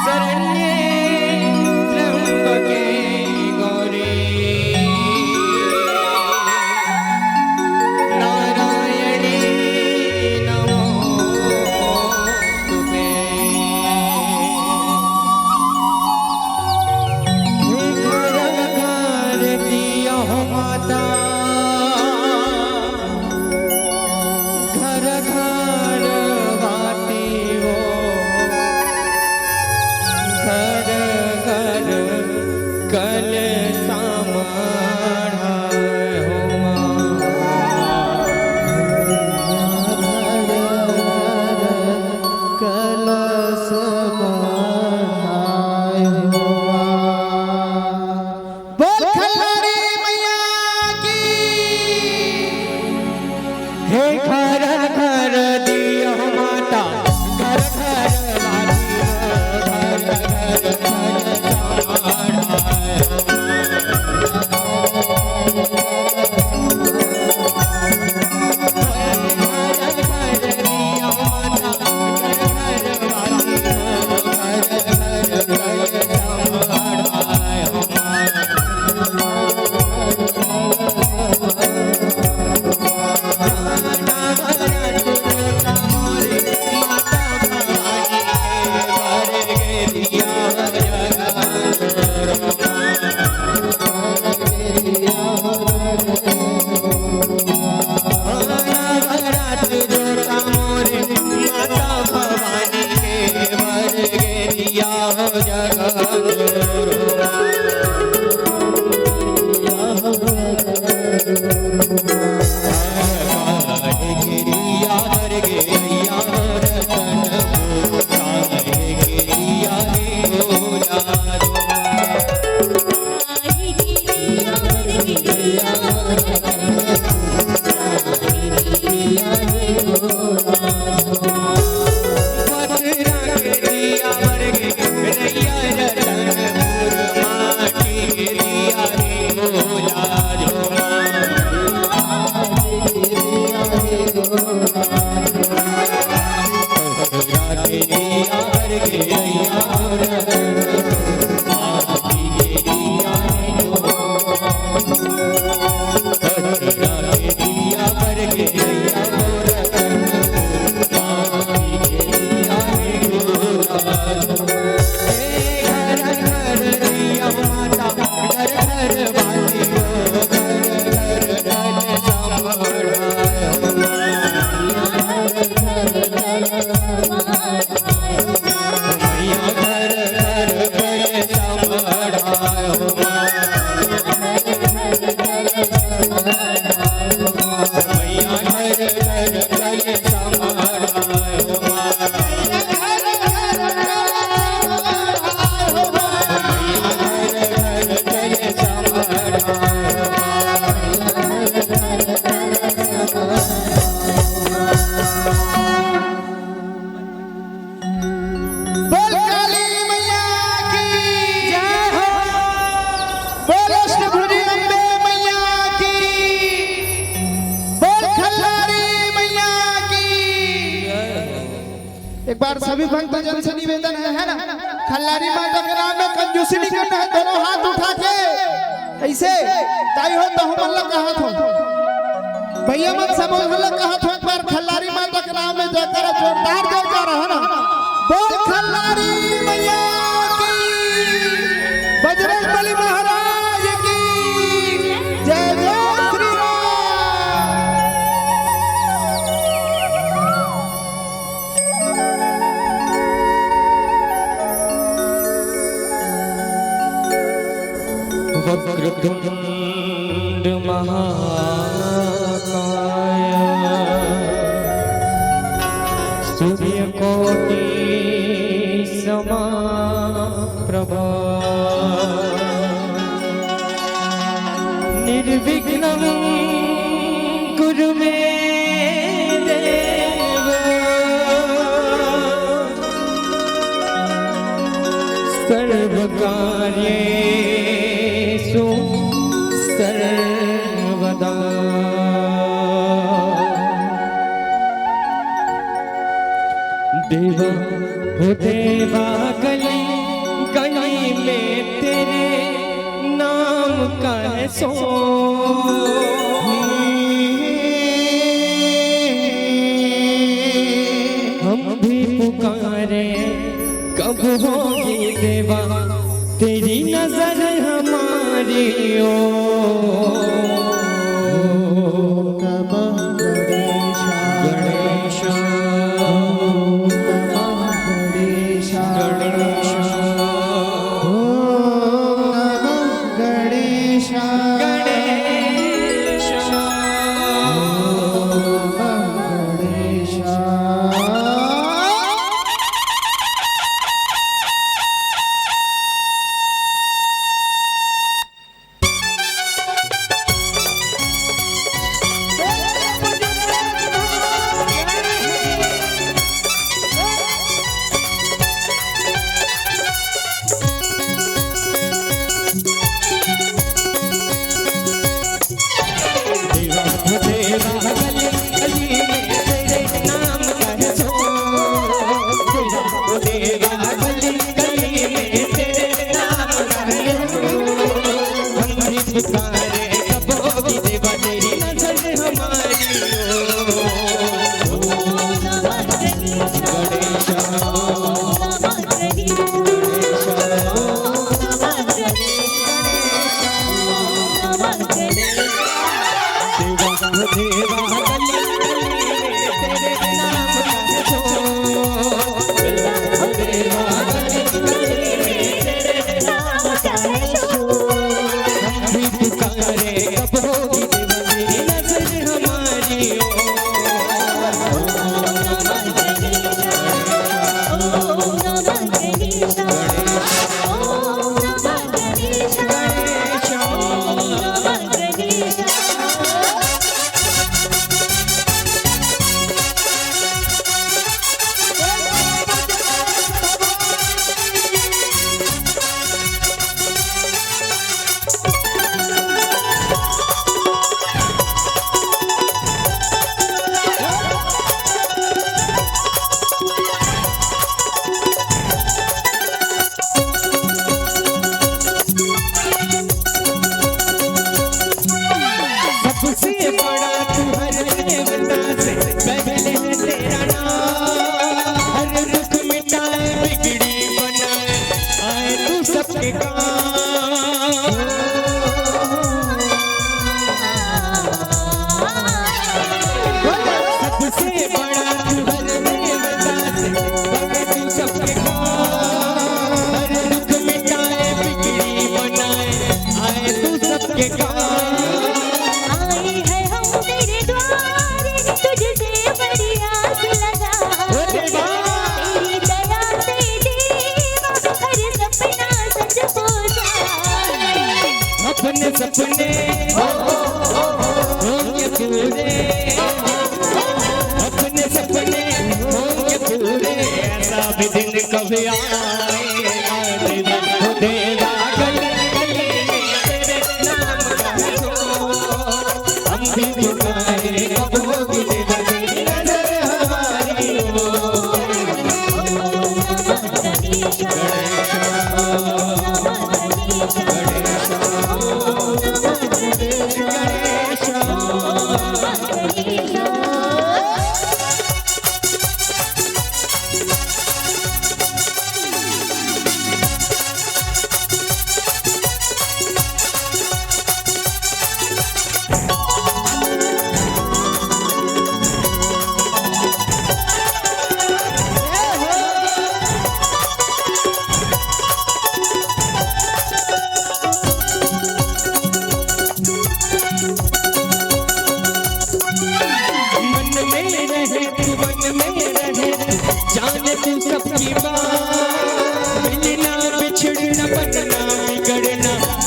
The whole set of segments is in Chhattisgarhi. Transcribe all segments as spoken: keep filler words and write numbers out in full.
शरण्ये त्र्यम्बके गौरी नारायणी नमोस्तुते। हे घर घर दिया हो माता, घर घर वाती वो, घर घर कलसा मढ़ाय हो माँ। घर घर कलसा मढ़ाय हो माँ। बोल खल्लारी मैया की। हे घर घर दिया माता, घर घर वाली हो, घर घर घर बोल काली मैया की जय हो। बोल अष्टभुजी अम्बे मैया की। बोल खल्लारी मैया की। एक बार सभी भक्तजन से निवेदन है, है ना, खल्लारी माता के नाम में कंजूसी नहीं करना है। दोनों हाथ उठा के ऐसे, ताई हो तो हमन ला कहत हो, भैया मन सब हमन ला कहत हो, एक बार खल्लारी माता के नाम में जयकारा, जोरदार जयकारा, है ना। बोल खल्लारी मैया की, बजरंग बली महाराज की जय, जय श्री राम। वक्रतुंड महाकाय सूर्यकोटि सम निर्विघ्नं कुरु मे देव सर्वकार्येषु सर्वदा। देवा हो देवा, गली गली में तेरे नाम का है शोर। हम भी पुकारे, कब होगी देवा तेरी नजर हमारी ओर। नमः गणेशाय। गणेशाय। नमः गणेशाय। गणेशाय। नमः गणेशाय। गणेशाय। नमः गणेशाय।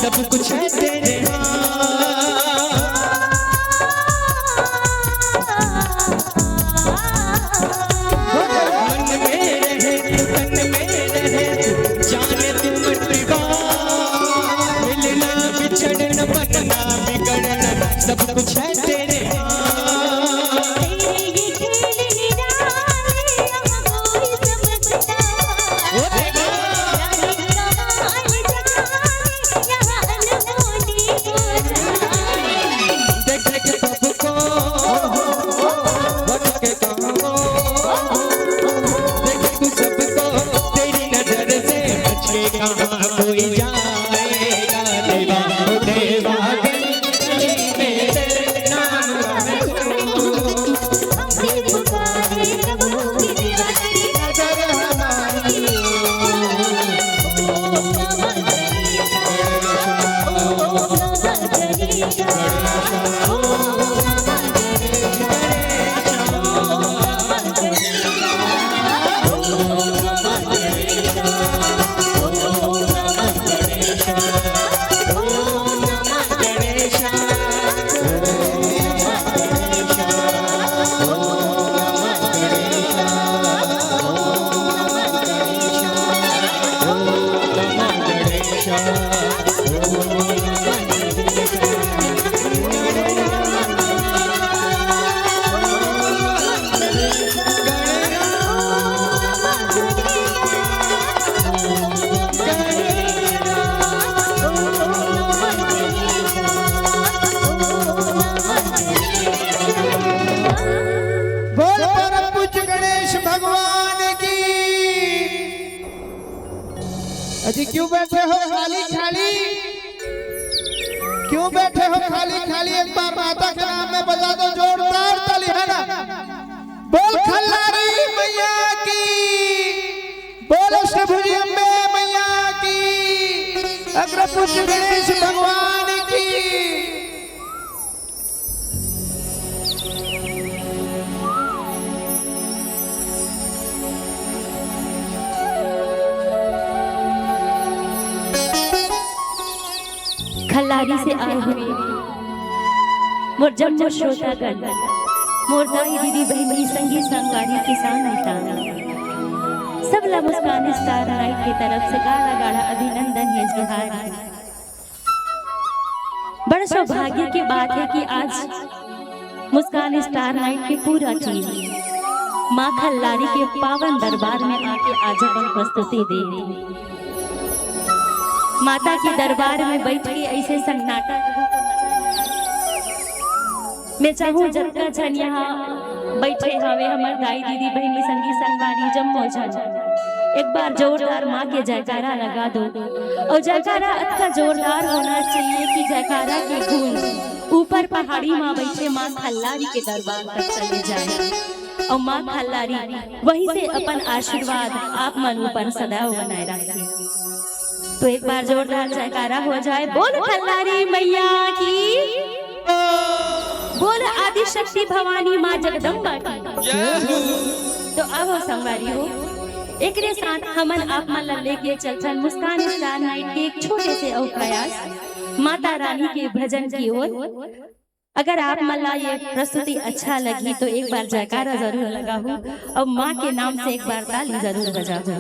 सब कुछ है तेरे हाथ। मन में रहे तू, तन में रहे तू, जाने तू मत बात। मिलना बिछड़ना, बनना बिगड़ना, सब कुछ है तेरे हाथ। तेरे ये खेल निराले, यहाँ कोई समझता ओ देवा। नहीं। कमाल जगाने, यहाँ अनहोनी हो जाए। देख देख सबको, भटके कहाँ वो। देख तू सबको, तेरी नजर से बच के कहाँ कोई जाएगा। देवा ओ देवा, गली गली में तेरे नाम का महसूस। हमसे पुकारे प्रभु की दीवानी नजर हमारी। बोल परम पूज्य गणेश भगवान की। अजी क्यों बैठे हो खाली खाली, क्यों बैठे हो खाली खाली? एक बार माता के नाम में बजा दो जोरदार ताली, है ना? बोल खल्लारी मैया की, बोल अष्टभुजी अम्बे मैया की, अग्रपुष्प गणेश भगवान की। खल्लारी से आए हुए मोर जम्मो श्रोतागण, मोर दाई दीदी बहिनी संगी संगवारी किसान मितान, सबला मुस्कान स्टार नाइट के तरफ से गाड़ा गाड़ा अभिनंदन हे, जोहार हे। बड़ा सौभाग्य के बात हे कि आज मुस्कान स्टार नाइट के पूरा टीम माँ खल्लारी के पावन दरबार में आके आज अपन प्रस्तुति दे। माता के दरबार में बैठ के ऐसे सन्नाटा रहे तो मजा नहीं आए। मैं चाहूँ जतका झन यहाँ बैठे हवे, हमर दाई दीदी बहिनी संगी संगवारी जम्मो झन एक बार जोरदार माँ के जयकारा लगा दो। और जयकारा अतका जोरदार होना चाहिए कि जयकारा के गूंज ऊपर पहाड़ी माँ बैठे माँ खल्लारी के दरबार तक चले जाए और माँ खल्लारी वहीं से अपन आशीर्वाद आप मन ऊपर सदैव बनाए रखे। तो एक बार जोरदार जयकारा हो जाए, बोल खल्लारी मैया की, बोल आदि शक्ति भवानी माँ जगदम्बा की। तो अब हो संगवारी हो, एकरे साथ हमन आप मन ला लेके चलथन मुस्कान स्टार नाइट के एक छोटे से अउ प्रयास माता रानी के भजन की ओर। अगर आप मन ला ये प्रस्तुति अच्छा लगही तो एक बार जयकारा जरूर लगाहू और माँ के नाम से एक बार ताली जरूर बजाहू।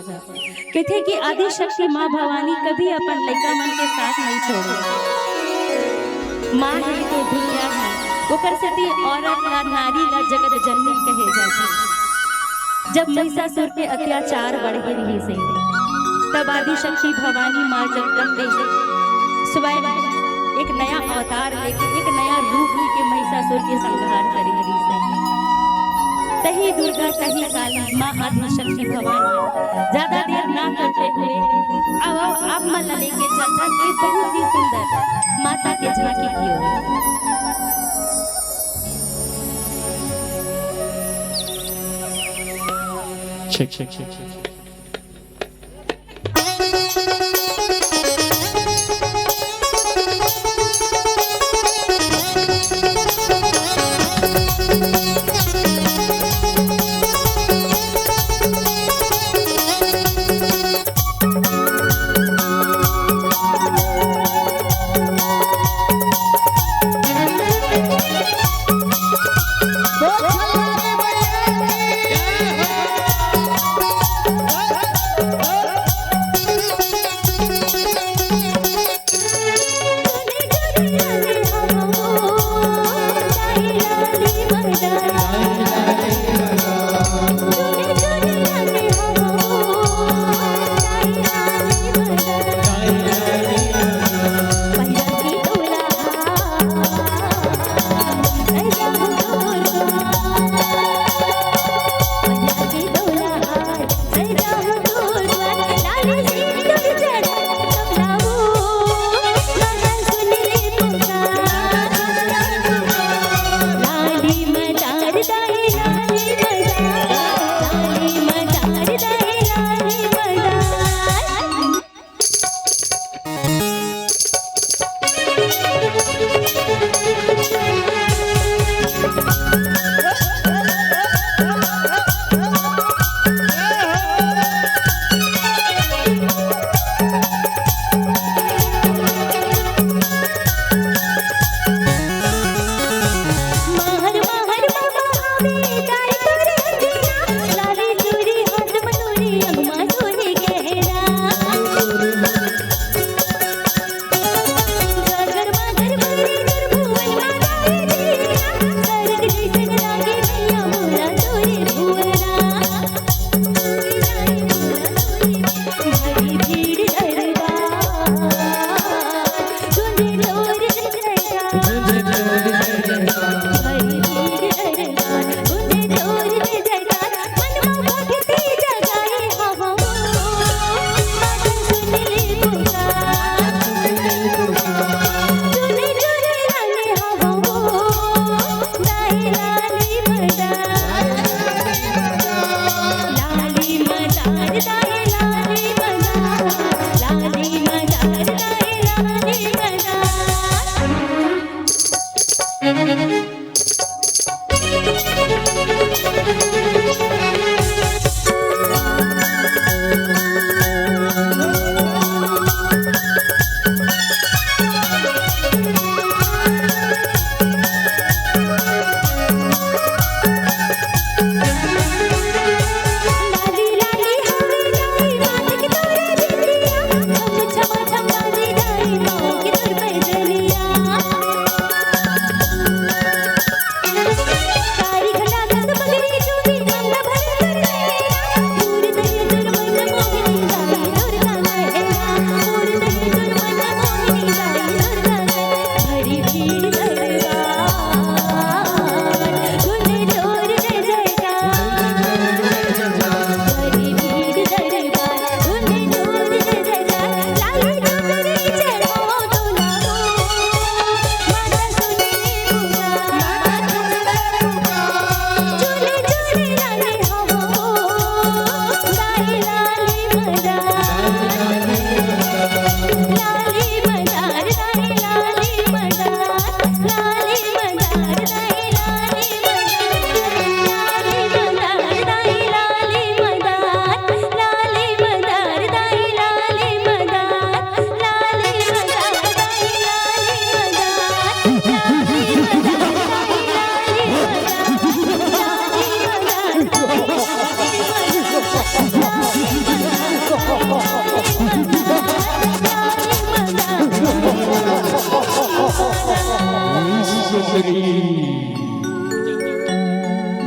कहथे कि आदि शक्ति माँ भवानी कभी अपन लइका मन के साथ नहीं छोड़े। माँ हे तो दुनिया हे, ओकर सेती औरत ला, नारी ला जगत जननी कहे जाथे। जब महिषासुर के अत्याचार बढ़ गे रहिस हे, तब आदि शक्ति भवानी माँ जगदम्बे स्वयं एक नया अवतार लेके, एक नया रूप लेके महिषासुर के संहार करे रहिस हे। तही दुर्गा, तही काली माँ आदि शक्ति भवानी। ज्यादा देर ना करते हुए अब आओ आप मन ला लेके चलथन एक बहुत ही सुंदर माता के झांकी की ओर। Check, check, check, check.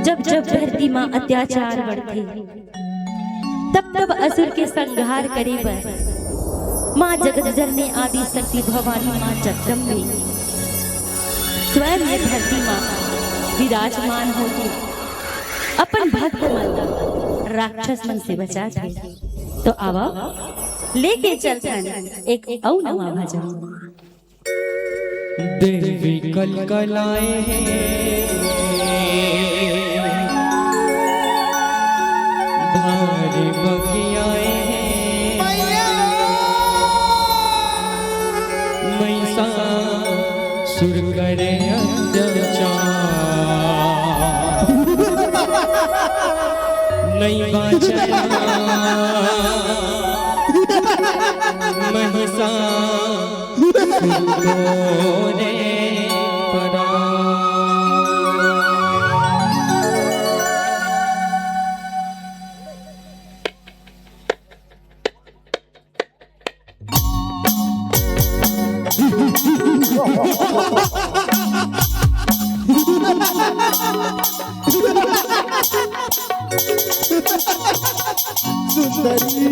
जब जब धरती माँ अत्याचार बढ़थे, तब तब असुर के संहार करे बर माँ जगत जननी आदि शक्ति भवानी माँ जगदम्बे स्वयं ये धरती माँ विराजमान होके अपन भक्त मन ला राक्षस मन से बचाथे। तो आवा, लेके चलथन एक अउ नवा भजन। देवी कलकलाए हे, भारी बगियाए हे। मैया। मैसा सुर करे अत्याचार। नई बाचना महिसा सुर तोरे परा। सुंदरी।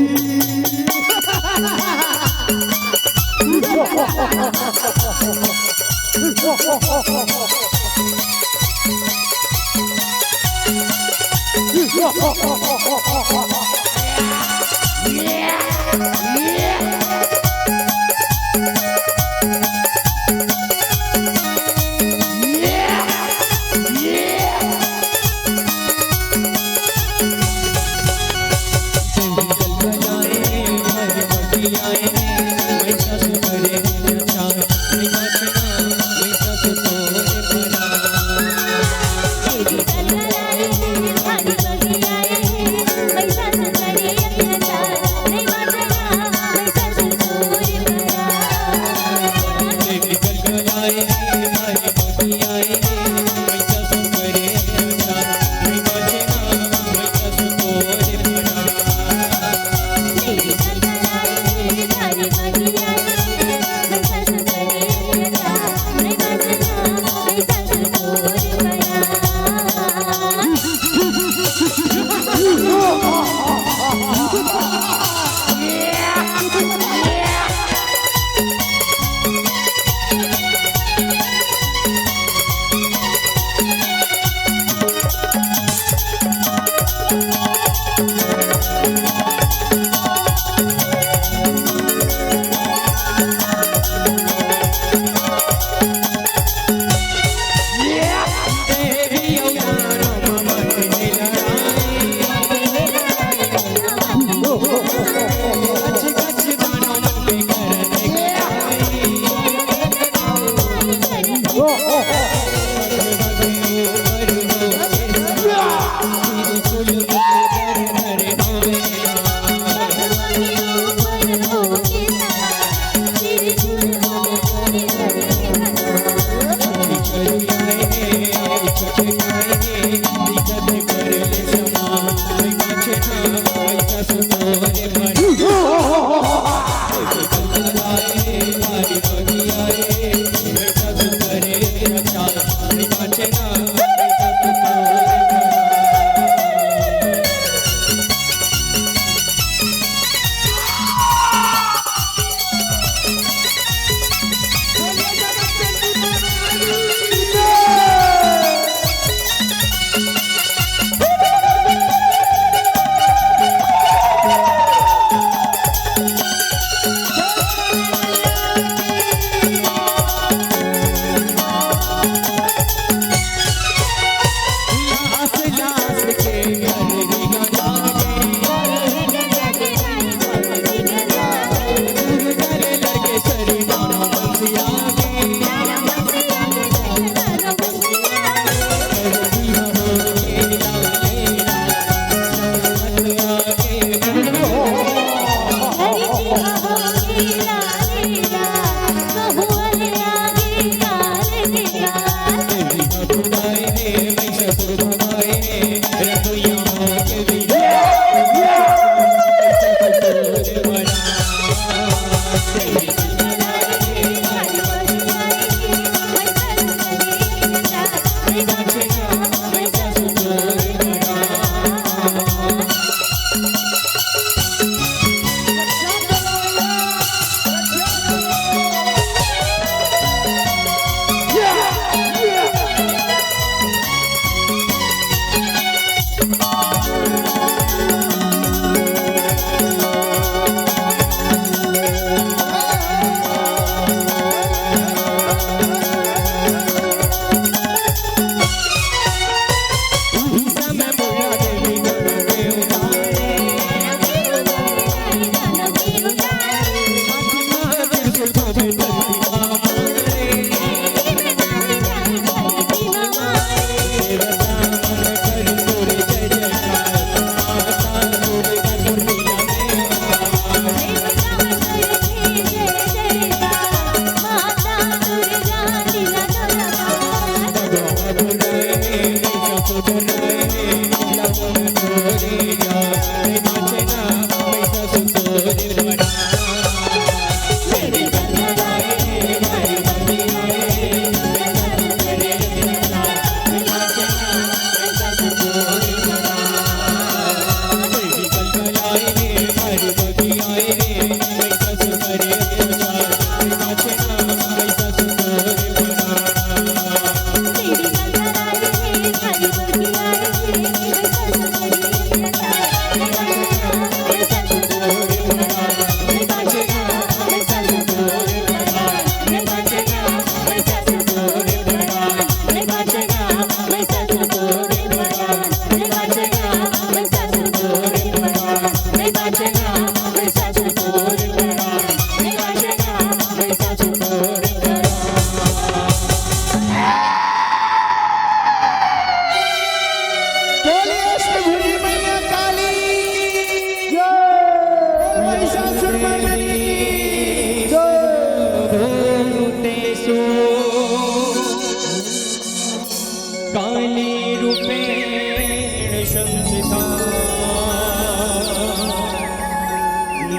रूपेण संस्थिता।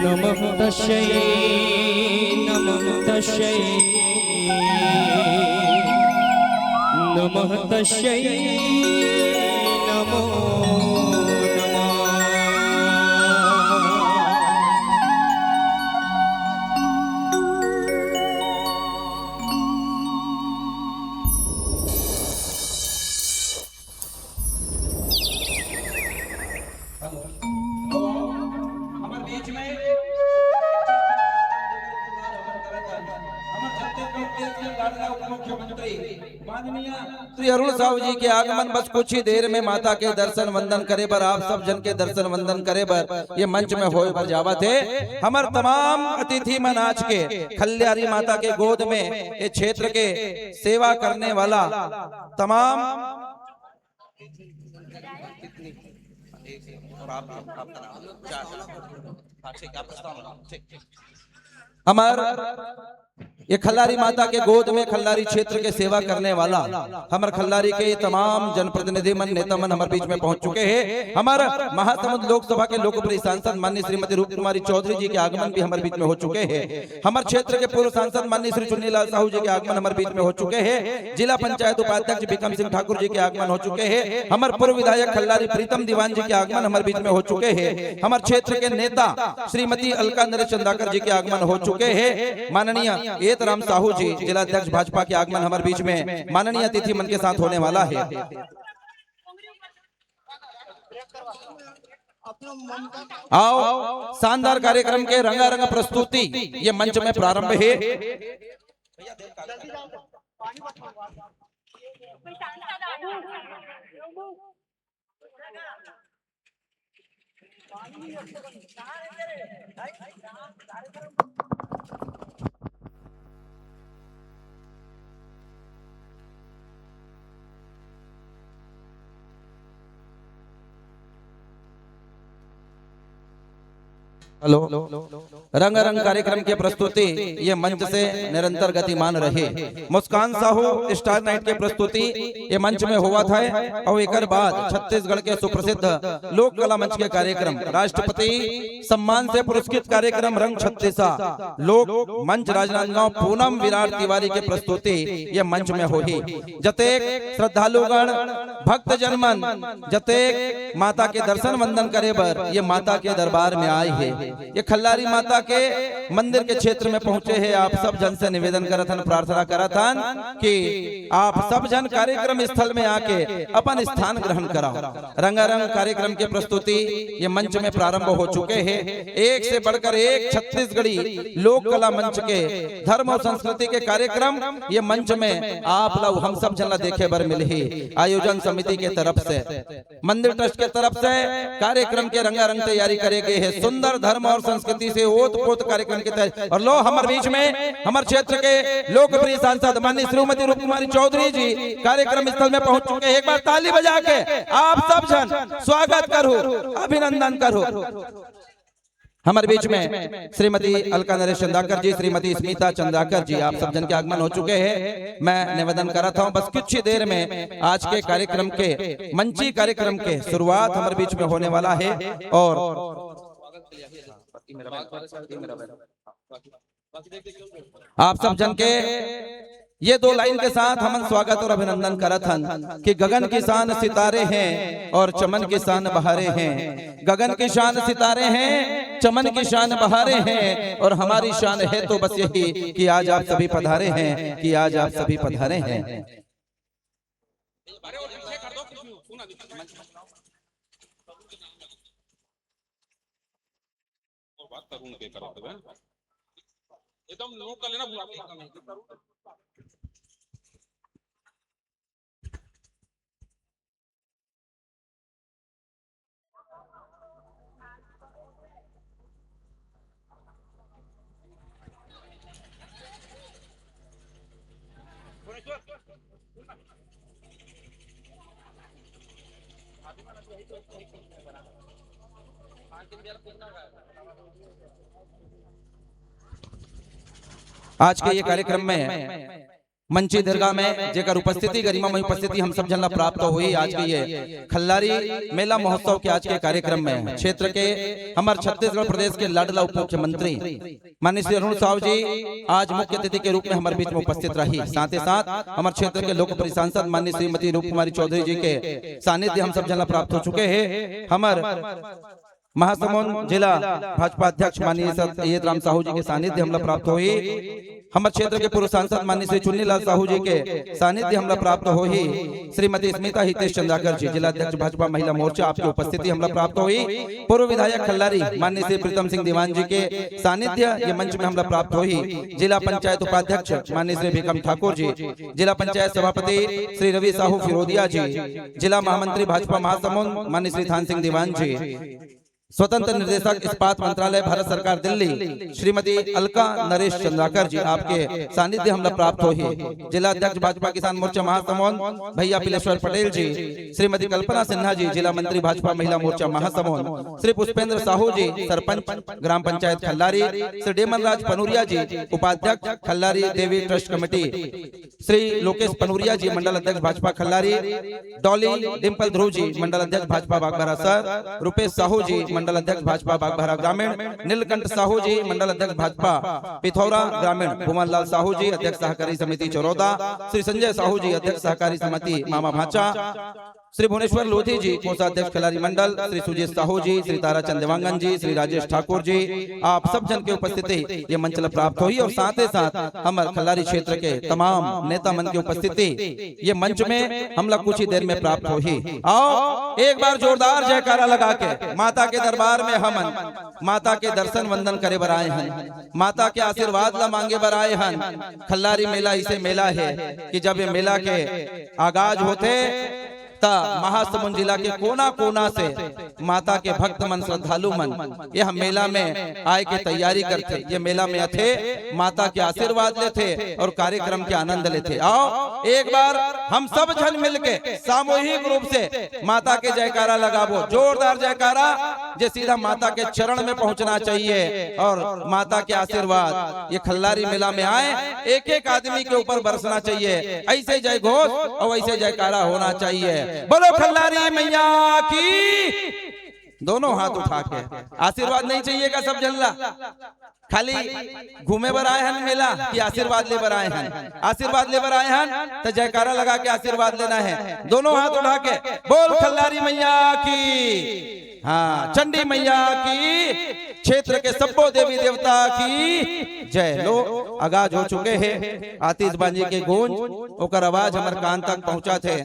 नमः तस्यै, नमः तस्यै, नमः तस्यै, नमो नमः। हमर बीच में हमर छत्तीसगढ़ के लाडला उप मुख्यमंत्री माननीय श्री अरुण साहू जी के आगमन, बस कुछ ही देर में माता के दर्शन वंदन करे बर, आप सब जन के दर्शन वंदन करे बर ये मंच में होय बर जावत हे। हमर तमाम अतिथि मन आज के खल्लारी माता के गोद में ये क्षेत्र के सेवा करने वाला तमाम कितनी? एक और आप, आपका नाम? चार। हाँ, ठीक है, आप प्रस्ताव बनाओ। ठीक, ठीक। हमर ये खल्लारी माता के गोद में खल्लारी क्षेत्र के सेवा करने वाला हमर खल्लारी के ये तमाम जनप्रतिनिधि मन, नेता मन हमर बीच में पहुंच चुके हैं। हमर महासमुंद लोकसभा के लोकप्रिय सांसद माननीय श्रीमती रूप कुमारी चौधरी जी के आगमन भी हमर बीच में हो चुके हैं। हमर क्षेत्र के पूर्व सांसद माननीय श्री चुन्नीलाल साहू जी के आगमन हमर बीच में हो चुके हैं। जिला पंचायत उपाध्यक्ष बिक्रम सिंह ठाकुर जी के आगमन हो चुके हैं। हमर पूर्व विधायक खल्लारी प्रीतम दीवान जी के आगमन हमर बीच में हो चुके हैं। हमर क्षेत्र के नेता श्रीमती अलका नरेश चंदाकर जी के आगमन हो चुके हैं। माननीय एतराम साहू जी, जिला अध्यक्ष भाजपा के आगमन हमर बीच में माननीय अतिथि मन के साथ होने वाला है। आओ, शानदार कार्यक्रम के रंगारंग प्रस्तुति ये मंच में प्रारंभ है। हेलो, रंगारंग कार्यक्रम के प्रस्तुति ये मंच से निरंतर गतिमान रहे। मुस्कान साहू स्टार नाइट के प्रस्तुति ये मंच में होवत हे और एकर बाद छत्तीसगढ़ के सुप्रसिद्ध लोक कला मंच के कार्यक्रम, राष्ट्रपति सम्मान से पुरस्कृत कार्यक्रम रंग छत्तीसा लोक मंच राजनांदगांव पूनम विराट तिवारी के प्रस्तुति ये मंच में होही। जतेक श्रद्धालुगण, भक्तजन मन जतेक माता के दर्शन वंदन करे बर ये माता के दरबार में आए हे, ये खल्लारी माता के मंदिर के क्षेत्र में पहुंचे हे, आप सब जन से निवेदन करत हन, प्रार्थना करत हन कि आप सब जन कार्यक्रम स्थल में आके अपन स्थान ग्रहण कराओ। रंगारंग कार्यक्रम के प्रस्तुति ये मंच में प्रारंभ हो चुके हैं। एक से बढ़कर एक छत्तीसगढ़ी लोक कला मंच के धर्म और संस्कृति के कार्यक्रम ये मंच में आप ला, हम सब जन ला देखे बर मिलही। आयोजन समिति के तरफ से, मंदिर ट्रस्ट के तरफ से कार्यक्रम के रंगारंग तैयारी करे गए हे। सुंदर धर्म और संस्कृति से ओत पोत कार्यक्रम के तैयारी। और लो, हमर बीच में हमर क्षेत्र के लोकप्रिय सांसद माननीय श्रीमती रूप कुमारी चौधरी जी कार्यक्रम स्थल में पहुंच चुके हैं। एक बार ताली बजा के आप सब जन स्वागत करू, अभिनंदन करू। हमर बीच में श्रीमती अलका नरेश चंदाकर जी, श्रीमती स्मिता चंदाकर जी, आप सब जन के आगमन हो चुके हैं। मैं निवेदन करत हूं, बस कुछ ही देर में आज के कार्यक्रम के, मंची कार्यक्रम के शुरुआत हमर बीच में होने वाला है। और आप सब जन के ये दो लाइन के साथ हमन स्वागत और अभिनंदन करत हन कि गगन की शान सितारे हैं और चमन की शान बहारे हैं। गगन की शान सितारे हैं, चमन की शान बहारे हैं, और हमारी शान है तो बस यही कि आज आप सभी पधारे हैं, कि आज आप सभी पधारे हैं। एकदम लोकल है ना, पूरा। आज के ये कार्यक्रम में मंची दरगाह में जेकर उपस्थिति, गरिमामय उपस्थिति हम सब झन ला प्राप्त होही आज के ये खल्लारी मेला महोत्सव के आज के कार्यक्रम में क्षेत्र के हमर छत्तीसगढ़ प्रदेश के लाडला उप मुख्यमंत्री माननीय श्री अरुण साहू जी आज मुख्य अतिथि के रूप में हमर बीच में उपस्थित रही। साथ ही साथ हमर क्षेत्र के लोकप्रिय सांसद माननीय श्रीमती रूप कुमारी चौधरी जी के सानिध्य हम सब झन ला प्राप्त हो चुके हे। हमर महासमुंद जिला भाजपा अध्यक्ष माननीय सत-, ये राम साहू जी के सानिध्य हमला प्राप्त होही। हमर क्षेत्र के पूर्व सांसद माननीय श्री चुन्नीलाल साहू जी के सानिध्य हमला प्राप्त होही। श्रीमती स्मिता हितेश चंद्राकर जी, जिला अध्यक्ष भाजपा महिला मोर्चा, आपके उपस्थिति हमला प्राप्त होही। पूर्व विधायक खल्लारी माननीय श्री प्रीतम सिंह दीवान जी के सानिध्य ये मंच में हमला प्राप्त होही। जिला पंचायत उपाध्यक्ष माननीय श्री भीखम ठाकुर जी, जिला पंचायत सभापति श्री रवि साहू फिरोदिया जी, जिला महामंत्री भाजपा महासमुंद माननीय श्री थान सिंह दीवान जी, स्वतंत्र निर्देशक इस्पात मंत्रालय भारत सरकार दिल्ली श्रीमती अलका नरेश चंद्राकर जी, आपके सानिध्य हमला प्राप्त होही। जिला अध्यक्ष भाजपा किसान मोर्चा महासमुंद भैया पिलेश्वर पटेल जी, श्रीमती कल्पना सिन्हा जी, जिला मंत्री भाजपा महिला मोर्चा महासमुंद, श्री पुष्पेंद्र साहू जी, सरपंच ग्राम पंचायत खल्लारी, श्री डेमन राज पनुरिया जी, उपाध्यक्ष खल्लारी देवी ट्रस्ट कमेटी, श्री लोकेश पनुरिया जी, मंडल अध्यक्ष भाजपा खल्लारी, डॉली डिम्पल ध्रुव जी, मंडल अध्यक्ष भाजपा बागबाहरा सर, रूपेश साहू जी, मंडल अध्यक्ष भाजपा बागबाहरा ग्रामीण, नीलकंठ साहू जी, मंडल अध्यक्ष भाजपा पिथौरा ग्रामीण, भुवन लाल साहू जी, अध्यक्ष सहकारी समिति चरोदा, श्री संजय साहू जी, अध्यक्ष सहकारी समिति मामा भांचा, श्री भुवनेश्वर लोधी जी, कोषाध्यक्ष खिलाड़ी मंडल, श्री सुजीत साहू जी, श्री ताराचंद देवांगन जी, श्री राजेश ठाकुर जी, आप सब झन के उपस्थिति ये मंच ला प्राप्त होही और साथ ही साथ हमर खल्लारी क्षेत्र के तमाम नेता मन के उपस्थिति ये मंच में हमला कुछ ही देर में प्राप्त होही। आओ, एक बार जोरदार जयकारा लगा के माता के दरबार में हमन माता के दर्शन वंदन करे बर आए हन, माता के आशीर्वाद ला मांगे बर आए हन। खल्लारी मेला इसे मेला है कि जब ये मेला के आगाज होथे, त महासमुंद जिला के कोना-कोना से माता के भक्त मन, श्रद्धालु मन यह मेला में आए के तैयारी करथे। ये मेला में आथे, माता के आशीर्वाद लेथे और कार्यक्रम के आनंद लेथे। आओ, एक बार हम सब झन मिलके सामूहिक रूप से माता के जयकारा लगाबो, जोरदार जयकारा, जे सीधा माता के चरण में पहुंचना चाहिए और माता के आशीर्वाद ये खल्लारी मेला में आए, एक एक आदमी के ऊपर बरसना चाहिए। ऐसे जय घोष और ऐसे जयकारा होना चाहिए। बोलो खल्लारी मैया की। दोनों हाथ उठा के आशीर्वाद नहीं चाहिए का सब झन ला? खाली घूमे बर आए हन मेला कि आशीर्वाद ले बर आए हन? आशीर्वाद ले बर आए हन तो जयकारा लगा के आशीर्वाद लेना है। दोनों हाथ उठा के बोल खल्लारी मैया की। हाँ, चंडी मैया की, क्षेत्र के सब्बो देवी देवता की जय। लो, आगाज हो चुके हैं, आतिशबाजी के गूंज, ओकर आवाज हमर कान तक पहुंचाथे।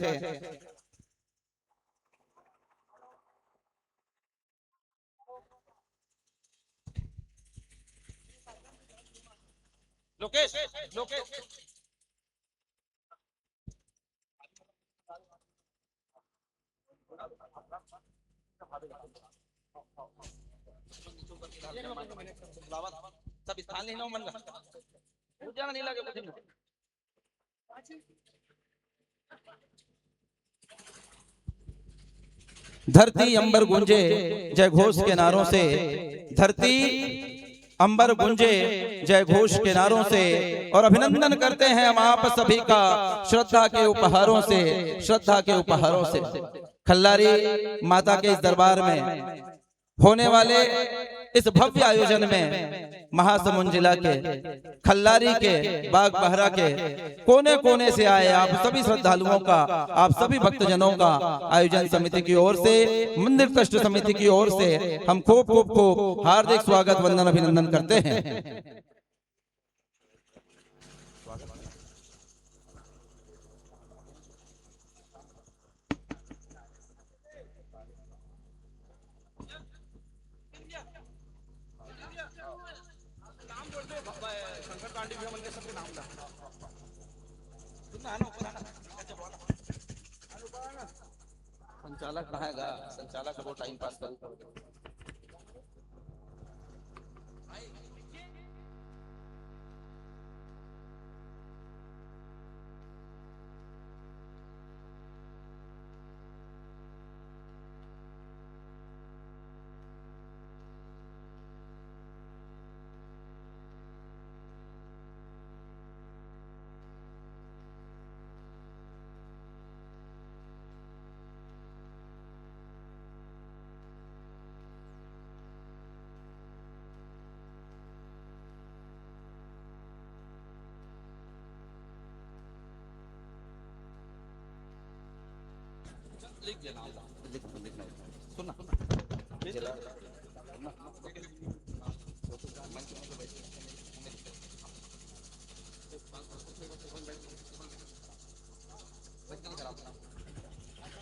लोकेश, लोकेश। सब स्थान नहीं ना मन ला। पूजा नहीं लगे कुछ। धरती अंबर गूंजे जय घोष के नारों से, धरती अंबर गूंजे जय घोष के नारों से। और अभिनंदन करते हैं हम आप सभी का श्रद्धा के उपहारों से, श्रद्धा के उपहारों से। खल्लारी माता के इस दरबार में होने वाले इस भव्य आयोजन में महासमुंद जिला के खल्लारी के, बागबाहरा के कोने कोने से आए आप सभी श्रद्धालुओं का, आप सभी भक्तजनों का आयोजन समिति की ओर से, मंदिर ट्रस्ट समिति की ओर से हम खूब खूब खूब हार्दिक स्वागत, वंदन, अभिनंदन करते हैं। संचालक कहाँ है गा? संचालक वो टाइम पास करू।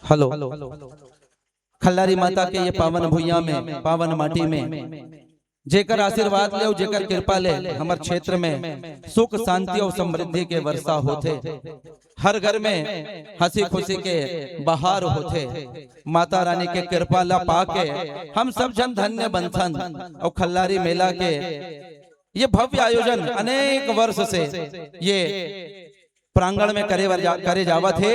हेलो। खल्लारी माता के ये पावन भुइयां में, पावन माटी में जेकर आशीर्वाद ले अउ जेकर कृपा ले हमर क्षेत्र में सुख, शांति अउ समृद्धि के वर्षा होथे। हर घर में हंसी खुशी के बहार होथे। माता रानी के कृपा ला पाके हम सब झन धन्य बनथन। अउ खल्लारी मेला के ये भव्य आयोजन अनेक वर्ष से ये प्रांगण में करे बर जा, करे जावत हे।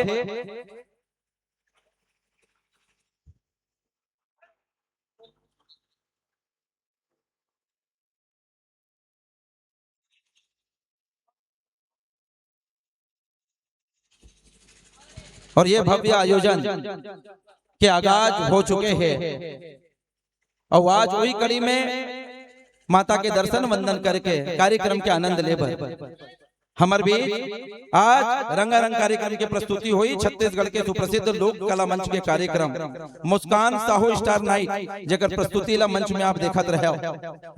और ये भव्य आयोजन के आगाज हो चुके हे। अउ आज वही कड़ी में माता के दर्शन वंदन करके कार्यक्रम के आनंद लेबर हमर बीच आज रंगारंग कार्यक्रम के प्रस्तुति होई। छत्तीसगढ़ के सुप्रसिद्ध लोक कला मंच के कार्यक्रम मुस्कान साहू स्टार नाइट, जेकर प्रस्तुति ला मंच में आप देखत रहे हो।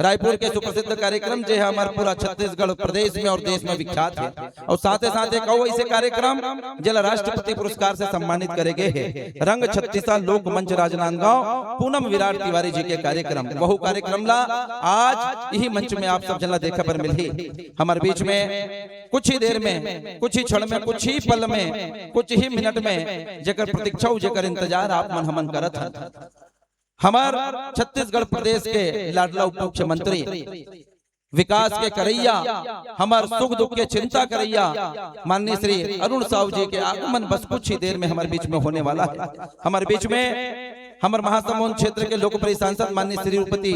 रायपुर के सुप्रसिद्ध कार्यक्रम जे ह हमर पूरा छत्तीसगढ़ प्रदेश में और देश में विख्यात हे। और साथे साथ एक अउ ऐसे कार्यक्रम जेला राष्ट्रपति पुरस्कार से सम्मानित करे गए हे, रंग छत्तीसा लोक मंच राजनांदगांव, पूनम विराट तिवारी जी के कार्यक्रम। वहू कार्यक्रम ला आज यही मंच में आप सब झन ला देखे बर मिलही। हमर बीच में कुछ ही देर में, कुछ ही क्षण में, कुछ ही पल में, कुछ ही मिनट में जेकर प्रतीक्षा अउ जेकर इंतजार आप मन हमन करत हन, हमर छत्तीसगढ़ प्रदेश के लाडला उपमुख्यमंत्री, विकास के करैया, हमर सुख दुख के चिंता करैया माननीय श्री अरुण साहू जी के आगमन बस कुछ ही देर में हमर बीच में होने वाला हे। हमर बीच में हमर महासमुंद क्षेत्र के लोकप्रिय सांसद माननीय श्री रूपति,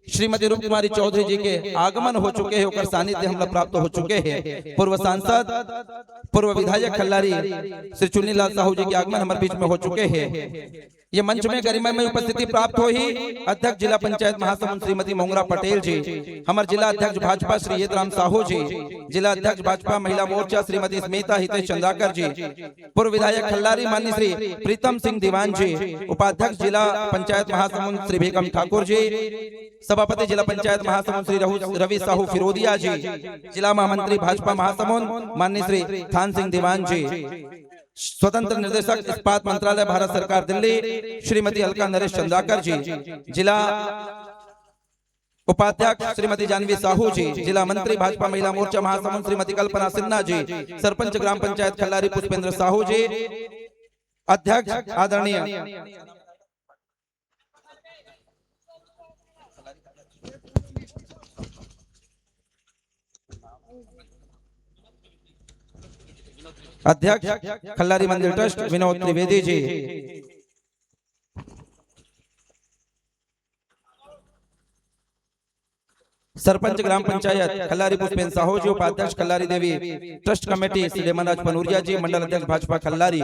श्रीमती रूप कुमारी चौधरी जी के आगमन हो चुके हे, ओकर सानिध्य हमला प्राप्त हो चुके हे। पूर्व सांसद, पूर्व विधायक खल्लारी श्री चुन्नीलाल साहू जी के आगमन हमर बीच में हो चुके हे। ये मंच में गरिमामय उपस्थिति प्राप्त होही अध्यक्ष जिला पंचायत महासमुंद श्रीमती मोंगरा पटेल जी, हमर जिला अध्यक्ष भाजपा श्री येदराम साहू जी, जिला अध्यक्ष भाजपा महिला मोर्चा श्रीमती स्मिता हितेश चंद्राकर जी, पूर्व विधायक खल्लारी माननीय श्री प्रीतम सिंह दीवान जी, उपाध्यक्ष जिला पंचायत महासमुंद श्री भीकम ठाकुर जी, सभापति जिला पंचायत महासमुंद श्री रहु-, रवि साहू फिरोदिया जी, जिला महामंत्री भाजपा महासमुंद माननीय श्री थान सिंह दीवान जी, स्वतंत्र निदेशक इस्पात मंत्रालय भारत सरकार दिल्ली श्रीमती अलका नरेश चंद्राकर जी, जिला उपाध्यक्ष श्रीमती जानवी साहू जी, जिला मंत्री भाजपा महिला मोर्चा महासमुंद श्रीमती कल्पना सिन्हा जी, सरपंच ग्राम पंचायत खल्लारी पुष्पेंद्र साहू जी, अध्यक्ष आदरणीय अध्यक्ष खल्लारी मंदिर ट्रस्ट विनोद त्रिवेदी जी, सरपंच ग्राम पंचायत खल्लारी पुष्पेन साहू जी, उपाध्यक्ष खल्लारी देवी ट्रस्ट कमेटी श्री लेमनराज पनूरिया जी, मंडल अध्यक्ष भाजपा खल्लारी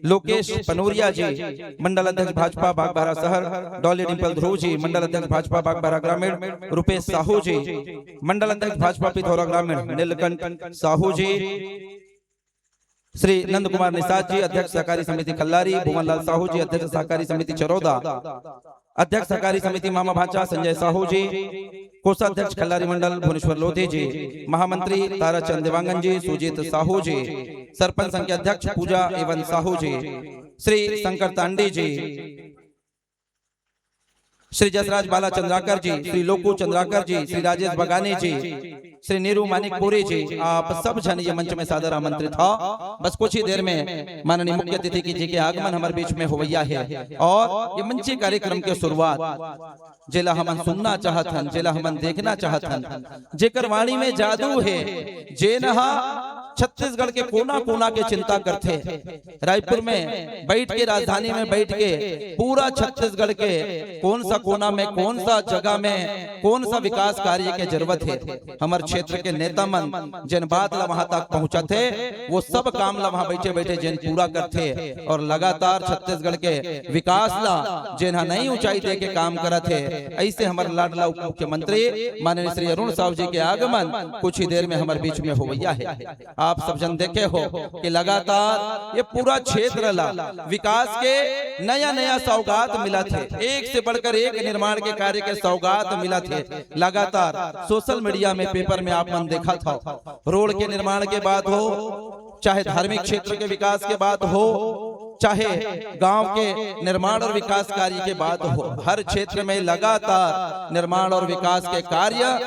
लोकेश पनूरिया जी, मंडल अध्यक्ष भाजपा बागबारा शहर डॉली डिंपल ध्रुव जी, मंडल अध्यक्ष भाजपा बागबारा ग्रामीण रुपेश साहू जी, मंडल अध्यक्ष भाजपा पिथौरा ग्रामीण नीलकंठ साहू जी, श्री नंद कुमार निषाद जी, अध्यक्ष सहकारी समिति खल्लारी, भुवनलाल साहू जी, अध्यक्ष सहकारी समिति चरौदा, अध्यक्ष सहकारी समिति मामा भांचा संजय साहू जी, कोषाध्यक्ष खल्लारी मंडल भुवनेश्वर लोधी जी, महामंत्री ताराचंद देवांगन जी, सुजीत साहू जी, सरपंच संघ के अध्यक्ष पूजा एवं साहू जी, श्री शंकर तांडी जी, श्री जसराज बाला चंद्राकर जी, श्री लोकू चंद्राकर जी, श्री राजेश बगानी जी, श्री नीरू मानिकपुरी जी, आप सब झन ये मंच में सादर आमंत्रित हो। बस कुछ ही देर में माननीय मुख्य अतिथि की जी के आगमन हमर बीच में होवैया हे और ये मंची कार्यक्रम के शुरुआत, जेला हमन सुनना चाहत हन, जेला हमन देखना चाहत हन, जेकर वाणी में जादू हे, जेन ह छत्तीसगढ़ के कोना-कोना के चिंता करथे। रायपुर में बैठ के, राजधानी में बैठ के पूरा छत्तीसगढ़ के कौन सा कोना में, कौन सा जगह में, कौन सा विकास कार्य के जरूरत हे, हमर क्षेत्र के नेता मन जेन बात ला वहां तक पहुंचाथे, वो सब काम ला वहां बैठे-बैठे जेन पूरा करथे और लगातार छत्तीसगढ़ के विकास ला जेन ह नई ऊंचाई दे के काम करत हे, ऐसे हमर लाडला उप मुख्यमंत्री माननीय श्री अरुण साहू जी के आगमन कुछ ही देर में हमर बीच में होवैया हे। आप सब झन देखे हो कि लगातार ये पूरा क्षेत्र ला विकास के नया नया सौगात मिलत हे, एक से बढ़कर एक निर्माण के कार्य के सौगात मिलत हे। लगातार सोशल मीडिया में, पेपर में आप मन देखत हो, रोड के निर्माण के बात हो, चाहे धार्मिक क्षेत्र के विकास के बात हो, चाहे गांव के निर्माण और विकास कार्य के बात हो, हर क्षेत्र में लगातार निर्माण और विकास के कार्य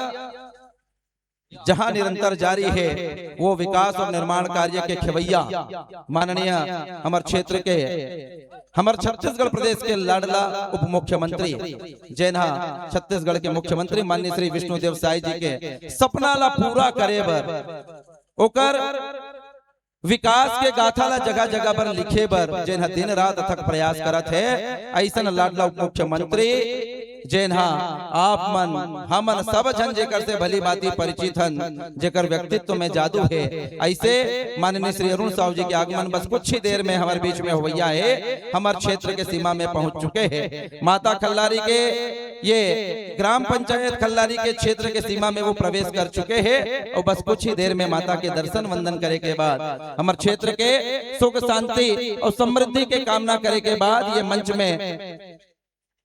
जहां निरंतर जारी हे, वो विकास और निर्माण कार्य के खेवैया माननीय हमर क्षेत्र के, हमर छत्तीसगढ़ प्रदेश के लाडला उप मुख्यमंत्री, जेन हा छत्तीसगढ़ के मुख्यमंत्री माननीय श्री विष्णुदेव साय जी के सपना ला पूरा करे बर, ओकर विकास के गाथा ला जगह जगह पर लिखे बर जेन ह दिन रात अथक प्रयास करत हे, अइसन लाडला उप मुख्यमंत्री जेन ह आप मन, हमन सब झन जेकर से भली भांति परिचित हन, जेकर व्यक्तित्व में जादू हे, अइसे माननीय श्री अरुण साहू जी के आगमन बस कुछ ही देर में हमर बीच में होवइया हे, हमर क्षेत्र के सीमा में पहुंच चुके हे। माता खल्लारी के ये ग्राम पंचायत खल्लारी के क्षेत्र के सीमा में वो प्रवेश कर चुके हे और बस कुछ ही देर में माता के दर्शन वंदन करे के बाद हमर क्षेत्र के सुख शांति और समृद्धि के कामना करे के बाद ये मंच में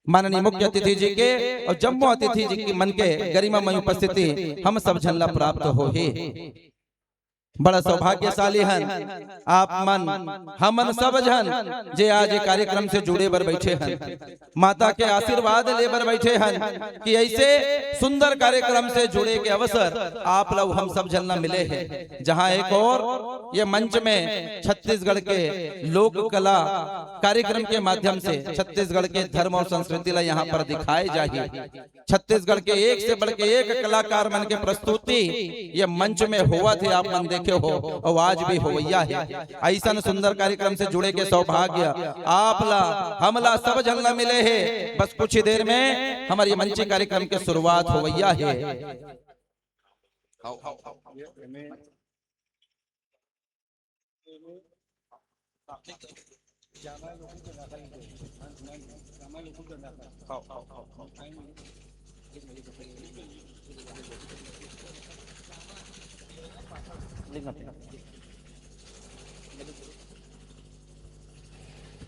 माननीय मुख्य अतिथि जी के और जम्मो अतिथि जी के मन के गरिमामय उपस्थिति हम सब झन ला प्राप्त होही। बड़ा सौभाग्यशाली हन आप मन, हमन सब झन जे आज ये कार्यक्रम से जुड़े बर बैठे हन, माता के आशीर्वाद ले बर बैठे हन कि ऐसे सुंदर कार्यक्रम से जुड़े के अवसर आप ला हम सब झन ला मिले हे, जहां एक ओर ये मंच में छत्तीसगढ़ के लोक कला कार्यक्रम के माध्यम से छत्तीसगढ़ के धर्म और संस्कृति ला यहाँ पर दिखाए जाही। छत्तीसगढ़ के एक से बढ़ के एक कलाकार मन के प्रस्तुति ये मंच में होवत हे, आप मन देखे हो और आज भी होवइया हे। अइसन सुंदर कार्यक्रम से जुड़े के सौभाग्य आप ला, हमला, सब झन ला मिले हे। बस कुछ ही देर में हमर ये मंच कार्यक्रम के शुरुआत होवइया हे।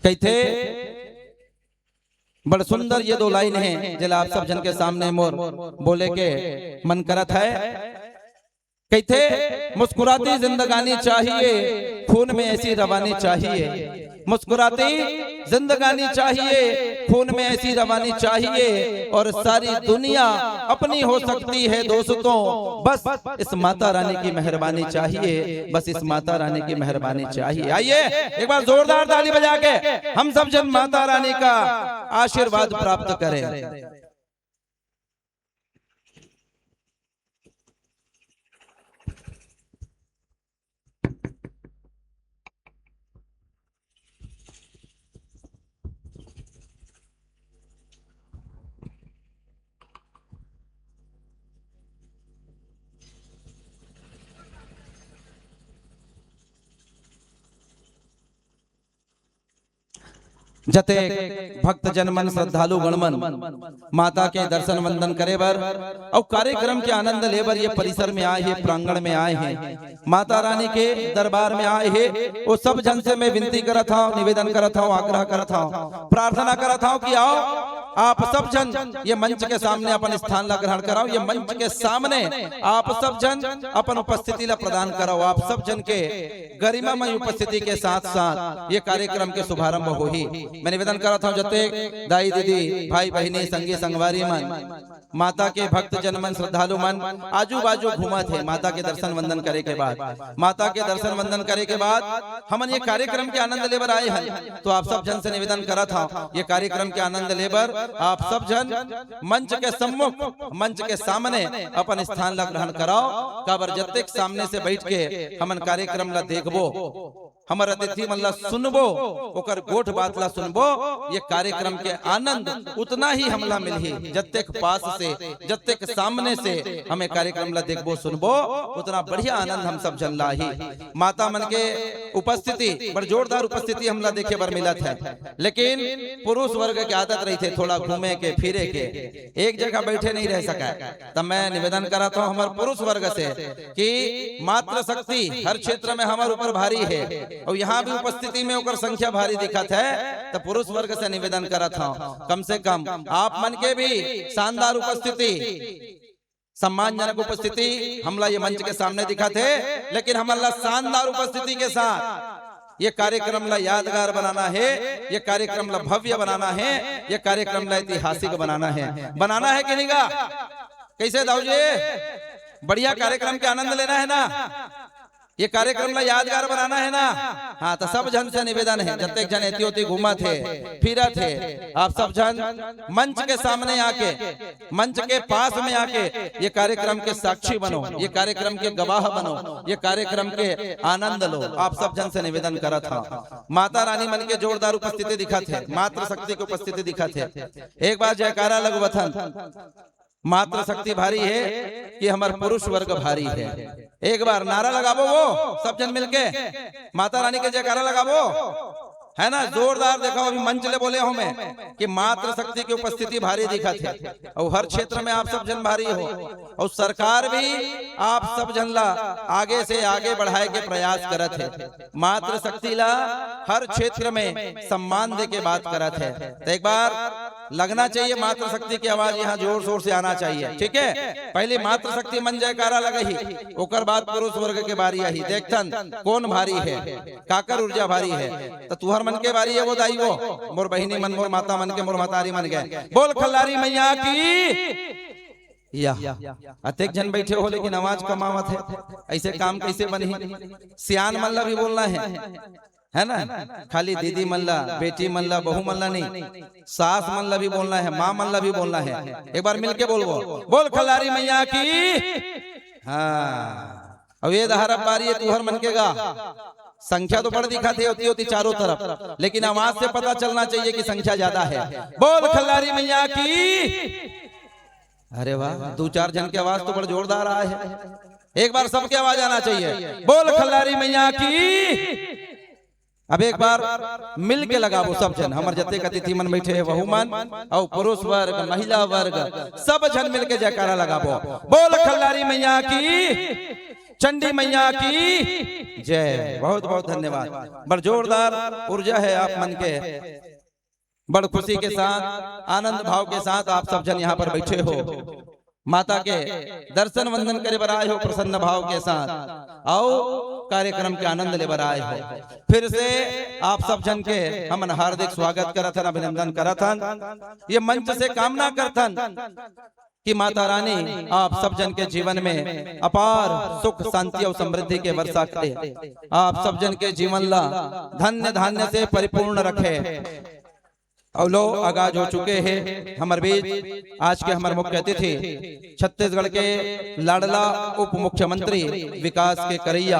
कहिथे, बड़ सुंदर ये दो लाइन हे, जेला आप सब झन के सामने मोर बोले के मन करत हे। कहिथे, मुस्कुराती जिंदगानी चाहिए, खून में ऐसी रवानी चाहिए। मुस्कुराती जिंदगानी चाहिए, खून में ऐसी रवानी चाहिए, और सारी दुनिया अपनी हो सकती है दोस्तों, बस इस माता रानी की मेहरबानी चाहिए, बस इस माता रानी की मेहरबानी चाहिए। आइए, एक बार जोरदार ताली बजा के हम सब झन माता रानी का आशीर्वाद प्राप्त करें। जतेक भक्तजन मन, श्रद्धालु गण मन माता के दर्शन वंदन करे बर अउ कार्यक्रम के आनंद ले बर ये परिसर में आए हे, प्रांगण में आए हे, माता रानी के दरबार में आए हे, वो सब झन से मैं विनती करत हव, निवेदन करत हव, आग्रह करत हव, प्रार्थना करत हव कि आओ, आप सब झन ये मंच के सामने अपन स्थान ला ग्रहण कराओ। ये मंच के सामने आप सब झन अपन उपस्थिति ला प्रदान कराओ। आप सब झन के गरिमामय उपस्थिति के साथ साथ ये कार्यक्रम के शुभारंभ होही। मैं निवेदन करत हव, जते दाई दीदी, भाई बहिनी, संगी संगवारी मन, माता के भक्त जन मन, श्रद्धालु मन आजू बाजू घूमत हे माता के दर्शन वंदन करे के बाद। माता के दर्शन वंदन करे के बाद हमन ये कार्यक्रम के आनंद लेबर आए हन, तो आप सब झन से निवेदन करत हव, ये कार्यक्रम के आनंद लेबर आप सब झन मंच के सम्मुख, मंच के सामने अपन स्थान ला ग्रहण कराओ, काबर जतेक सामने से बैठ के हमन कार्यक्रम ला देखबो, हमर अतिथि मन ला सुनबो, ओकर गोठ बात ला सुनबो, ये कार्यक्रम के आनंद उतना ही हमला मिलही। जतेक पास से, जतेक सामने से हमें कार्यक्रम ला देखबो सुनबो, उतना बढ़िया आनंद हम सब झन ला आही। माता मन के उपस्थिति, बड़ जोरदार उपस्थिति हमला देखे बर मिलत है। लेकिन पुरुष वर्ग के आदत रहिथे थोड़ा घूमे के, फिरे के, एक जगह बैठे नहीं रह सकय। त मैं निवेदन करत हूँ हमर पुरुष वर्ग से कि मातृ शक्ति हर क्षेत्र में हमर ऊपर भारी है, अउ यहाँ भी उपस्थिति में ओकर संख्या भारी दिखत है। त पुरुष वर्ग से निवेदन करत हूँ, कम से कम आप मन के भी शानदार उपस्थिति, सम्मानजनक उपस्थिति हमला ये मंच के सामने दिखत है, लेकिन हमन ला शानदार उपस्थिति के साथ ये कार्यक्रम ला यादगार बनाना है, ये कार्यक्रम ला भव्य बनाना है, ये कार्यक्रम ला ऐतिहासिक बनाना है। बनाना है कि नहीं गा? कैसे दाऊ जी, बढ़िया कार्यक्रम के आनंद लेना है ना? ये कार्यक्रम ला यादगार बनाना है ना? हाँ, त सब झन से निवेदन है, जतेक झन एती ओती घूमत है, फिरत है, आप सब झन मंच के सामने आके, मंच के पास में आके ये कार्यक्रम के साक्षी बनो, ये कार्यक्रम के गवाह बनो, ये कार्यक्रम के आनंद लो। आप सब झन से निवेदन करत हूँ, माता रानी मन के जोरदार उपस्थिति दिखत है, मातृ शक्ति के उपस्थिति दिखत है। एक बार जयकारा लगवथन, मातृ शक्ति भारी है कि हमर पुरुष वर्ग भारी है? एक बार नारा लगाबो वो सब झन मिलके, माता रानी के जयकारा लगाबो, है ना? जोरदार। देखो, अभी मंच ले बोले हूँ मैं कि मातृ शक्ति की उपस्थिति भारी दिखत है, अउ हर क्षेत्र में आप सब झन भारी हो, अउ सरकार भी आप सब झन ला आगे से आगे बढ़ाए के प्रयास करत है। मातृ शक्ति ला हर क्षेत्र में सम्मान दे के बात करत है। त एक बार लगना चाहिए, मातृ शक्ति की आवाज यहाँ जोर शोर से आना चाहिए, ठीक है? पहले मातृ शक्ति मन जयकारा लगही, ओकर बाद पुरुष वर्ग के बारी आही। देखथन कोन भारी है, काकर ऊर्जा भारी है। त तुहर मन के बारी है वो दाई वो, मोर बहिनी मन, मोर माता मन के, मोर मतारी मन के। बोल खल्लारी मैया की। या अतेक झन बैठे हो, लेकिन आवाज कम आवत है, ऐसे काम कैसे बनही? सियान मन ला भी बोलना है, है ना? खाली दीदी मन ला, बेटी मन ला, बहू मन ला नहीं, सास मन ला भी बोलना है, माँ मन ला भी बोलना है। एक बार मिलके बोलबो, बोल खल्लारी मैया की। हाँ, अब ये दहार अब बारी है तुहर मन के गा। संख्या तो बड़ दिखत है ओती ओती चारों तरफ, लेकिन आवाज से पता चलना चाहिए कि संख्या ज्यादा है। बोल खल्लारी मैया की। अरे वाह, दो चार झन के आवाज तो बड़ जोरदार आए है। एक बार सबके आवाज आना चाहिए, बोल खल्लारी मैया की। अब एक बार मिल के लगाबो सब झन, हमर जतेक अतिथि मन बैठे हे वहू मन, अउ पुरुष वर्ग, महिला वर्ग, सब झन मिल के जयकारा लगाबो। बोल खल्लारी मैया की, चंडी मैया की जय। बहुत बहुत धन्यवाद। बड़ जोरदार ऊर्जा है आप मन के। बड़ खुशी के साथ, आनंद भाव के साथ आप सब झन यहाँ पर बैठे हो, माता के दर्शन वंदन करे बर आए हो प्रसन्न भाव के साथ, अउ कार्यक्रम के आनंद ले बर आए हो। फिर से आप सब झन के हमन हार्दिक स्वागत करत हन, अभिनंदन करत हन। ये मंच से कामना करत हन कि माता रानी आप सब झन के जीवन में अपार सुख, शांति अउ समृद्धि के वर्षा करे। आप सब झन के जीवन ला धन्य धान्य से परिपूर्ण रखे। अउ लो, आगाज हो चुके हे हमर बीच आज के हमर मुख्य अतिथि, छत्तीसगढ़ के लाडला उप मुख्यमंत्री, विकास के करैया,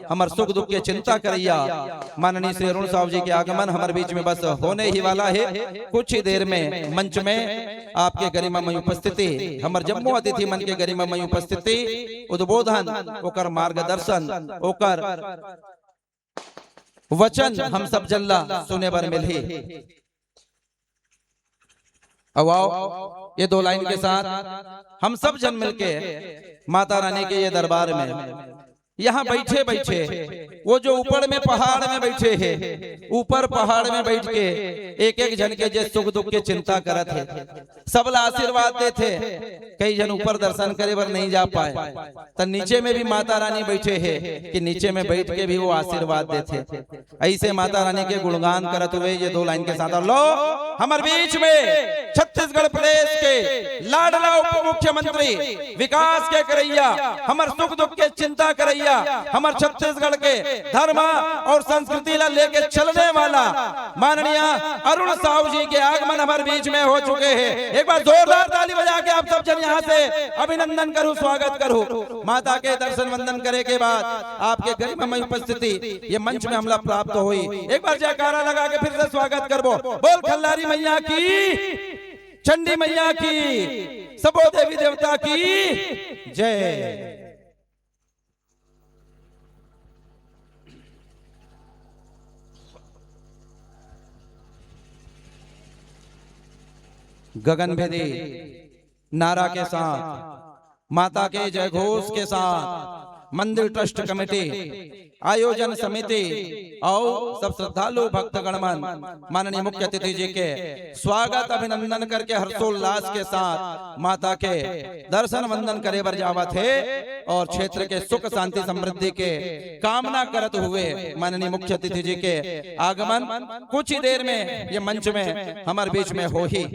हमर सुख दुख के चिंता करैया माननीय श्री अरुण साव जी के आगमन हमर बीच में बस होने ही वाला है। कुछ ही देर में मंच में आपके गरिमामय उपस्थिति, हमर जम्मो अतिथि मन के गरिमामय उपस्थिति, उद्बोधन, ओकर मार्गदर्शन, ओकर वचन हम सब झन ला सुने बर मिलही। अब आओ, ये दो लाइन के साथ हम सब झन मिलके माता रानी के ये दरबार में, यहाँ बैठे बैठे, वो जो ऊपर में पहाड़ में बैठे हे, ऊपर पहाड़ में बैठ के एक एक झन के जे सुख दुख के चिंता करत हे, सब ला आशीर्वाद देथे। कई झन ऊपर दर्शन करे बर नहीं जा पाए, त नीचे में भी माता रानी बैठे हे कि नीचे में बैठ के भी वो आशीर्वाद देथे। ऐसे माता रानी के गुणगान करत हुए ये दो लाइन के साथ, और लो, हमर बीच में छत्तीसगढ़ प्रदेश के लाडला उप मुख्यमंत्री, विकास के करैया, हमर सुख दुख के चिंता करैया, हमर छत्तीसगढ़ के धर्म और संस्कृति ला लेके चलने वाला माननीय अरुण साहू जी के आगमन हमर बीच में हो चुके हे। एक बार जोरदार ताली बजा के आप सब जन यहाँ से अभिनंदन करूँ, स्वागत करूँ। माता के दर्शन वंदन करे के बाद आपके गरिमामय उपस्थिति ये मंच में हमला प्राप्त होई। एक बार जयकारा लगा के फिर से स्वागत करबो। बोल खल्लारी मैया की, चंडी मैया की, सबो देवी देवता की जय। गगन भेदी नारा के साथ, माता के जयघोष के साथ मंदिर ट्रस्ट कमेटी, आयोजन समिति और सब श्रद्धालु भक्तगण मन माननीय मुख्य अतिथि जी के स्वागत अभिनंदन करके हर्षोल्लास के साथ माता के दर्शन वंदन करे बर जावत हे और क्षेत्र के सुख शांति समृद्धि के कामना करत हुए माननीय मुख्य अतिथि जी के आगमन कुछ ही देर में ये मंच में हमर बीच में होही।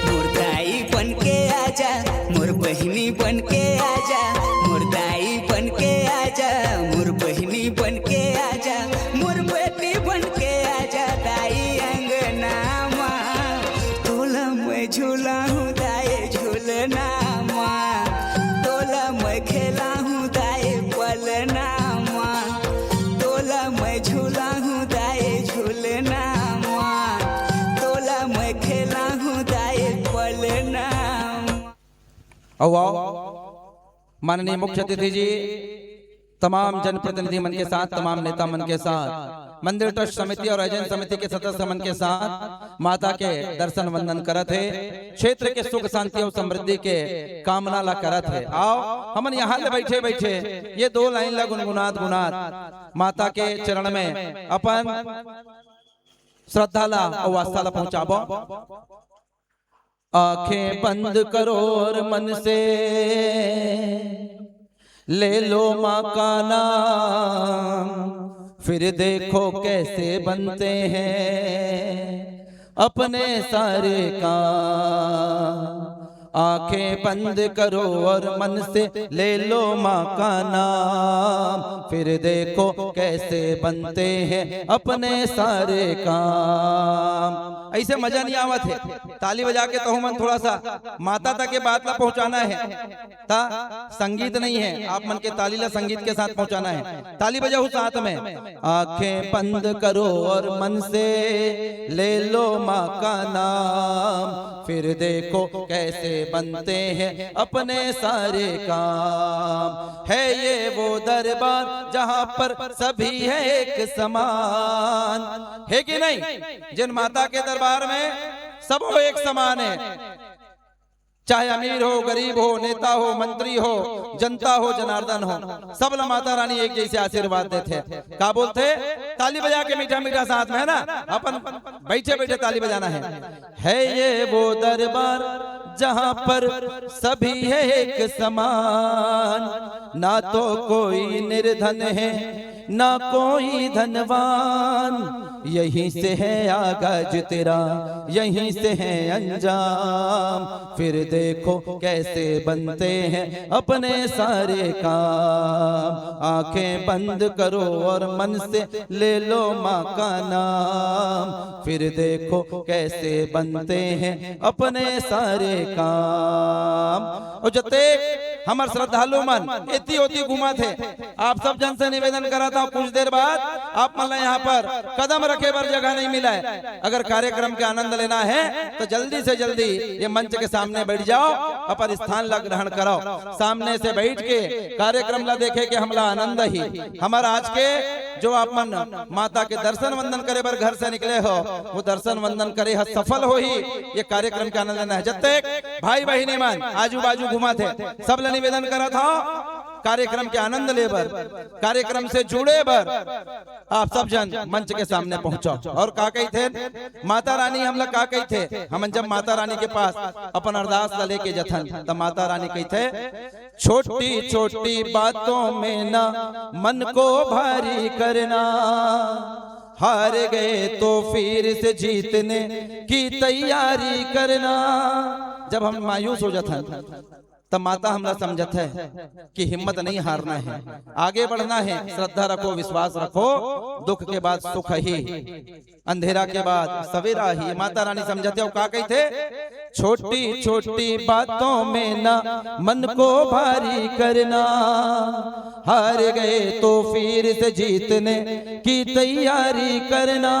मोर दाई बन के आजा, मोर बहिनी बन के आजा, मोर दाई बन के आजा, मोर बहिनी बन के आजा, मोर बेटी बन के आजा दाई अंगना मा। तोला मैं झूला हूँ दाई झूलना मा, तोला मैं खेला हूँ दाई पलना मा, तोला मैं झूला हूँ दाई झूलना मा, तोला मैं खेला हूँ दाई पलना मा। अउ आओ, माननीय मुख्य अतिथि जी, तमाम जनप्रतिनिधि मन के साथ, तमाम नेता मन के साथ, मंदिर ट्रस्ट समिति और आयोजन समिति के सदस्य मन के साथ माता के दर्शन वंदन करत हे, क्षेत्र के सुख शांति और समृद्धि के कामना ला करत हे। आओ, हमन यहाँ ले बैठे बैठे ये दो लाइन ला गुनगुनात गुनात माता के चरण में अपन श्रद्धा ला और आस्था ला पहुँचाबो। आंखें बंद करो और मन से ले लो माँ का नाम, फिर देखो कैसे बनते हैं अपने सारे काम। आंखें बंद करो और मन से ले लो माँ का नाम, फिर देखो कैसे बनते हैं अपने सारे काम। ऐसे मजा नहीं आवत हे, ताली बजा के तहु मन थोड़ा सा माता तक के बात ला पहुंचाना हे। ता संगीत नहीं हे, आप मन के ताली ला संगीत के साथ पहुंचाना हे। ताली बजाओ साथ में। आंखें बंद करो और मन से ले लो माँ का नाम, फिर देखो कैसे बनते हैं अपने सारे काम। है ये वो दरबार जहाँ पर सभी है एक समान, हे कि नहीं? जिन माता के दरबार में सब हो एक समान हे, चाहे अमीर हो, गरीब हो, नेता हो, मंत्री हो, जनता हो, जनार्दन हो, सब ला माता रानी एक जैसे आशीर्वाद देथे। का बोलथे? ताली बजा के मीठा मीठा साथ में, है ना? अपन बैठे बैठे ताली बजाना हे। है ये वो दरबार जहाँ पर सभी है एक समान, ना तो कोई निर्धन है, ना कोई धनवान। यहीं से है आगाज तेरा, यहीं से है अंजाम। फिर देखो कैसे बनते हैं अपने सारे काम। आंखें बंद करो और मन से ले लो माँ का नाम। फिर देखो कैसे बनते हैं अपने सारे काम। और जतेक हमर श्रद्धालु मन एती ओती घूमत हे, आप सब जन से निवेदन करत हंव, कुछ देर बाद आप मन ला यहाँ पर कदम रखे बर जगह नहीं मिलय। अगर कार्यक्रम के आनंद लेना है तो जल्दी से जल्दी ये मंच के सामने बैठ जाओ, अपन स्थान ला ग्रहण करो। सामने से बैठ के कार्यक्रम ला देखे के हमला आनंद ही। हमर आज के जो आप मन माता के दर्शन वंदन करे बर घर से निकले हो, वो दर्शन वंदन करे ह सफल होही। ये कार्यक्रम के आनंद लेना है। जतेक भाई बहिनी मन आजू बाजू घूमत हे, सब ला निवेदन करत हंव, कार्यक्रम के आनंद ले बर, कार्यक्रम से जुड़े बर आप सब जन मंच के सामने पहुंचो। और का कहिथे माता रानी, हमला का कहिथे? हमन जब माता रानी के पास अपन अरदास ला लेके जथन, त माता रानी कहिथे, छोटी छोटी बातों में ना मन को भारी करना, हार गए तो फिर से जीतने की तैयारी करना। जब हम मायूस हो जाथन, तब माता हमला समझत है कि हिम्मत नहीं हारना है, आगे बढ़ना है। श्रद्धा रखो, विश्वास रखो, दुख के बाद सुख ही, अंधेरा के बाद सवेरा ही। माता रानी समझत हे, अउ का कहिथे? छोटी छोटी बातों में ना मन को भारी करना, हार गए तो फिर से जीतने की तैयारी करना।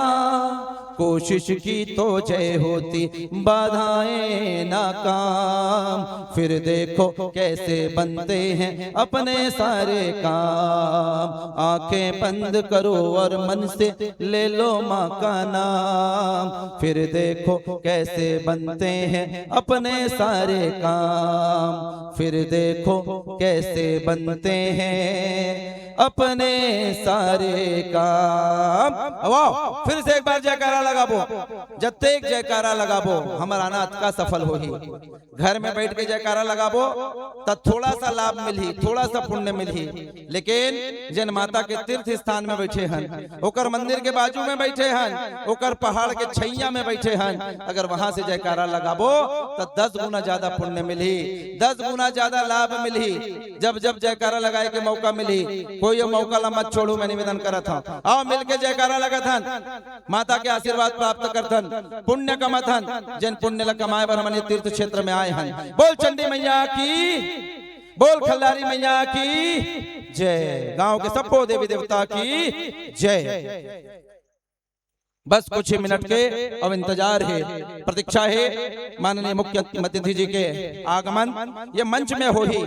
कोशिश की तो जय होती, बाधाएं नाकाम। फिर देखो कैसे बनते हैं अपने सारे काम। आंखें बंद करो और मन से ले लो माँ का नाम। फिर देखो कैसे बनते हैं अपने सारे काम। फिर देखो कैसे बनते हैं अपने सारे काम। वाह, फिर से एक बार जयकारा लगाबो, जतेक जयकारा लगाबो, हमर आना अतका सफल होही। घर में बैठ के जयकारा लगाबो, त थोड़ा सा लाभ मिलही, थोड़ा सा पुण्य मिलही। लेकिन जेन माता के तीर्थ स्थान में बैठे हन, ओकर मंदिर के बाजू में बैठे हन, ओकर पहाड़ के छैया में बैठे हन, अगर वहां से जयकारा लगाबो, त दस गुना ज्यादा पुण्य मिलही, दस गुना ज्यादा लाभ मिलही। जब जब जयकारा लगाए के मौका मिलही, कोई ये मौका ला मत छोड़ू, मैं निवेदन करत हंव। आओ, मिलके जयकारा लगाथन, माता के आशीर्वाद प्राप्त करथन, पुण्य कमाथन, जेन पुण्य ला कमाए बर हमन ये तीर्थ क्षेत्र में आए हन। बोल चंडी मैया की, बोल खल्लारी मैया की जय, गांव के सब्बो देवी देवता की जय। बस कुछ ही मिनट के अब इंतजार हे, प्रतीक्षा हे माननीय मुख्य अतिथि जी के आगमन। ये मंच में होही,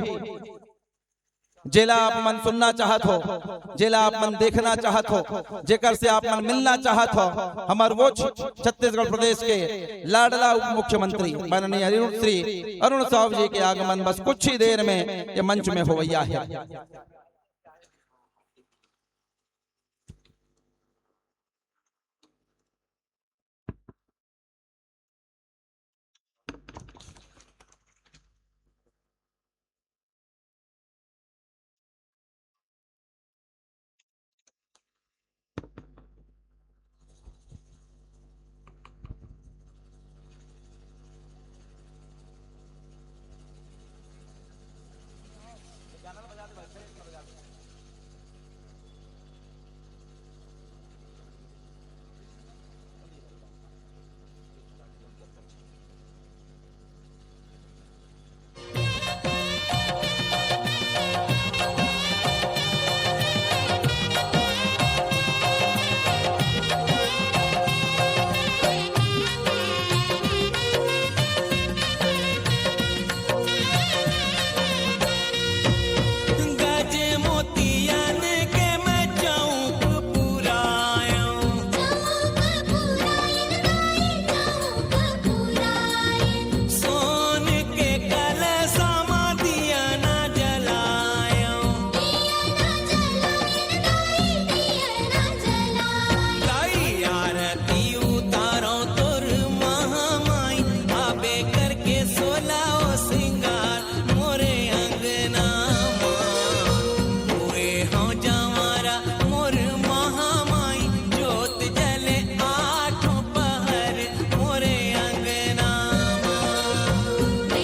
जेला आप मन सुनना चाहत हो, जेला आप मन देखना चाहत हो, जेकर से आप मन मिलना चाहत हो, हमर वो छ-, छत्तीसगढ़ प्रदेश के लाडला उप मुख्यमंत्री माननीय अरुण, श्री अरुण साव जी के आगमन बस कुछ ही देर में ये मंच में होवैया हे।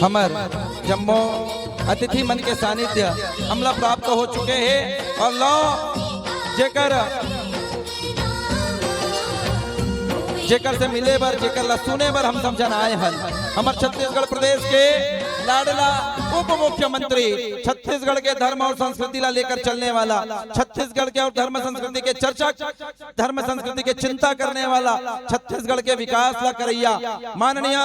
हमर जम्मो अतिथि मन के सानिध्य हमला प्राप्त हो चुके हे। और लो, जेकर जेकर से मिले बर, जेकर ला सुने बर हम सब झन आए हन, हमर छत्तीसगढ़ प्रदेश के लाडला उप मुख्यमंत्री, छत्तीसगढ़ के धर्म और संस्कृति ला लेकर चलने वाला, छत्तीसगढ़ के और धर्म संस्कृति के चर्चा, धर्म संस्कृति के चिंता करने वाला, छत्तीसगढ़ के विकास ला करैया माननीय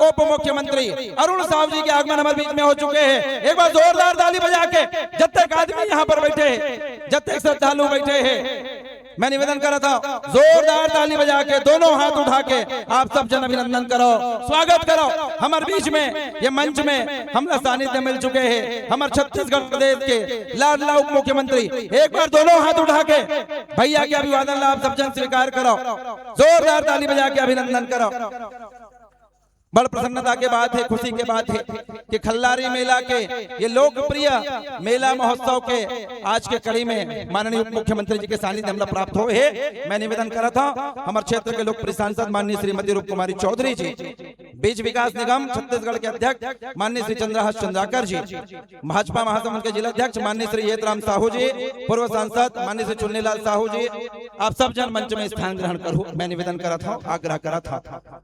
उप मुख्यमंत्री अरुण साहू जी के आगमन हमर बीच में हो चुके हे। एक बार जोरदार ताली बजा के जतेक आदमी यहाँ पर बैठे हे, जतेक श्रद्धालु बैठे हे, मैं निवेदन करत हंव, जोरदार ताली बजा के, दोनों हाथ उठा के आप सब झन अभिनंदन करो, स्वागत करो। हमर बीच में, ये मंच में हमला सानिध्य मिल चुके हे हमर छत्तीसगढ़ प्रदेश के लाडला उप मुख्यमंत्री। एक बार दोनों हाथ उठा के भैया के अभिवादन ला आप सब झन स्वीकार करो, जोरदार ताली बजा के अभिनंदन करो। बड़ प्रसन्नता के बात हे, खुशी के बात हे कि खल्लारी मेला के, ये लोकप्रिय मेला महोत्सव के आज के कड़ी में माननीय उप मुख्यमंत्री जी के सानिध्य हमला प्राप्त होए हे। मैं निवेदन करत हंव, हमर क्षेत्र के लोकप्रिय सांसद माननीय श्रीमती रूप कुमारी चौधरी जी, बीज विकास निगम छत्तीसगढ़ के अध्यक्ष माननीय श्री चंद्रहास चंद्राकर जी, भाजपा महासमुंद के जिला अध्यक्ष माननीय श्री येतराम साहू जी, पूर्व सांसद माननीय श्री चुन्नीलाल साहू जी, आप सब झन मंच में स्थान ग्रहण करहू, मैं निवेदन करत हंव, आग्रह करत हंव।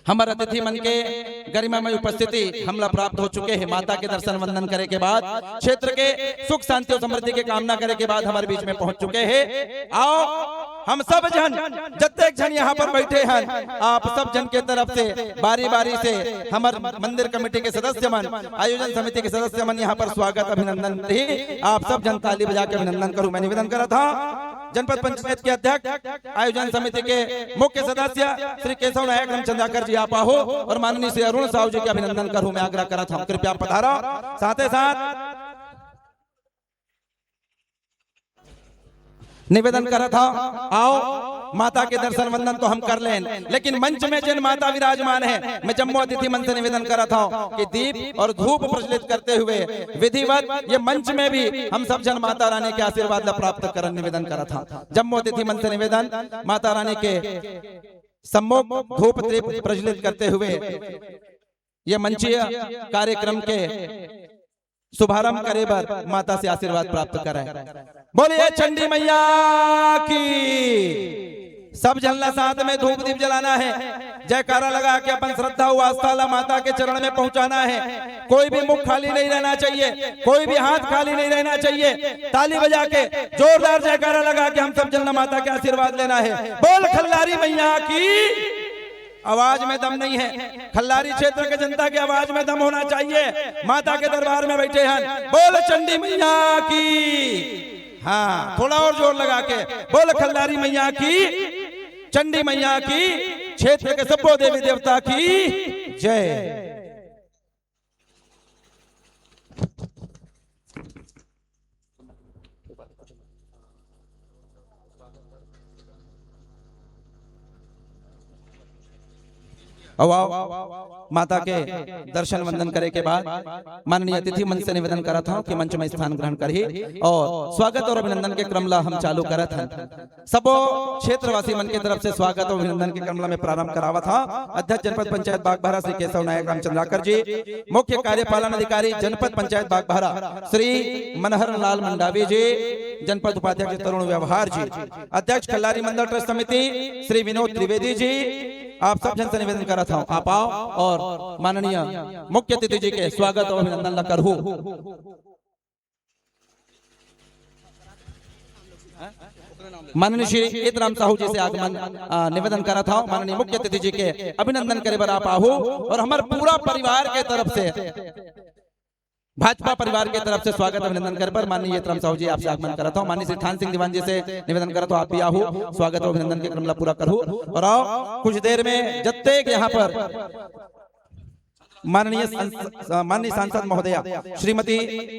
हमर अतिथि मन के गरिमामय उपस्थिति हमला प्राप्त हो चुके हे। माता के दर्शन वंदन करे के बाद, क्षेत्र के सुख शांति और समृद्धि के कामना करे के बाद हमर बीच में पहुंच चुके हे। आओ, हम सब झन, जतेक झन यहाँ पर बैठे हन, आप सब झन के तरफ से बारी-बारी से हमर मंदिर कमेटी के सदस्य मन, आयोजन समिति के सदस्य मन यहाँ पर स्वागत अभिनंदन रही। आप सब झन ताली बजा के अभिनंदन करहू, मैं निवेदन करत हंव। जनपद पंचायत के अध्यक्ष, आयोजन समिति के मुख्य सदस्य श्री केशव नायक रामचंद्राकर जी आप आहू और माननीय श्री अरुण साहू जी के अभिनंदन करहू, मैं आग्रह करत हंव, कृपया पधारो। साथे साथ निवेदन करत हंव, आओ, माता के दर्शन वंदन तो हम कर लेन, लेकिन मंच में जिन माता विराजमान हे, मैं जम्मो अतिथि मन से निवेदन करत हंव कि दीप और धूप प्रज्वलित करते हुए विधिवत ये मंच में भी हम सब झन माता रानी के आशीर्वाद ला प्राप्त करन, निवेदन करत हंव। जम्मो अतिथि मन से निवेदन, माता रानी के सम्मुख धूप दीप प्रज्वलित करते हुए ये मंचीय कार्यक्रम के शुभारंभ करे बर माता से आशीर्वाद प्राप्त करय। बोलिए चंडी मैया की। सब झन ला साथ में धूप दीप जलाना हे, जयकारा लगा के अपन श्रद्धा व आस्था ला माता के चरण में पहुंचाना हे। कोई भी मुख खाली नहीं रहना चाहिए, कोई भी हाथ खाली नहीं रहना चाहिए। ताली बजा के जोरदार जयकारा लगा के हम सब झन ला माता के आशीर्वाद लेना हे। बोल खल्लारी मैया की। आवाज में दम नहीं है। खल्लारी क्षेत्र के जनता के आवाज में दम होना चाहिए। माता के दरबार में बैठे हैं, बोल चंडी मैया की। हाँ, थोड़ा और जोर लगा के बोल खल्लारी मैया की, चंडी मैया की, क्षेत्र के सब्बो देवी देवता की जय। अउ आओ, माता के दर्शन वंदन करे के बाद माननीय अतिथि मन से निवेदन करत हंव कि मंच में स्थान ग्रहण करही और स्वागत और अभिनंदन के क्रम ला हम चालू करत हन। सबो क्षेत्रवासी मन के तरफ से स्वागत और अभिनंदन के क्रम ला मैं प्रारंभ करावत हंव। अध्यक्ष जनपद पंचायत बागबाहरा श्री केशव नायक रामचंद्राकर जी, मुख्य कार्यपालन अधिकारी जनपद पंचायत बागबाहरा श्री मनहर लाल मंडावी जी, जनपद उपाध्यक्ष तरुण व्यवहार जी, अध्यक्ष खल्लारी मंडल ट्रस्ट समिति श्री विनोद त्रिवेदी जी, आप सब झन से निवेदन करत हंव, आप आओ और माननीय मुख्य अतिथि जी के स्वागत और अभिनंदन ला करहू। माननीय श्री एतराम साहू जी से आगमन, अ, निवेदन करत हंव, माननीय मुख्य अतिथि जी के अभिनंदन करे बर आप आहू और हमर पूरा परिवार के तरफ से, भाजपा परिवार के तरफ से स्वागत अभिनंदन करे बर माननीय एतराम साहू जी आपसे आगमन करत हंव। माननीय श्री थान सिंह दीवान जी से निवेदन करत हंव, आप भी आहू, स्वागत और अभिनंदन के क्रम ला पूरा करहू। और आओ, कुछ देर में जत्ते के यहाँ पर माननीय सांस-, माननीय सांसद महोदया श्रीमती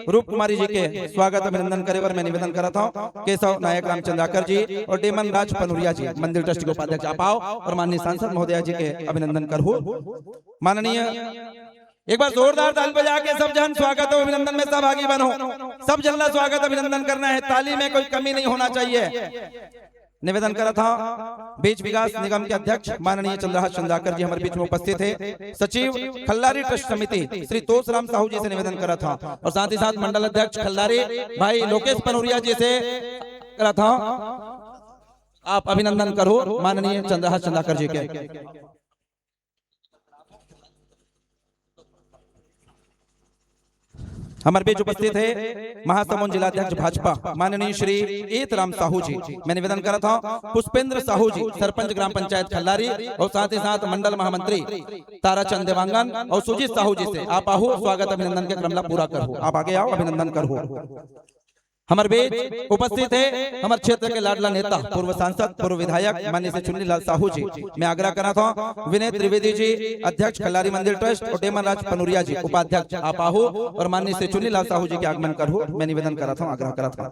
रूप कुमारी जी के स्वागत अभिनंदन करे बर मैं निवेदन करत हंव। केशव नायक रामचंद्राकर जी और डेमन राज पनुरिया जी, मंदिर ट्रस्ट के उपाध्यक्ष, आप आओ और माननीय सांसद महोदया जी के अभिनंदन करहू। माननीय, एक बार जोरदार ताली बजा के सब झन स्वागत और अभिनंदन में सहभागी बनो। सब झन ला स्वागत अभिनंदन करना है, ताली में कोई कमी नहीं होना चाहिए। निवेदन करत हंव, बीच विकास निगम के अध्यक्ष माननीय चंद्रहास चंद्राकर जी हमर बीच में उपस्थित हे। सचिव खल्लारी ट्रस्ट समिति श्री तोसराम साहू जी से निवेदन करत हंव, और साथ ही साथ मंडल अध्यक्ष खल्लारी भाई लोकेश पनोरिया जी से करत हंव, आप अभिनंदन करहू माननीय चंद्रहास चंद्राकर जी के। हमर बीच उपस्थित हे महासमुंद जिला अध्यक्ष भाजपा माननीय श्री एतराम साहू जी। मैं निवेदन करत हंव पुष्पेंद्र साहू जी, सरपंच ग्राम पंचायत खल्लारी, और साथ ही साथ मंडल महामंत्री ताराचंद देवांगन और सुजीत साहू जी से आप आहू, स्वागत अभिनंदन के क्रम ला पूरा करहू। आप आगे आओ, अभिनंदन करहू। हमर बीच उपस्थित हे हमर क्षेत्र के लाडला नेता, पूर्व सांसद, पूर्व विधायक माननीय श्री चुन्नीलाल साहू जी। मैं आग्रह करत हंव विनय त्रिवेदी जी, अध्यक्ष खल्लारी मंदिर ट्रस्ट, और डेमन राज पनुरिया जी, उपाध्यक्ष, आप आहू और माननीय श्री चुन्नीलाल साहू जी के आगमन करहू, मैं निवेदन करत हंव, आग्रह करत हंव।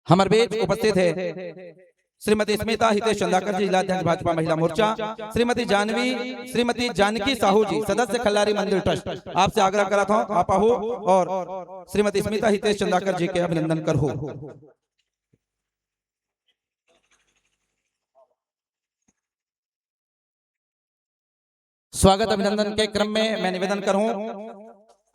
हमर बीच उपस्थित हे श्रीमती स्मिता हितेश चंदाकर जी, जिला अध्यक्ष भाजपा महिला मोर्चा, श्रीमती जानवी, श्रीमती जानकी साहू जी, सदस्य खल्लारी मंदिर ट्रस्ट। आपसे आग्रह करत हंव, आप आहू और श्रीमती स्मिता हितेश चंदाकर जी के अभिनंदन करहू। स्वागत अभिनंदन के क्रम में मैं निवेदन करहूं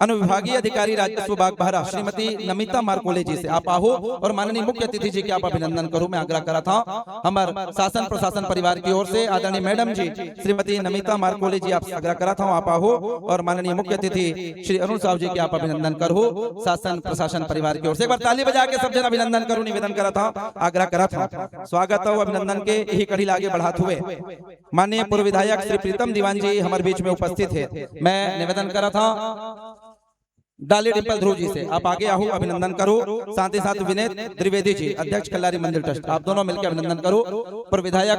अनुविभागीय अधिकारी राजस्व बागबाहरा श्रीमती नमिता मारकोले जी से आप आहू और माननीय मुख्य अतिथि जी के आप अभिनंदन करहू। मैं आग्रह करत हंव हमर शासन प्रशासन परिवार की ओर से आदरणीय मैडम जी श्रीमती नमिता मारकोले जी, आपसे आग्रह करत हंव, आप आहू और माननीय मुख्य अतिथि श्री अरुण साहू जी के आप अभिनंदन करहू शासन प्रशासन परिवार की ओर से। एक बार ताली बजा के सब जन अभिनंदन करहू, निवेदन करत हंव, आग्रह करत हंव। स्वागत अउ अभिनंदन के इही कड़ी ला आगे बढ़ात हुए माननीय पूर्व विधायक श्री प्रीतम दीवान जी हमर बीच में उपस्थित हे। मैं निवेदन करत हंव डाली डिंपल ध्रुव जी से आप आगे आहू, अभिनंदन करहू। साथ ही साथ विनय द्विवेदी जी, अध्यक्ष खल्लारी मंदिर ट्रस्ट, आप दोनों मिलकर अभिनंदन करहू। पूर्व विधायक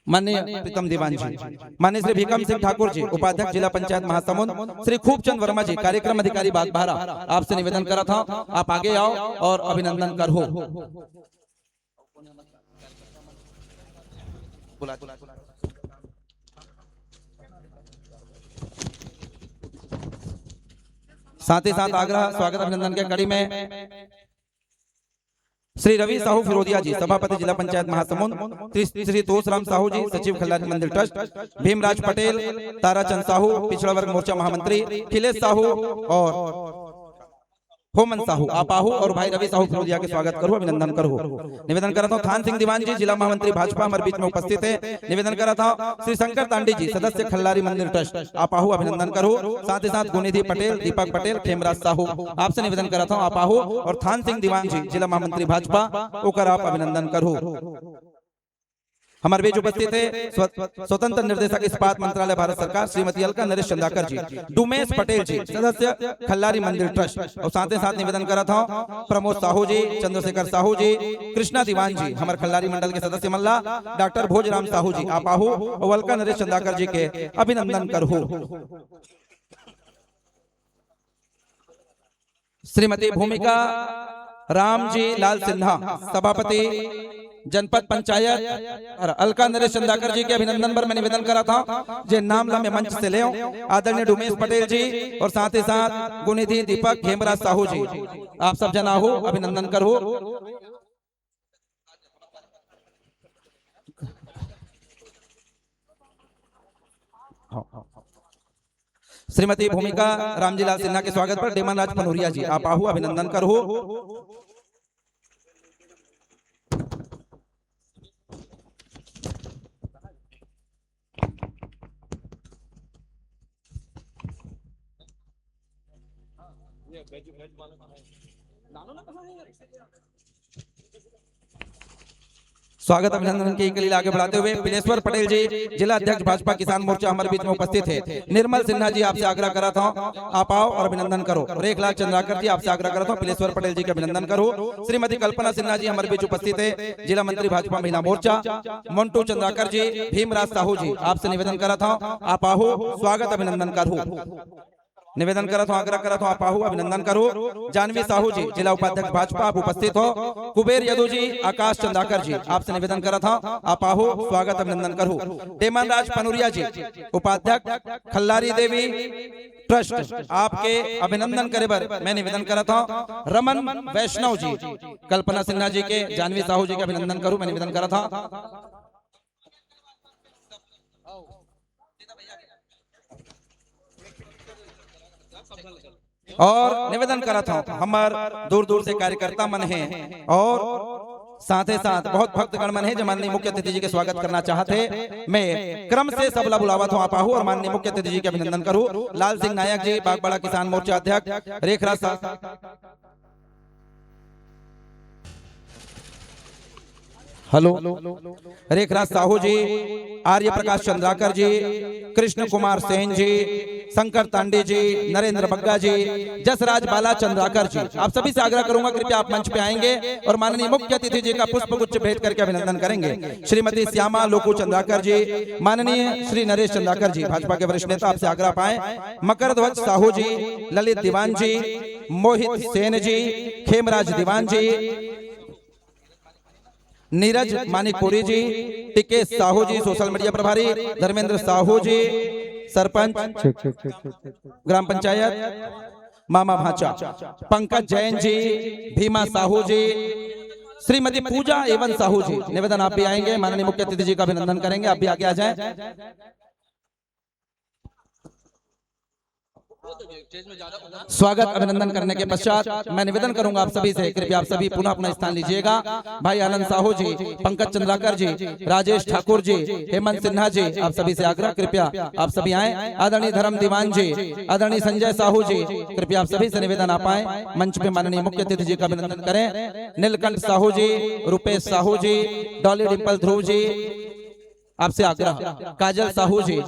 माननीय प्रीतम दीवान जी, माननीय श्री भीकम सिंह ठाकुर जी, उपाध्यक्ष जिला पंचायत महासमुंद, श्री खूबचंद वर्मा जी, कार्यक्रम अधिकारी बागबाहरा, आपसे निवेदन करत हंव, आप आगे आओ और अभिनंदन करहू। साथ ही साथ आग्रह स्वागत अभिनंदन के कड़ी में श्री रवि साहू फिरोदिया जी, सभापति जिला पंचायत महासमुंद, श्री, श्री तोसराम साहू जी, सचिव खल्लारी मंदिर ट्रस्ट, भीमराज पटेल, ताराचंद साहू, पिछड़ा वर्ग मोर्चा महामंत्री, खिलेश साहू और होमन साहू, आप आहू और भाई रवि साहू फिरोदिया के स्वागत करहू, अभिनंदन करहू। निवेदन करत हंव थान सिंह दीवान जी, जिला महामंत्री भाजपा, हमर बीच में उपस्थित हे। निवेदन करत हंव श्री शंकर तांडी जी, सदस्य खल्लारी मंदिर ट्रस्ट, आप आहू, अभिनंदन करहू। साथ ही साथ गुनिधि पटेल, दीपक पटेल, खेमराज साहू, आपसे निवेदन करत हंव, आप आहू और थान सिंह दीवान जी, जिला महामंत्री भाजपा, ओकर आप अभिनंदन करहू। हमर बीच उपस्थित हे स्व-, स्वतंत्र निर्देशक इस्पात मंत्रालय भारत सरकार श्रीमती अलका नरेश चंदाकर जी, डुमेश पटेल जी, सदस्य खल्लारी मंदिर ट्रस्ट, और साथ ही साथ निवेदन करत हंव प्रमोद साहू जी, चंद्रशेखर साहू जी, कृष्णा दीवान जी, हमर खल्लारी मंडल के सदस्य मन ला, डॉक्टर भोजराम साहू जी, आप आहू और अलका नरेश चंदाकर जी के अभिनंदन करहू। श्रीमती भूमिका राम जी लाल सिन्हा, सभापति जनपद पंचायत, और अलका नरेश चंदाकर जी के अभिनंदन बर मैं निवेदन करत हंव, जे नाम ला मैं मंच से लेंव, आदरणीय डुमेश पटेल जी और साथ ही साथ गुनिधि दीपक हेमराज साहू जी, आप सब जन आहू, अभिनंदन करहू। श्रीमती भूमिका रामजीलाल सिन्हा के स्वागत पर डेमन राज पनोरिया जी, आप आहू, अभिनंदन करहू। स्वागत अभिनंदन के कड़ी ला आगे बढ़ाते हुए पिलेश्वर पटेल जी, जिला अध्यक्ष भाजपा किसान मोर्चा, हमर बीच में उपस्थित हे। निर्मल सिन्हा जी, आपसे आग्रह करत हंव, आप आओ और अभिनंदन करो। रेखलाल चंद्राकर जी, आपसे आग्रह करत हंव, पिलेश्वर पटेल जी के अभिनंदन करो। श्रीमती कल्पना सिन्हा जी हमर बीच उपस्थित हे, जिला मंत्री भाजपा महिला मोर्चा। मोंटू चंद्राकर जी, भीमराज साहू जी, आपसे निवेदन करत हंव, आप आहू, स्वागत अभिनंदन करहू। निवेदन करत हूँ, आग्रह करत हूँ, आप आहू, अभिनंदन करू। जानवी साहू जी, जिला उपाध्यक्ष भाजपा, आप उपस्थित हो। कुबेर यदु जी, आकाश चंदाकर जी, आपसे निवेदन करत हूँ, आप आहू, स्वागत, अभिनंदन करू। टेमन राज पनुरिया जी, उपाध्यक्ष खल्लारी देवी ट्रस्ट, आपके अभिनंदन करे बर मैं निवेदन करत हूँ। रमन वैष्णव जी, कल्पना सिन्हा जी के, जानवी साहू जी के अभिनंदन करू, मैं निवेदन करत हूँ। और निवेदन करत हूँ, हमर दूर दूर से कार्यकर्ता मन हे और साथे साथ बहुत भक्तगण मन हे, जो माननीय मुख्य अतिथि जी के स्वागत करना चाहत हे। मैं क्रम से सबला बुलावत हूँ, आप आहू और माननीय मुख्य अतिथि जी के अभिनंदन करू। लाल सिंह नायक जी, बागबाड़ा किसान मोर्चा अध्यक्ष, रेखराज सा-, हेलो, रेखराज साहू जी, आर्य प्रकाश चंद्राकर जी, कृष्ण कुमार सेन जी, शंकर तांडे जी, नरेंद्र बग्गा जी, जसराज बाला चंद्राकर जी, आप सभी से आग्रह करूंगा, कृपया आप मंच पे आएंगे और माननीय मुख्य अतिथि जी का पुष्प गुच्छ भेंट करके अभिनंदन करेंगे। श्रीमती श्यामा लोकू चंद्राकर जी, माननीय श्री नरेश चंद्राकर जी, भाजपा के वरिष्ठ नेता, आपसे आग्रह पाए, मकर ध्वज साहू जी, ललित दीवान जी, मोहित सेन जी, खेमराज दीवान जी, नीरज मानिकपुरी जी, टीके साहू जी, सोशल मीडिया प्रभारी, धर्मेंद्र साहू जी, सरपंच, ग्राम पंचायत मामा भांचा, पंकज जैन जी, भीमा साहू जी, श्रीमती पूजा एवन साहू जी, निवेदन, आप भी आएंगे, माननीय मुख्य अतिथि जी का अभिनंदन करेंगे, आप भी आगे आ जाएं। स्वागत अभिनंदन करने के पश्चात मैं निवेदन करूंगा आप सभी से, कृपया आप सभी पुनः अपना स्थान लीजिएगा। भाई आनंद साहू जी, पंकज चंद्राकर जी, राजेश ठाकुर जी, हेमंत सिन्हा जी, आप सभी से आग्रह, कृपया आप सभी आए। आदरणीय धर्म दीवान जी, आदरणीय संजय साहू जी, कृपया आप सभी से निवेदन, आप आए मंच पे, माननीय मुख्य अतिथि जी का अभिनंदन करें। नीलकंठ साहू जी, रुपेश साहू जी, डॉली डिम्पल ध्रुव जी, आपसे आग्रह। काजल साहू जी,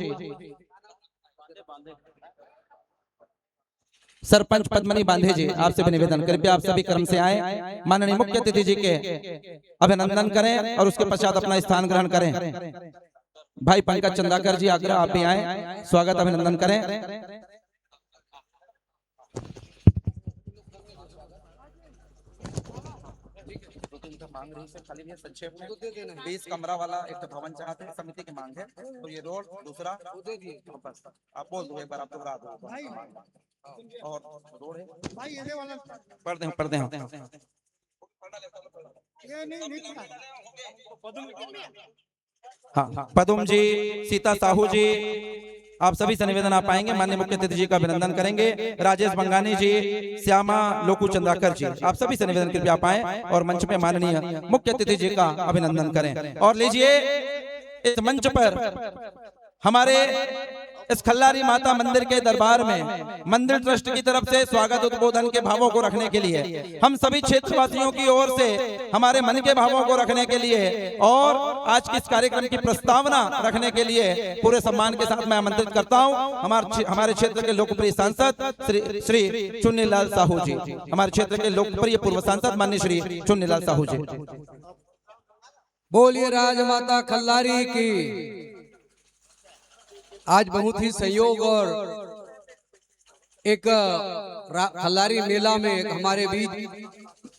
सरपंच पद्मनी बांधे जी, आपसे भी निवेदन, कृपया आप सभी क्रम से आए। माननीय मुख्य अतिथि जी के अभिनंदन करें और उसके पश्चात अपना स्थान ग्रहण करें। भाई पंकज चंदाकर जी, आग्रह, आप भी आए, स्वागत, अभिनंदन करें। दो तीन ठो मांग रही से खाली भी है, संक्षेप में। बीस कमरा वाला एक ठो भवन चाहते हैं, समिति की मांग है। तो ये रोड दूसरा, बस आप बोल दो, एक बार आप दोहरा दो। और रोड है, पढ़ दे, पढ़ दे। हाँ, पदुम जी, सीता साहू जी, आप सभी से निवेदन, आप आएंगे, माननीय मुख्य अतिथि जी का अभिनंदन करेंगे। राजेश बंगानी जी, श्यामा लोकू चंद्राकर जी, आप सभी से निवेदन, कृपया आप आए और मंच पे माननीय मुख्य अतिथि जी का अभिनंदन करें। और लीजिए, इस मंच पर हमारे इस खल्लारी माता मंदिर के दरबार में मंदिर ट्रस्ट की तरफ से स्वागत उद्बोधन के भावों को रखने के लिए हम सभी क्षेत्रवासियों की ओर से हमारे मन के भावों को रखने के लिए और आज के इस कार्यक्रम की प्रस्तावना रखने के लिए पूरे सम्मान के साथ मैं आमंत्रित करता हूं हमारे क्षे-, हमारे क्षेत्र के लोकप्रिय सांसद श्री श्री चुन्नीलाल साहू जी, हमारे क्षेत्र के लोकप्रिय पूर्व सांसद माननीय श्री चुन्नीलाल साहू जी। बोलिए राजमाता खल्लारी की। आज बहुत ही संयोग और एक रा-, खल्लारी मेला में एक हमारे बीच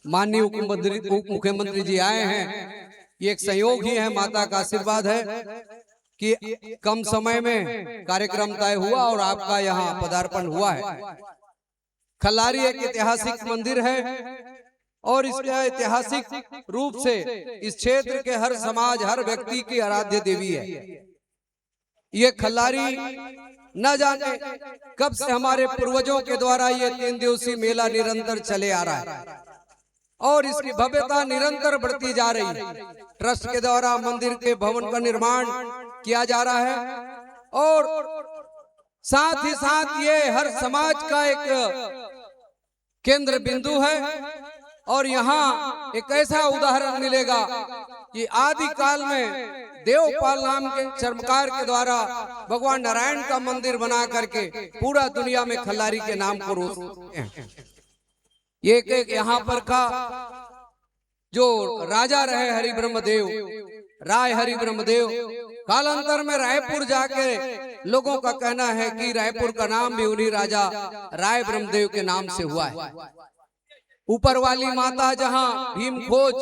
माननीय उप मुख्यमंत्री, उप मुख्यमंत्री जी आए हैं। ये एक संयोग ही है, माता का आशीर्वाद है कि कम समय में कार्यक्रम तय हुआ और आपका यहाँ पदार्पण हुआ है। खल्लारी एक ऐतिहासिक मंदिर है और इसका ऐतिहासिक रूप से इस क्षेत्र के हर समाज, हर व्यक्ति की आराध्य देवी है। ये खल्लारी न जाने कब से हमारे पूर्वजों के द्वारा ये तीन दिवसीय मेला निरंतर चले आ रहा है और इसकी भव्यता निरंतर बढ़ती जा रही है। ट्रस्ट के द्वारा मंदिर के भवन का निर्माण किया जा रहा है और साथ ही साथ ये हर समाज का एक केंद्र बिंदु है और यहाँ एक ऐसा उदाहरण मिलेगा कि आदि काल में देवपाल नाम के चमत्कार के द्वारा भगवान नारायण का मंदिर बना करके पूरा दुनिया में खल्लारी के नाम को रोशन किए हैं। ये एक, एक यहाँ पर का जो राजा रहे हरि ब्रह्मदेव, राय हरि ब्रह्मदेव, कालांतर में रायपुर जाके लोगों का कहना है कि रायपुर का नाम भी उन्हीं राजा राय ब्रह्मदेव के नाम से हुआ है। ऊपर वाली माता जहां भीम खोज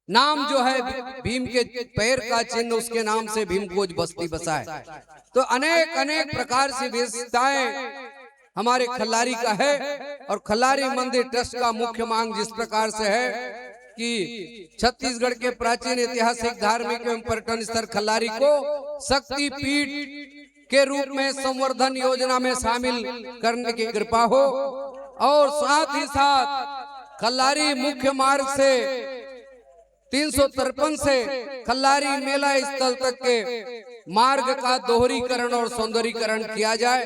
नाम जो है भीम के पैर का चिन्ह, उसके नाम से भीम खोज बस्ती बसा है। तो अनेक अनेक प्रकार से विशेषताएं हमारे खल्लारी का है। और खल्लारी मंदिर ट्रस्ट का मुख्य मांग जिस प्रकार से है कि छत्तीसगढ़ के प्राचीन ऐतिहासिक, धार्मिक एवं पर्यटन स्थल खल्लारी को शक्तिपीठ के रूप में संवर्धन योजना में शामिल करने की कृपा हो। और साथ ही साथ खल्लारी मुख्य मार्ग से तीन सौ तिरपन से खल्लारी मेला स्थल तक के मार्ग का दोहरीकरण और सौंदर्यीकरण किया जाए।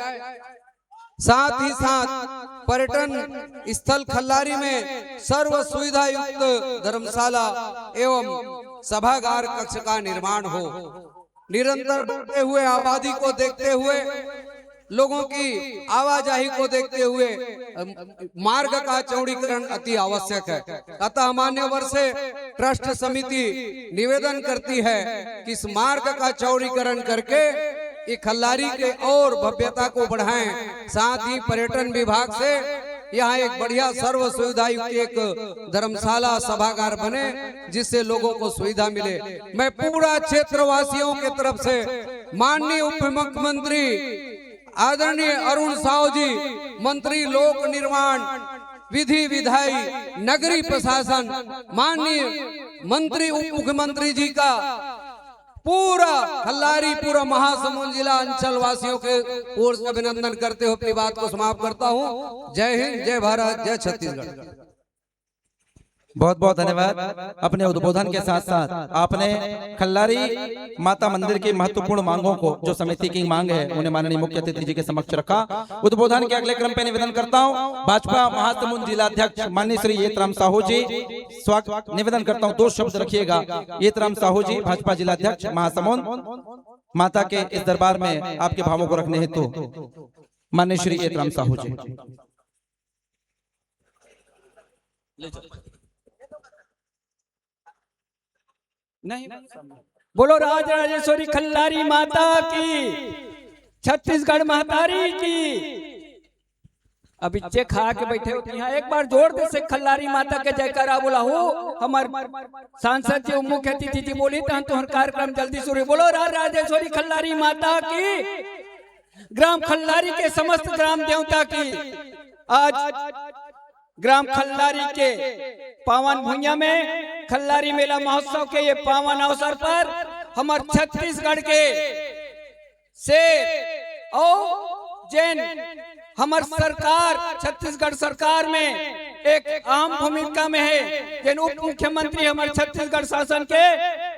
साथ ही साथ पर्यटन स्थल खल्लारी में सर्व सुविधा युक्त धर्मशाला एवं सभागार कक्ष का निर्माण हो। निरंतर बढ़ते हुए आबादी को देखते हुए, लोगों की आवाजाही को देखते हुए, अम, मार्ग का चौड़ीकरण अति आवश्यक है। अतः मान्यवर से ट्रस्ट समिति निवेदन करती है कि इस मार्ग का चौड़ीकरण करके ये खल्लारी के और भव्यता को बढ़ाएं। साथ ही पर्यटन विभाग से यहाँ एक बढ़िया सर्व सुविधा युक्त एक धर्मशाला सभागार बने, जिससे लोगों को सुविधा मिले। मैं पूरा क्षेत्रवासियों की तरफ से माननीय उप मुख्यमंत्री आदरणीय अरुण साहू जी, मंत्री लोक निर्माण, विधि विधायी, नगरीय प्रशासन, माननीय मंत्री उप मुख्यमंत्री जी का पूरा खल्लारी, पूरा महासमुंद जिला अंचल वासियों के ओर से अभिनंदन करते हुए अपनी बात को समाप्त करता हूँ। जय हिंद, जय भारत, जय छत्तीसगढ़। बहुत बहुत धन्यवाद। अपने उद्बोधन के साथ साथ आपने खल्लारी माता मंदिर की महत्वपूर्ण मांगों को, जो समिति की मांग है, उन्हें माननीय मुख्य अतिथि जी के समक्ष रखा। उद्बोधन के अगले क्रम पे निवेदन करता हूँ भाजपा महासमुंद जिला अध्यक्ष माननीय श्री येतराम साहू जी, स्वागत निवेदन करता हूँ, दो शब्द रखिएगा। येतराम साहू जी, भाजपा जिला अध्यक्ष महासमुंद, माता के इस दरबार में आपके भावों को रखने हेतु माननीय श्री येतराम साहू जी। नहीं, बोलो राज राजेश्वरी खल्लारी माता की, छत्तीसगढ़ महतारी की। अभी चेक खा के बैठे होती हैं, एक बार जोर दे से खल्लारी माता के जयकारा बोला हो। हमार सांसद जी, मुख्य अतिथि जी बोली तो हम तुम्हारा कार्यक्रम जल्दी शुरू। बोलो राज राजेश्वरी खल्लारी माता की, ग्राम खल्लारी के समस्त ग्राम देवता की। आज ग्राम खल्लारी के पावन भुइयां में खल्लारी मेला महोत्सव के ये पावन अवसर पर हमर छत्तीसगढ़ के शेर और जेन हमर सरकार, छत्तीसगढ़ सरकार में एक अहम भूमिका में है, जेन उप मुख्यमंत्री हमर छत्तीसगढ़ शासन के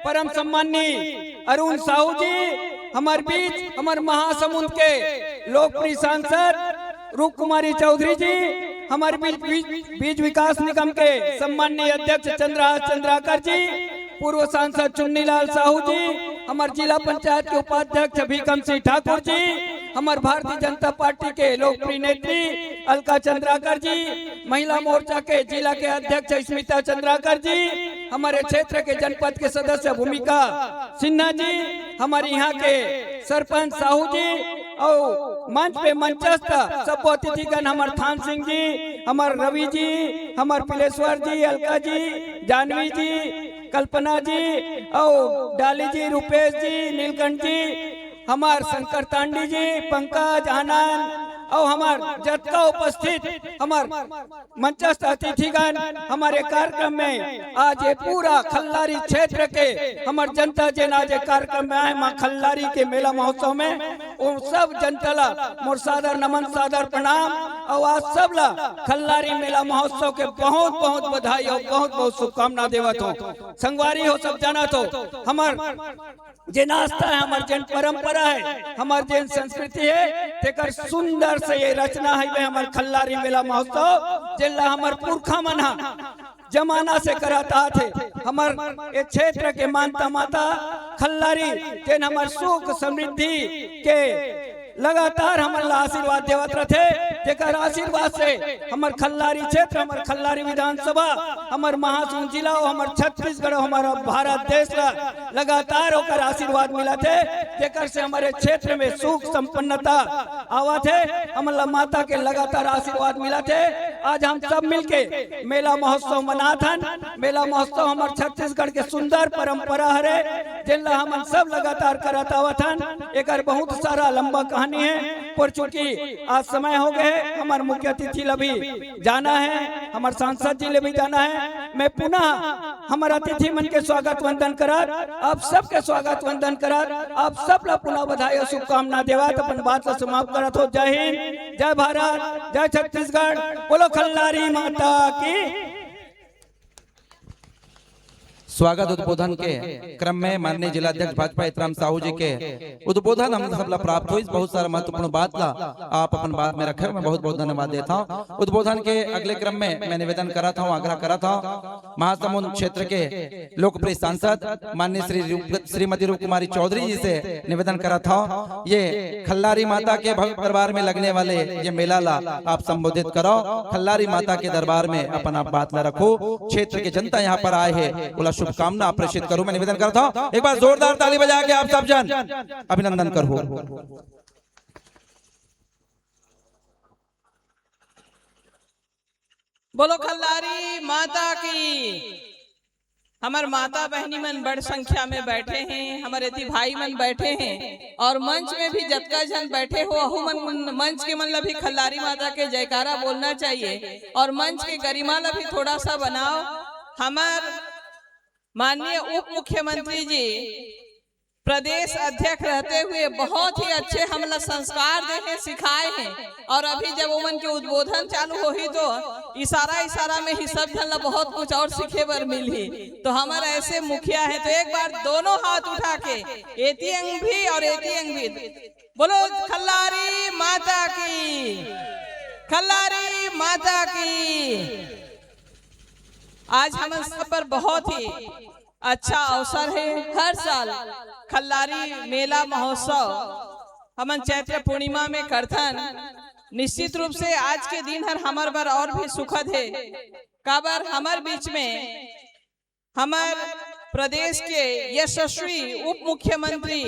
परम सम्माननीय अरुण साहू जी हमर बीच, हमर महासमुंद के लोकप्रिय सांसद रूप कुमारी चौधरी जी, हमर बीच, बीज विकास निगम के सम्माननीय अध्यक्ष चंद्रहास चंद्राकर जी, पूर्व सांसद चुन्नीलाल साहू जी, हमर जिला पंचायत के उपाध्यक्ष भीखम सिंह ठाकुर जी, हमर भारतीय जनता पार्टी के लोकप्रिय नेत्री अलका चंद्राकर जी, महिला मोर्चा के जिला के अध्यक्ष स्मिता चंद्राकर जी, हमर क्षेत्र के जनपद के सदस्य भूमिका सिन्हा जी, हमर इहाँ के सरपंच साहू जी, अउ मंच पे मंचस्थ सब्बो अतिथिगण, हमर थान सिंह जी, हमर रवि जी, हमर पिलेश्वर जी, अलका जी, जानवी जी, कल्पना जी, अउ डाली जी, रूपेश जी, नीलकंठ जी, हमर शंकर तांडी जी, पंकज, आनंद, अउ हमर जतका उपस्थित हमर मंचस्थ अतिथिगण, हमर ए कार्यक्रम में आज ए पूरा खल्लारी क्षेत्र के हमर जनता जेन आज ए कार्यक्रम में आए माँ खल्लारी के मेला महोत्सव में, उन सब जनता ला मोर सादर नमन, सादर प्रणाम। अउ आज सब ला खल्लारी मेला महोत्सव के बहुत बहुत बधाई अउ बहुत बहुत शुभकामना देवत हों। संगवारी हो, सब जानत हो, हमर जेन आस्था हे, हमर जेन परंपरा हे, हमर जेन संस्कृति हे, तेकर सुंदर से ए रचना हे, हमर खल्लारी मेला महोत्सव, जेन ला हमर पुरखा मन ह जमाना से करत आत हे। हमर ए क्षेत्र के मानता माता खल्लारी, जेन हमर सुख समृद्धि के लगातार हमन ला आशीर्वाद देवत रथे। जेकर आशीर्वाद से हमर खल्लारी क्षेत्र, हमर खल्लारी विधानसभा, हमर महासमुंद जिला, हमर छत्तीसगढ़, हमर भारत देश ला लगातार ओकर आशीर्वाद मिलत हे, जेकर से हमर क्षेत्र में सुख संपन्नता आवत हे। हमन ला माता के लगातार आशीर्वाद मिलत हे। आज हम सब मिलके मेला महोत्सव मनात हन। मेला महोत्सव हमर छत्तीसगढ़ के सुंदर परंपरा हरे, जेन ला हमन सब लगातार करत आवत हन। एकर बहुत सारा लंबा कहानी हे, पर चूंकि आज समय हो गए हे, हमर मुख्य अतिथि ला भी जाना हे, हमर सांसद जी ला भी जाना हे। मैं पुनः हमर अतिथि मन के स्वागत वंदन करत, आप सबके स्वागत वंदन करत, आप सब ला पुनः बधाई और शुभकामना देवत अपन बात ला समाप्त करत हो। जय हिंद, जय भारत, जय छत्तीसगढ़। बोलो खल्लारी माता की। स्वागत उद्बोधन के क्रम में माननीय जिला अध्यक्ष भाजपा एतराम साहू जी के उद्बोधन हम सब ला प्राप्त होइस। बहुत सारा महत्वपूर्ण बात ला आप अपन बात में रखे, मैं बहुत बहुत धन्यवाद देता हूँ। उद्बोधन के अगले क्रम में मैं निवेदन करत हूँ, आग्रह करत हूँ, महासमुंद क्षेत्र के लोकप्रिय सांसद माननीय श्री रूप, श्रीमती रूप कुमारी चौधरी जी से निवेदन करत हूँ, ये खल्लारी माता के भव्य दरबार में लगने वाले ये मेला ला आप संबोधित करो। खल्लारी माता के दरबार में अपन आप बात ला रखो, क्षेत्र के जनता यहाँ पर आए हे, ओला शुभकामना प्रेषित करो। मैं निवेदन करत हूँ, एक बार जोरदार ताली बजा के आप सब जन अभिनंदन करो। बोलो खल्लारी माता की। हमर माता बहनी मन बड़ संख्या में बैठे हैं, हमर एती भाई मन बैठे हैं और मंच में भी जतका झन बैठे हो, अहू मन मंच के मन ला भी खल्लारी माता के जयकारा बोलना चाहिए और मंच के गरिमा ला भी थोड़ा सा बनाओ। हमर माननीय उप मुख्यमंत्री जी प्रदेश अध्यक्ष रहते हुए बहुत ही अच्छे हमला संस्कार दे हैं, सिखाए हैं। और अभी जब ओमन के उद्बोधन चालू होही तो इशारा इशारा में ही सब झन ला बहुत कुछ और सीखे बर मिलही। तो हमर ऐसे मुखिया है, तो एक बार दोनों हाथ उठा के एती अंग भी और एती अंग भी बोलो खल्लारी माता की, खल्लारी माता की। आज हमन सब पर बहुत ही अच्छा अवसर है। हर साल खल्लारी मेला महोत्सव हमन चैत्र पूर्णिमा में करथन। निश्चित रूप से आज के दिन हर हमर बर और भी सुखद है, काबर हमर बीच में हमर प्रदेश के यशस्वी उप मुख्यमंत्री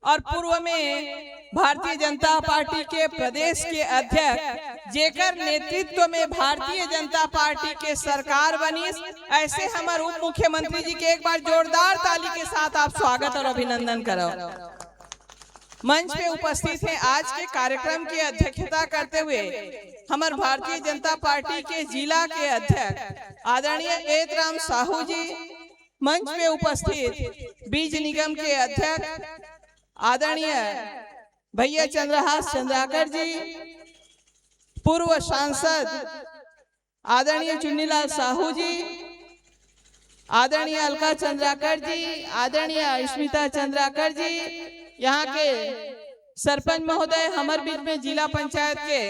और पूर्व में भारतीय जनता पार्टी के प्रदेश के अध्यक्ष, जेकर नेतृत्व में भारतीय जनता पार्टी के सरकार बनिस, ऐसे हमर उप मुख्यमंत्री जी के एक बार जोरदार ताली के साथ आप स्वागत और अभिनंदन करो। मंच पे उपस्थित हैं आज के कार्यक्रम की अध्यक्षता करते हुए हमर भारतीय जनता पार्टी के जिला के अध्यक्ष आदरणीय एतराम साहू जी, मंच पे उपस्थित बीज निगम के अध्यक्ष आदरणीय भैया चंद्रहास चंद्राकर जी, पूर्व सांसद आदरणीय चुन्नीलाल साहू जी, आदरणीय अलका चंद्राकर जी, आदरणीय स्मिता चंद्राकर जी, यहाँ के सरपंच महोदय, हमर बीच में जिला पंचायत के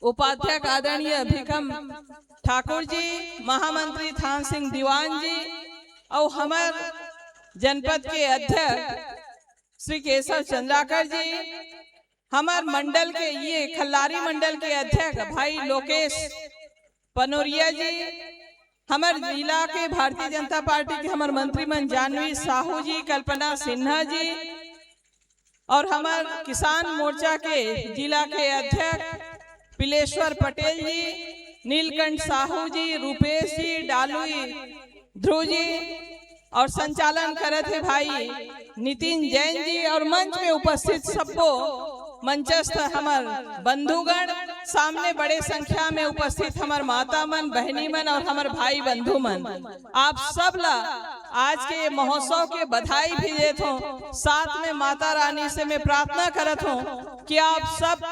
उपाध्यक्ष आदरणीय भिकम ठाकुर जी, महामंत्री थान सिंह दीवान जी, और हमर जनपद के अध्यक्ष श्री केशव चंद्राकर जी, हमर मंडल के, ये खल्लारी मंडल के अध्यक्ष भाई लोकेश पनोरिया जी, हमर जिला के भारतीय जनता पार्टी के हमर मंत्री मन जानवी साहू जी, कल्पना सिन्हा जी, और हमर किसान मोर्चा के जिला के अध्यक्ष पिलेश्वर पटेल जी, नीलकंठ साहू जी, रूपेश जी, डालू ध्रुव जी, और संचालन करत हे भाई नितिन जैन जी, और मंच में उपस्थित सबको मंचस्थ हमर बंधुगण, सामने बड़े संख्या में उपस्थित हमर माता मन, बहनी मन और हमर भाई बंधु मन, आप सब ला आज के ये महोत्सव के बधाई भी देत हों। साथ में माता रानी से मैं प्रार्थना करत हों कि आप सब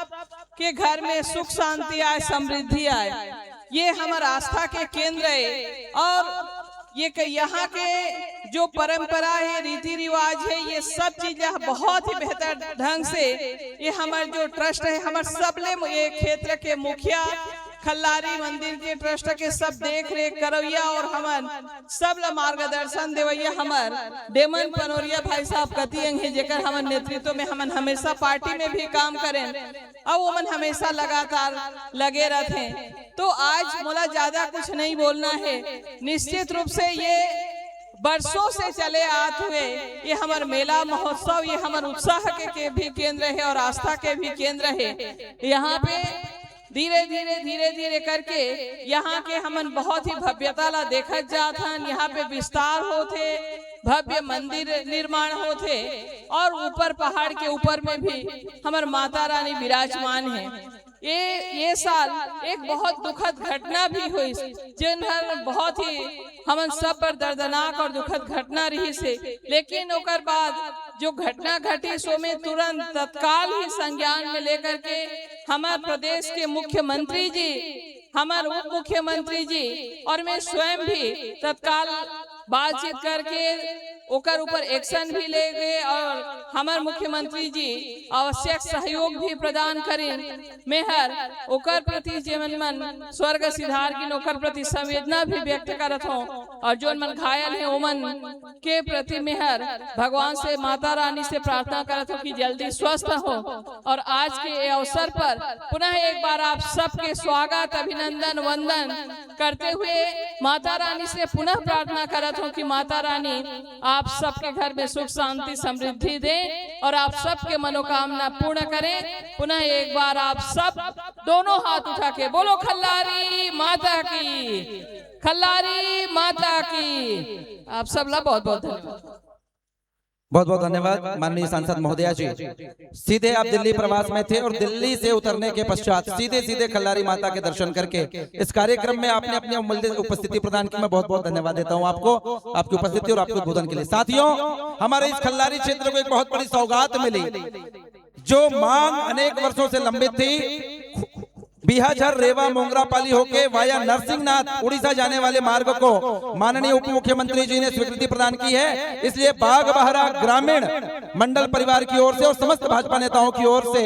के घर में सुख शांति आए, समृद्धि आए। ये हमर आस्था के केंद्र है और ये क-, यहाँ के जो परंपरा है, रीति रिवाज है, ये सब चीज ला बहुत ही बेहतर ढंग से ये हमर जो ट्रस्ट है, हमर सबले मु-, ये क्षेत्र के मुखिया खल्लारी मंदिर के ट्रस्ट के सब देख रेख करवइया और हमन सब ला मार्गदर्शन देवइया हमर डेमन पनोरिया भाई साहब कति अंग हे, जेकर हमन नेतृत्व में हमन हमेशा पार्टी में भी काम करें और ओमन हमेशा लगातार लगे रहते। तो आज मोला ज्यादा कुछ नहीं बोलना है। निश्चित रूप से ये बरसों से चले आत हुए ये हमर मेला महोत्सव, ये हमर उत्साह के, के भी केंद्र है और आस्था के भी केंद्र है। यहाँ पे धीरे धीरे धीरे धीरे करके यहाँ के हमन बहुत ही भव्यता ला देखत जात हन। यहाँ पे विस्तार होथे, भव्य मंदिर निर्माण होथे और ऊपर पहाड़ के ऊपर में भी हमर माता रानी विराजमान है। ये ये साल एक बहुत दुखद घटना भी हुई, जेन हर बहुत ही हमन सब पर दर्दनाक और दुखद घटना रहिस हे। लेकिन ओकर बाद जो घटना घटिस ओमे तुरंत तत्काल ही संज्ञान में लेकर के हमार प्रदेश के मुख्यमंत्री जी, हमार उप मुख्यमंत्री जी और मैं स्वयं भी तत्काल बातचीत करके ओकर ऊपर एक्शन भी ले गए और हमार मुख्यमंत्री जी आवश्यक सहयोग भी प्रदान करें। मैं हर ओकर प्रति जेमन मन स्वर्ग सिधार गिन ओकर प्रति संवेदना भी व्यक्त करत हूँ और जोन मन घायल हैं ओमन के प्रति मैं हर भगवान से, माता रानी से प्रार्थना करत हूँ कि जल्दी स्वस्थ हो। और आज के ये अवसर पर पुनः एक बार आप सबके स्वागत, अभिनंदन, वंदन करते हुए माता रानी से पुनः प्रार्थना करत हूँ कि माता रानी आप सबके घर में सुख, शांति, समृद्धि दे और आप सबके मनोकामना पूर्ण करें। पुनः एक बार आप सब दोनों हाथ उठा के बोलो, खल्लारी माता की, खल्लारी माता की। आप सब ला बहुत बहुत धन्यवाद। बहुत बहुत धन्यवाद माननीय सांसद महोदया जी। सीधे आप दिल्ली प्रवास में थे और दिल्ली से उतरने के पश्चात सीधे सीधे खल्लारी माता के दर्शन करके इस कार्यक्रम में आपने अपनी अमूल्य उपस्थिति प्रदान की। मैं बहुत बहुत धन्यवाद देता हूं आपको, आपकी उपस्थिति और आपके उद्बोधन के लिए। साथियों, हमारे इस खल्लारी क्षेत्र को एक बहुत बड़ी सौगात मिली, जो मांग अनेक वर्षों से लंबित थी। बिहाझर रेवा मोंगरापाली होके वाया नरसिंहनाथ उड़ीसा जाने वाले मार्ग को माननीय उप मुख्यमंत्री जी ने स्वीकृति प्रदान की है। इसलिए बागबाहरा ग्रामीण मंडल परिवार की ओर से और समस्त भाजपा नेताओं की ओर से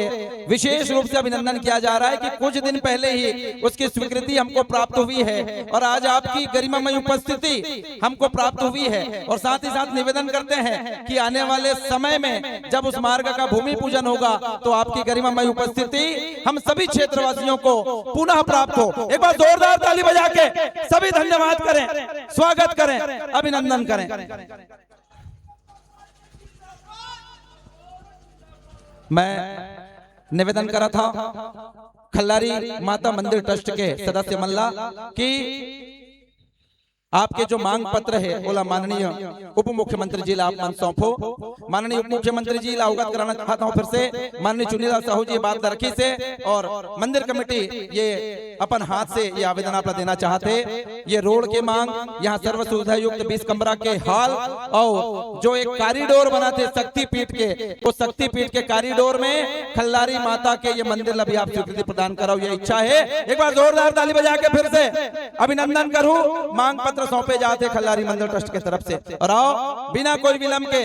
विशेष रूप से अभिनंदन किया जा रहा है कि कुछ दिन पहले ही उसकी स्वीकृति हमको प्राप्त हुई है और आज आपकी गरिमामय उपस्थिति हमको प्राप्त हुई है। और साथ ही साथ निवेदन करते हैं कि आने वाले समय में जब उस मार्ग का भूमि पूजन होगा तो आपकी गरिमामय उपस्थिति हम सभी क्षेत्रवासियों को पुनः प्राप्त हो। एक बार जोरदार ताली बजा के सभी धन्यवाद करें, स्वागत करें, अभिनंदन करें। मैं निवेदन करा था खल्लारी माता मंदिर ट्रस्ट के सदस्य मन ला कि आपके जो मांग पत्र है ओला माननीय उप मुख्यमंत्री जी ला आप मन सौंपो। माननीय उप मुख्यमंत्री जी ला अवगत कराना चाहता हूँ फिर से, माननीय चुनीलाल साहू जी बात रखी से और मंदिर कमेटी ये अपन हाथ से ये आवेदन आप ला देना चाहते। ये रोड के मांग, यहाँ सर्व सुविधा युक्त बीस कमरा के हॉल और जो एक कॉरिडोर बना थे शक्तिपीठ के, वो शक्तिपीठ के कॉरिडोर में खल्लारी माता के ये मंदिर ला भी आप स्वीकृति प्रदान कराओ, ये इच्छा है। एक बार जोरदार ताली बजा के फिर से अभिनंदन करूं। मांग पत्र सौंपे जाते खल्लारी मंदिर ट्रस्ट के तरफ से। और आओ बिना कोई विलंब के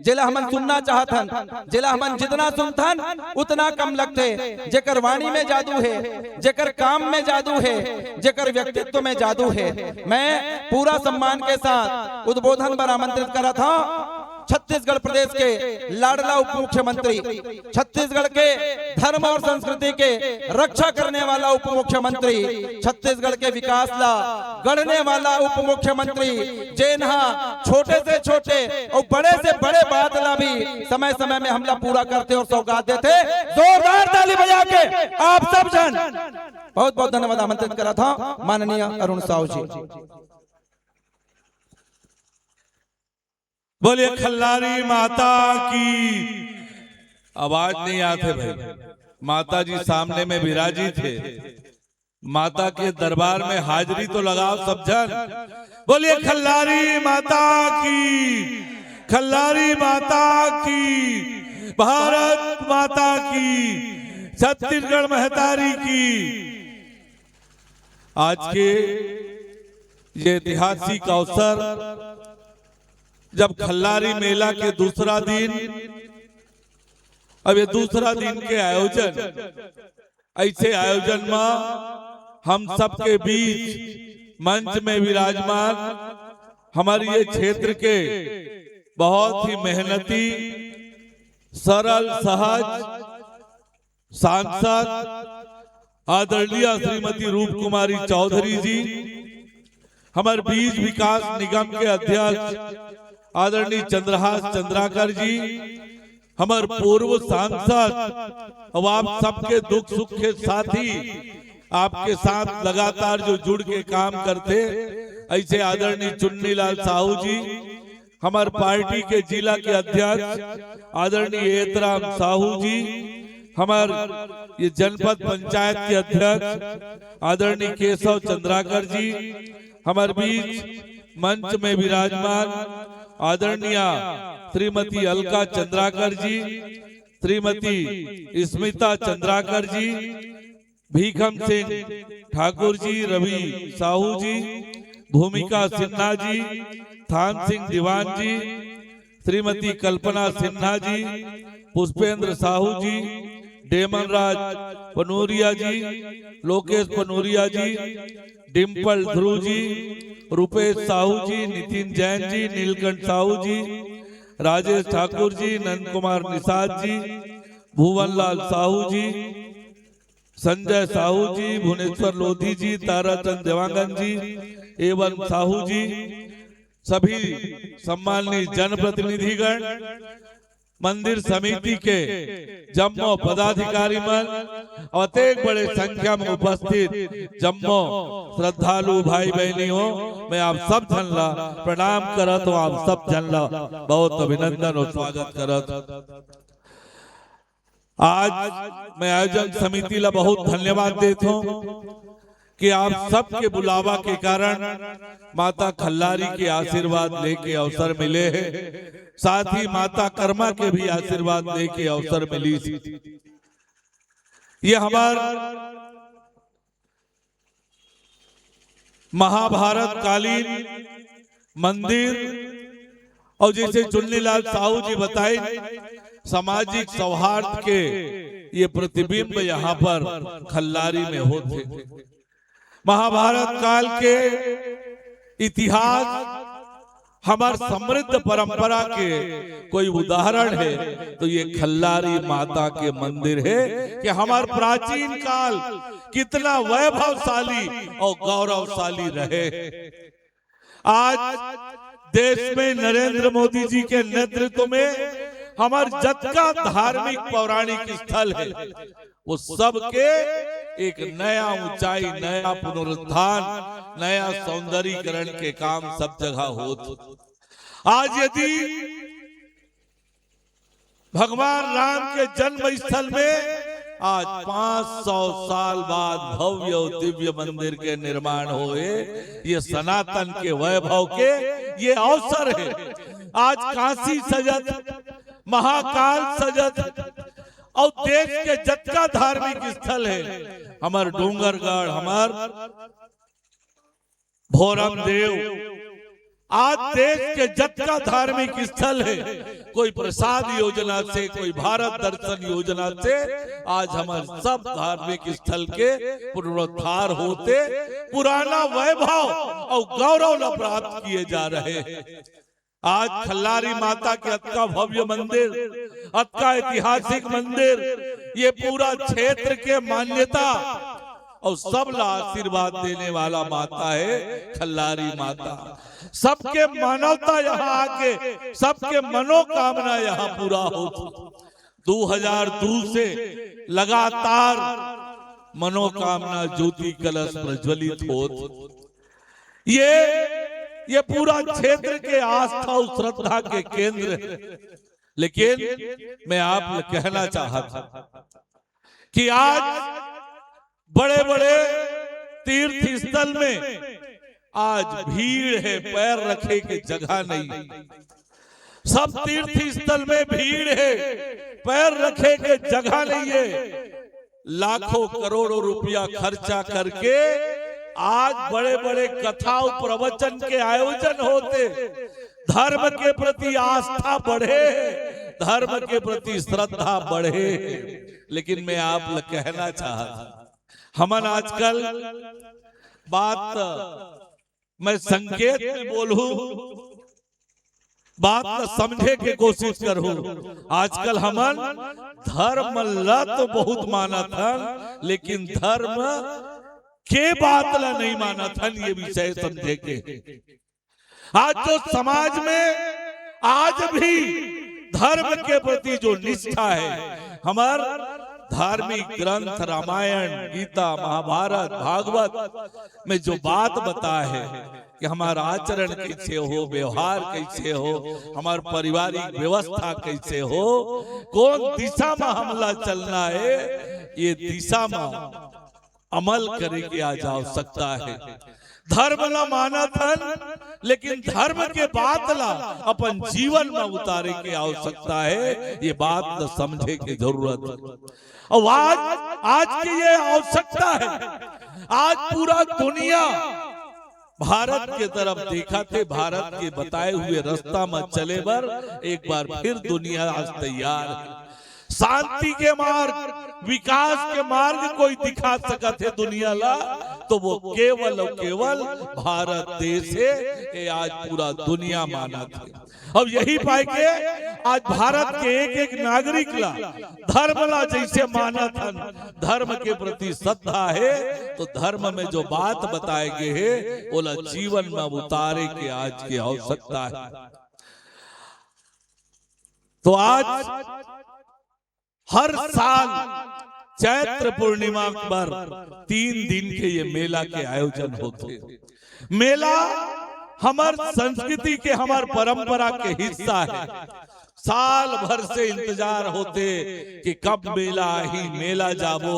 जेला हमन सुनना चाहत हन, जेला हमन जितना सुनथन उतना कम लगथे। जेकर वाणी में जादू है, जेकर काम में जादू है, जेकर व्यक्तित्व में जादू है। मैं पूरा सम्मान के साथ उद्बोधन पर आमंत्रित करा था छत्तीसगढ़ प्रदेश के लाडला उप मुख्यमंत्री, छत्तीसगढ़ के धर्म और संस्कृति के रक्षा करने वाला उप मुख्यमंत्री, छत्तीसगढ़ के विकास ला गढ़ने वाला उप मुख्यमंत्री, जेन हा छोटे से छोटे और बड़े से बड़े बात ला भी समय समय में हमला पूरा करते और सौगात देते। जोरदार ताली बजा के आप सब जन बहुत बहुत धन्यवाद आमंत्रित करा था माननीय अरुण साहू जी। बोलिए खल्लारी माता की। आवाज नहीं आते भाई, माता जी सामने में विराजित है। माता के दरबार में हाजिरी तो लगाओ सब जन। बोलिए खल्लारी माता की, खल्लारी माता की, भारत माता की, छत्तीसगढ़ महतारी की। आज के ये ऐतिहासिक अवसर, जब खल्लारी मेला के दूसरा दिन, अब ये दूसरा दिन के आयोजन, ऐसे आयोजन में हम सबके बीच मंच में विराजमान हमारे ये क्षेत्र के बहुत ही मेहनती, सरल, सहज सांसद आदरणीय श्रीमती रूप कुमारी चौधरी जी, हमारे बीज विकास निगम के अध्यक्ष आदरणीय चंद्रहास चंद्राकर जी, हमारे पूर्व सांसद, अब आप सबके दुख सुख के साथी, आपके साथ लगातार जो जुड़ के काम करते, ऐसे आदरणीय चुन्नीलाल साहू जी, हमारे पार्टी के जिला के अध्यक्ष आदरणीय एतराम साहू जी, हमारे ये जनपद पंचायत के अध्यक्ष आदरणीय केशव चंद्राकर जी, हमारे बीच मंच में विराजमान आदरणीय श्रीमती अलका चंद्राकर जी, श्रीमती स्मिता चंद्राकर जी, भीखम सिंह ठाकुर जी, रवि साहू जी, भूमिका सिन्हा जी, थान सिंह दीवान जी, श्रीमती कल्पना सिन्हा जी, पुष्पेंद्र साहू जी, डेमन राज पनूरिया जी, लोकेश पनूरिया जी, डिम्पल ध्रुव जी, रूपेश साहू जी, नितिन जैन जी, नीलकंठ साहू जी, राजेश ठाकुर जी, नंद कुमार निषाद जी, भुवनलाल साहू जी, संजय साहू जी, भुवनेश्वर लोधी जी, ताराचंद देवांगन जी, एवं साहू जी, सभी सम्मानित जनप्रतिनिधिगण, मंदिर समिति के जम्मो पदाधिकारी मन, अतेक बड़े संख्या में उपस्थित जम्मो श्रद्धालु भाई बहनी हो, मैं आप सब झन ला प्रणाम करत हूँ, आप सब झन ला बहुत अभिनंदन और स्वागत करत हूँ। आज मैं आयोजन समिति ला बहुत धन्यवाद देत हूँ कि आप सबके बुलावा के कारण माता खल्लारी के आशीर्वाद लेके अवसर मिले है, साथ ही माता कर्मा के भी आशीर्वाद लेके अवसर मिली। ये हमार महाभारत कालीन मंदिर और जैसे चुन्नीलाल साहू जी बताए, सामाजिक सौहार्द के ये प्रतिबिंब यहाँ पर खल्लारी में होते। महाभारत काल के इतिहास, हमार समृद्ध परंपरा के कोई उदाहरण है तो ये खल्लारी माता के मंदिर है कि हमार प्राचीन काल कितना वैभवशाली और गौरवशाली रहे। आज देश में नरेंद्र मोदी जी के नेतृत्व में हमार जतका धार्मिक पौराणिक स्थल है, वो सबके एक नया ऊंचाई, नया पुनरुत्थान, नया सौंदर्यीकरण के काम सब जगह होत। आज यदि भगवान राम के जन्म स्थल में आज पाँच सौ साल बाद भव्य और दिव्य मंदिर के निर्माण होए, ये सनातन के वैभव के ये अवसर है। आज काशी सजत, महाकाल सजत, और देश के जतका धार्मिक स्थल है, हमार डोंगरगढ़, हमार भोरम देव, आज देश के जतका धार्मिक स्थल है, कोई प्रसाद योजना से, कोई भारत दर्शन योजना से, आज हमार सब धार्मिक स्थल के पुनरुद्धार होते, पुराना वैभव और गौरव ला प्राप्त किए जा रहे हैं। आज खल्लारी माता के अतका भव्य मंदिर, अतका ऐतिहासिक मंदिर, ये पूरा क्षेत्र के मान्यता और सब ला आशीर्वाद देने वाला माता है खल्लारी माता। सबके मानवता यहाँ आके सबके मनोकामना यहाँ पूरा होत। दो हज़ार दो से लगातार मनोकामना ज्योति कलश प्रज्वलित होत। ये ये पूरा क्षेत्र के आस्था और श्रद्धा के केंद्र है। लेकिन मैं आप ल कहना चाहत हूं कि आज बड़े बड़े तीर्थ स्थल में आज भीड़ है, पैर रखे के जगह नहीं। सब तीर्थ स्थल में भीड़ है, पैर रखे के जगह नहीं है। लाखों करोड़ों रुपया खर्चा करके आज बड़े बड़े कथा और प्रवचन के आयोजन होते, धर्म के प्रति आस्था बढ़े, धर्म के प्रति श्रद्धा बढ़े। लेकिन मैं आप ल कहना चाहता हूं हमन आजकल बात मैं संकेत में बोलूं, बात ला समझे के कोशिश करहूं। आजकल हमन धर्म ला तो बहुत मानत हन, लेकिन धर्म के बात ला नहीं मानत हन, ये विषय समझे के। आज जो समाज में आज भी धर्म के प्रति जो निष्ठा है, हमर धार्मिक ग्रंथ रामायण, गीता, महाभारत, भागवत में जो बात बता है कि हमारा आचरण कैसे हो, व्यवहार कैसे हो, हमार पारिवारिक व्यवस्था कैसे हो, कौन दिशा में हमला चलना है, ये दिशा में अमल करे के आज आवश्यकता है। धर्म ला मानत हन, लेकिन धर्म के बात ला अपन जीवन में उतारे के आवश्यकता है। ये बात ला समझे के जरूरत है। और आज, आज की ये आवश्यकता है। आज पूरा दुनिया भारत के तरफ देखत हे, भारत के बताए हुए रास्ता में चले बर एक बार फिर दुनिया आज तैयार है। शांति के मार्ग, विकास के मार्ग कोई दिखा सकत हे दुनिया ला, तो वो केवल और केवल भारत देश हे। ये आज पूरा दुनिया मानत हे। अब यही पाए के आज भारत के एक एक नागरिक ला, धर्म ला जैसे मानत हन, धर्म के प्रति श्रद्धा हे, तो धर्म में जो बात बताए गे हे, ओला जीवन में उतारे के आज की आवश्यकता हे। तो आज हर साल चैत्र पूर्णिमा पर तीन दिन के ये मेला के आयोजन होथे। मेला हमर संस्कृति के, हमर परंपरा के हिस्सा हे। साल भर से इंतजार होथे कि कब मेला आही, मेला जाबो।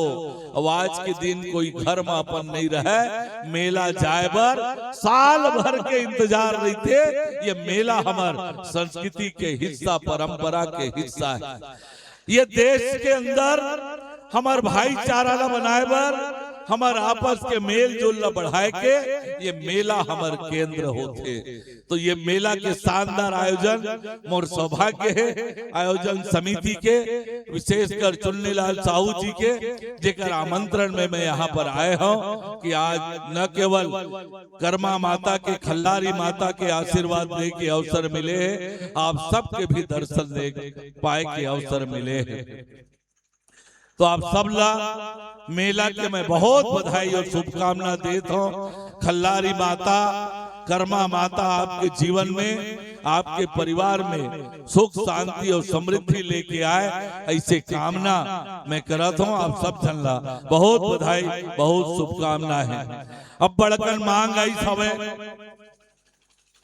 अब आज के दिन कोई घर में अपन नहीं रहे, मेला जाए बर साल भर के इंतजार रहिथे। ये मेला हमर संस्कृति के हिस्सा, परंपरा के हिस्सा हे। ये देश के अंदर हमर भाईचारा ला बनाए बर, हमर आपस के मेल जोल ला बढ़ाए के ये मेला हमर केंद्र होथे। तो ये मेला के शानदार आयोजन मोर सौभाग्य हे, आयोजन समिति के, विशेषकर चुन्नीलाल साहू जी के, जेकर आमंत्रण में मैं यहाँ पर आए हूँ कि आज न केवल कर्मा माता के, खल्लारी माता के आशीर्वाद दे के अवसर मिले हे, आप सबके भी दर्शन दे पाए के अवसर मिले हे। तो आप सब ला मेला के मैं बहुत बधाई और शुभकामना देत हूँ। खल्लारी माता, कर्मा माता आपके जीवन में, आपके परिवार में सुख, शांति और समृद्धि लेके आए, ऐसे कामना मैं करत हूँ। आप सब झन ला बहुत बधाई, बहुत शुभकामना हे। अब बड़कन मांग आइस हवे,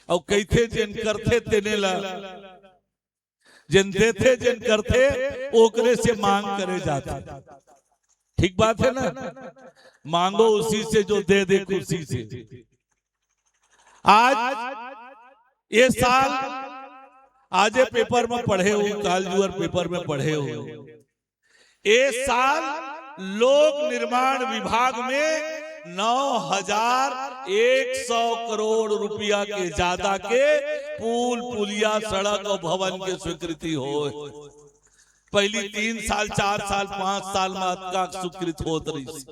अउ कहिथे जेन करथे तेने ला, जेन देथे, जेन करथे, ओकरे से मांग करे जाथे। ठीक बात हे ना? मांगो उसी से जो दे दे खुशी से। आज ये साल, आजे पेपर में पढ़े हो, काल जुवर पेपर में पढ़े हो, ए साल लोक निर्माण विभाग में नौ हजार एक सौ करोड़ रुपया के ज्यादा के पुल, पुलिया, सड़क और भवन के स्वीकृति होय। पहली तीन साल, चार साल, पांच साल में अतका स्वीकृत होत रहिस।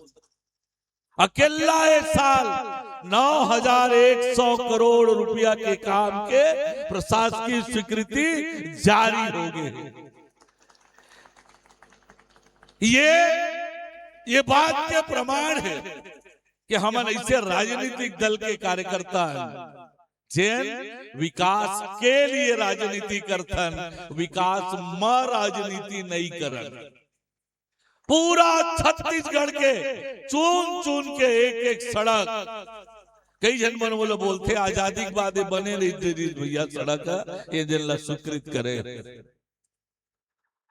अकेला ए साल नौ हजार एक सौ करोड़ रुपया के काम के प्रशासकीय स्वीकृति जारी हो गे। ये, ये बात के प्रमाण हे कि हमन ऐसे राजनीतिक दल के कार्यकर्ता हन, जेन विकास के लिए राजनीति करथन, विकास म राजनीति नहीं करन। पूरा छत्तीसगढ़ के चुन चुन के एक एक सड़क, कई झन मन मोला बोलथे, "आजादी के बाद ये बने नहीं दे रही भैया सड़क, ये जेन ला स्वीकृत करे।"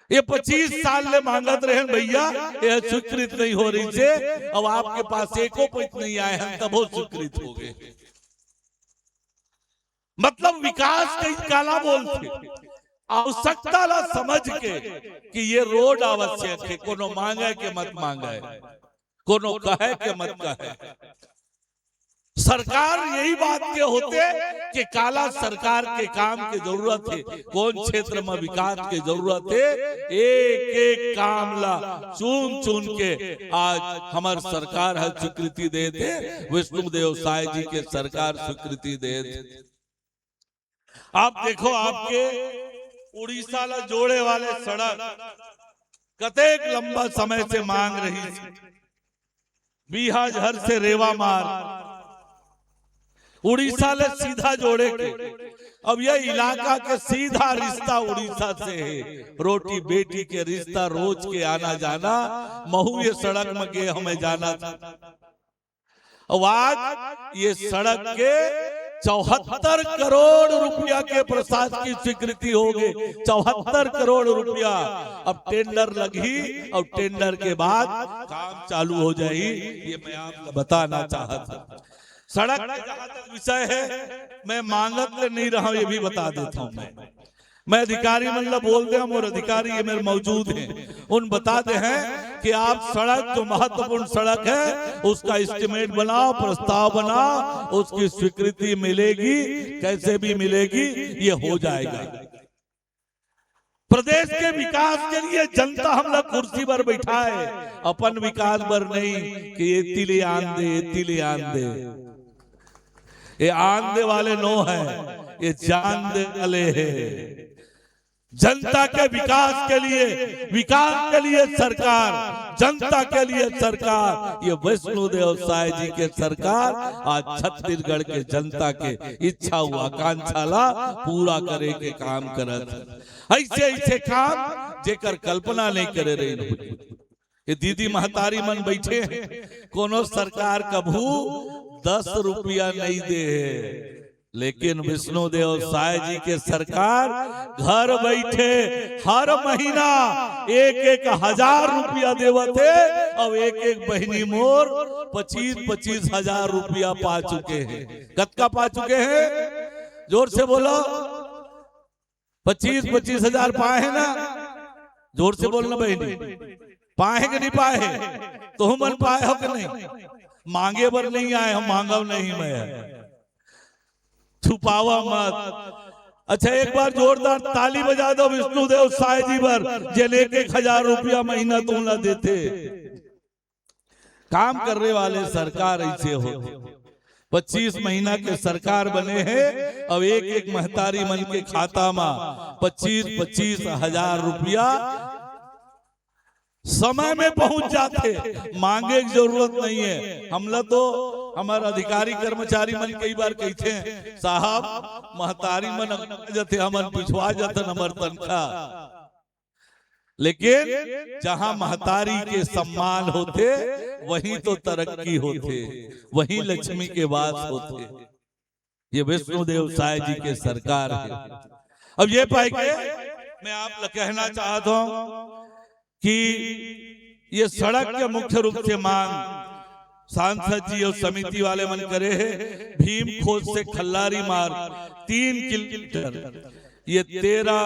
ये पच्चीस साल ले मांगत रहेन भैया, ये स्वीकृत नहीं हो रहिसे, अब आपके पास एको पैत नहीं आए हैं, तभो स्वीकृत हो गे। मतलब विकास कई काला बोलथे, आवश्यकता ला समझ के कि ये रोड आवश्यक हे, कोनो मांगे के मत मांगे, कोनो कहे के मत कहे। सरकार यही बात के होथे कि काला सरकार के काम के जरूरत हे, कोन क्षेत्र में विकास के जरूरत हे, एक एक काम ला चुन चुन के आज हमर सरकार ह स्वीकृति देत हे, विष्णुदेव साय जी के सरकार स्वीकृति देत हे। आप देखो, आपके उड़ीसा ला जोड़े वाले सड़क कतेक लंबा समय से मांग रहिस, बिहाझर से रेवा मार्ग, उड़ीसा ले सीधा जोड़े के। अब ये इलाका के सीधा रिश्ता उड़ीसा से हे, रोटी बेटी के रिश्ता, रोज के आना जाना। महू ये सड़क में गे हमें जाना था। अउ आज ये सड़क के चौहत्तर करोड़ रुपया के प्रशासकीय स्वीकृति होगे, चौहत्तर करोड़ रुपया। अब टेंडर लगही अउ टेंडर के बाद काम चालू हो जाही, ये मैं आप ल बताना चाहत हूँ। सड़क के जहाँ तक विषय हे, मैं मांगत ले नहीं रहा हूँ, ये भी बता देता हूँ मैं। मैं अधिकारी मन ला बोल दे हँव, मोर अधिकारी ये मेर मौजूद हे, उन बता दे हँव कि आप सड़क, जो महत्वपूर्ण सड़क हे, उसका estimate बनाओ, प्रस्ताव बनाओ, उसकी स्वीकृति मिलेगी, कैसे भी मिलेगी, ये हो जाएगा। प्रदेश के विकास के लिए जनता हमला कुर्सी पर बैठाए, अपन विकास बर नहीं कि एती ले आन दे, एती ले आन दे। ये आन दे वाले नो हे, ये जान दे वाले हे। जनता के विकास के लिए, विकास के लिए सरकार, जनता के लिए सरकार, ये विष्णुदेव साय जी के सरकार आज छत्तीसगढ़ के जनता के इच्छा अउ आकांक्षा ला पूरा करे के काम करत हे। ऐसे ऐसे काम जेकर कल्पना नहीं करे रहिन। ये दीदी महतारी मन बैठे हे, कोनो सरकार कभू दस रुपया नहीं दे हे, लेकिन विष्णुदेव साय जी के सरकार घर बैठे हर महीना एक एक हजार रुपया देवत हे। अब एक एक बहिनी मोर पच्चीस पच्चीस हजार रुपया पा चुके हे। कतका पा चुके हे? जोर से बोलो। पच्चीस पच्चीस हजार पाए हे ना? जोर से बोलना बहिनी, पाए हे कि नहीं पाए हे? तुहू मन पाए हो कि नहीं? मांगे बर नहीं आए हँव, मांगव नहीं मैं, छुपावा मत। अच्छा, एक बार जोरदार ताली बजा दो विष्णुदेव साय जी बर, जेन एक एक हजार रुपया महीना तुम ला देथे। काम करने वाले सरकार ऐसे होथे। पच्चीस महीना के सरकार बने हे, अब एक एक महतारी मन के खाता मा पच्चीस पच्चीस हजार रुपया समय में पहुंच जाथे, मांगे के जरूरत नहीं हे। हमला तो हमर अधिकारी कर्मचारी मन कई बार कहिथे, "साहब, महतारी मन अगुवा जथे, हमन पिछवा जथन हमर तनखा।" लेकिन जहां महतारी के सम्मान होथे, वहीं तो तरक्की होथे, वहीं लक्ष्मी के वास होथे। ये विष्णुदेव साय जी के सरकार हे। अब ये पाए के मैं आप ल कहना चाहत हूं कि ये सड़क के मुख्य रूप से मांग सांसद जी अउ समिति वाले मन करे हे, भीम खोज से खल्लारी मार्ग तीन किलोमीटर, ये तेरह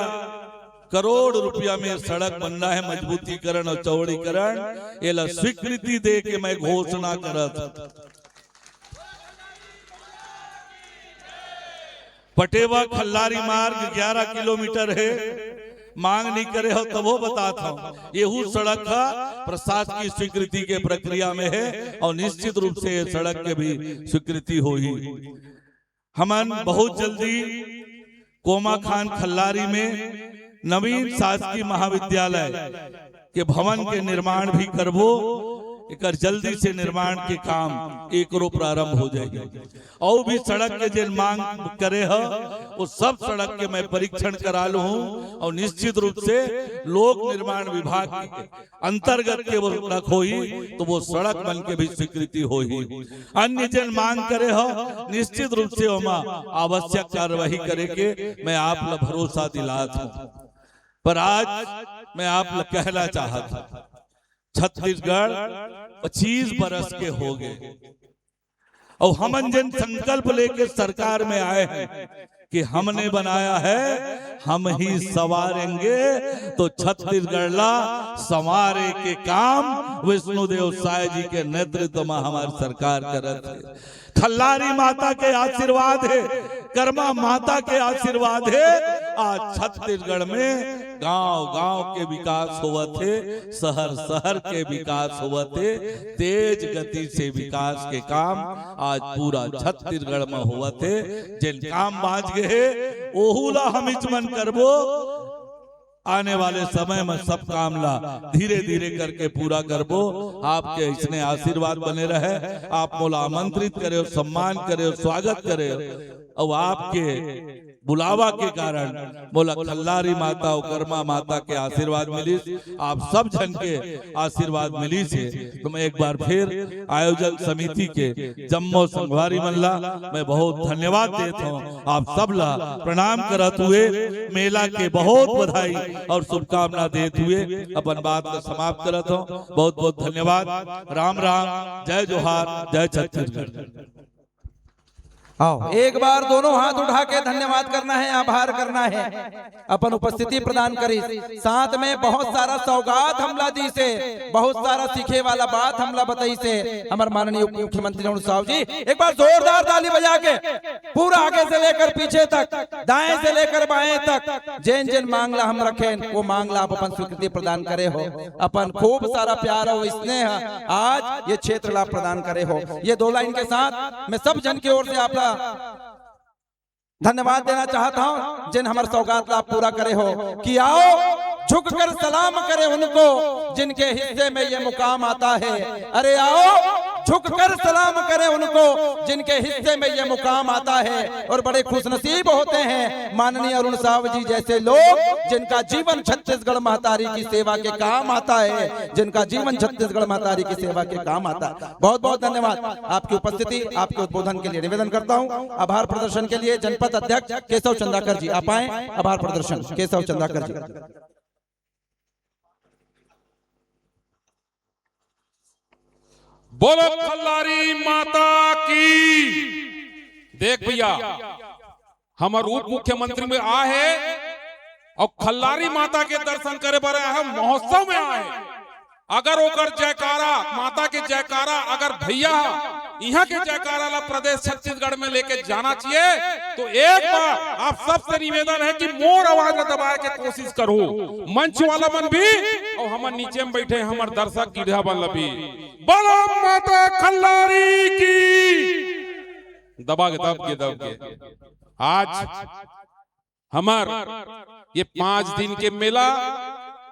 करोड़ रुपया में सड़क बनना हे, मजबूतीकरण अउ चौड़ीकरण, एला स्वीकृति दे के मैं घोषणा करत हूं। पटेवा खल्लारी मार्ग ग्यारह किलोमीटर हे, मांग नहीं करे हो तभो बतात हूं, एहू सड़क ह प्रशासकीय स्वीकृति के प्रक्रिया में हे अउ निश्चित रूप से ये सड़क के भी स्वीकृति होही। हमन बहुत जल्दी कोमाखान खल्लारी में नवीन शासकीय महाविद्यालय के भवन के निर्माण भी करबो। एकर जल्दी से निर्माण के काम एकरो प्रारंभ हो जाही। अउ भी सड़क के जेन मांग करे ह, वो सब सड़क के मैं परीक्षण करा लूं अउ निश्चित रूप से लोक निर्माण विभाग के अंतर्गत के वो सड़क होही, तो वो सड़क मन के भी स्वीकृति होही। अन्य जेन मांग करे ह, निश्चित रूप से ओमा आवश्यक कार्यवाही करे के मैं आप ल भरोसा दिलात हूं। पर आज मैं आप ल कहना चाहत हूं, छत्तीसगढ़ पच्चीस बरस के होगे, अउ हमन जेन संकल्प लेके सरकार में आए हन, कि हमने बनाया है, हम ही संवारेंगे। तो छत्तीसगढ़ ला संवारे के काम विष्णुदेव साय जी के नेतृत्व में हमारी सरकार करत हे। खल्लारी माता के आशीर्वाद हे, कर्मा माता के आशीर्वाद हे। आज छत्तीसगढ़ में गांव गांव के विकास होवत हे, शहर शहर के विकास होवत हे, तेज गति से विकास के काम आज पूरा छत्तीसगढ़ में होवत हे। जेन काम बांच गे हे, ओहू ला हमिच मन करबो। आने वाले समय में सब काम ला धीरे धीरे करके पूरा करबो। आपके इसने आशीर्वाद बने रहे। आप मोला आमंत्रित करे हो, सम्मान करे हो, स्वागत करे हो, अउ आपके बुलावा के कारण मोला खल्लारी माता अउ कर्मा माता के आशीर्वाद मिलिस, आप सब झन के आशीर्वाद मिलिस हे। तो मैं एक बार फिर आयोजन समिति के जम्मो संगवारी मन ला मैं बहुत धन्यवाद देत हूँ। आप सब ला प्रणाम करत हुए मेला के बहुत बधाई अउ शुभकामना देत हुए अपन बात ला समाप्त करत हूँ। बहुत बहुत धन्यवाद। राम राम, जय जोहार, जय छत्तीसगढ़। आओ, एक बार दोनों हाथ उठा के धन्यवाद करना हे, आभार करना हे। अपन उपस्थिति प्रदान करिस, साथ में बहुत सारा सौगात हमला दिस हे, बहुत सारा सीखे वाला बात हमला बताइस हे हमर माननीय उप मुख्यमंत्री अरुण साव जी। एक बार जोरदार ताली बजा के पूरा आगे से लेकर पीछे तक, दाएं से लेकर बाएं तक, जेन जेन मांग ला हम रखेन, वो मांग ला आप अपन स्वीकृति प्रदान करे हो, अपन खूब सारा प्यार अउ स्नेह आज ये क्षेत्र ला प्रदान करे हो। ये दो लाइन के साथ मैं सब जन की ओर से आपला धन्यवाद देना चाहत हूँ, जेन हमर सौगात ला आप पूरा करे हो कि आओ झुककर सलाम करें उनको जिनके हिस्से में ये मुकाम आता है। अरे आओ झुककर सलाम करें उनको जिनके हिस्से में ये मुकाम आता है। और बड़े खुशनसीब होते हैं माननीय अरुण साव जी जैसे लोग, जिनका जीवन छत्तीसगढ़ महतारी की सेवा के काम आता है, जिनका जीवन छत्तीसगढ़ महतारी की सेवा के काम आता है। बहुत बहुत धन्यवाद आपकी उपस्थिति, आपके उद्बोधन के लिए। निवेदन करता हूं आभार प्रदर्शन के लिए जनपद अध्यक्ष केशव चंदाकर जी, आप आए। आभार प्रदर्शन केशव चंदाकर जी। बोलो खल्लारी माता की। देख भैया, हमर उप मुख्यमंत्री में आए हे अउ खल्लारी माता के दर्शन करे बर आए हे, महोत्सव में आए हे। अगर ओकर जयकारा, माता के जयकारा अगर भैया इहाँ के जयकारा ला प्रदेश छत्तीसगढ़ में लेके जाना चाहिए, तो एक बार आप सबसे निवेदन हे कि मोर आवाज ला दबाए के कोशिश करो, मंच वाला मन भी अउ हमर नीचे में बैठे हमर दर्शक गिरधा मन ला भी। बोलो माता खल्लारी की। दबा के, दब के, दब के। आज हमर ये पांच दिन के मेला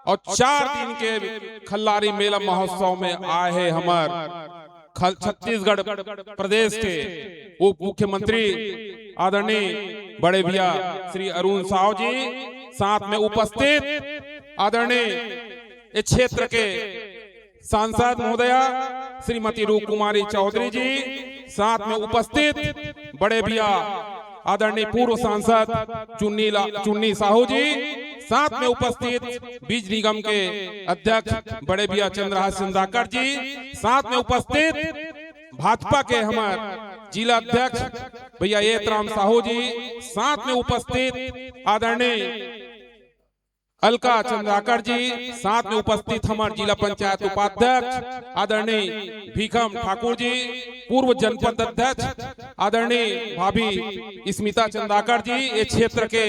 अउ चार दिन के खल्लारी मेला महोत्सव में आए हे हमर खल-, छत्तीसगढ़ प्रदेश के उप मुख्यमंत्री आदरणीय बड़े भैया श्री अरुण साव जी, साथ में उपस्थित आदरणीय इस क्षेत्र के सांसद महोदया श्रीमती रूप कुमारी चौधरी जी, साथ में उपस्थित बड़े भैया आदरणीय पूर्व सांसद चुन्नी ला-, चुन्नी साहू जी, साथ में उपस्थित बीज निगम के अध्यक्ष बड़े भैया चंद्रहास चंदाकर जी, साथ में उपस्थित भाजपा के हमर जिला अध्यक्ष भैया एतराम साहू जी, साथ में उपस्थित आदरणीय अलका चंद्राकर जी, साथ में उपस्थित हमर जिला पंचायत उपाध्यक्ष आदरणीय भीखम ठाकुर जी, पूर्व जनपद अध्यक्ष आदरणीय भाभी स्मिता चंद्राकर जी, ये क्षेत्र के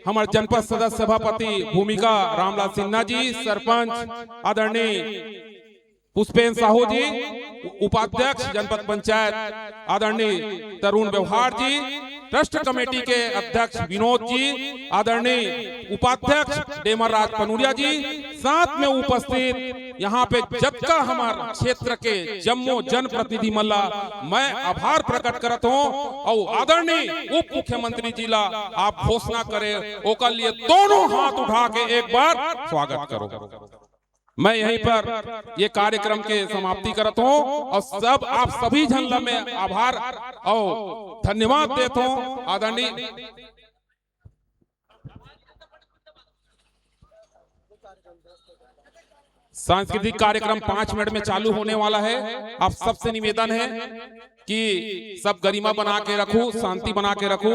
हमर जनपद सदस्य सभापति भूमिका रामलाल सिन्हा जी, सरपंच आदरणीय पुष्पेन साहू जी, उ-, उपाध्यक्ष जनपद पंचायत आदरणीय तरुण व्यवहार जी, ट्रस्ट कमेटी के अध्यक्ष विनोद जी, आदरणीय उपाध्यक्ष डेमर राज पनुरिया जी, साथ में उपस्थित यहाँ पे जतका हमर क्षेत्र के जम्मो जनप्रतिनिधि मन ला मैं आभार प्रकट करत हूँ अउ आदरणीय उप मुख्यमंत्री जी ला आप घोषणा करे, ओकर लिए दोनों हाथ उठा के एक बार स्वागत करो। मैं यहीं पर ये कार्यक्रम के समाप्ति करत हूँ अउ सब, आप सभी झन ला मैं आभार अउ धन्यवाद देत हूँ। आदरणीय सांस्कृतिक कार्यक्रम पाँच मिनट में चालू होने वाला है। आप सबसे निवेदन है कि सब गरिमा बना के रखो, शांति बना के रखो।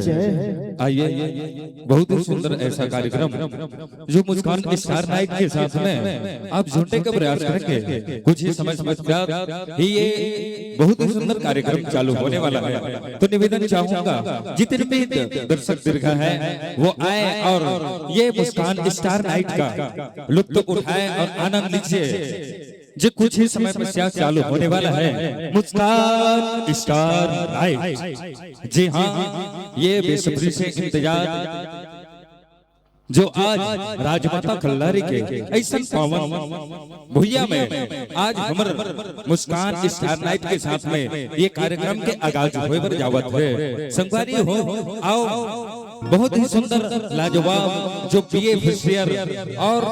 जय। आइए, बहुत ही सुंदर ऐसा कार्यक्रम जो मुस्कान स्टार नाइट के साथ में आप जुड़ने का प्रयास करेंगे। कुछ ही समय पश्चात ही ये बहुत ही सुंदर कार्यक्रम चालू होने वाला है। तो निवेदन चाहूंगा, जितने भी दर्शक दीर्घा हैं, वो आए और ये मुस्कान स्टार नाइट का लुत्फ उठाएं और आनंद लीजिए। जो कुछ ही समय पश्चात चालू होने वाला है मुस्कान स्टार नाइट। जी हाँ, ये बेसब्री से इंतजार जो आज राजमाता कल्लारी के ऐसन पावन भुइया में आज हमर मुस्कान स्टार नाइट के साथ में ये कार्यक्रम के आगाज होए बर जावत है। संगवारी हो, आओ, बहुत ही सुंदर, लाजवाब, जो बीए फर्स्ट ईयर और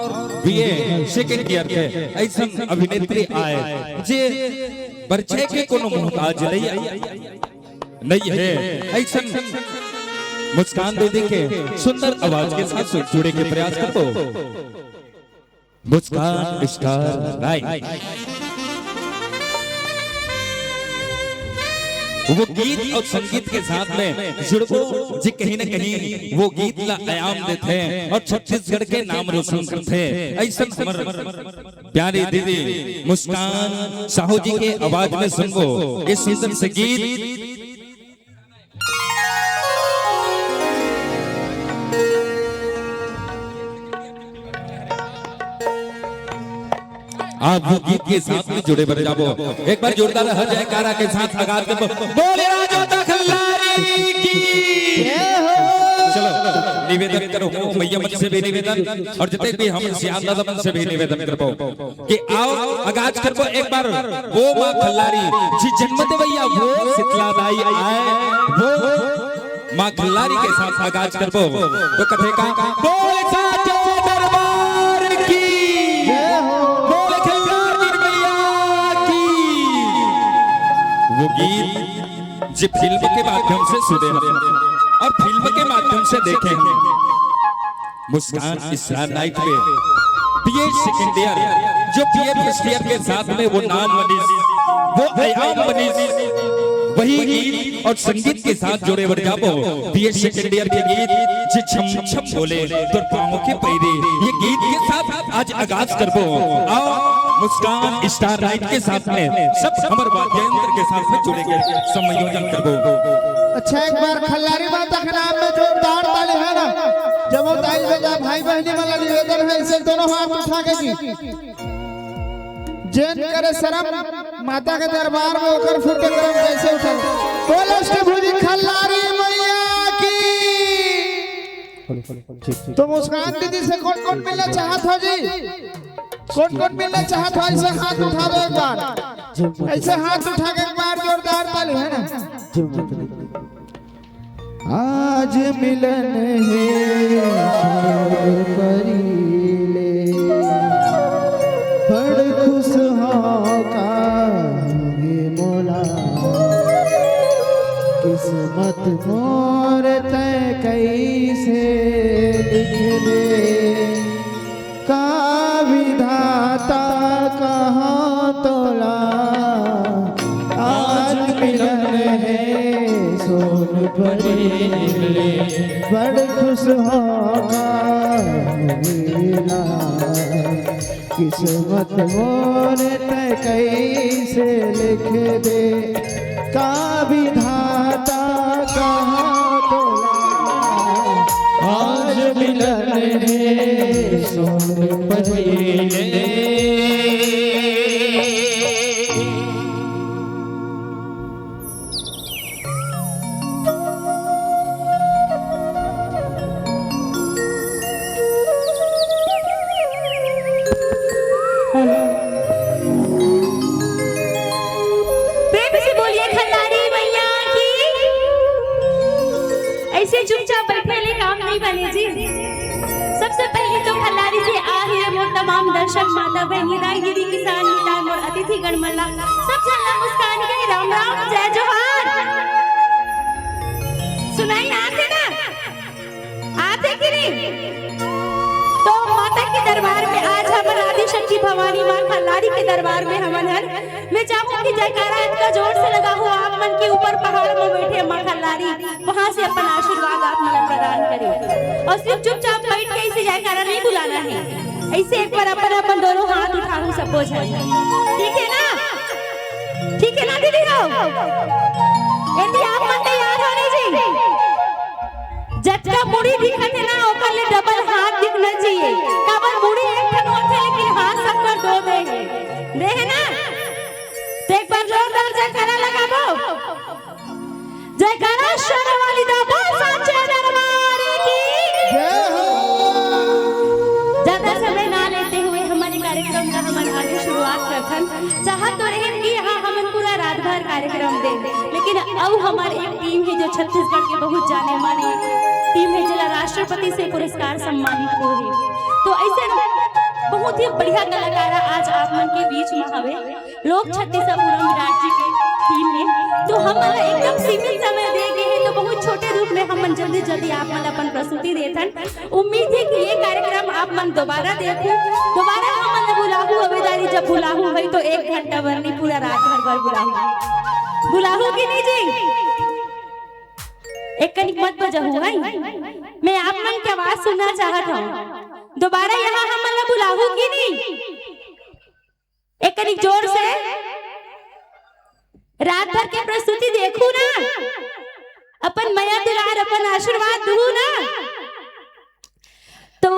बीए सेकंड ईयर के ऐसन अभिनेत्री आए जे परिचय के कोनो मोहताज नहीं, नहीं है। ऐसन मुस्कान दीदी के सुंदर आवाज के साथ जुड़े के प्रयास करबो। मुस्कान स्टार नाइट। वो गीत और संगीत के साथ में जुड़बो, जे कहीं ना कहीं वो गीत ला आयाम देथे और छत्तीसगढ़ के नाम रोशन करथे। ऐसन हमर प्यारी दीदी मुस्कान साहू जी के आवाज में सुनबो ये सुंदर से गीत। आप वो गीत के साथ में जुड़े बर जाबो। एक बार जोरदार ह जयकारा के साथ आगाज करबो। बोले राजो तखल्लारी की। चलो, निवेदन करो, मैया मन से भी निवेदन और जितने भी हम सियान दादा मन से भी निवेदन करबो कि आओ आगाज करबो एक बार। वो माँ खल्लारी जी जन्म देवैया, वो शीतला दाई आए, वो माँ खल्लारी के साथ आगाज करबो। तो कथे का बोल साचे दरबार की, बोल खल्लारी मैया की। वो गीत जो फिल्म के माध्यम से सुने हम और फिल्म के माध्यम से देखे हम, मुस्कान स्टार नाइट में बीए सेकंड ईयर, जो बीए फर्स्ट ईयर के साथ में वो नाम बनिस, वो आयाम बनिस, वही गीत और संगीत के साथ जोड़े बर जाबो। बीए सेकंड ईयर के गीत जे छम छम बोले तोर पाँव के पैरे, ये गीत के साथ आज आगाज करबो। आओ मुस्कान स्टार नाइट के साथ में सब हमर वाद्य यंत्र के साथ में जुड़े के संयोजन करबो। अच्छा, एक बार खल्लारी माता के नाम में जोरदार ताली है ना। जब वो ताली बजा, भाई बहनी वाला निवेदन है, इसे दोनों हाथ उठा के जी। जेन करे शर्म माता के दरबार में, ओकर फुटे करम कैसे उठल। बोल अष्टभुजी खल्लारी मैया की। तो मुस्कान दीदी से कौन कौन मिलना चाहत हो जी? कौन कौन मिलना चाहत हो? ऐसे हाथ उठा दो एक बार, ऐसे हाथ उठा के एक बार जोरदार ताली है ना। आज मिलन हे सुर परी ले, बड़ खुश हों का होगे मोला। किस्मत मोर तय कैसे लिख दे, का विधाता कहाँ तोला। आज मिलन हे सोन परी ले, बड़ खुश हों का मिला। किस्मत मोर तय कैसे लिख दे, का विधाता कहाँ तोला। आज मिलन हे सोन परी ले। प्रेम से बोलिए खल्लारी मैया की। ऐसे चुपचाप बैठे ले काम नहीं बने जी। सबसे पहले तो खल्लारी से आ रहे मोर तमाम दर्शक माता बहनी, दाई दीदी, किसान मितान, मोर अतिथि गण मन ला, सब झन ला मुस्कान के राम राम, जय जोहार। सुनाई आथे ना? आथे कि नहीं? तो माता के दरबार में आज हमन आदि शक्ति भवानी माँ खल्लारी के दरबार में हमन हन। मैं चाहूँ कि जयकारा इतना जोर से लगा हो, आप मन के ऊपर पहाड़ में बैठे माँ खल्लारी वहां से अपन आशीर्वाद आप मन ला प्रदान करे। और सिर्फ चुपचाप बैठ के ऐसे जयकारा नहीं बुलाना है, ऐसे एक बार अपन अपन दोनों हाथ उठाओ सबो झन, ठीक है ना? ठीक है ना दीदी हो? यदि आप मन तैयार हो नहीं जी, जतका मुड़ी दिखत है ना, ओकर ले डबल हाथ दिखना चाहिए। काबर मुड़ी एक ठन होथे, लेकिन हाथ सबकर दो दे हे। दे हे ना? तो एक बार जोरदार जयकारा लगाबो। जयकारा शेरा वाली दा, बोल साचे दरबार की। जय हो। ज्यादा समय ना लेते हुए हमारे कार्यक्रम का हमन आगे शुरुआत करथन। चाहत तो रहेन कि यहाँ हमन पूरा रात भर कार्यक्रम दे, लेकिन अउ हमारे एक टीम है जो छत्तीसगढ़ के बहुत जाने माने टीम है, जिला राष्ट्रपति से पुरस्कार सम्मानित हो है। तो ऐसे बहुत ही बढ़िया कलाकार आज आप मन के बीच में हवे, लोक छत्तीसगढ़ पूरम विराट जी के टीम है। तो हमन ला एकदम सीमित समय दे गए हैं, तो बहुत छोटे रूप में हमन जल्दी जल्दी आप मन अपन प्रस्तुति देथन। उम्मीद है कि ये कार्यक्रम आप मन दोबारा देखू, दोबारा हमन ला बुलाहू। अबे दारी जब बुलाहू भाई तो एक घंटा भर नहीं, पूरा रात भर भर बुलाहू। बुलाहू कि नहीं जी? एक कनिक मत बजाहू है, मैं आप मन के आवाज सुनना चाहत हूँ। दोबारा यहाँ हमन ला बुलाहू कि नहीं? एक कनिक जोर से। रात भर के प्रस्तुति देखू ना, अपन मया दुलार, अपन आशीर्वाद दू ना। तो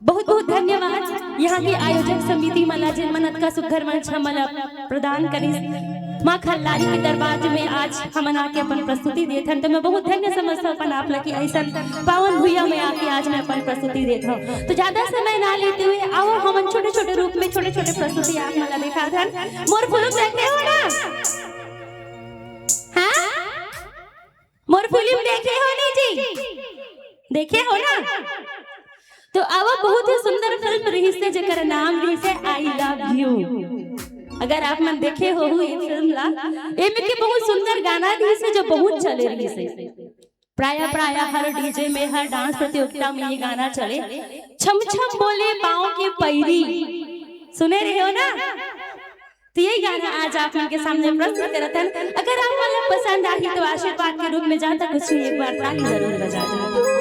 बहुत बहुत धन्यवाद यहाँ के आयोजक समिति मन ला, जिन मन अतका सुघर मंच हमन ला प्रदान करिस। माँ खल्लारी के दरबार में आज हमन आके अपन प्रस्तुति देत हन, तो मैं बहुत धन्य समझथव अपन आप ला कि अइसन पावन भुइयां में आके आज मैं अपन प्रस्तुति देत हव। तो ज्यादा समय ना लेते हुए आओ हमन छोटे छोटे रूप में छोटे छोटे प्रस्तुति आप मन ला देखात हन। मोर फिल्म देखे हो ना? हाँ, मोर फिल्म देखे हो नी जी? देखे हो ना? तो अब बहुत ही सुंदर फिल्म रहिस हे, जेकर नाम रहिस हे I Love You। अगर आप मन देखे हो ये फिल्म ला, एमे के बहुत सुंदर गाना रहिस हे, जो बहुत चले रहिस हे। प्राय प्राय हर डीजे में, हर डांस प्रतियोगिता में ये गाना चले, छम छम बोले पाँव के पैरी। सुने रहे हो ना? तो यही गाना आज आप मन के सामने प्रस्तुत करत हन। अगर आप मन ला पसंद आही तो आशीर्वाद के रूप में जाता कुछ नहीं, एक बार ताली जरूर बजा देना।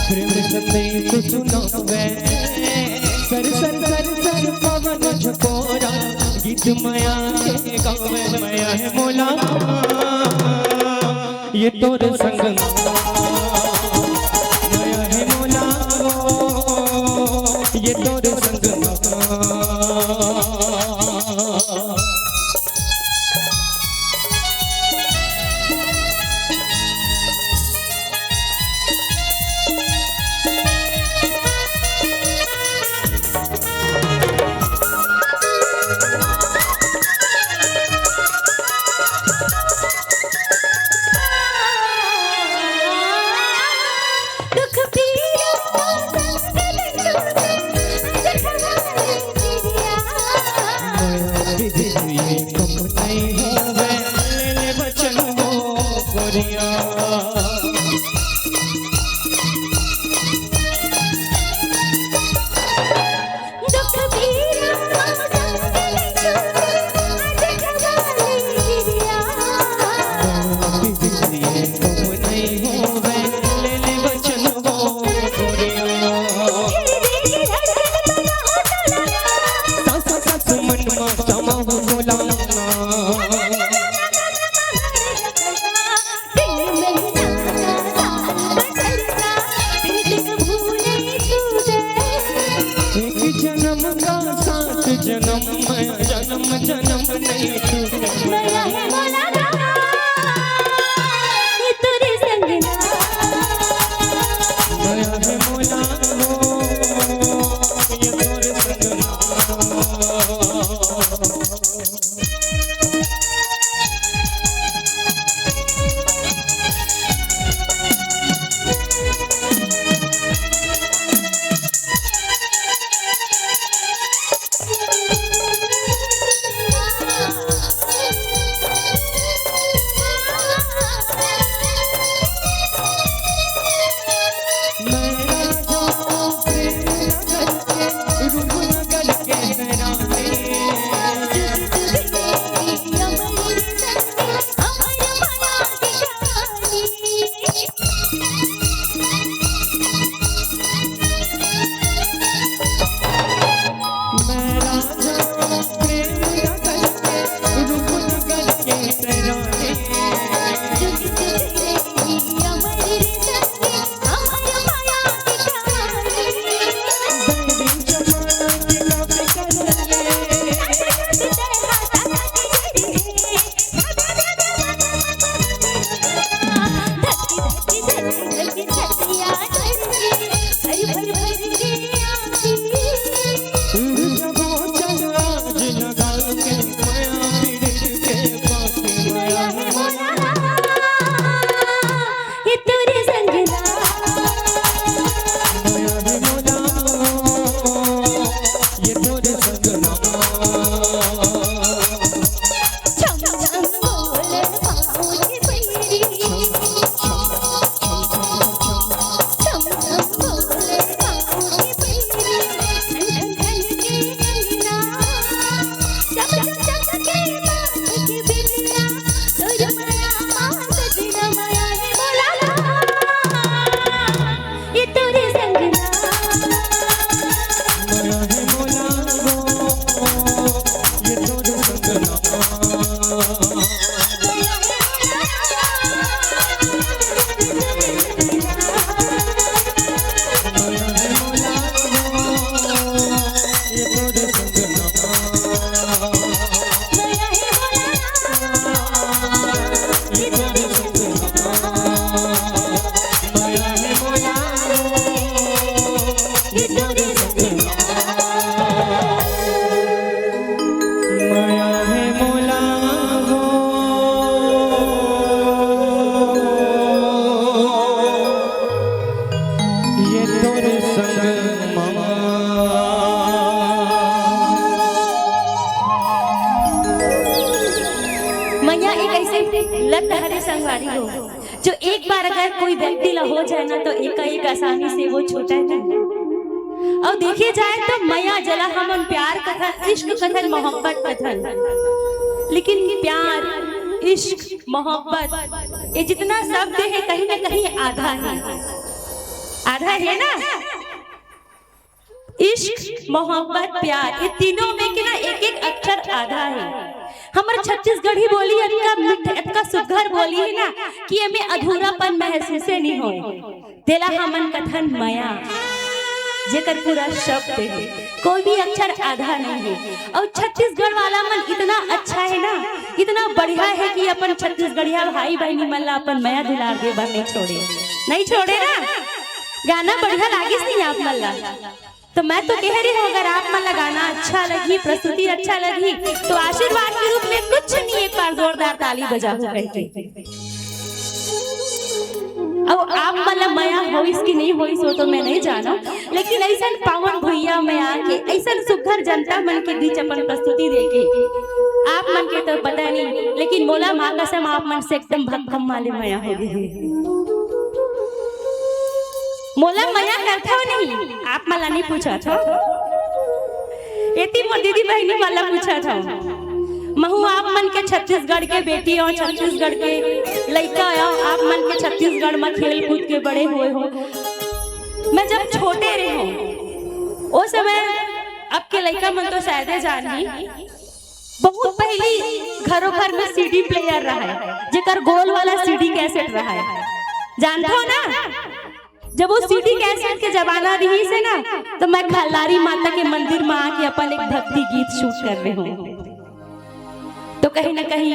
प्रेम संदेश सुनावे, सर सर सर सर पवन झकोरा, गीत मया के गावे, मया हे मोला, ये तोर संग, मया हे मोला, ये तोर संग। एक जन्म का साथ जन्म, जन्म जन्म नहीं छूटे। मैं राजा प्रेम नगर के, रूपनगर के तराने। मया एक ऐसे लत हरे संगवारी हो, जो एक बार अगर कोई व्यक्ति ला हो जाए ना, तो एकाएक आसानी से वो छूटे नहीं। अउ देखे जाए तो मया, जेला हमन प्यार कथन, इश्क कथन, मोहब्बत कथन, लेकिन प्यार, इश्क, मोहब्बत, ये जितना शब्द है, कहीं ना कहीं आधा है, आधा है ना। इश्क, मोहब्बत, प्यार, ये तीनों में के ना एक एक अक्षर आधा है। हमर छत्तीसगढ़ी बोली अतका मीठ, अतका सुघर बोली है ना, कि एमे अधूरापन महसूसे नहीं होए। तेला हमन कथन मया, जेकर पूरा शब्द है, कोई भी अक्षर आधा नहीं है। अउ छत्तीसगढ़ वाला मन इतना अच्छा है ना, इतना बढ़िया है कि अपन छत्तीसगढ़िया भाई बहिनी मन ला अपन मया दुलार दे बर नहीं छोड़े, नहीं छोड़े ना। गाना बढ़िया लागिस नहीं आप मन ला? तो मैं तो कह रही हूँ, अगर आप मन ला गाना अच्छा लगही, प्रस्तुति अच्छा लगही, तो आशीर्वाद के रूप में कुछ नहीं, एक बार जोरदार ताली बजाहू कहिके। अब आप मन ला मया होइस कि नहीं होइस, वो तो मैं नहीं जानव, लेकिन अइसन पावन भुइयां में आके, अइसन सुघर जनता मन के बीच अपन प्रस्तुति देके, आप मन के तो पता नहीं, लेकिन मोला माँ कसम, आप मन से एकदम भक्कम वाले मया हो गए। मोला मया करथव नहीं, आप मन ला नहीं पूछत हव। एती मोर दीदी बहिनी मन ला पूछत हव। महू आप मन के छत्तीसगढ़ के बेटी हो, छत्तीसगढ़ के लइका हो, आप मन के छत्तीसगढ़ में खेल कूद के बड़े हुए हो। मैं जब छोटे रहे हूँ, ओ समय, अब के लइका मन तो शायदे जानही, बहुत पहली घरों घर में सीडी प्लेयर रहा है, जेकर गोल वाला सीडी कैसेट रहा है। जानथव ना, जब वो सीडी कैसेट के जमाना रहिस हे ना, तो मैं खल्लारी माता के मंदिर में आके अपन एक भक्ति गीत शूट कर रहे हूँ। तो कहीं ना कहीं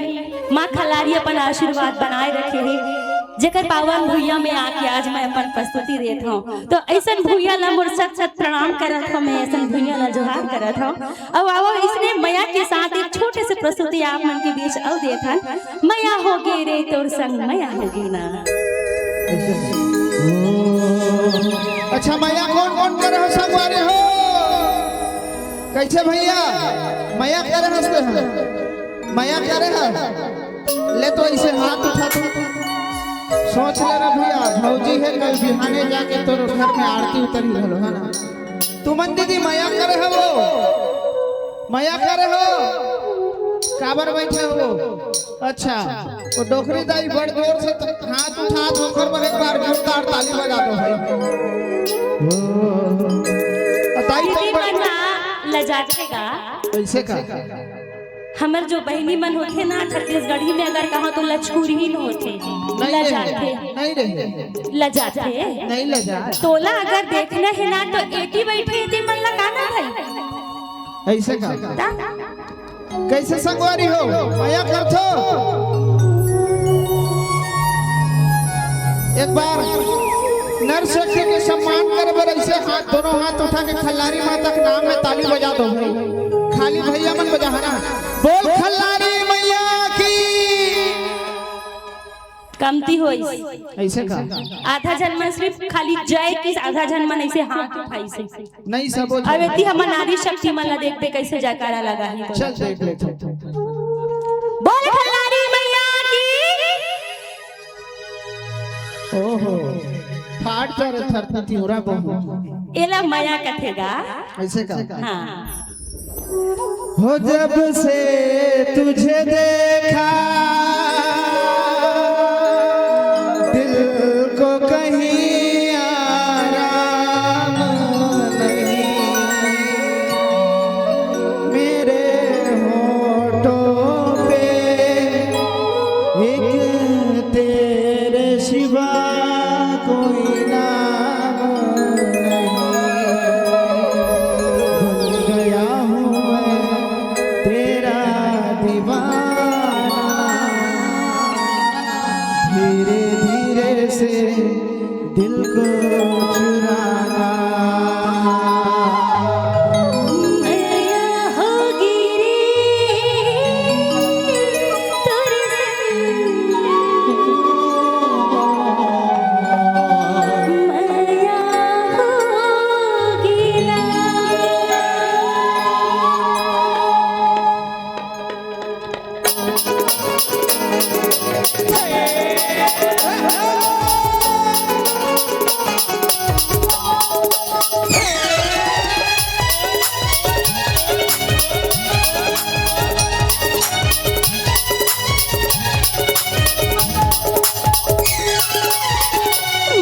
माँ खल्लारी अपन आशीर्वाद बनाए रखे हे, जेकर पावन भुइयां में आके आज मैं अपन प्रस्तुति देत हूँ। तो अइसन भुइयां ला मोर शत शत प्रणाम करत हूँ, मैं अइसन भुइयां ला जोहार करत हूँ। अब आवव, इसने मया के साथ एक छोटे से प्रस्तुति आप मन के बीच अउ देथन। मया होगे रे तोर संग, मया होगे ना। अच्छा, मया कोन कोन करे हो संगवारी हो? कइसे भइया, मया करे हस ते ह? मया करे ह? ले तो अइसे हाथ उठा तू। सोच ले ना भइया, भौजी हे, कल बिहाने जाके तोर घर में आरती उतरही घलो, है ना? तुमन दीदी मया करे हव? मया करे हव? काबर बैठे हो? अच्छा, वो डोकरी दाई बड़ जोर से त-, हाथ उठात ओकर बर एक बार जोरदार ताली बजा दो भाई। बताई तो दीदी बड़- मन ना लजाथे का? कैसे का? हमर जो बहिनी मन होथे ना, छत्तीसगढ़ी में अगर कहा तो लचकुरहीन होथे। नहीं लजाथे। रहे, नहीं रहे। लजाथे। नहीं लजा। तोला अगर देखना है ना तो एती बैठे एती मन ला का ना भाई? ऐसे का? ता? कैसे संगवारी हो? मया करथो? एक बार नर शक्ति के सम्मान करे बर ऐसे हाथ, दोनों हाथ उठा के खल्लारी माता के नाम में ताली बजा दो। खाली भैया मन बजा है ना। बोल खल्लारी मैया की। कमती होइस। ऐसे का? आधा झन मन सिर्फ खाली जय की, आधा झन मन ऐसे हाथ उठाइस। नहीं, सबो अब एती हमर नारी शक्ति मन ला देखबे कैसे जयकारा लगा ही। चल देख ले। बोल खल्लारी मैया की। ओहो, फाट कर धरती तिवरा बहू। एला मया कथे गा। ऐसे का? हाँ। हो जब से तुझे देखा, दिल को कहीं आराम नहीं। मेरे होठों पे एक तेरे सिवा कोई नाम नहीं। बन गया हूँ मैं तेरा दीवाना, धीरे धीरे से दिल को चुराना। मैया होगी रे तोर संग,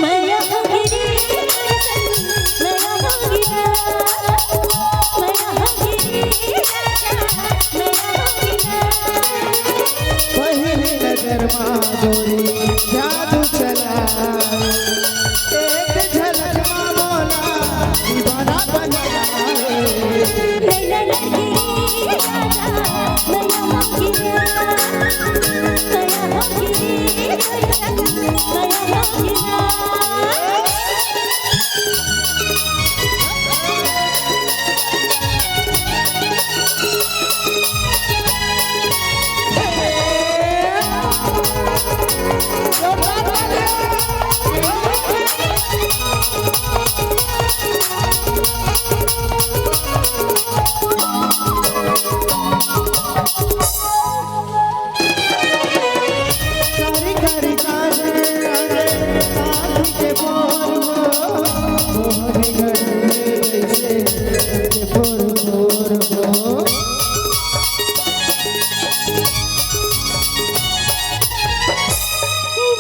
मैया होगी रे। पहली नजर मा गोरी जादू चला, एक झलक मा मोला दीवाना बना।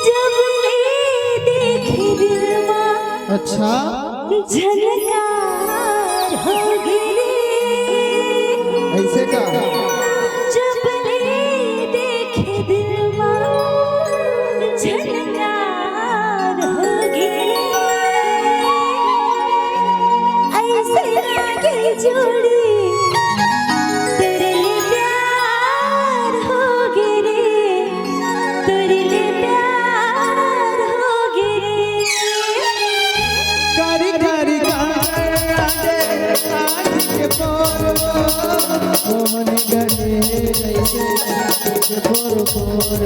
जब ले देखे दिल मा अच्छा। झनकार हो गे रे। ऐसे का? जब ले देखे दिल मा झनकार हो गे रे। ऐसे लागे जोड़ी तोरे ले प्यार हो गे रे, तोरे ले प्यार हो गे रे। कारी कारी काजल लागे आज के पोर, मोहन गले जैसे आज के पोर पोर।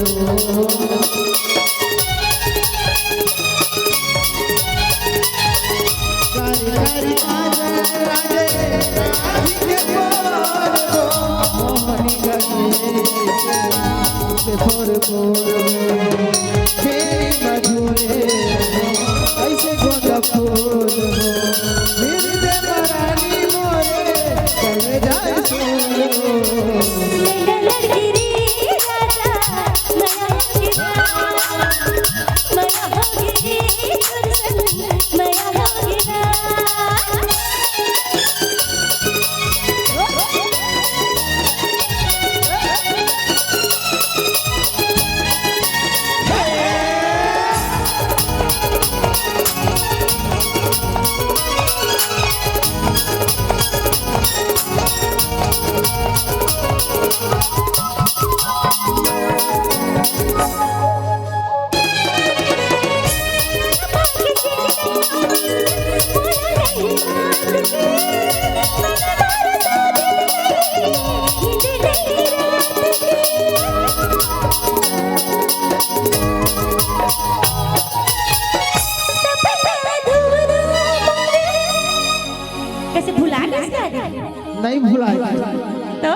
नहीं भुलाए। तो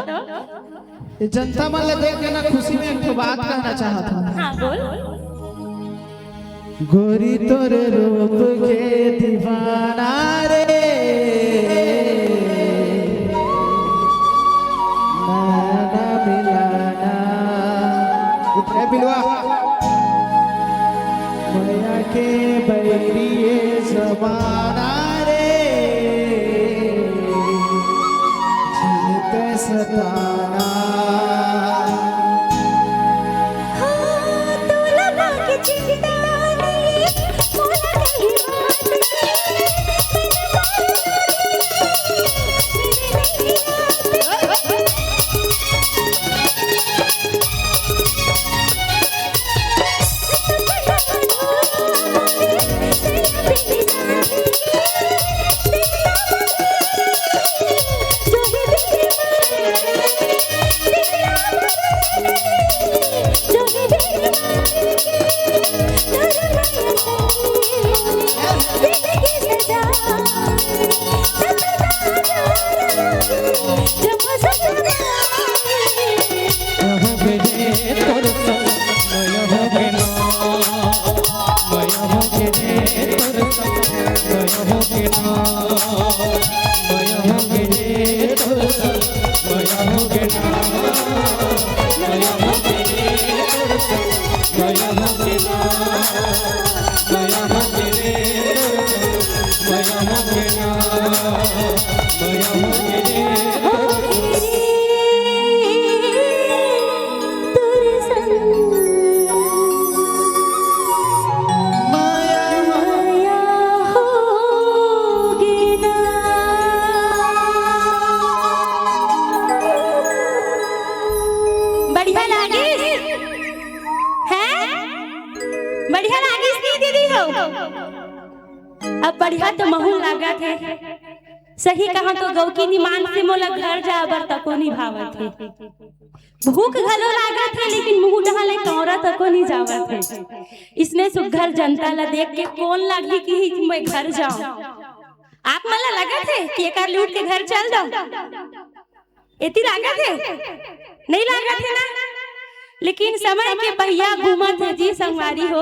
ये जनता मन ला देख के ना खुशी में एक ठो बात कहना चाहत हूँ। हाँ, बोल। गोरी तोरे रूप के दीवाना रे, नैना मिलाना। उठ रे बिलवा। मया के बैरिए जमाना रे, झिलते सताना। बढ़िया लागिस? हैं? बढ़िया लागिस नहीं दीदी हो? अब बढ़िया तो महू लागत हे। सही कहा तो गौकी निमान से मोला घर जाए बर तको नहीं भावत हे। भूख घलो लागत हे, लेकिन मुंह डहा ले कौरा तको नहीं जावत हे। इसने सुघर जनता ला देख के कोन लागही कि मैं घर जाऊं। आप मन ला लगत हे कि एकर लूट के घर चल दो? एती लागत हे? नहीं लागत हे ना? लेकिन समय के पहिया घूमत हे जी संगवारी हो।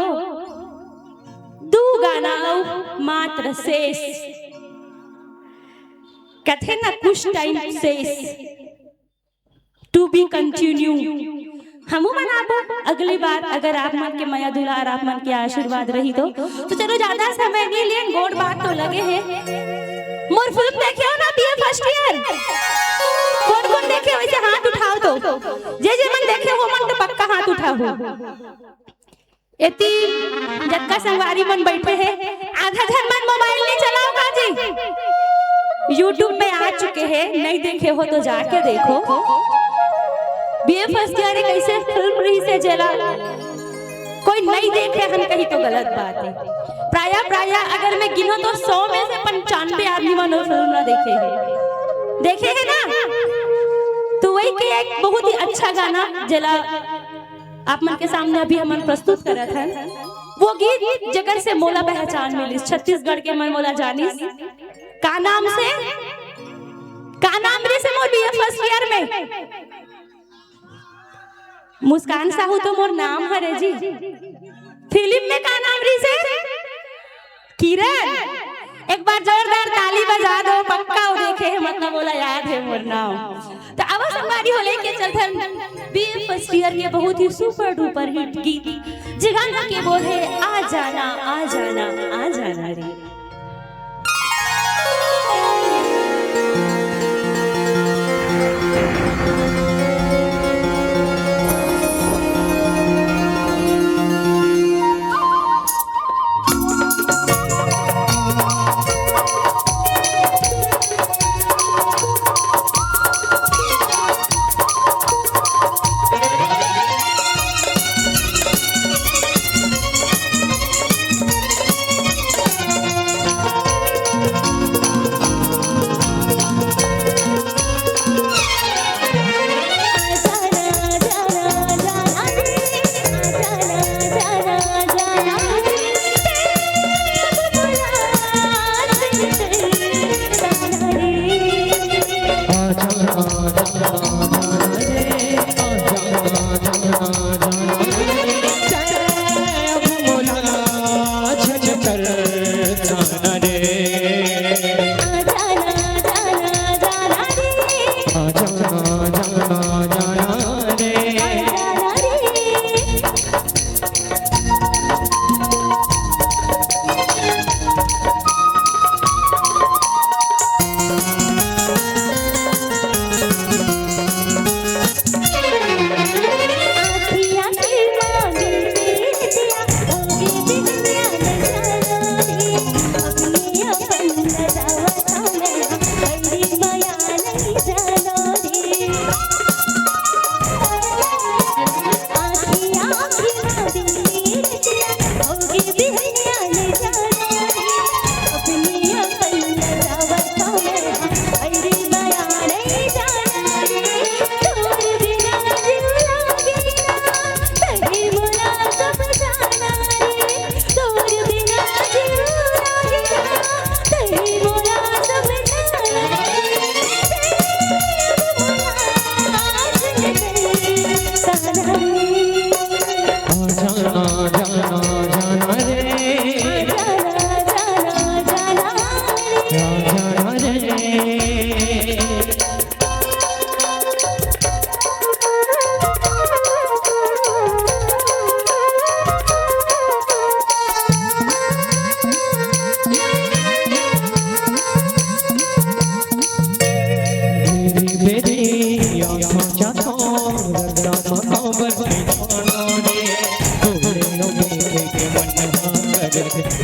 दू गाना अउ मात्र शेष। कथे ना कुछ टाइम शेष। To be continue। हमू बनाबो अगली बार, अगर आप मन के मया दुलार, आप मन के आशीर्वाद रही तो। तो चलो, ज्यादा समय नहीं लेन, गोठ बात तो लगे हे। मोर फिल्म देखे हो ना, बीए फर्स्ट ईयर? कोन कोन देखे हो, वैसे हाथ उठाओ तो। जे जे मन देखे हो, मन तो पक्का हाथ उठाओ। एती जतका संगवारी मन बैठे हे, आधा झन मन मोबाइल नहीं चलाओ का जी? YouTube में आ चुके हे, नहीं देखे हो तो जाके देखो। बीए फर्स्ट ईयर एक ऐसे फिल्म रहिसे जेला कोई नहीं देखे हन कही तो गलत बात हे। प्रायः प्रायः अगर मैं गिनों तो सौ में से पंचानवे आदमी मन वो फिल्म ला देखे हे, देखे हे ना? तो वही के एक बहुत ही अच्छा गाना जेला आप मन के सामने अभी हमन प्रस्तुत करत हन, वो गीत जेकर से मोला पहचान मिलिस, छत्तीसगढ़ के मन मोला जानिस। का नाम से, का नाम रहिसे मोर बीए फर्स्ट ईयर में? मुस्कान साहू तो मोर नाम हरे जी। फिल्म में का नाम रहिसे? किरण, एक बार जोरदार ताली बजा दो, पक्का वो देखे हे, मतलब ओला याद हे मोर नाम। तो अब संगवारी हो लेके चलथन बीए फर्स्ट ईयर के बहुत ही सुपर डुपर हिट गीत, जे गाना के बोल हे आ जाना, आ जाना, आ जाना रे।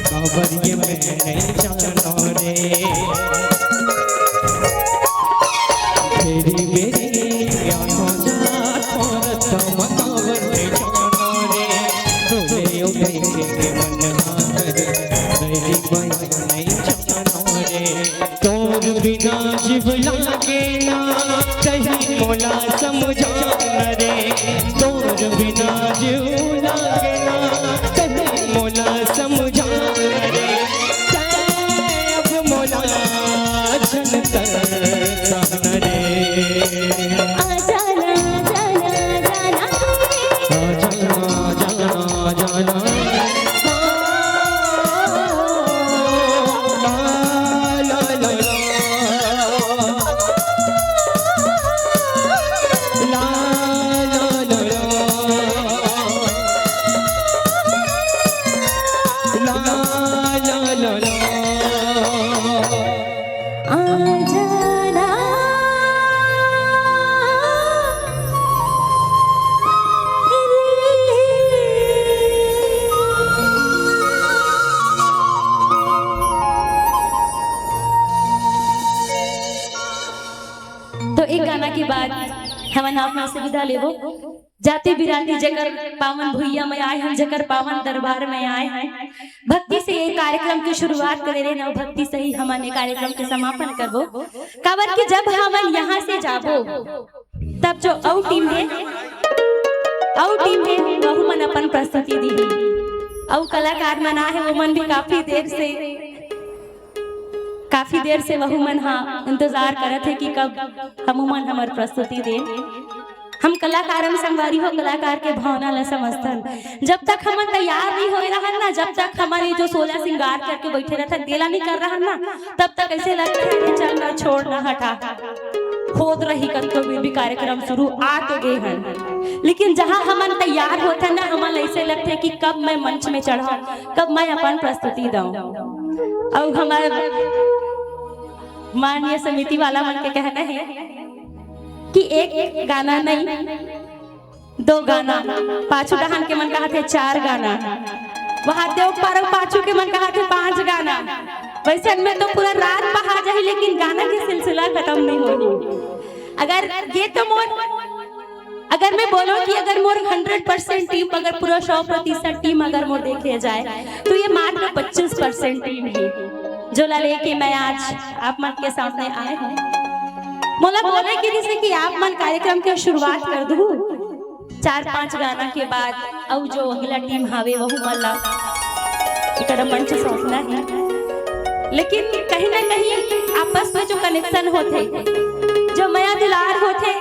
काबर ये मैं नहीं जानो रे। तेरी मेरी आंखों जा थोड़ा तो मकावर नहीं जानो रे। तूने उठे के मन हाथ रे, तेरी मैं नहीं जानो रे। तोर बिना जीव लागे ना, कहीं मोला समझा न रे। तोर बिना जीव लागे ना, कहीं मोला समझा न रे। तै अब मोला झन तरसा न रे। आ जाना, आ जाना, आ जाना। आ जाना, आ जाना, आ जाना। तो एक गाना के बाद हमन आप मन से विदा लेबो। जाति बिराती जेकर पावन भुइयां में आए हन, जेकर पावन दरबार में आए हन, भक्ति से ये कार्यक्रम के शुरुआत करे रहे ना, भक्ति से ही हमन ये कार्यक्रम के समापन करबो। काबर कि जब हमन यहाँ से जाबो, तब जो अउ टीम हे, अउ टीम हे, वहू मन अपन प्रस्तुति दिही। अउ कलाकार मन आहे, वो मन भी काफी देर से, काफी देर से वहू मन हा इंतजार करत हे कि कब हमू मन हमर प्रस्तुति दे। हम कलाकार, हम संगवारी हो, कलाकार के भावना ला समझथन। जब तक हमन तैयार नहीं होए रहन ना, जब तक हमन ये जो सोलह श्रृंगार करके बैठे रहथन, तेला नहीं कर रहन ना, तब तक ऐसे लगथे, "अरे चल ना, छोड़ ना, हटा।" होत रही कतको भी, भी कार्यक्रम शुरू आके गे हन, लेकिन जहाँ हमन तैयार होथन ना, हमन ऐसे लगथे कि कब मैं मंच में चढ़ा, कब मैं अपन प्रस्तुति दऊं। अउ हमारे माननीय समिति वाला मन के कहना है कि एक गाना नहीं, दो गाना, पाछू डहान के मन कहत हे चार गाना, वहां देव पारो पाछू के मन कहत हे पांच गाना। वैसे में तो पूरा रात बहा जाही, लेकिन गाना के सिलसिला खत्म नहीं होही। अगर ये तो मोर, अगर मैं बोलूं कि अगर मोर हंड्रेड परसेंट टीम, अगर पूरा सौ प्रतिशत टीम अगर मोर देखे जाए, तो ये मात्र पच्चीस परसेंट टीम ही, जो ला लेके मैं आज आप मन के सामने आए हूँ। मोला बोले कि जैसे कि आप मन कार्यक्रम के शुरुआत कर दू, चार पांच गाना के बाद अउ जो अगला टीम हावे, वहू मन ला एकरा मंच सौंपना है। लेकिन कहीं ना कहीं आपस में जो कनेक्शन होथे, जो मया दुलार होथे,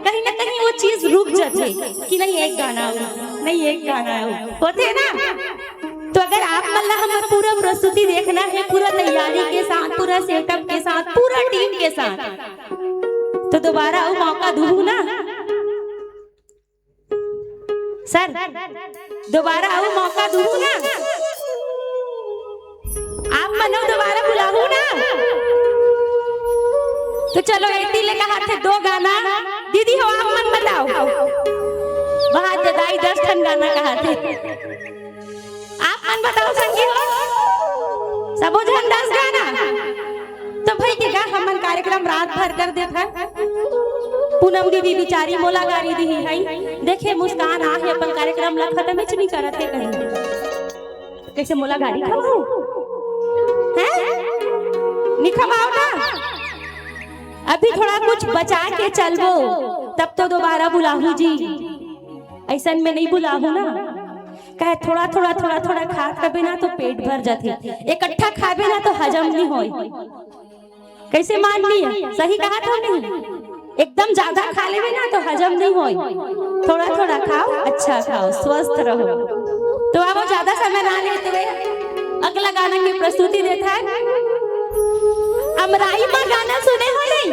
कहीं ना कहीं वो चीज रुक जाथे कि नहीं एक गाना हो, नहीं एक गाना हो, होथे ना। तो अगर आप मन ला हमर पूरा प्रस्तुति देखना है, पूरा तैयारी के साथ, पूरा सेटअप के साथ, पूरा टीम के साथ, तो दोबारा अउ मौका दूहू ना सर, दोबारा अउ मौका दूहू ना। आप मन अउ दोबारा बुलाहू ना। तो चलो, एती ले कहा थे दो गाना। दीदी हो, आप मन बताओ। वहां जदाई दस ठन गाना कहा थे। आप मन बताओ संगी हो, सबो झन दस गाना। तो भाई के गा हमन कार्यक्रम रात भर कर देथन। पूनम दीदी बिचारी मोला गारी दिही है, देखे मुस्कान आहे अपन कार्यक्रम ला खत्म ही नहीं करत हे कहीं। कैसे मोला गारी खवाओ? हैं? नहीं खवाओ ना। अभी थोड़ा कुछ बचा के चलबो, तब तो दोबारा बुलाहू जी। ऐसन में नहीं बुलाहू ना। कहे थोड़ा थोड़ा थोड़ा थोड़ा खात रहे ना तो पेट भर जाथे, इकट्ठा खाबे ना तो हजम नहीं होय। कैसे मान लिया? सही कहा था नहीं? एकदम ज्यादा खा लेबे ना तो हजम नहीं होय। थोड़ा थोड़ा खाओ, अच्छा खाओ, स्वस्थ रहो। तो अब वो ज्यादा समय ना लेते हुए अगला गाना की प्रस्तुति देता है। अमराई माँ गाना सुने हो नहीं?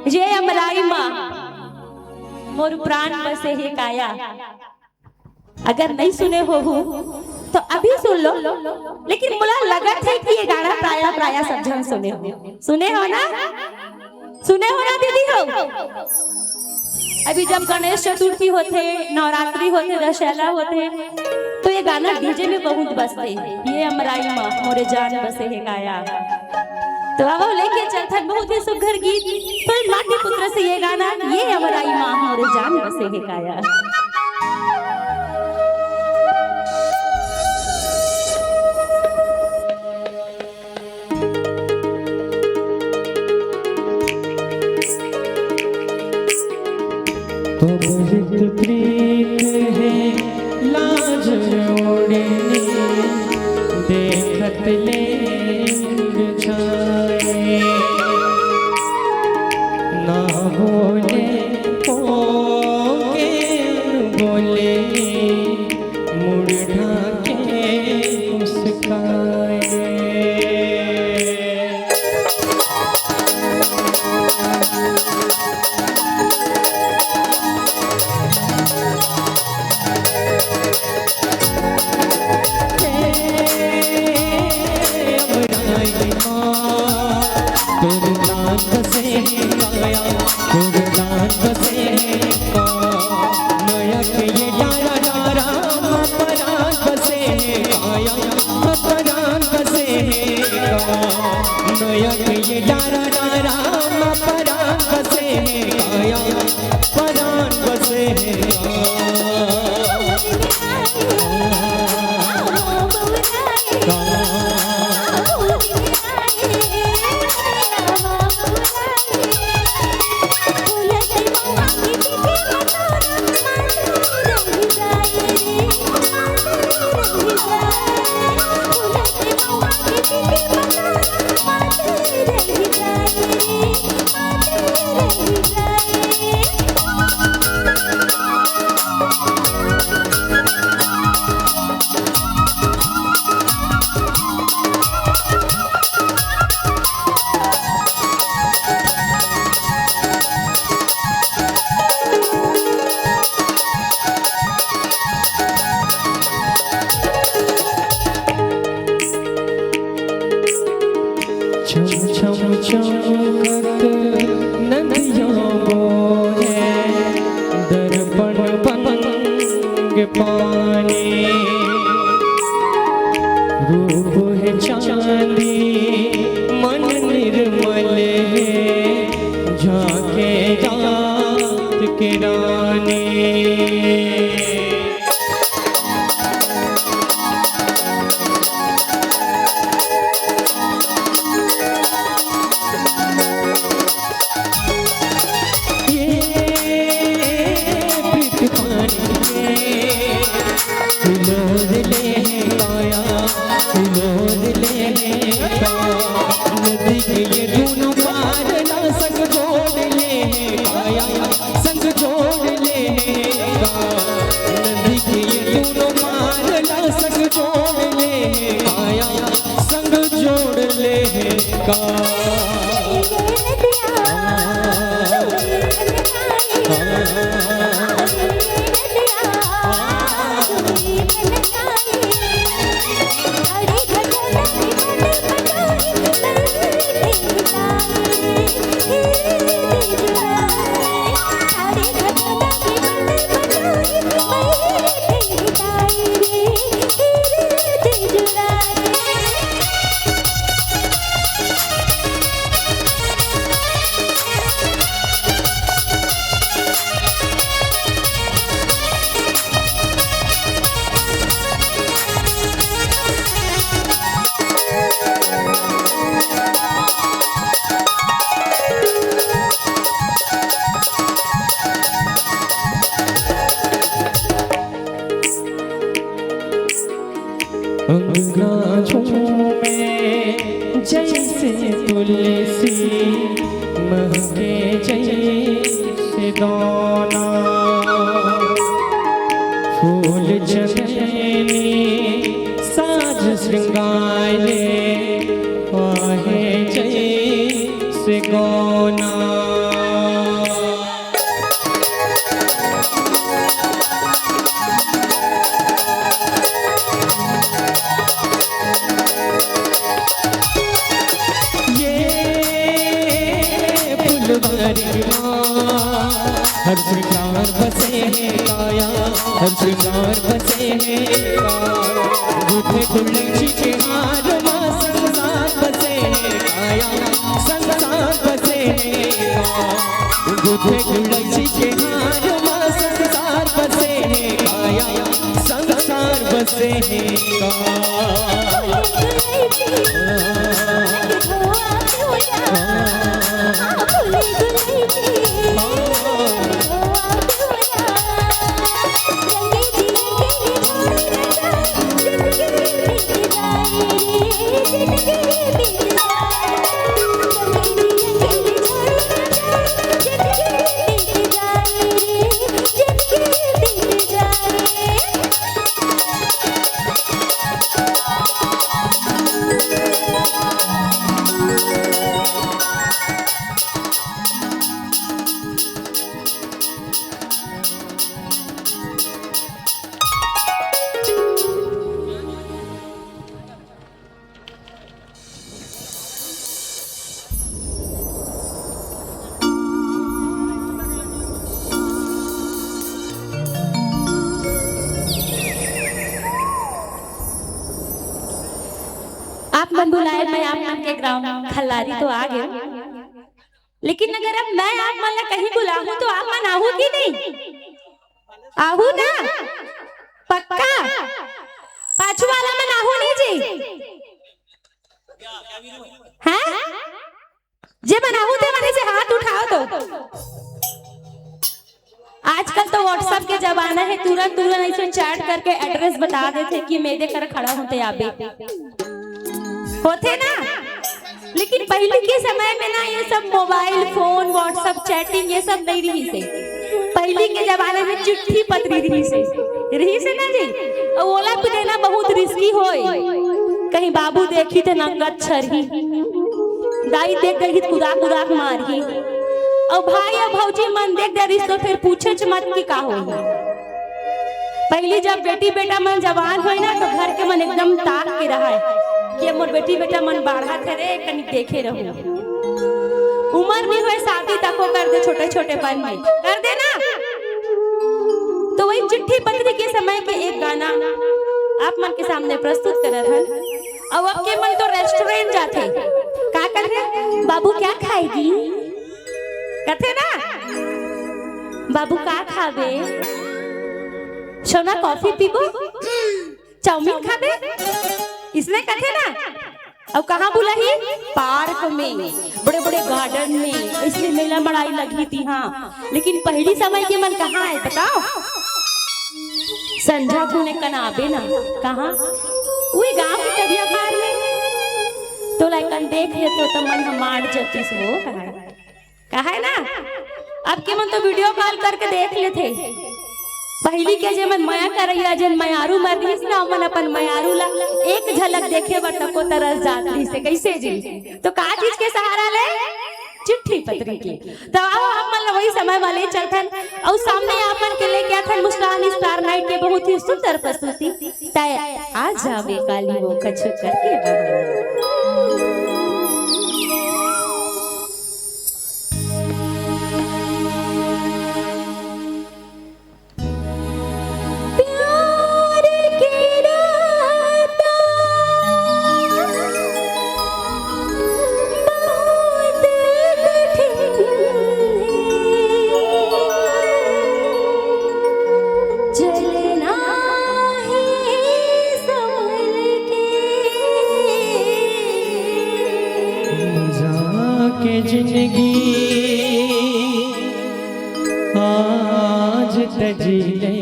ये अमराई माँ मोर प्राण बसे हे काया। अगर नहीं सुने हो तो अभी सुन लो, लेकिन मोला लगत है कि ये गाना प्राय प्राय सब झन सुने हो, सुने हो ना? सुने हो ना दीदी हो? अभी जब गणेश चतुर्थी होथे, नवरात्रि होथे, दशहरा होथे, तो ये गाना डीजे में बहुत बजथे, ये अमराई मा मोरे जान बसे हे काया। तो आवो लेके चलथन बहुत ही सुघर गीत फिल्म माटी पुत्र से ये गाना, ये अमराई मा मोरे जान बसे हे काया। तो बहुत प्रीत है लाज ओढ़नी, देखत ले मुरझाए। ना बोले ओके बोले, मुड़ ढाके मुस्काए। छम छम चमकत नदिया बोहे, दर्पण बन के पानी। रूप है चांदी, मन निर्मल है, झांके रात के रानी। अंगना झूमे जैसे तुलसी, महके जैसे दाना। फूल चंदनी साज श्रृंगार ले, वाहे जैसे गौना। ये फुलवारी माँ, हर श्रृंगार बसे है काया, हर श्रृंगार बसे है काया। तुलसी के हार मा संसार बसे हे काया, संसार बसे हे का। गुथे तुलसी के हार मा संसार बसे हे काया, संसार बसे हे का। आप मन बुलाए, मैं आप मन के ग्राम खल्लारी तो आ गए, लेकिन अगर अब मैं आप मन ला कहीं बुलाहूं तो आप मन आहू कि नहीं? आहू ना? पक्का? पाछू वाला मन आहू नहीं जी? हैं? जे मन आहू ते मन से हाथ उठाओ तो। आजकल तो WhatsApp के जमाना है, तुरंत तुरंत ऐसे चैट करके एड्रेस बता देथे कि मैं दे कर खड़ा हूं ते आबे। होथे ना? लेकिन पहिली के समय में ना ये सब मोबाइल फोन, WhatsApp चैटिंग ये सब नहीं रहिस हे। पहिली के जमाना में चिट्ठी पत्री रहिस हे, रहिस हे ना जी? अउ ओला भी देना बहुत रिस्की होय। कहीं बाबू देखी त नंगत छरही, दाई देख देही त कुदा कुदा के मारही, अउ भाई अउ भौजी मन देख देरिस तो फिर पूछेच मत कि का होही। पहिली जब बेटी बेटा मन जवान होय ना, तो घर के मन एकदम ताक के रहय कि मोर बेटी बेटा मन बाढ़त हे रे, कनी देखे रहू। उमर नहीं होय, शादी तको कर दे, छोटे छोटे पन में कर दे ना। तो वही चिट्ठी पत्री के समय के एक गाना आप मन के सामने प्रस्तुत करत हन। अब अब के मन तो रेस्टोरेंट जाथे, का कर रे, "बाबू क्या खाएगी?" कथे ना, "बाबू का खाबे? सोना कॉफी पीबो? चाउमीन खाबे?" इसने कथे ना। अउ कहाँ बुलाही? पार्क में, बड़े बड़े गार्डन में, इसलिए मेला मड़ाई लगही तिहाँ। लेकिन पहिली समय के मन कहाँ हे बताओ? संझा कुने कनाबे ना, कहाँ? उही गांव के तरिया पार में। तो लाइकन देख लेते तो मन हमार जतिस वो कहाँ हे? का हे ना, अब के मन तो वीडियो कॉल करके देख लेथे। पहिली के जे मन मया करइया, जेन मयारू मर रहिस ना, ओमन अपन मयारू ला एक झलक देखे बर तको तरस जात रहिस हे। कइसे जी? तो का चीज के सहारा ले? चिट्ठी पत्री के। तो आओ, आप मन ला वही समय वाले चलथन, अउ सामने आप मन के लेके आथन मुस्कान स्टार नाइट के बहुत ही सुंदर प्रस्तुति। तय आ जावे काली वो कछु करके बहाना। प्यार के रास्ता बहुत कठिन है, चलना है संभल के। जाके जिंदगी आज तजी ले,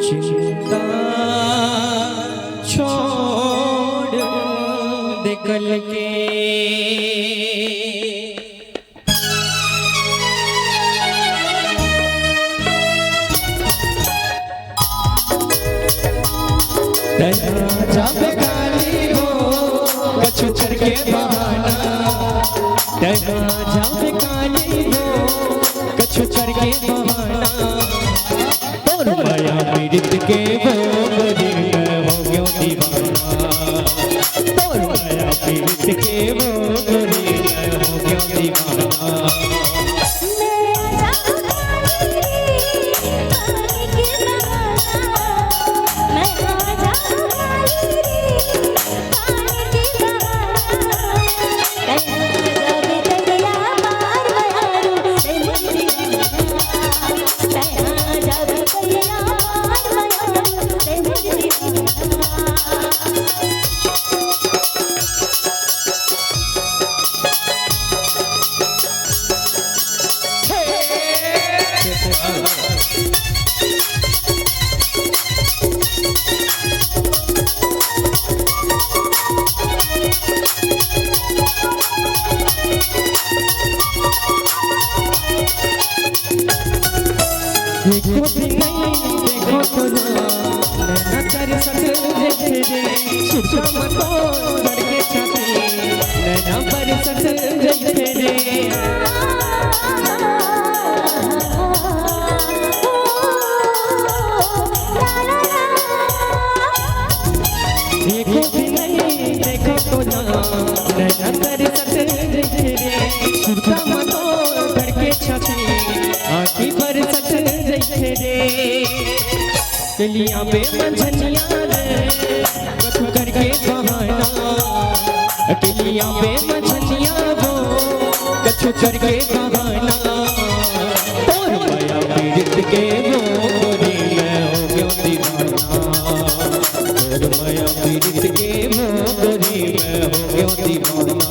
चिंता छोड़ दे कल के। तैं जाबे काली हो, कछु करके बहाना। तैं जाबे काली हो, कछु करके बहाना। तोर माया पीरित के वो गोरी मैं हो गयो दीवाना। तोर माया पीरित के वो गोरी मैं हो गयो दीवाना। मैं आजा तुम्हारी रे, आने के बहाना। नैना तरसत जइसे रे, सुरता म तोर धड़के छाती। नैना बरसत जइसे रे। एको दिन नहीं देखो तो ना, नैना तरसत जइसे रे, सुरता म तोर धड़के छाती, आँखी बरसत जइसे रे। अकेलिया बे मंझनिया रे, कछु करके बहाना। अकेलिया बे मंझनिया वो, कछु करके बहाना। तोर मया पीड़ित के मोरी मैं हो गयो दीवाना। तोर मया पीड़ित के मोरी मैं हो गयो दीवाना।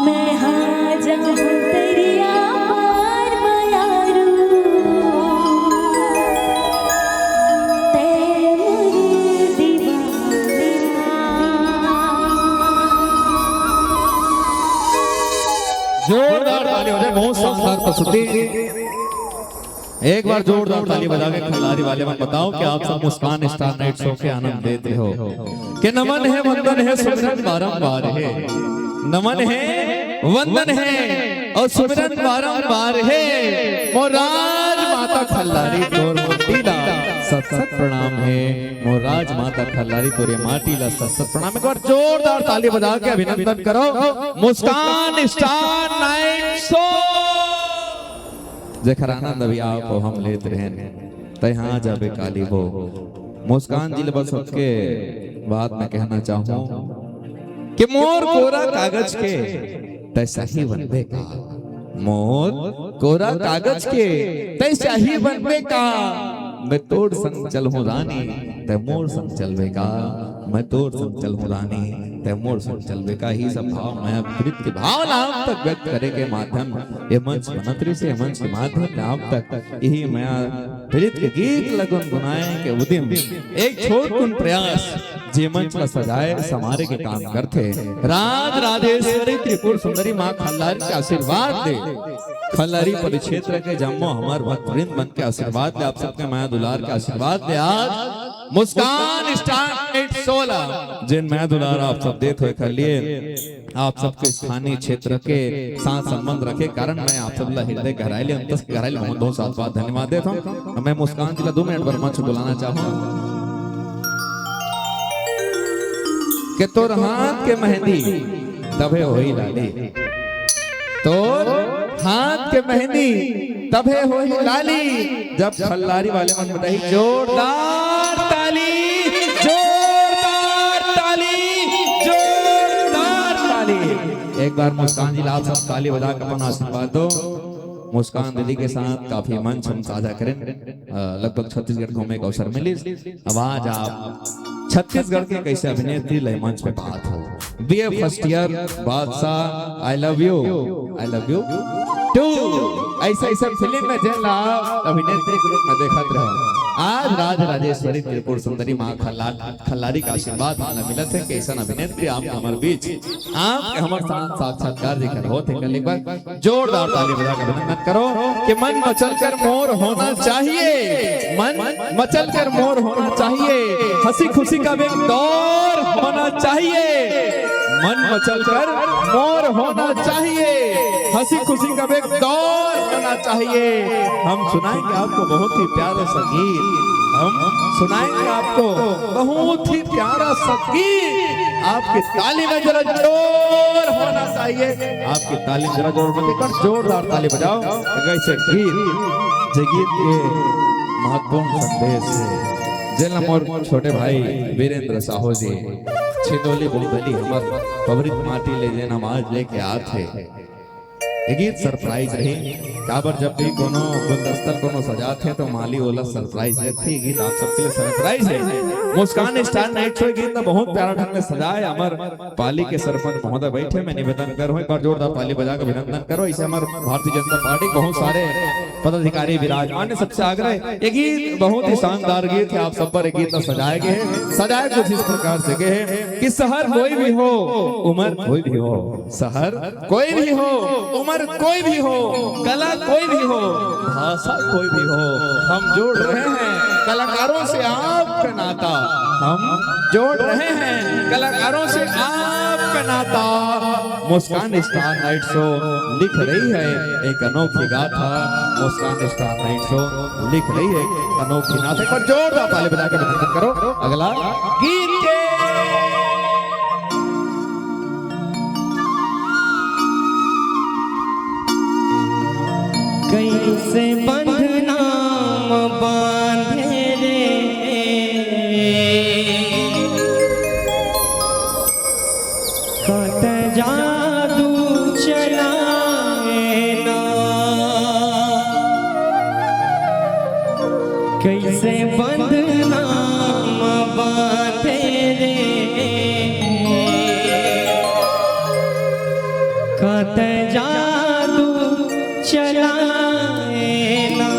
मैं हाँ जाऊँ दरिया पार मयारू, तै मोर दीवाना। जोरदार ताली हो जाए, बहुत शानदार प्रस्तुति। एक बार जोरदार ताली बजा के खिलाड़ी वाले मन बताओ कि आप सब मुस्कान स्टार नाइट शो के आनंद लेते हो। के नमन है, वंदन है, सुमिरन बारंबार है। नमन है, वंदन है और सुमिरन बारंबार है। मोर राज माता खल्लारी तोर माटी ला सत सत प्रणाम है। मोर राज माता खल्लारी तोरे माटी ला सत सत प्रणाम। एक बार जोरदार ताली बजा के अभिनंदन करो मुस्कान स्टार नाइट शो। जेखर आनंद अभी आप हम लेत रहेन, तै हाँ जाबे काली वो। मुस्कान जी ले बस सबके बात मैं कहना चाहूँ कि मोर कोरा कागज के तै स्याही बनबे का, मोर कोरा कागज के तै स्याही बनबे का। मैं तोर संग चलहूँ रानी, तै मोर संग चलबे का। मैं तोर संग चलहूँ रानी, तै मोर संग चलबे का। ही सब भाव, मैं प्रीत के भाव ला आप तक व्यक्त करे के माध्यम ये मंच बनत रहिस हे, ये मंच के माध्यम ले आप तक यही मया प्रीत के गीत ल गुनगुनाए के उदिम एक छोटकुन प्रयास जे मंच ला सजाए संवारे के काम करथे। राज राजेश्वरी त्रिपुर सुंदरी माँ खल्लारी के आशीर्वाद दे, खल्लारी परिक्षेत्र के जम्मो हमर भक्तवृंद मन के आशीर्वाद दे, आप सबके मया दुलार के आशीर्वाद दे। आज मुस्कान स्टार नाइट शो ला जेन मया दुलार आप सब देत हो, एखर लिए आप सबके स्थानीय क्षेत्र के साथ संबंध रखे कारण मैं आप सब ला हृदय गहराई ले, अंतस गहराई ले बहुत बहुत साथ बात धन्यवाद देत हूँ। मैं मुस्कान जी ला दो मिनट बर मंच बुलाना चाहूँ कि तोर हाथ के मेहंदी तभे होई लाली, तोर हाथ के मेहंदी तभे होई लाली, जब खल्लारी वाले मन बताही जोरदार एक बार मुस्कान जी ला आप सब ताली बजा के अपन आशीर्वाद दो। मुस्कान दीदी के साथ काफी मंच हम साझा करें, अ, लगभग छत्तीसगढ़ घूमे के अवसर मिलिस। अब आज आप छत्तीसगढ़ के कैसे अभिनेत्री ले मंच पे बात हो। BA first year, Badshah, I love you, I love you two, ऐसा ऐसा फिल्म में जेन ला अभिनेत्री के रूप में देखत रहो। आज राज राजेश्वरी त्रिपुर सुंदरी माँ खल्लाद खल्लारी का आशीर्वाद हमला मिलत हे, कैसन अभिनेत्री आप हमर बीच, आप हमर साथ साक्षात्कार जेकर होत हे, कल एक बार जोरदार ताली बजा के अभिनंदन करो कि मन मचल कर मोर होना चाहिए, मन मचल कर मोर होना चाहिए, हंसी खुशी का भी एक दौर होना चाहिए, मन मचल कर मोर होना चाहिए, हंसी खुशी का भी एक दौर होना चाहिए। हम सुनाएंगे आपको बहुत ही प्यारा सा गीत, हम सुनाएंगे आपको बहुत ही प्यारा सा गीत। आपकी ताली में जरा जोर होना चाहिए, आपकी ताली में जरा जोर होना चाहिए, एक बार जोरदार ताली बजाओ। कैसे गीत, जे गीत के महत्वपूर्ण संदेश हे, जेला मोर छोटे भाई वीरेंद्र साहू जी छिंदोली बोंदली हमर पवित्र माटी ले जेन हम आज लेके आत हे। ये गीत सरप्राइज रही, काबर जब भी कोनो गुलदस्ता कोनो सजात हे तो माली ओला सरप्राइज देथे। ये गीत आप सबके लिए सरप्राइज हे। मुस्कान स्टार नाइट शो गीत ला बहुत प्यारा ढंग से सजाए। हमर पाली के सरपंच महोदय बैठे, मैं निवेदन करूँ एक बार जोरदार ताली बजा के अभिनंदन करो। इसे हमर भारतीय जनता पार्टी बहुत सारे पदाधिकारी विराजमान हे, सबसे आग्रह हे। ये गीत बहुत ही शानदार गीत हे, आप सब बर ये गीत ला सजाए गए हे। सजाए कुछ इस प्रकार से गए हे कि शहर कोई भी हो, उम्र कोई भी हो, शहर कोई भी हो, उम्र कोई भी हो, कला कोई भी हो, भाषा कोई भी हो, हम जोड़ रहे हैं कलाकारों से आपका नाता, हम जोड़ रहे हैं कलाकारों से आपका नाता। मुस्कान स्टार नाइट शो लिख रही है एक अनोखी गाथा, मुस्कान स्टार नाइट शो लिख रही है एक अनोखी गाथा। एक बार जोरदार ताली बजा के अभिनंदन करो। अगला गीत के कैसे बंधना बांधे रे, कत जादू चलाए ना, कैसे बंधना बांधे रे, कत जादू चलाए ना।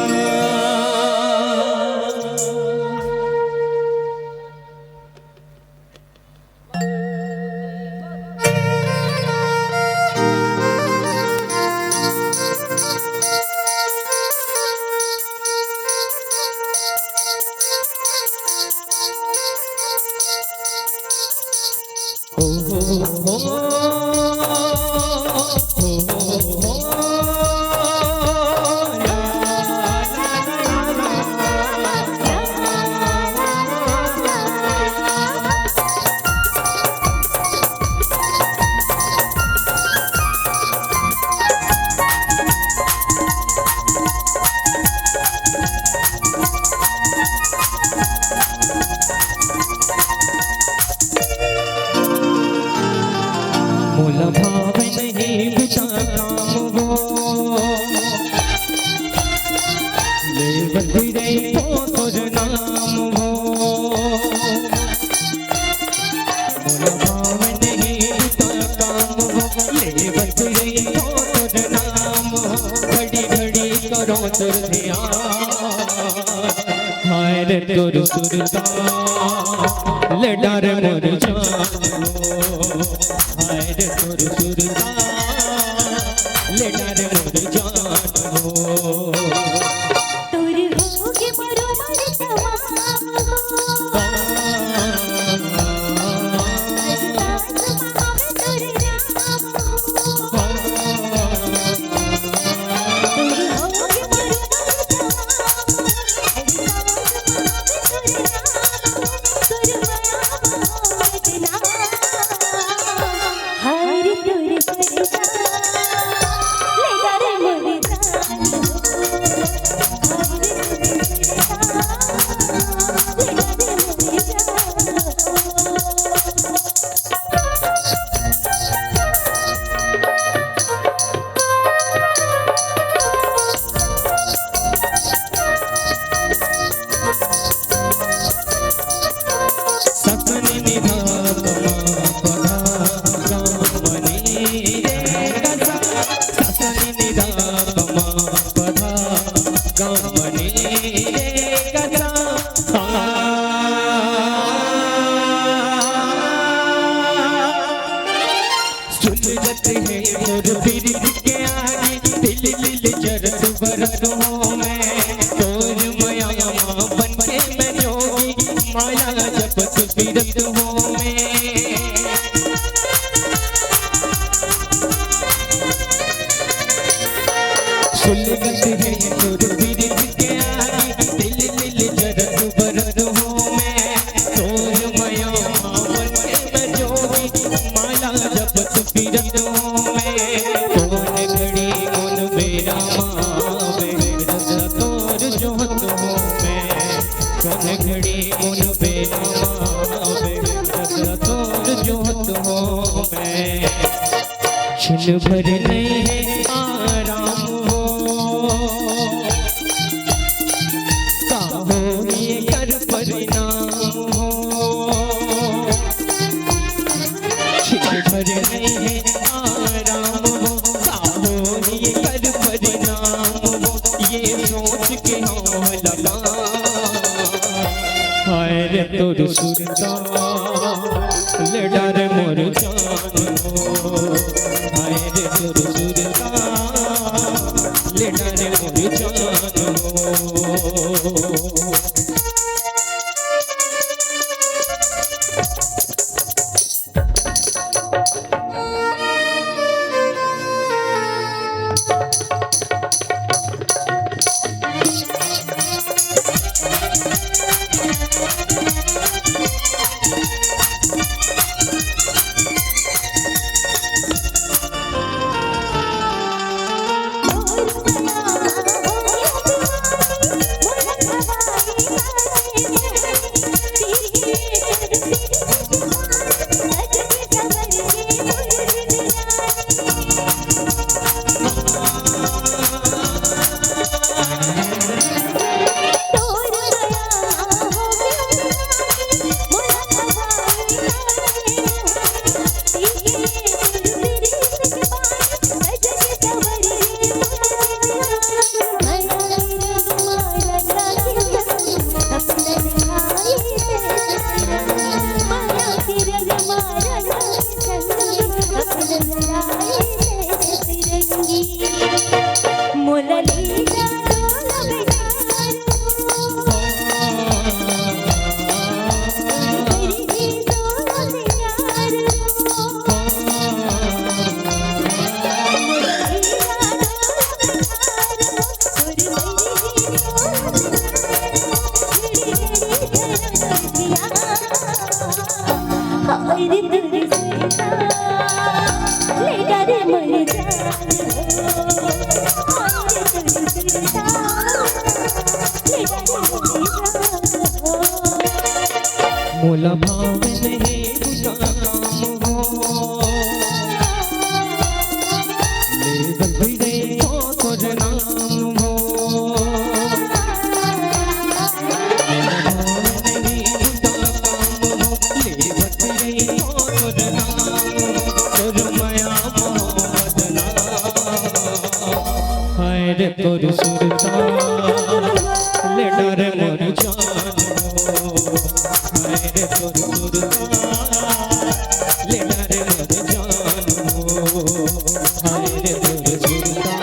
मोला भावे नहीं बिचारा वो, लेवत रही तो तुझ नाम वो। मोला भावे नहीं बिचारा वो, लेवत रही तो तुझ नाम वो। घड़ी घड़ी करो तुझ ध्यान। हाय रे तुर तुर दा, ले डारे मोर जान हो। हाय रे तुर तुर दा, ले डारे मोर जान हो। तोर होगे मोर उमर तमाम हो। सुलगत हे मोर बिरह के आगी, तिल तिल जरत बरत हों मैं। तोर मया मा बन के मैं जोगी, माया जपत फिरत हों मैं। सुलगत हे मोर बिरह के आगी, तिल तिल जरत बरत हों मैं। तोर मया मा बन के मैं जोगी, माला जपत फिरत हों मैं। कोन घड़ी कोन बेरा मा आवे, रस तोर जोहत हों मैं। कोन घड़ी कोन बेरा मा आवे, रस तोर जोहत हों मैं। छिन भर नइ हे आराम हो, का होही एकर परिणाम हो। छिन भर नइ हे आराम हो, का होही एकर परिणाम हो। ये सोच के हों लगा, हाय रे तोर सुरता ले डारे मोर जान हो। हाय रे तोर सुरता ले डारे मोर जान हो। मोला भावे नहीं बुता काम हो, ले बलबीरे को तोर नाम हो। मोला भावे नहीं बुता काम हो, ले बलबीरे को तोर नाम हो। तोर मया मोहब्बत ना, हाय रे तोर सुरता ले डारे मोर जान हो। हाय रे तोर सुरता ले डारे मोर जान हो। हाय रे तोर सुरता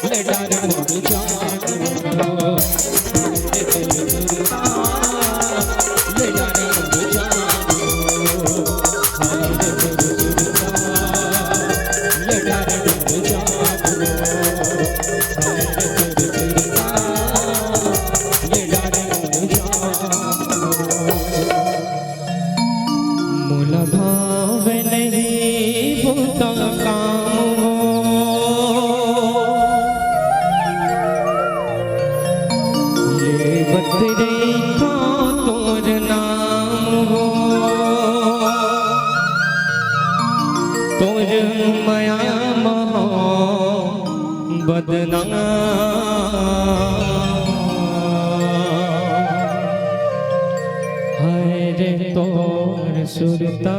ले डारे मोर जान हो। हाय रे तोर सुरता ले डारे मोर जान हो। हाय रे तोर सुरता ले डारे मोर जान हो। हाय रे तोर सुरता ले डारे मोर जान हो। मोला भावे नहीं बुता काम हो, ले बतरे का तोर नाम हो। तोर मया महा बदनाम। हाय रे तोर सुरता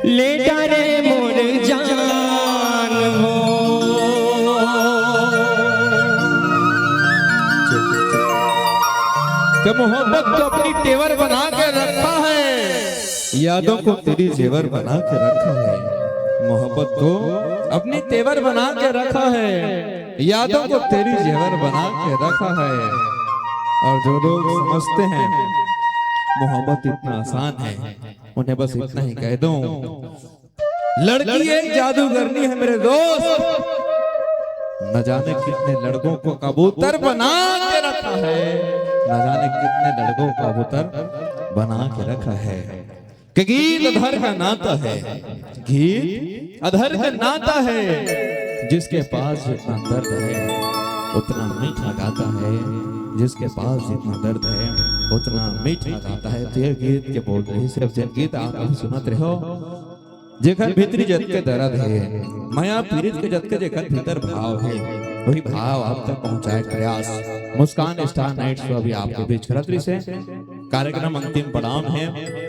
ले डारे मोर जान हो। तो मोहब्बत को अपनी तेवर बना के रखा है, यादों को तेरी जेवर बना के रखा है। मोहब्बत को अपनी तेवर बना के रखा है, यादों को तेरी जेवर बना के रखा है। और जो लोग समझते हैं मोहब्बत इतना आसान है, उन्हें बस इतना ही कह दूं, लड़की एक जादूगरनी है मेरे दोस्त। न जाने कितने लड़कों को कबूतर बना के रखा है, न जाने कितने लड़कों को कबूतर बना के रखा है। कि गीत अधर का नाता है, गीत अधर का नाता है। जिसके पास जितना दर्द है उतना मीठा गाता है, जिसके पास जितना दर्द है उतना मीठा गाता है। तो ये गीत के बोल रहे, सिर्फ जिन गीत आप अभी सुनत रहे हो, जेकर भीतरी जतके दर्द है, मया पीरित के जतके जेकर भीतर भाव है, वही भाव आप तक पहुंचाए के प्रयास मुस्कान स्टार नाइट शो अभी आपके बीच करत रहिस हे। कार्यक्रम अंतिम पड़ाव में हे,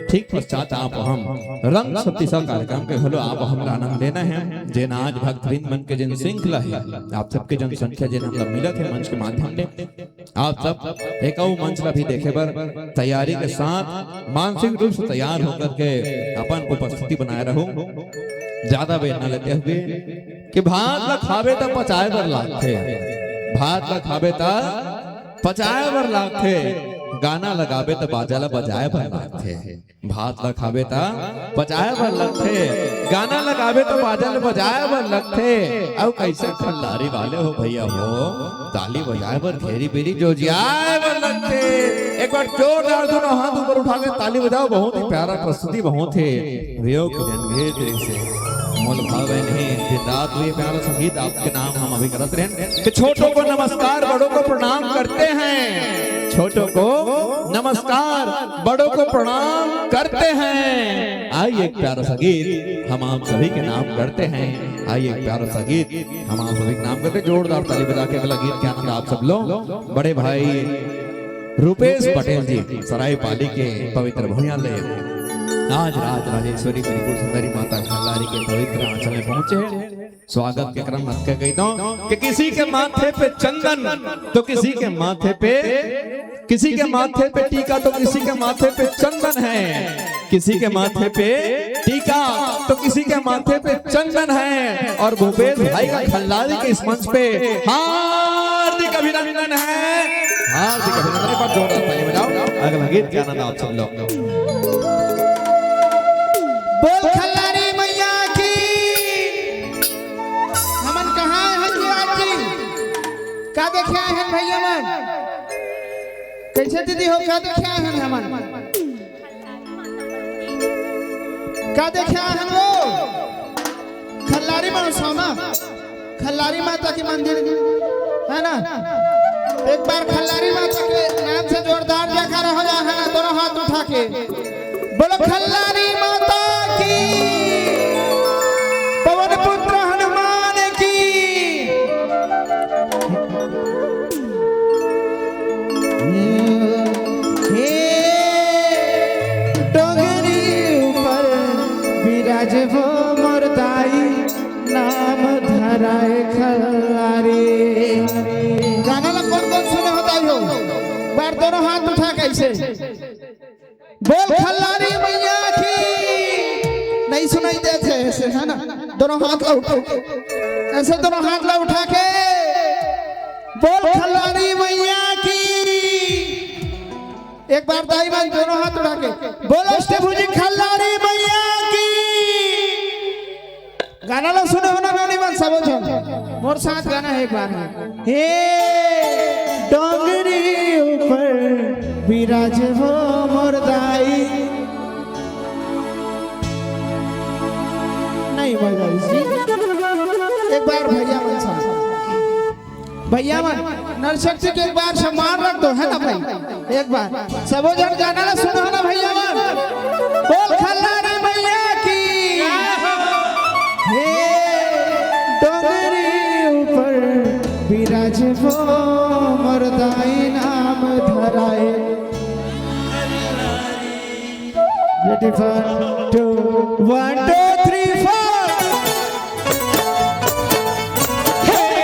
ठीक पश्चात आप हम रंग सतीसा कार्यक्रम के घलो आप हमला आनंद लेना हे। जेन आज भक्तवृंद मन के जेन श्रृंखला हे, आप सबके जनसंख्या जेन हमला मिलत हे मंच के माध्यम ले, आप सब एक अउ मंच ला भी देखे बर तैयारी के साथ मानसिक रूप से तैयार होकर के अपन उपस्थिति बनाए रहू। ज्यादा बेर न लेते हुए कि भात ला खाबे त पचाए बर लागथे, भात ला खाबे त पचाए बर लागथे, गाना लगाबे त बाजा ला बजाए बर लागथे। भात ला खाबे त पचाए बर लगथे, गाना लगाबे त बाजा ल बजाए बर लगथे। अउ कइसे खल्लारी वाले हो भइया हो, ताली बजाए बर घेरी बेरी जोजियाए बर लगथे। एक बार जोरदार दोनों हाथ ऊपर उठा के ताली बजाओ। बहुत ही प्यारा प्रस्तुति, बहुत ही वियोग जन घेर दे से मोल भावे नहीं दिन रात हुए प्यारा संगीत आपके नाम हम अभी करत रहेन कि छोटों को नमस्कार, बड़ों को प्रणाम करते हैं। छोटों को नमस्कार, बड़ों को प्रणाम करते हैं। आइए एक प्यारा सा गीत हम आप सभी के नाम करते हैं। आइए एक प्यारा सा गीत हम आप सभी के नाम करते हैं। जोरदार ताली बजा के अगला गीत के आनंद आप सब लो। बड़े भाई रूपेश पटेल जी सरायपाली के पवित्र भुइयां ले आज राज राजेश्वरी त्रिपुर सुंदरी माता खल्लारी के पवित्र आंचल में पहुंचे हैं। स्वागत के क्रम अतके कहिथंव कि किसी के माथे पे चंदन तो किसी के माथे पे, किसी के माथे पे टीका तो किसी के माथे पे चंदन है, किसी के माथे पे टीका तो किसी के माथे पे चंदन है। और भूपेश भाई का खल्लारी के इस मंच पे हार्दिक अभिनंदन है, हार्दिक अभिनंदन। एक बार जोरदार ताली बजाओ, अगला गीत के आनंद आप सब लो। बोल खल्लारी मैया की। हमन कहाँ हन जी आज जी? का देखे आए हन भइया मन? कइसे दीदी हो, का देखे आए हन हमन? का देखे आए हन वो? खल्लारी महोत्सव ना, खल्लारी माता के मंदिर है ना। एक बार खल्लारी माता के नाम से जोरदार जयकारा हो जाए, है ना, दोनों हाथ उठा के। बोलो खल्लारी माता की, पवन पुत्र हनुमान की। हे डोंगरी ऊपर विराजबो मोर दाई, नाम धराए खल्लारी। गाना ला कौन कौन सुने हो दाई हो? बार दोनों हाथ उठा के ऐसे। बोल खल्लारी मैया की। नहीं सुनाई देथे ऐसे, है ना? दोनों हाथ ला उठा, ऐसे दोनों हाथ ला उठा के बोल खल्लारी मैया की। एक बार दाई मन दोनों हाथ उठा के बोल अष्टभुजी खल्लारी मैया की। गाना ला सुने हो ना नानी मन, सबो झन मोर साथ गाना है एक बार में। हे डोंगरी ऊपर विराजबो मोर दाई। नहीं भाई, भाई जी, एक बार भैया मन साथ, भैया मन नरशक्ति के एक बार सम्मान रख दो, है ना भाई? एक बार सबो झन गाना ला सुनो ना भैया मन। बोल खल्लारी मैया की। हे डोंगरी ऊपर विराजबो मोर दाई, नाम धराए। Ready for two, one, two, three, four. Hey!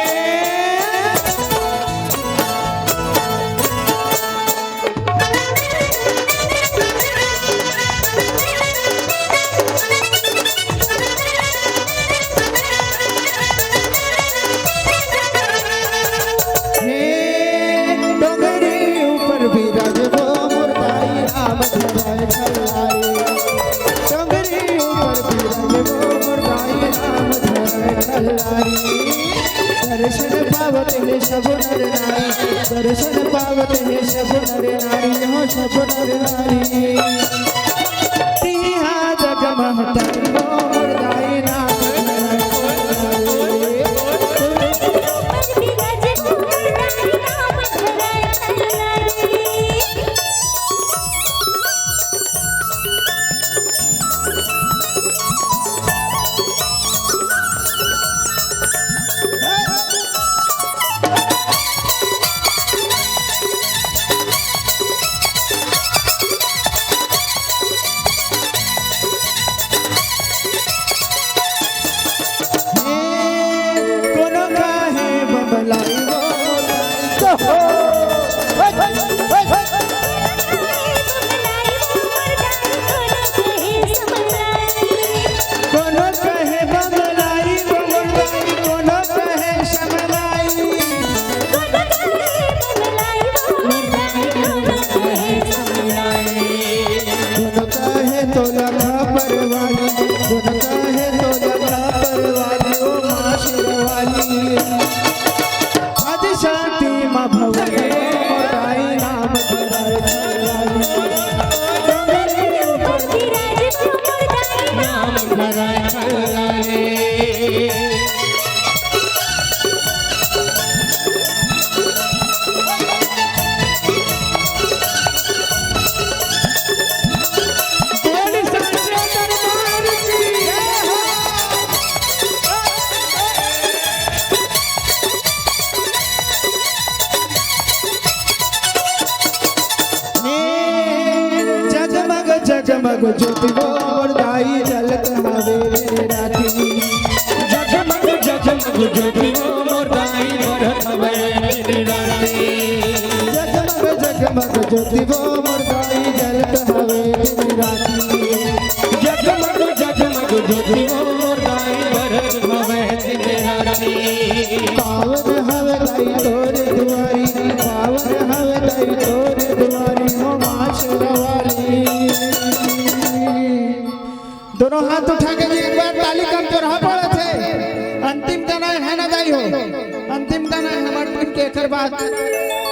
हे डोंगरी ऊपर बिराजे वो मोर दाई राम धराए खल्लारी। डोंगरी ऊपर बिराजे वो मोर दाई राम धराए खल्लारी। दर्शन पावत हे सब नर नारी, दर्शन पावत हे सब नर नारी, हो सब नर नारी। तिहा जग महतारी वो मोर दाई नाम धराए। कोनो काहे बमलाई वो दाई। कोनो काहे बमलाई वो दाई, कोनो काहे समलाई। कोनो काहे तोला खबर वाली, कोनो काहे तोला खबर वाली, ओ माँ शेरवाली। आज शांति माँ भवन मोर दाई नाम धराए खल्लारी। नाम धराए खल्लारी। जगमग जगमग ज्योति वो मोर दाई जलत हवे दिन राती। जगमग जगमग ज्योति वो मोर दाई बरत हवे दिन राती। जगमग जगमग ज्योति वो मोर दाई जलत हवे दिन राती। जगमग जगमग ज्योति वो मोर दाई बरत हवे दिन राती। पावन हवे दाई तोर दुआरी, पावन हवे दाई तोर दुआरी, हो माँ शेरवाली। दोनों हाथ उठा के जी एक बार ताली कमजोरहा पड़त हे। अंतिम गाना हे ना दाई हो, अंतिम गाना हे हमर टीम के, एकर बाद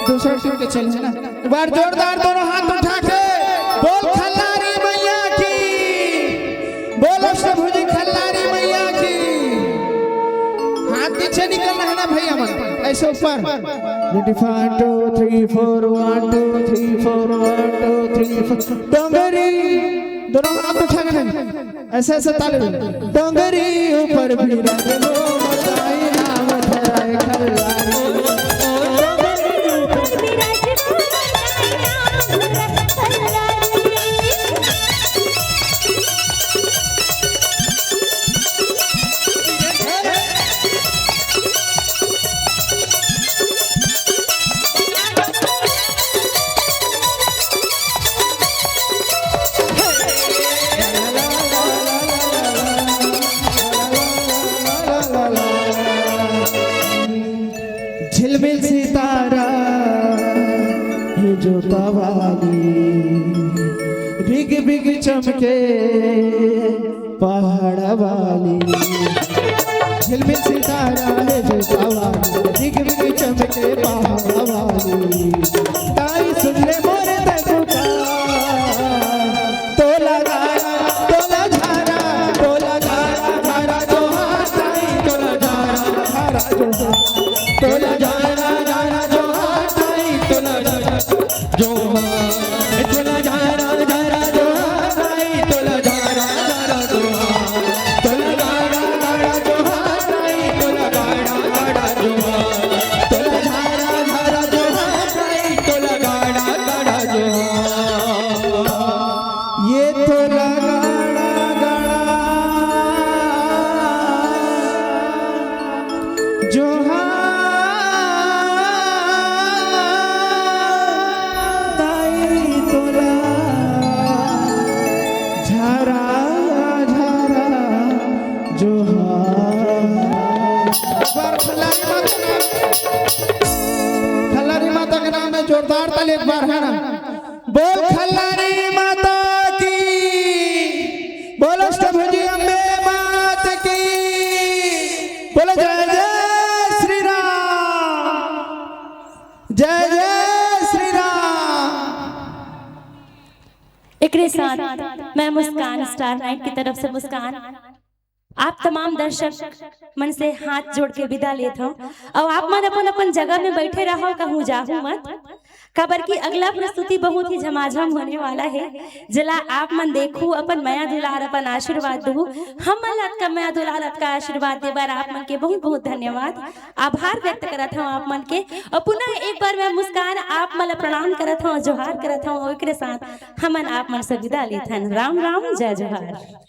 दूसरा टीम के चल हे ना। एक बार जोरदार दोनों हाथ उठा के बोल खल्लारी मैया की, बोल अष्टभुजी खल्लारी मैया की। हाथ पीछे निकलना हे ना भैया मन, ऐसे ऊपर। Ready, one, two, three, four, one, two, three, four, one, two, three, four। डोंगरी, दोनों हाथ उठा के नहीं, ऐसे ऐसे ताली बजाओ। डोंगरी ऊपर बिराजे वो मोर दाई नाम धराए खल्लारी। डोंगरी ऊपर बिराजे वो मोर दाई नाम धराए खल्लारी। झिलमिल सितारा हे जोता वाली, बिग बिग चमके पहाड़ वाली। झिलमिल सितारा हे जोता वाली, बिग बिग चमके पहाड़ वाली। दाई सुन ले मोर दे पुकार, तोला गारा, तोला झारा, तोला गारा, गारा जोहार दाई, तोला झारा, झारा जोहार। तोला झारा, झारा जोहार दाई, तोला झारा जोहार। तोला झारा, झारा जोहार दाई, तोला झारा, झारा जोहार। तोला गारा, गारा जोहार दाई, तोला गारा, गारा जोहार। तोला झारा, झारा जोहार दाई, तोला गारा, गारा जोहार। ये तो जोरदार ताली एक बार, है ना? बोल खल्लारी माता की, बोल अष्टभुजी अम्बे माता की, बोल जय जय श्री राम, जय जय श्री राम। एकरे साथ मैं मुस्कान स्टार नाइट की तरफ से मुस्कान आप तमाम दर्शक मन से हाथ जोड़ के विदा लेत हूँ। और आप मन अपन अपन जगह में बैठे रहो, कहूँ जाहू मत, काबर कि अगला प्रस्तुति बहुत ही झमाझम होने वाला है, जेला आप मन देखू, अपन मया दुलार, अपन आशीर्वाद दू। हम मन ला अतका मया दुलार, अतका आशीर्वाद दे बर आप मन के बहुत बहुत धन्यवाद, आभार व्यक्त करत हूँ आप मन के। और पुनः एक बार मैं मुस्कान आप मन ला प्रणाम करत हूँ, जोहार करत हूँ। एकरे साथ हमन आप मन से विदा लेथन। राम राम, जय जोहार।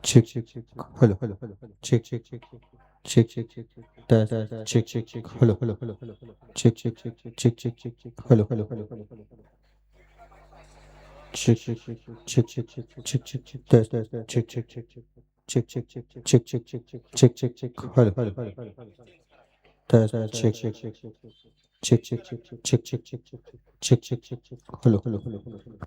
Check, check, check. Hello, hello, hello, hello. Check, check, check, check. Check, check, check, check. Test, test, test. Check, check, check. Hello, hello, hello, hello, hello. Check, check, check, check. Check, check, check, check. Hello, hello, hello, hello, hello. Check, check, check, check. Check, check, check, check. Check, check, check, check. Test, test, test. Check, check, check, check. Check, check, check, check. Check, check, check. Hello, hello, hello, hello, hello. Test, test, check, check, check, check. Check, check, check, check. Check, check, check, check. Check, check, check, check. Hello, hello, hello, hello, hello.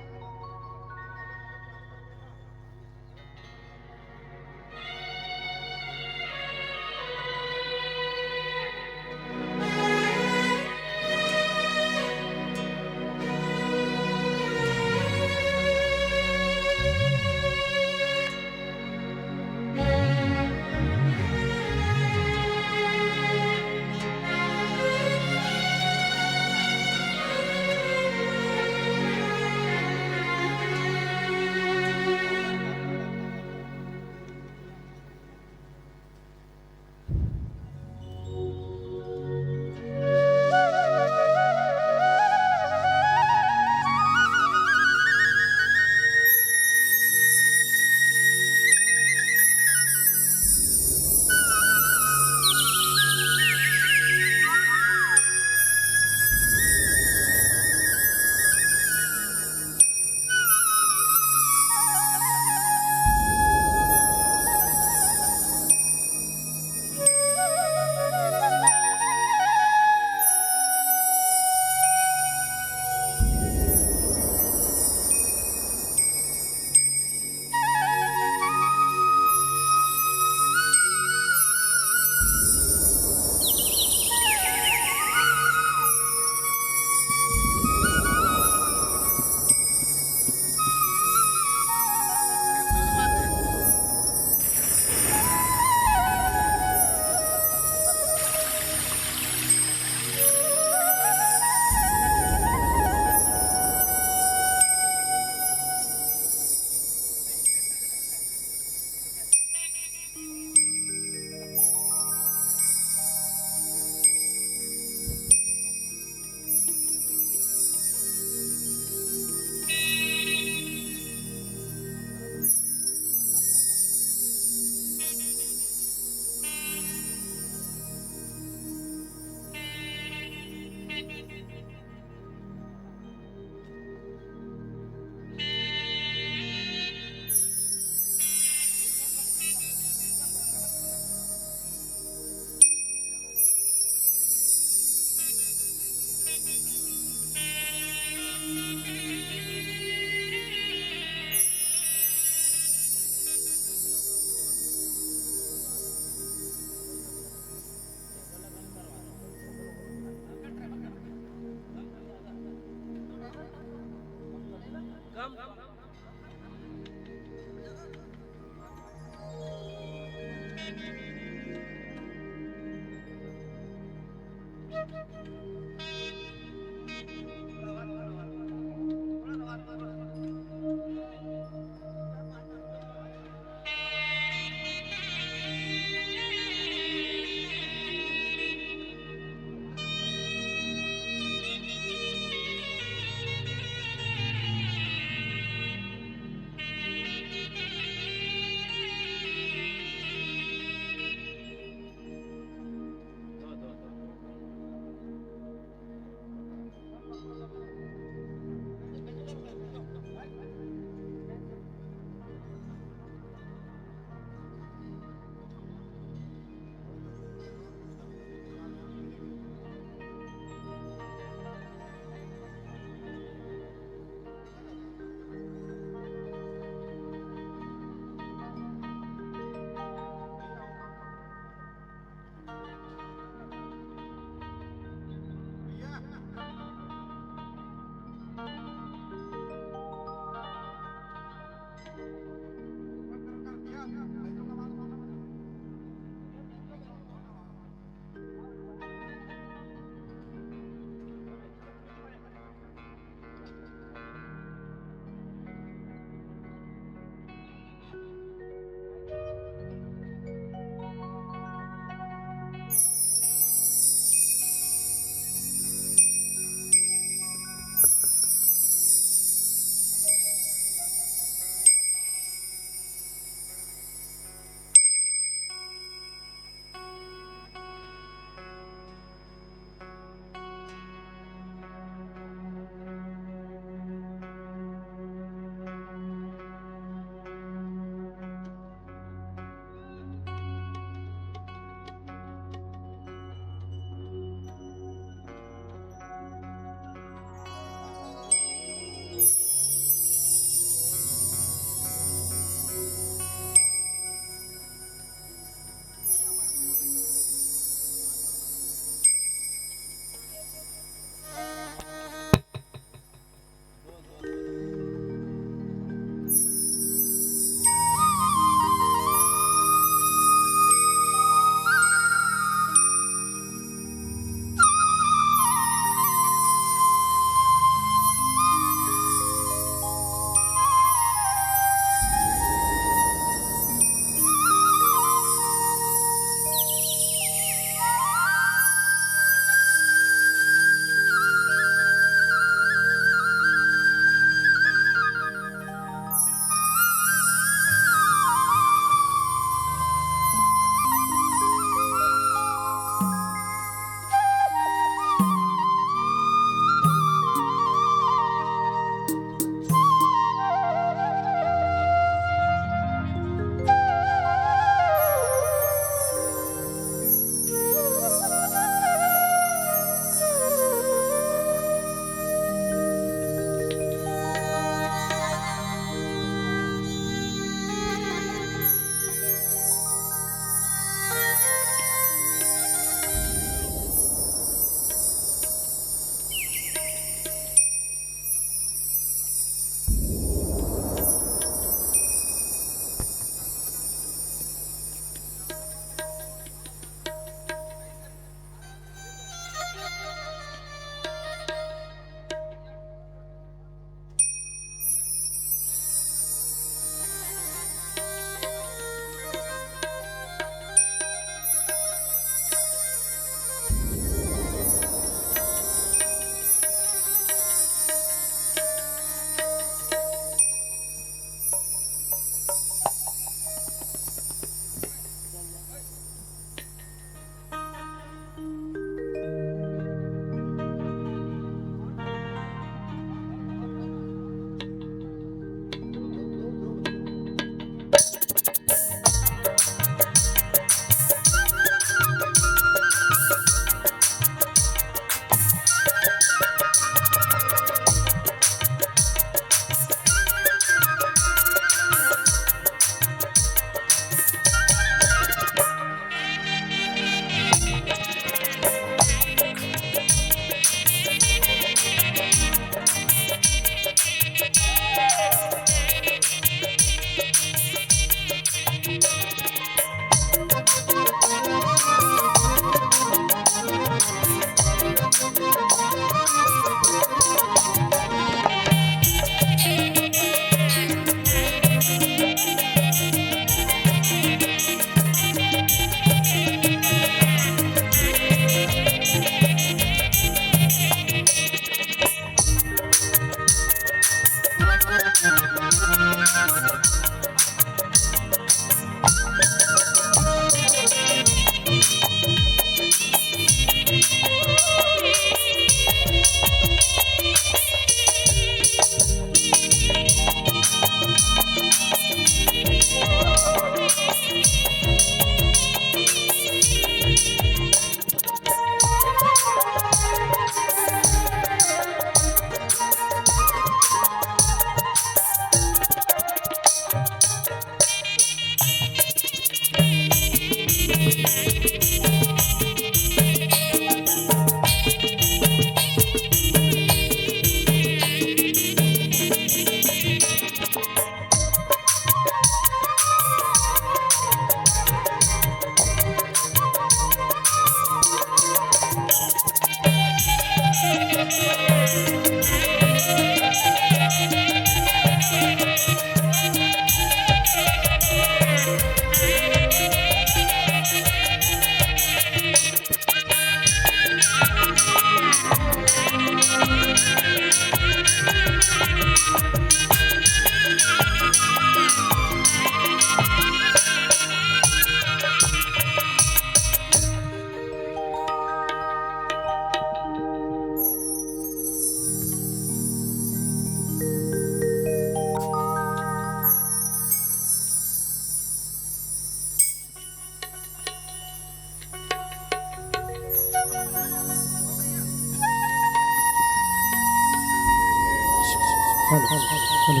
Hello, hello, check, hello,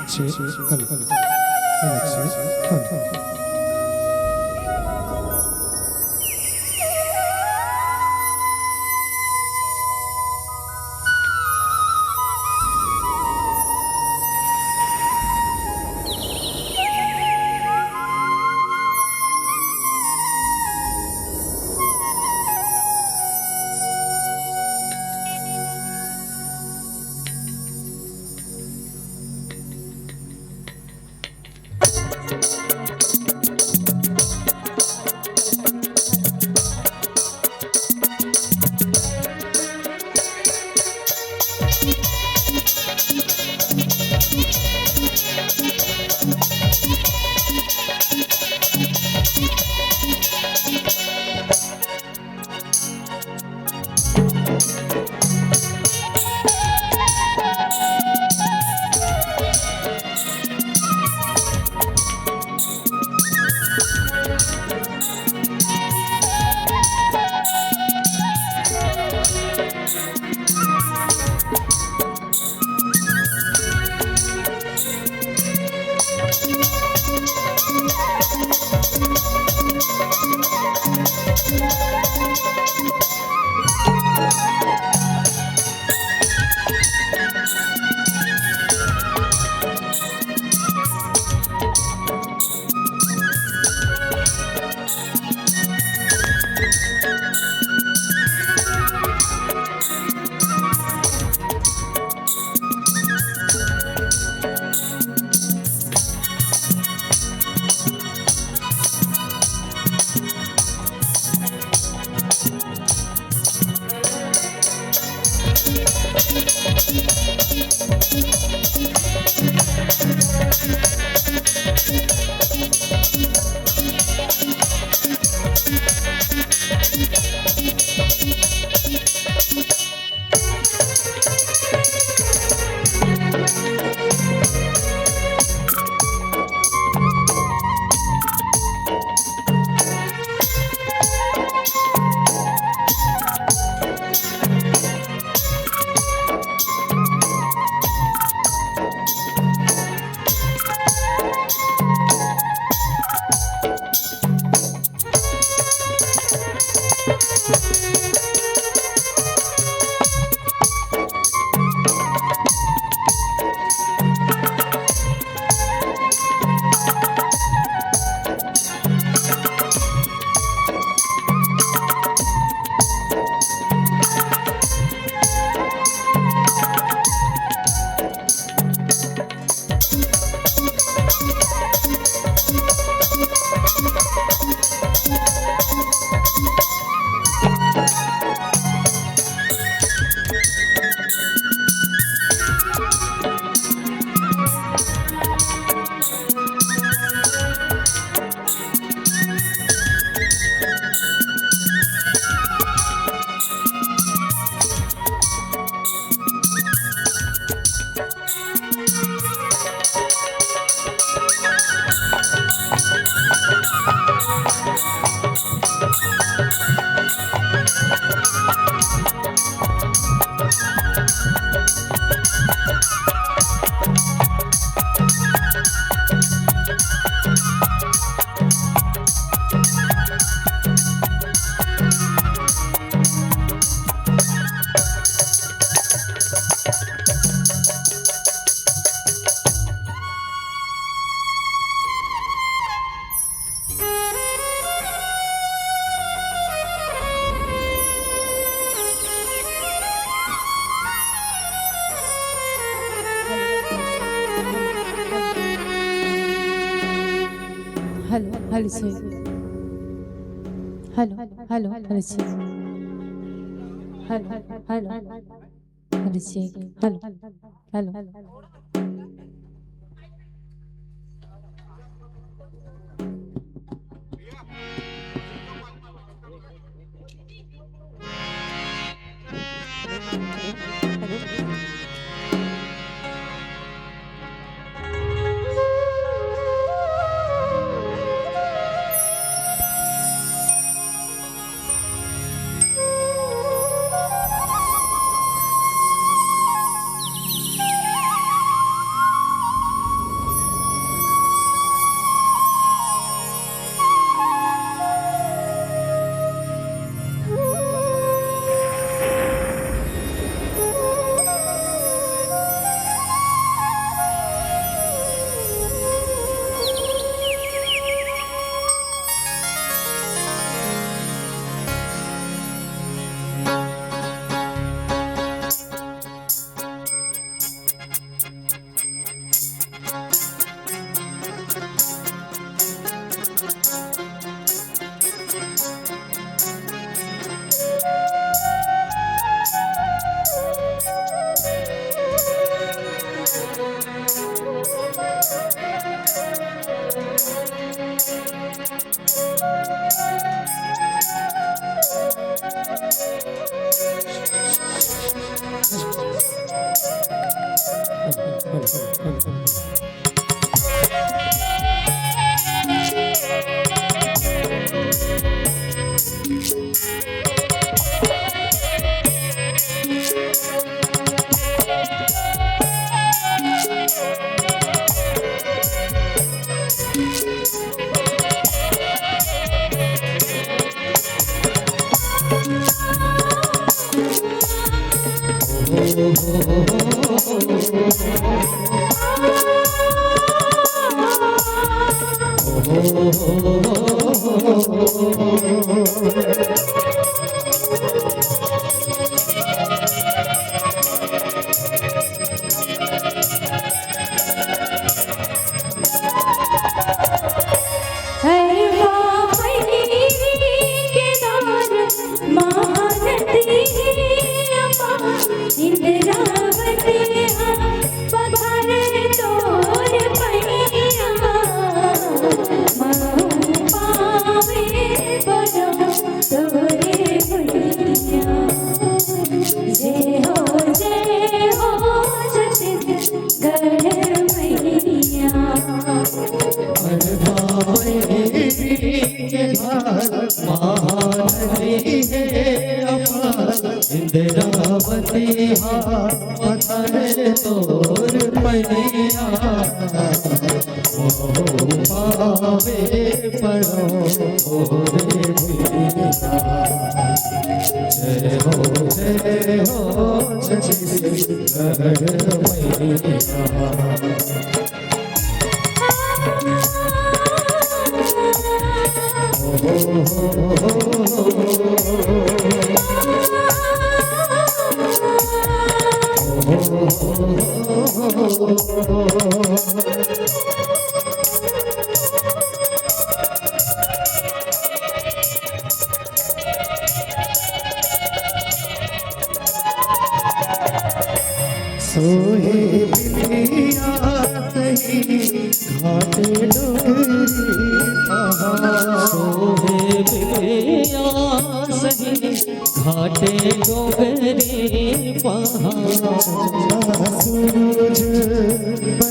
check, hello, hello, check, hello. Hello, check. Hello, hello, hello, check. Hello, hello, hello, check. Hello, hello. हर बाबई के दौर महानदी अम्मा इंद्रावती हा पधारे तोर पैया। महू पावे परो तोरे भुइयां। जय हो, जय हो छत्तीसगढ़ मैया। अरे बाबा रे, के धार महानदी हे अपार, इंद्रावती हा पथर तोर पैया। महू पावे परो तोरे भुइयां। जय हो, जय हो छत्तीसगढ़ मैया। सोहे बिटिया सही घाट डोंगरी पहाड़। सोहे बिटिया सही घाट डोंगरी पहाड़। सूरज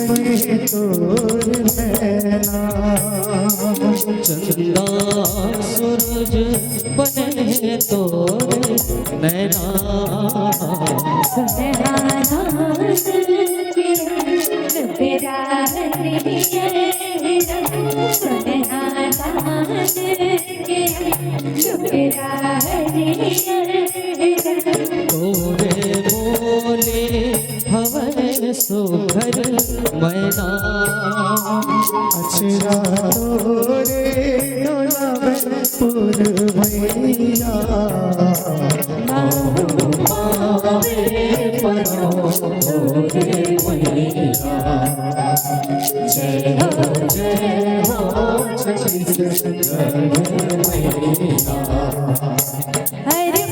बने तोर नैना। चंदा सूरज बने तोर नैना। सुनहरा चांद के टुकड़ा रे, सुनहरा चांद के टुकड़ा रे। तोरे बोले हवय सुघर मैना। अचरा तोरे डोलावय पुरवैया। महू पावे परो तोरे भुइयां। जय हो, जय हो हर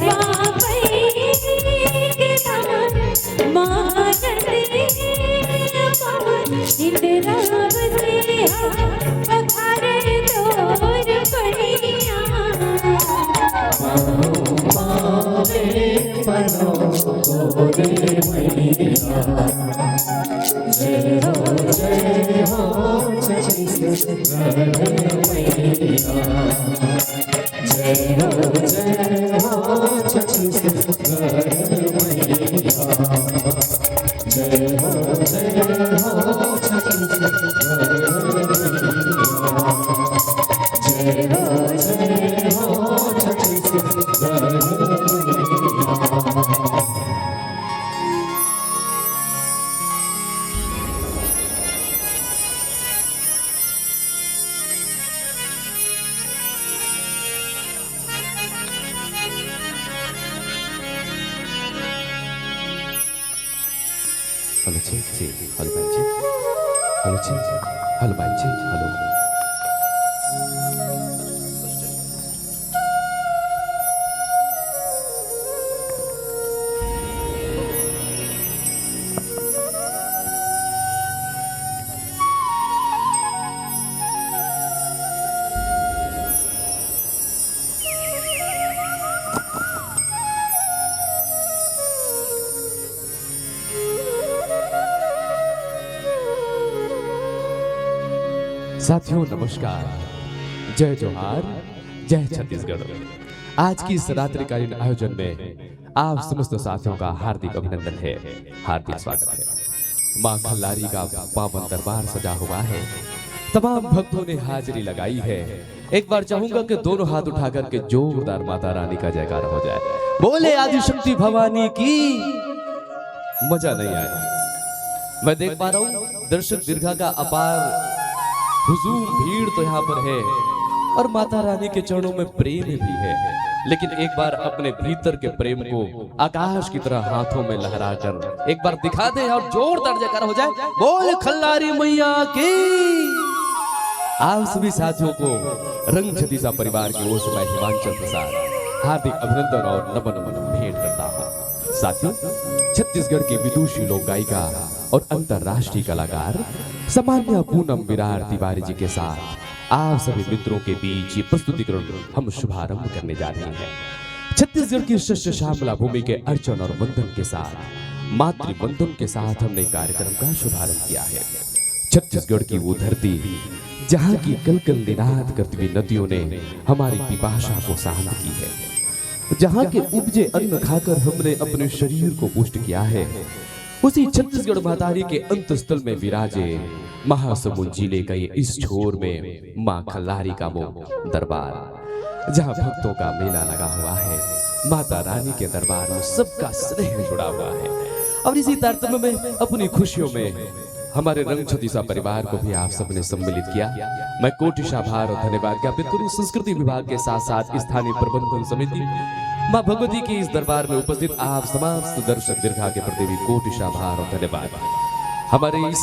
पापई के नाम मानत इंद्रावती पखारे तोर बढ़िया। Hello, check, check. Hello, mike, check. Hello, check. Hello, mike, check. Hello. साथियों, नमस्कार, जय जोहार, जय छत्तीसगढ़। आज की इस रात्रिकालीन आयोजन में आप समस्त साथियों का हार्दिक अभिनंदन है, हार्दिक स्वागत है। माँ खल्लारी का पावन दरबार सजा हुआ है, तमाम भक्तों ने हाजिरी लगाई है। एक बार चाहूंगा कि दोनों हाथ उठा करके जोरदार माता रानी का जयकारा हो जाए। बोले आदिशक्ति भवानी की। मजा नहीं आया। मैं देख पा रहा हूँ दर्शक दीर्घा का अपार हुजूम, भीड़ तो यहाँ पर है और माता रानी के चरणों में प्रेम भी है, लेकिन एक बार अपने भीतर के प्रेम को आकाश की तरह हाथों में लहराकर एक बार दिखा दे और जोरदार जयकारा हो जाए। बोल खल्लारी मैया की। आप सभी साथियों को रंग छतीसा परिवार की ओर से मैं हिमांचल प्रसाद हार्दिक अभिनंदन और नमन भेंट करता हूँ। साथियों, छत्तीसगढ़ की विदुषी लोक गायिका और अंतर्राष्ट्रीय कलाकार सामान्य पूनम विरार तिवारी जी के साथ आप सभी मित्रों के बीच ये प्रस्तुतिकरण हम शुभारंभ करने जा रहे हैं। छत्तीसगढ़ की शस्य श्यामला भूमि के अर्चन और वंदन के साथ, मातृ वंदन के साथ हमने कार्यक्रम का शुभारंभ किया है। छत्तीसगढ़ की वो धरती, जहाँ की कल कल निनाद करती हुई नदियों ने हमारी पिपासा को शांत की है, जहाँ के उपजे अन्न खाकर हमने अपने शरीर को पुष्ट किया है, उसी छत्तीसगढ़ महतारी के अंतस्थल में विराजे महासमुंद जिले का ये इस छोर में माँ खल्लारी का वो दरबार, जहाँ भक्तों का मेला लगा हुआ है, माता रानी के दरबार में सबका स्नेह जुड़ा हुआ है। और इसी तारतम्य में अपनी खुशियों में हमारे रंग छतीसा परिवार को भी आप सबने सम्मिलित किया। मैं कोटिश आभार और धन्यवाद ज्ञापित करूं संस्कृति विभाग के साथ साथ स्थानीय प्रबंधन समिति, मां भगवती के इस दरबार में उपस्थित आप समस्त दर्शक दीर्घा के प्रति भी कोटिश आभार और धन्यवाद। हमारे इस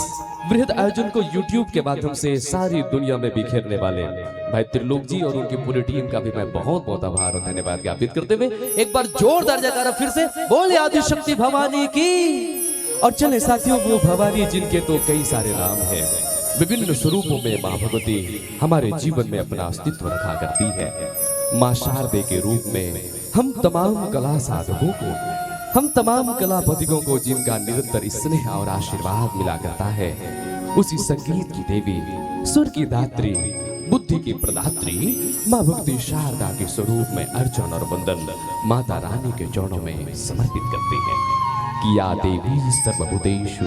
बृहद आयोजन को YouTube के माध्यम से सारी दुनिया में बिखेरने वाले भाई त्रिलोक जी और उनकी पूरी टीम का भी मैं बहुत बहुत आभार और धन्यवाद ज्ञापित करते हुए एक बार जोरदार जयकारा फिर से, बोले आदिशक्ति भवानी की। और चले साथियों, वो भवानी जिनके तो कई सारे नाम हैं, विभिन्न स्वरूपों में माँ भगवती हमारे जीवन में अपना अस्तित्व रखा करती है। माँ शारदे के रूप में हम तमाम कला साधकों को, हम तमाम कलापतिकों को जिनका निरंतर स्नेह और आशीर्वाद मिला करता है, उसी संगीत की देवी, सुर की दात्री, बुद्धि की प्रदात्री माँ भक्ति शारदा के स्वरूप में अर्चन और वंदन माता रानी के चरणों में समर्पित करते हैं कि या देवी सर्वभूतेषु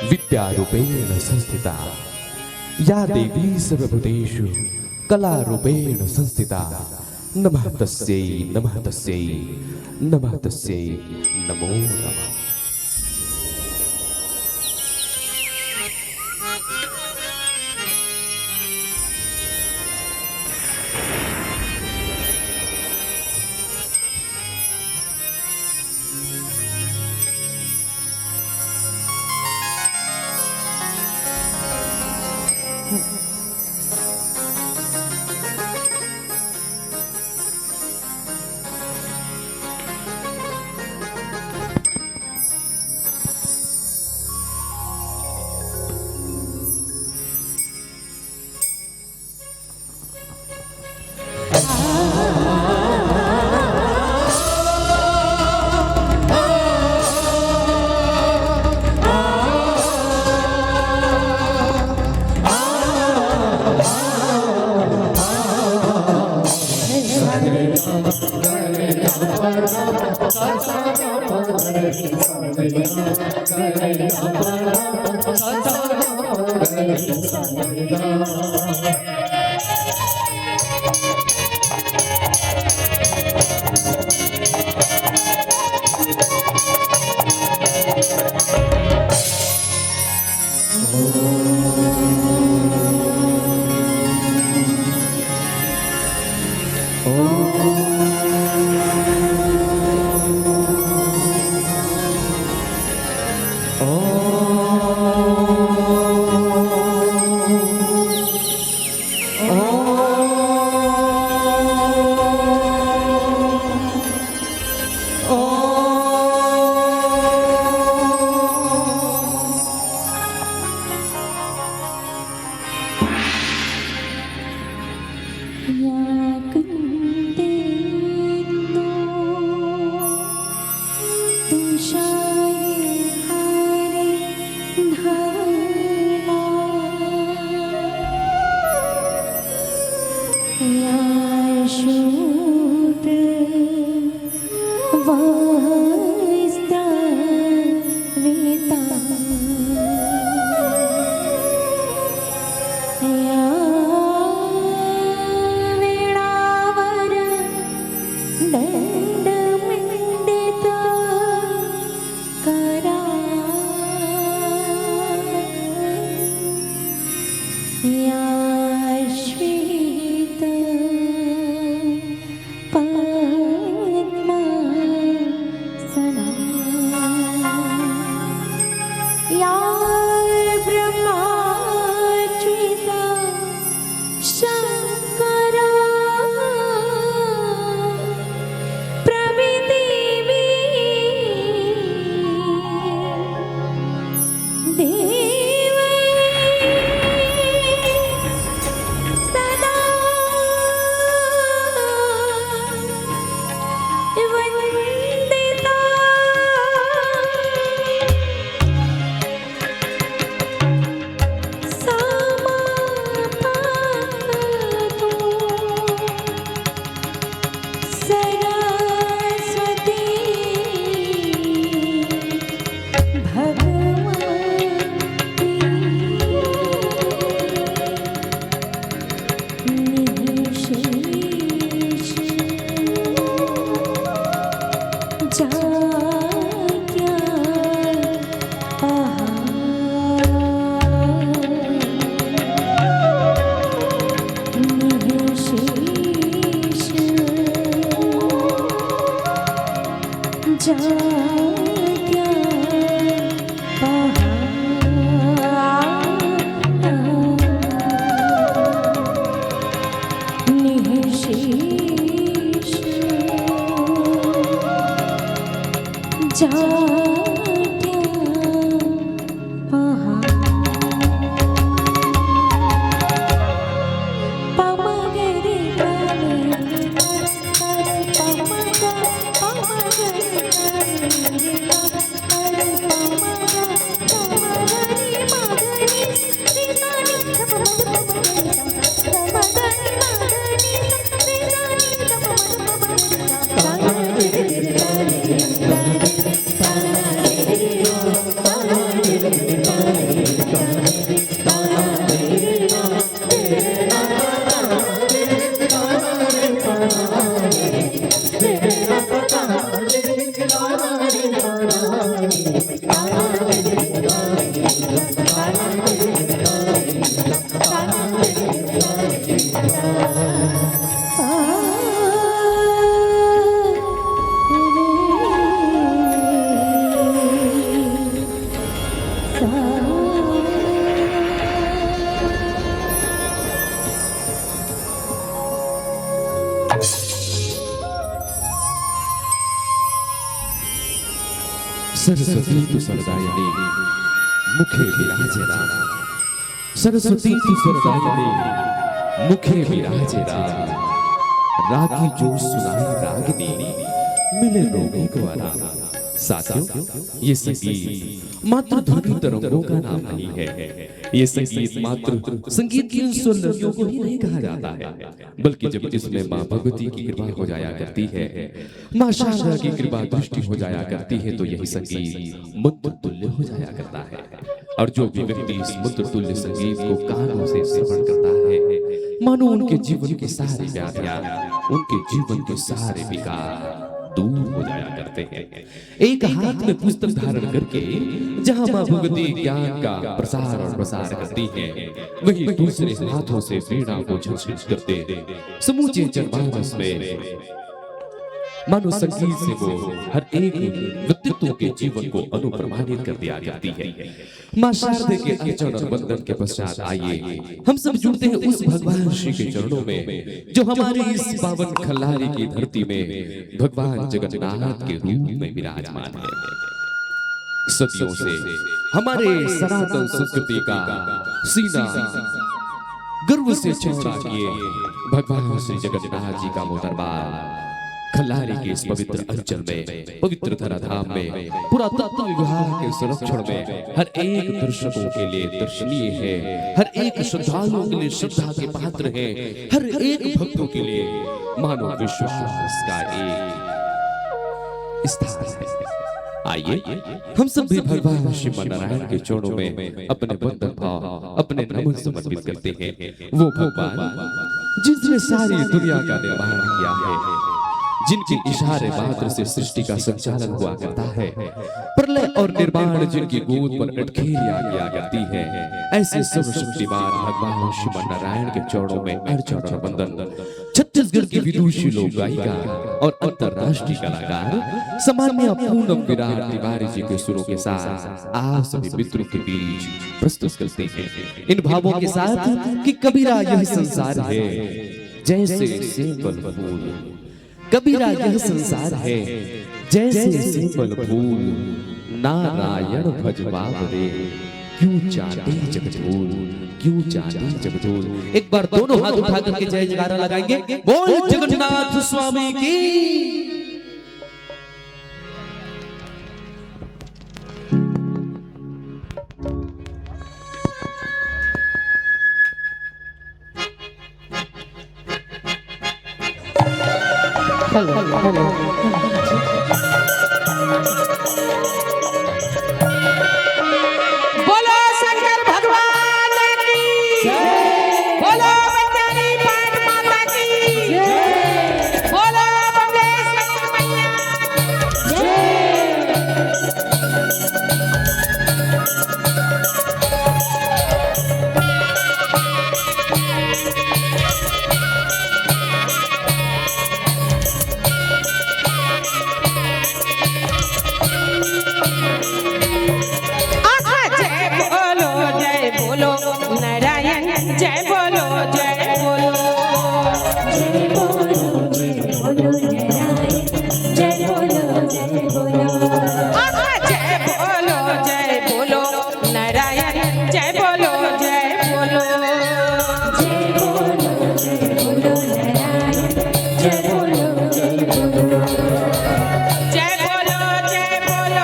विद्या रूपेण संस्थिता, या देवी सर्वभूतेषु कला रूपेण संस्थिता। नमः तस्यै, नमः तस्यै, नमः तस्यै, नमो नमः। या कुन्देन्दु तुषारहारधवला। या शोभवस्त्रावृता। या वेणावरदण्डमण्डिताकरा। या श्वेत पद्मासना। या ब्रह्मार्चिता शंकरा। प्रभृति देवै सदा वन्दिता। सा मा पा दा तू सरस्वती भगवती। निःशेष जात्या पहा। निःशेष जात्या पहा। निःशेष जात्या पहा। पमगरे पमगरे पमगरे पमगरे पमगरे पमगरे पमगरे पमगरे। सरस्वती तु सरदायिनी मुखे विराजरा। सरस्वती तु सरदायिनी मुखे विराजरा। रागी जो सुनाई रागिनी मिले रोगी को आराम। साथियों, ये संगीत मात्र ध्वनि तरंगों का नाम नहीं है। ये संगीत मात्र संगीत की उन सुंदरियों को ही नहीं कहा जाता है, बल्कि जब इसमें माँ भगवती की कृपा हो जाया करती है, माँ शारदा की कृपा दृष्टि हो जाया करती है, तो यही संगीत मंत्र तुल्य हो जाया करता है। और जो भी व्यक्ति इस मंत्र तुल्य संगीत को कानों से श्रवण करता है, मानो उनके जीवन की सारी व्याधियां, उनके जीवन के सारे विकार दूर हो जाया करते हैं। एक हाथ में पुस्तक धारण करके जहां माँ भगवती ज्ञान का प्रसार और प्रसार करती है, वहीं दूसरे हाथों से वीणा को झंझट करते समूचे जनमानस में मानो संगीत से वो हर एक व्यक्तित्व के जीवन को अनुप्रमाणित कर दिया करती है। माँ शारदे के अर्चन और वंदन के पश्चात आइए, हम सब जुड़ते हैं उस भगवान श्री के चरणों में, जो हमारी इस पावन खल्लारी की धरती में भगवान जगन्नाथ के रूप में विराजमान है। सदियों से हमारे सनातन संस्कृति का सीना गर्व से चौड़ा किए भगवान श्री जगन्नाथ जी का वो दरबार खल्लारी के इस पवित्र अंचल में, पवित्र धराधाम में, पुरातत्व विभाग के संरक्षण में हर एक दर्शकों के लिए दर्शनीय है, हर एक श्रद्धालुओं के लिए श्रद्धा के पात्र है, हर एक भक्तों के लिए मानो विश्वास का एक स्थान है। आइए, हम सब भी भगवान श्रीमन नारायण के चरणों में अपने वंदन भाव, अपने नमन समर्पित करते हैं। वो भगवान जिसने सारी दुनिया का निर्माण किया है, जिनके इशारे मात्र से सृष्टि का संचालन हुआ करता है, प्रलय और निर्माण जिनकी गोद पर अटखेलियां किया करती है, ऐसे सर्वशक्तिमान भगवान श्रीमन नारायण के चरणों में अर्चन और वंदन। छत्तीसगढ़ की विदुषी लोक गायिका और अंतर्राष्ट्रीय कलाकार सामान्य पूनम विराट तिवारी जी के सुरों के साथ आप सभी मित्रों के बीच प्रस्तुत करते हैं इन भावों के साथ कि कबीरा यह संसार है जैसे सेवल फूल। कबीरा यह संसार है जैसे सेवल फूल, नारायण भज बाबरे, क्यों चांदे जगधूल, क्यों चांदे जगधूल। एक बार दोनों हाथ उठा करके जय जयकारा लगाएंगे, बोल जगन्नाथ स्वामी की। Hello, hello. बोलो शंकर भगवान की। जय। बोलो बंजारी पाट माता की। जय। बोलो बमलेश्वरी मैया की। जय। आहा, जय बोलो, जय बोलो, नारायण, जय बोलो, जय बोलो। जय बोलो, जय बोलो, नारायण, जय बोलो, जय बोलो। आहा, जय बोलो, जय बोलो, नारायण, जय बोलो, जय बोलो। जय बोलो, जय बोलो,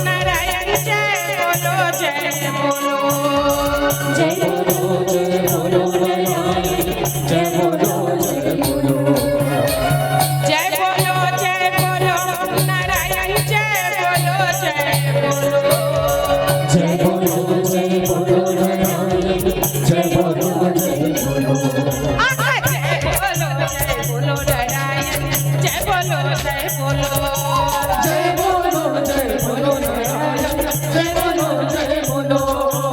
नारायण, जय बोलो, जय बोलो। जय बोलो, जय बोलो, नारायण, जय बोलो, जय बोलो। जय बोलो, जय बोलो, नारायण, जय बोलो, जय बोलो। जय बोलो, जय बोलो, नारायण, जय बोलो, जय बोलो। जय बोलो, जय बोलो, नारायण, जय बोलो, जय बोलो। आहा, जय बोलो, जय बोलो, नारायण, जय बोलो, जय बोलो। जय बोलो, जय बोलो, नारायण, जय बोलो, जय बोलो।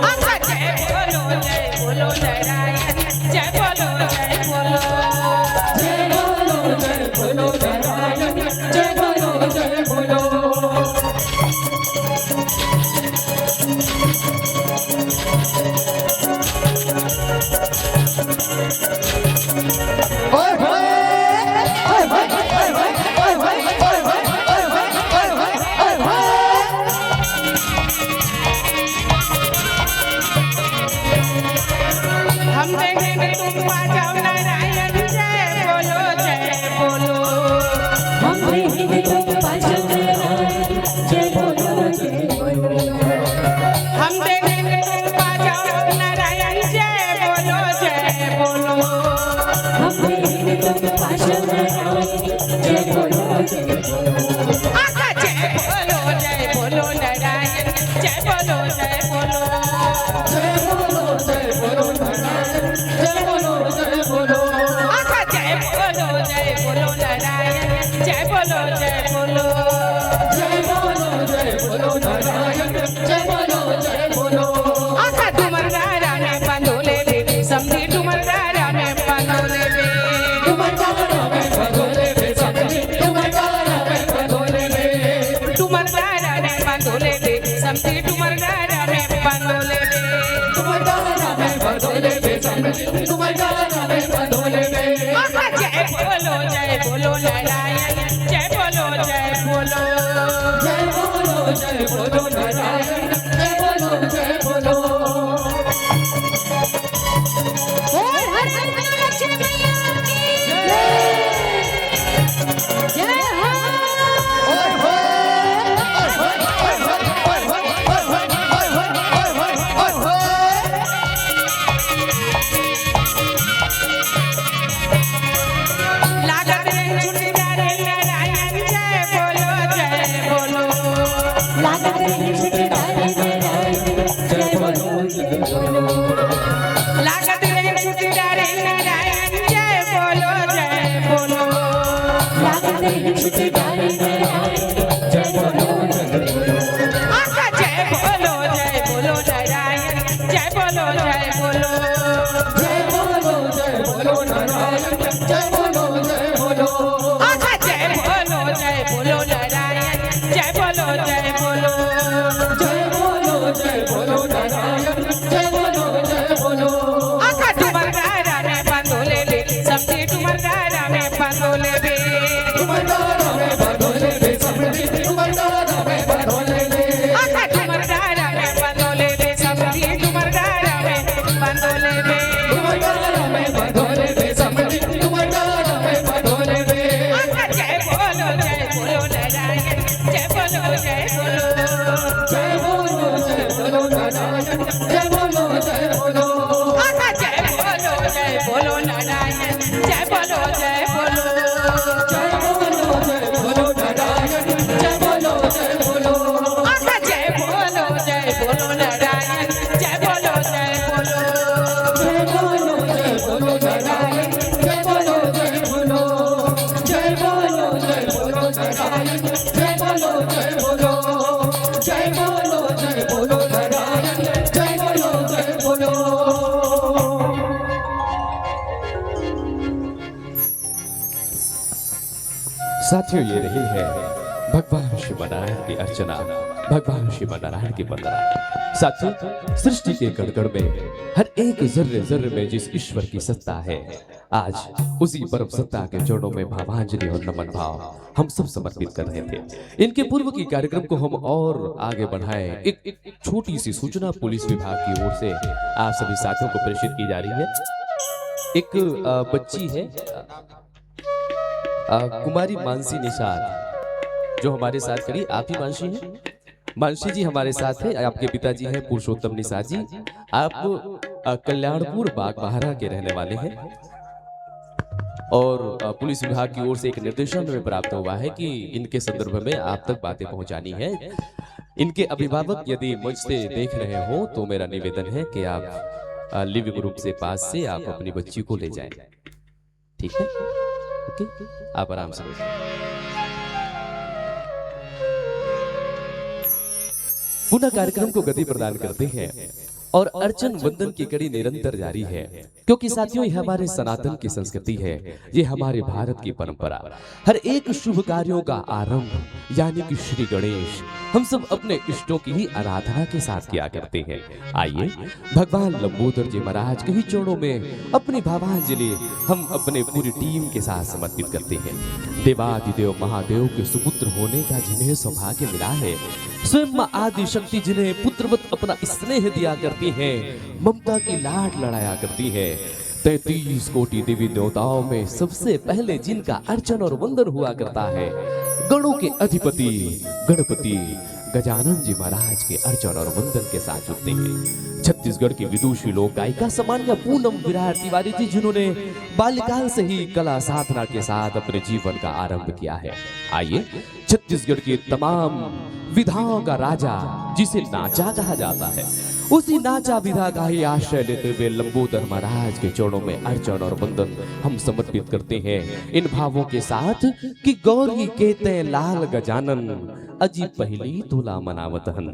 आहा, जय बोलो, जय बोलो, नारायण, जय बोलो, जय बोलो। जय बोलो, जय बोलो, नारायण, जय बोलो, जय बोलो। ओए होए, ओए होए, ओए होए। हम देखेंगे तुम बाजाओ नारायण जय बोलो, जय बोलो। हम देखेंगे तुम बाजाओ नारायण जय बोलो, जय बोलो। हम देखेंगे तुम बाजाओ नारायण बोलो नारायण, जय बोलो, जय बोलो। जय बोलो, जय बोलो नारायण, जय बोलो, जय बोलो। आखा डुमर गारा में पंदो लेबे, समधी डुमर गारा में पंदो लेबे। डुमर गारा में पंदो लेबे, समधी डुमर गारा में पंदो लेबे। डुमर गारा में पंदो लेबे, समधी डुमर गारा में पंदो लेबे। डुमर गारा में पंदो लेबे, समधी डुमर गारा में पंदो लेबे। आखा जय बोलो, जय बोलो नारायण, जय बोलो, जय बोलो। जय बोलो, जय बोलो नारायण, जय बोलो, जय बोलो। बोल हर शंकर लक्ष्मी मैया की जय। जय हो। लागत नहीं छुट्टी डारे नारायण, जय बोलो, जय बोलो। लागत नहीं छुट्टी डारे नारायण, जय बोलो, जय बोलो। लागत नहीं छुट्टी डारे नारायण, जय बोलो, जय बोलो। लागत नहीं छुट्टी डारे नारायण, जय बोलो, जय बोलो। आखा जय बोलो, जय बोलो नारायण, जय बोलो, जय बोलो। जय बोलो, जय बोलो नारायण, जय बोलो, जय बोलो। आखा जय बोलो, जय बोलो नारायण, जय बोलो, जय बोलो। जय बोलो, जय बोलो नारायण, जय बोलो, जय बोलो। आखा डुमर गारा में पंदो लेबे, समधी डुमर गारा में पंदो लेबे। डुमर गारा में पंदो लेबे, समधी डुमर गारा में पंदो लेबे। आखा डुमर गारा में पंदो लेबे, समधी डुमर गारा में पंदो लेबे। डुमर गारा में पंदो लेबे, समधी डुमर गारा में पंदो लेबे। आखा जय बोलो, जय बोलो नारायण, जय बोलो, जय बोलो। जय बोलो, जय बोलो नारायण, जय बोलो, जय बोलो। आखा जय बोलो, जय बोलो नारायण, जय बोलो, जय बोलो। जय बोलो, जय बोलो नारायण, जय बोलो, जय बोलो। आखा जय बोलो, जय बोलो नारायण, जय बोलो, जय बोलो। जय बोलो, जय बोलो नारायण, जय बोलो, जय बोलो। जय बोलो, जय बोलो नारायण, जय बोलो, जय बोलो। जय बोलो, जय बोलो नारायण, जय बोलो, जय बोलो। साथियों, ये रही है भगवान शिव नारायण की अर्चना, भगवान शिव नारायण की वंदना। साथियों, सृष्टि के कण-कण में, हर एक जर्रे-जर्रे में जिस ईश्वर की सत्ता है, आज उसी परम सत्ता के चरणों में भावांजलि और नमन भाव हम सब समर्पित कर रहे थे। इनके पूर्व की कार्यक्रम को हम और आगे बढ़ाएं, एक, एक छोटी सी सूचना पुलिस विभाग की ओर से आप सभी साथियों को प्रेषित की जा रही है। एक, अ, बच्ची है, अ, कुमारी मानसी निषाद, जो हमारे साथ खड़ी, आप ही मानसी हैं? मानसी जी हमारे साथ हैं, आपके पिताजी हैं पुरुषोत्तम निषाद जी। आप, अ, कल्याणपुर बागबाहरा के रहने वाले हैं और, अ, पुलिस विभाग की ओर से एक निर्देशन हमें प्राप्त हुआ है कि इनके संदर्भ में आप तक बातें पहुंचानी है। इनके अभिभावक यदि मंच से देख रहे हो तो मेरा निवेदन है कि आप, अ, लिविंग रूम से पास से आप अपनी बच्ची को ले जाएं। ठीक है, ओके, आप आराम से बैठिए। पुनः कार्यक्रम को गति प्रदान करते हैं और अर्चन वंदन की कड़ी निरंतर जारी है, क्योंकि साथियों, यह हमारे सनातन की संस्कृति है, ये हमारे भारत की परंपरा। हर एक शुभ कार्यों का आरंभ यानी कि श्री गणेश हम सब अपने इष्टों की ही आराधना के साथ किया करते हैं। आइए, भगवान लंबोदर जी महाराज के ही चरणों में अपनी भावांजलि हम अपने पूरी टीम के साथ समर्पित करते हैं। देवादिदेव महादेव के सुपुत्र होने का जिन्हें सौभाग्य मिला है, स्वयं माँ आदि शक्ति जिन्हें पुत्रवत अपना स्नेह दिया करती हैं, ममता की लाड लड़ाया करती हैं, तैंतीस कोटि देवी देवताओं में सबसे पहले जिनका अर्चन और वंदन हुआ करता है, गणों के अधिपति गणपति गजानन जी महाराज के अर्चन और वंदन के साथ जुड़ते हैं। छत्तीसगढ़ की विदुषी लोक गायिका सामान्य पूनम विराट तिवारी जी, जिन्होंने बाल्यकाल से ही कला साधना के साथ अपने जीवन का आरंभ किया है। आइए, छत्तीसगढ़ की तमाम विधाओं का राजा, जिसे नाचा कहा जाता है, उसी नाचा विधा का ही आश्रय लेते हुए लंबोदर महाराज के चरणों में अर्चन और वंदन हम समर्पित करते हैं इन भावों के साथ कि गौरी केते लाल गजानन अजी पहली तोला मनावत हन।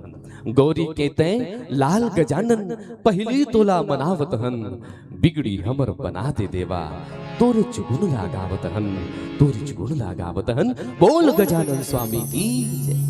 गौरी केते लाल गजानन पहली तोला मनावत हन। बिगड़ी हमर बना दे देवा, तोरेच गुण ला गावत हन, तोरेच गुण ला गावत हन। बोल गजानन स्वामी की जय।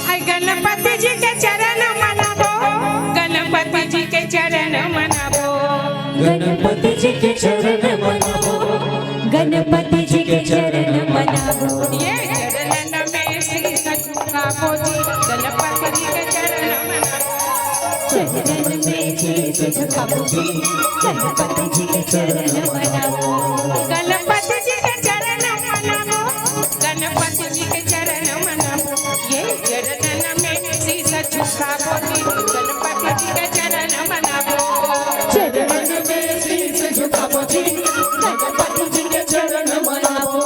आई गणपति जी के चरण मनाबो, गणपति जी के चरण मनाबो। गणपति जी के चरण मनाबो, गणपति जी के चरण मनाबो। ये चरणन में शीश झुकाबो जी, गणपति जी के चरण मनाबो। चरणन में शीश झुकाबो जी, गणपति जी के चरण मनाबो। गणपति जी के चरण मनाबो, गणपति जी के चरण मनाबो। ये चरणन में शीश झुकाबो जी, गणपति जी के चरण मनाबो। चरणन में शीश झुकाबो जी, गणपति जी के चरण मनाबो।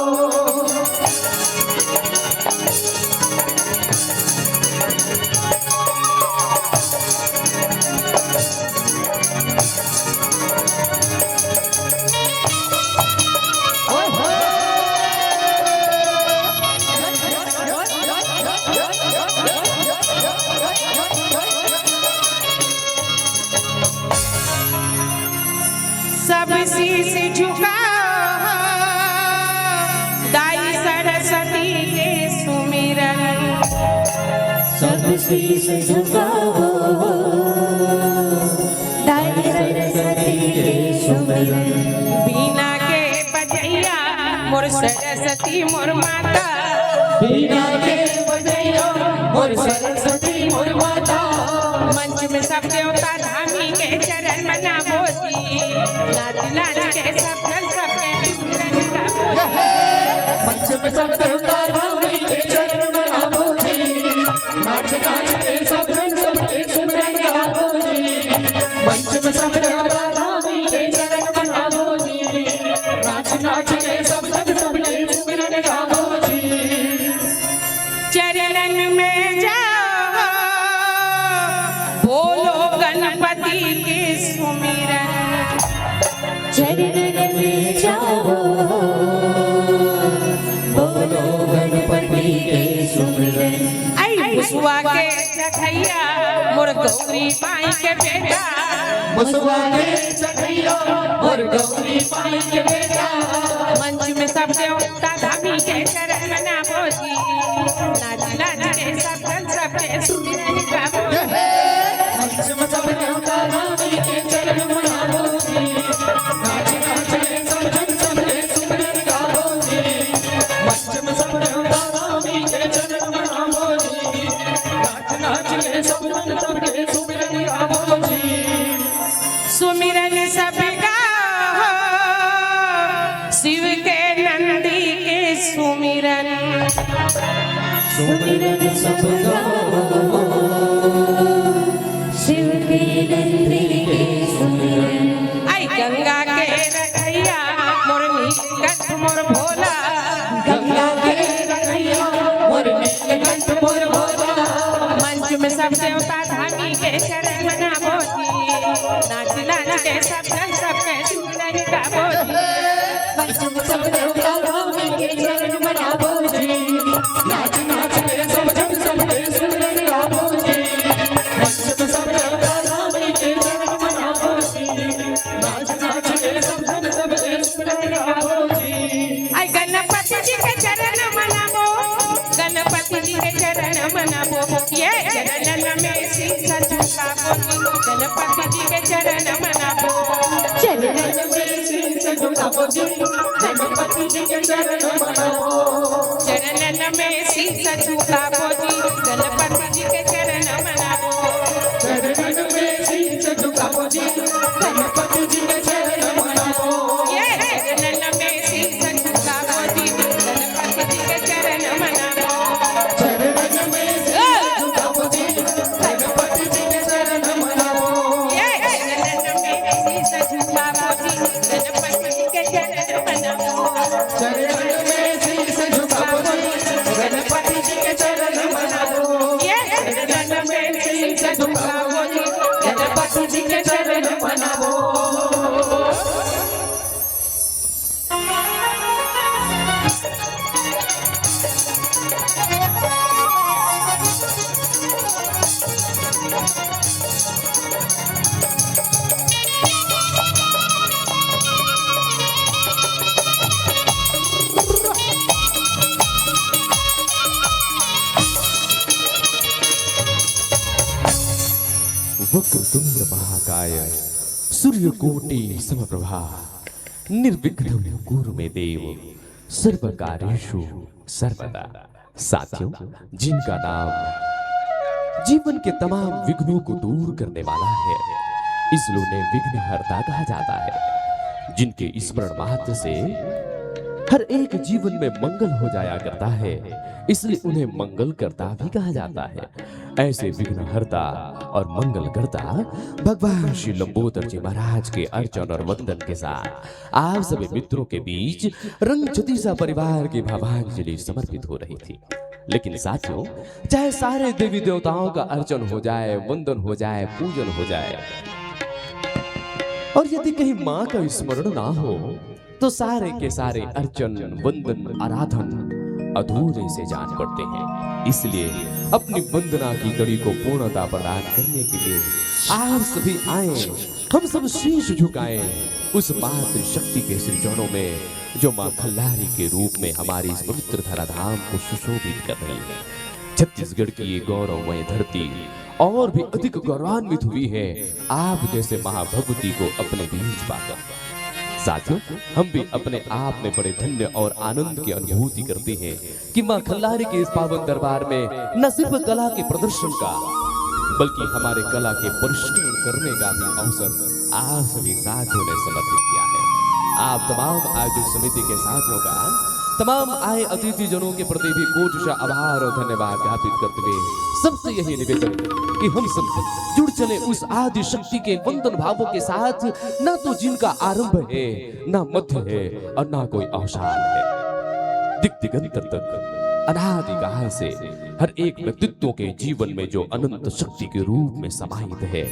सब शीश झुकाओ दाई सरस्वती के सुमिरन। सब शीश झुकाओ दाई सरस्वती के सुमिरन। बीना के बजैया मोर सरस्वती मोर माता। बीना के बजैया मोर सरस्वती मोर माता। मंच में सब देवता धामी के चरण मनाबो जी। नाच नाच के सब जन सबके सुमिरन गाबो। मंच में सब देवता धामी के चरण मनाबो जी। नाच नाच के सब जन सबके सुमिरन गाबो जी। मंच में सब देवता धामी के चरण मनाबो जी। नाच नाच के सब जन सबके सुमिरन गाबो जी। चरणन में जाओ, बोलो गणपति के सुमिरन। चरणन में जाओ, बोलो गणपति के सुमिरन। आई मुसवा के चढ़ैया मोर गौरी माई के बेटा। मुसवा के चढ़ैया मोर गौरी माई के बेटा। मंच में सब देवता धामी के चरण मनाबो जी। नाच नाच के सब जन सबके सुमिरन गाबो। मंच में सब देवता धामी के चरण मनाबो जी। नाच नाच के सब जन सबके सुमिरन गाबो जी। मंच में सब देवता धामी के चरण मनाबो जी। नाच नाच के सब जन सबके सुमिरन गाबो जी। सुमिरन सब गाओ, शिव के नंदी के सुमिरन। सुमिरन सब गाओ, शिव के नंदी के सुमिरन। आई गंगा के रघैया मोर नीलकंठ मोर भोला। गंगा के रघैया मोर नीलकंठ मोर भोला। मंच में सब देवता धामी के चरण मनाबो जी। नाच नाच के सब जन सबके सुमिरन गाबो जी। मंच में सब देवता धामी के चरण मनाबो जी। नाच नाच के सब जन सबके सुमिरन गाबो जी। मंच में सब देवता धामी के चरण मनाबो जी। नाच नाच के सब जन सबके सुमिरन गाबो जी। आई गणपति जी के चरण मनाबो, गणपति जी के चरण मनाबो। चरणन में शीश झुकाबो जी, गणपति जी के चरण मनाबो। चरणन में शीश झुकाबो जी, गणपति जी के चरण मनाबो। चरणन में शीश झुकाबो जी, गणपति जी के चरण मनाबो। ये चरणन में शीश झुकाबो जी, गणपति जी के चरण मनाबो। चरणन में शीश झुकाबो जी, गणपति जी के चरण मनाबो। ये चरणन में शीश झुकाबो जी, गणपति जी के चरण मनाबो। चरणन में शीश झुकाबो जी, गणपति जी के चरण मनाबो। ये चरणन में शीश झुकाबो जी, गणपति जी के चरण मनाबो। वक्रतुंड महाकाय सूर्यकोटि समप्रभा निर्विघ्नं कुरु मे देव सर्व कार्येषु सर्वदा। साथियों, जिनका नाम जीवन के तमाम विघ्नों को दूर करने वाला है, इसलिए उन्हें विघ्नहर्ता कहा जाता है। जिनके स्मरण मात्र से हर एक जीवन में मंगल हो जाया करता है, इसलिए उन्हें मंगल करता भी कहा जाता है। ऐसे विघ्नहर्ता और मंगलकर्ता भगवान श्री लंबोदर जी महाराज के अर्चन और वंदन के साथ आप सभी मित्रों के बीच रंग छतीसा परिवार की भावांजलि समर्पित हो रही थी। लेकिन साथियों, चाहे सारे देवी देवताओं का अर्चन हो जाए, वंदन हो जाए, पूजन हो जाए, और यदि कहीं माँ का स्मरण ना हो, तो सारे के सारे अर्चन, वंदन, आराधन अधूरे से जान पड़ते हैं। इसलिए अपनी वंदना की कड़ी को पूर्णता प्रदान करने के लिए आप सभी आए, हम सब शीश झुकाएं उस मातृ शक्ति के श्री चरणों में, जो माँ खल्लारी के रूप में हमारे इस पवित्र धराधाम को सुशोभित कर रही है। छत्तीसगढ़ की ये गौरवमय धरती और भी अधिक गौरवान्वित हुई है आप जैसे महाभगवती को अपने बीच पाकर। साथियों, हम भी अपने आप में बड़े धन्य और आनंद की अनुभूति करते हैं कि माँ खल्लारी के इस पावन दरबार में न सिर्फ कला के प्रदर्शन का, बल्कि हमारे कला के परिष्करण करने का भी अवसर आप सभी साथियों ने समर्पित किया है। आप तमाम आयोजक समिति के साथियों का, तमाम आए अतिथि जनों के प्रति भी कोटिशः आभार और धन्यवाद ज्ञापित करते हुए सबसे यही निवेदन कि हम सब जुड़ चले उस आदि शक्ति के वंदन भावों के साथ, ना तो जिनका आरंभ है, ना मध्य है और ना कोई अवसान है। दिक दिगंतर तक अनादिकाल से हर एक व्यक्तित्व के जीवन में जो अनंत शक्ति के रूप में समाहित है,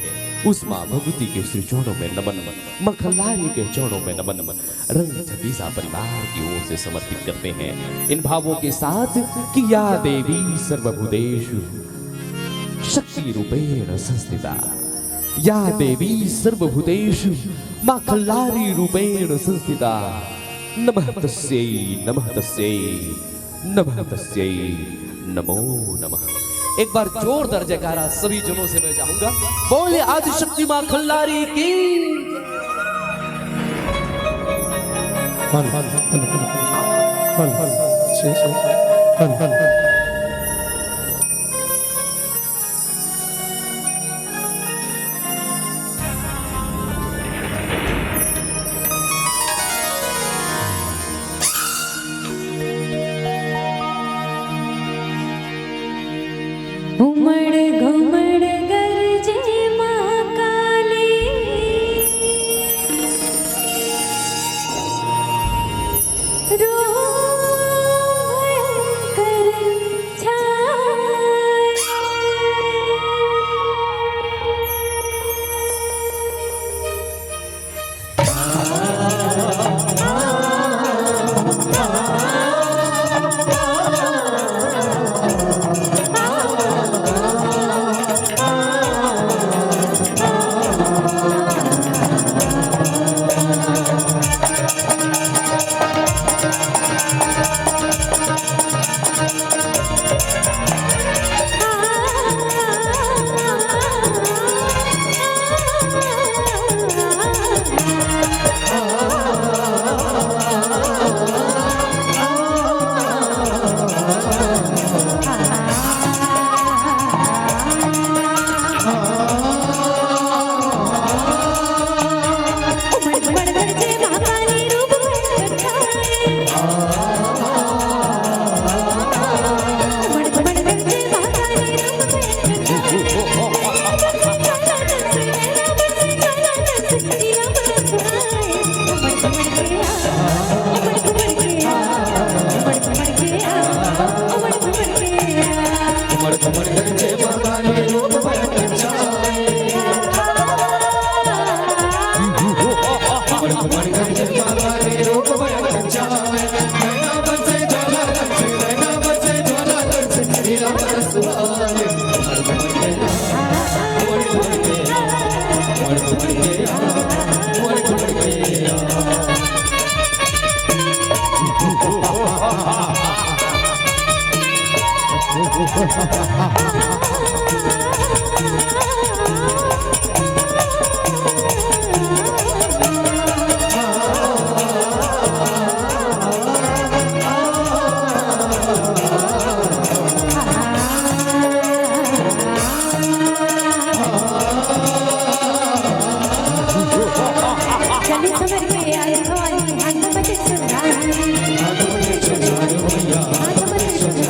उस माँ भगवती के श्री चरणों में नमन, माँ खल्लारी के चरणों में नमन, रंग छतीसा परिवार की ओर से समर्पित करते हैं इन भावों के साथ कि या देवी सर्वभूतेषु शक्ति रूपेण संस्थिता, या देवी सर्वभूतेषु माँ खल्लारी रूपेण संस्थिता, नमः तस्यै, नमः तस्यै, नमः तस्यै, नमो नमः। एक बार जोरदार जयकारा सभी जनों से मैं चाहूंगा, बोले आदिशक्ति माँ खल्लारी की। हन, हन, हन, हन, हन, हन, हन, हन, हन। उमड़ घुमड़ गरजे माँ काली, रूप भयंकर चली समर के आई हो आई, हाथ में बचे सुधार। हाथ में बचे सुधार।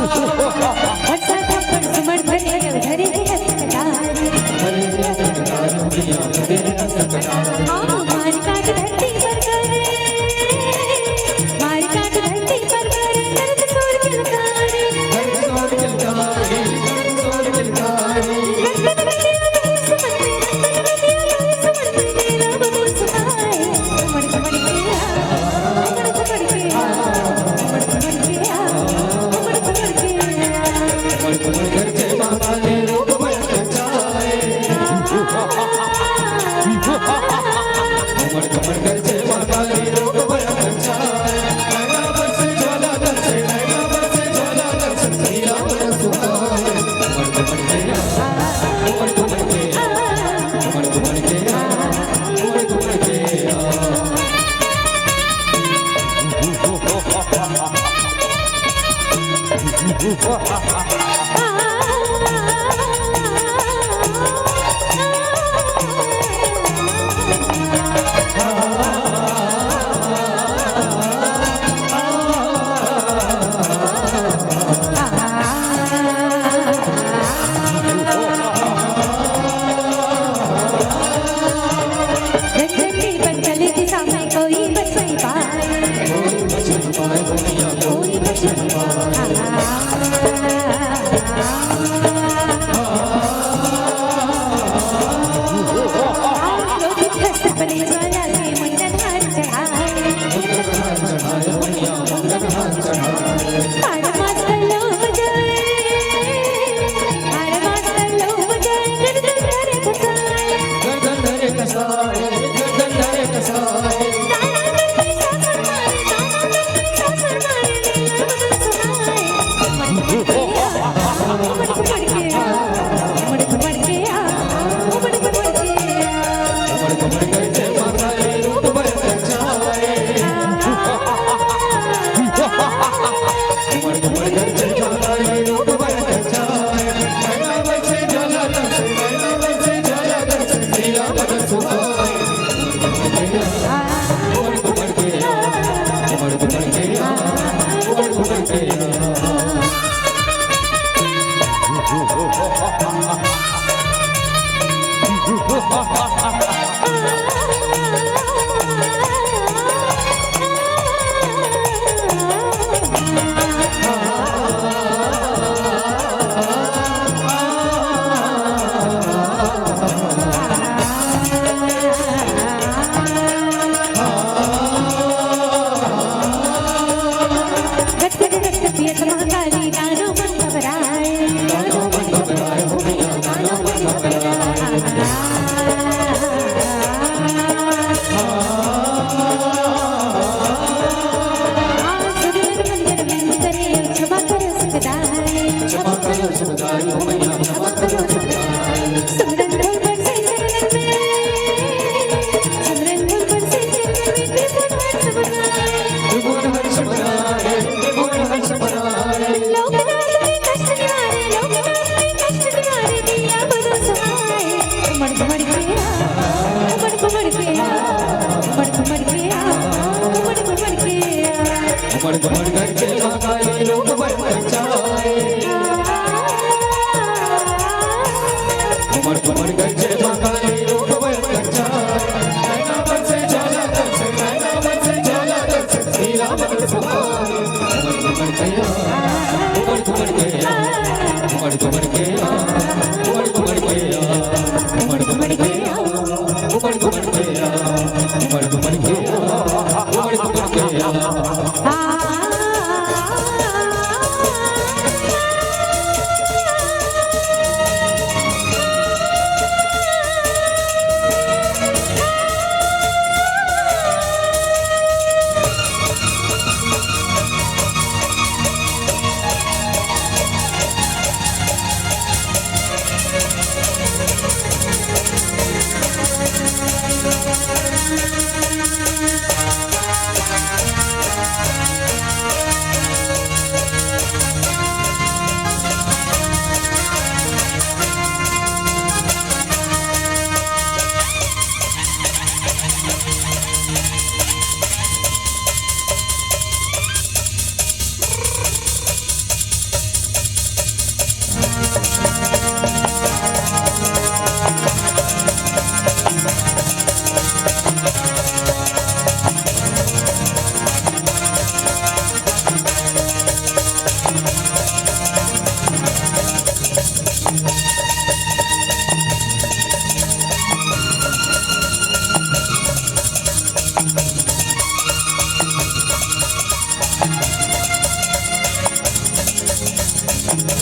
वर्षा थप्पड़ सुमन भरे, धरे के अस्पताल। हाँ, मार काट धरती पर करे, मार काट धरती पर करे, दर्द शोर किलकारी। दर्द शोर किलकारी, दर्द शोर किलकारी।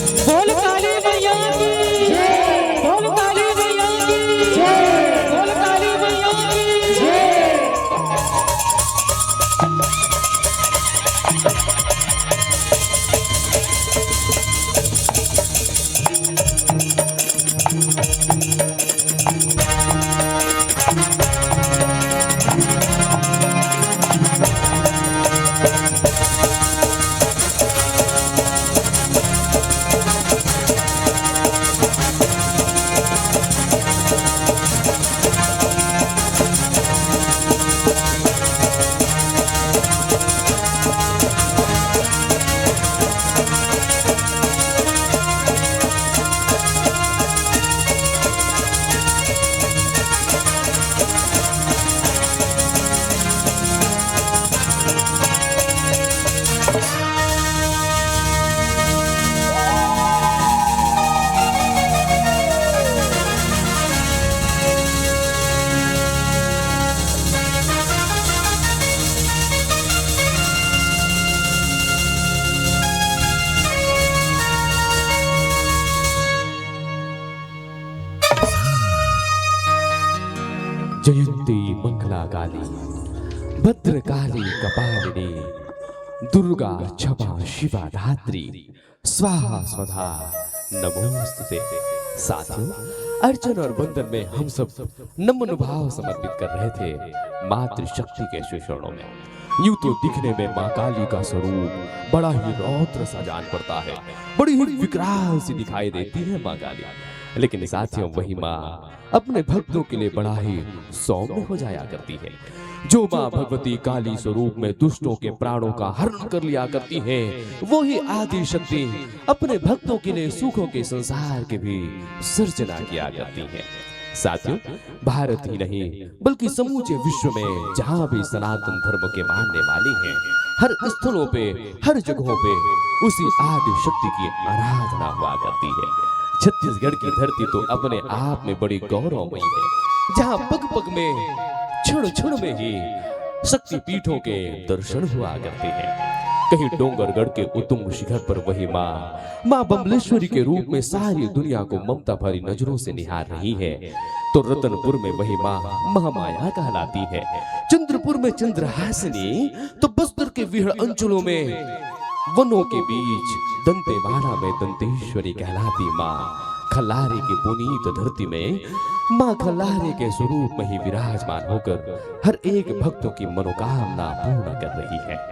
बोल काली मैया की, बोल काली मैया की, बोल काली मैया की। जयंती मंगला काली, भद्रकाली कपालिनी, दुर्गा क्षमा शिवा धात्री, स्वाहा स्वधा नमोस्तुते। साथियों, अर्चन और वंदन में हम सब नमन भाव समर्पित कर रहे थे मातृशक्ति के श्री चरणों में। यूं तो दिखने में माँ काली का स्वरूप बड़ा ही रौद्र सा जान पड़ता है, बड़ी ही विकराल सी दिखाई देती है माँ काली, लेकिन साथियों, वही माँ अपने भक्तों के लिए बड़ा ही सौम्य हो जाया करती है। जो माँ भगवती काली स्वरूप में दुष्टों के प्राणों का हरण कर लिया करती है, वो ही आदि शक्ति अपने भक्तों के लिए सुखों के संसार के भी सर्जना किया करती है। साथियों, भारत ही नहीं बल्कि समूचे विश्व में जहाँ भी सनातन धर्म के मानने वाले हैं, हर स्थलों पे, हर जगहों पे उसी आदि शक्ति की आराधना हुआ करती है। छत्तीसगढ़ की धरती तो अपने आप में बड़ी गौरवमयी है, जहाँ पग पग में, क्षण क्षण में ही शक्ति पीठों के दर्शन हुआ करते हैं। कहीं डोंगरगढ़ के उतुंग शिखर पर वही माँ, माँ बम्लेश्वरी के रूप में सारी दुनिया को ममता भरी नजरों से निहार रही है, तो रतनपुर में वही माँ महामाया कहलाती है। चंद्रपुर में चंद्रहासिनी, तो बस्तर के विहड़ अंचलों में वनों के बीच दंतेवाड़ा में दंतेश्वरी कहलाती माँ खल्लारे की पुनीत धरती में माँ खल्लारे के स्वरूप में ही विराजमान होकर हर एक भक्तों की मनोकामना पूर्ण कर रही है।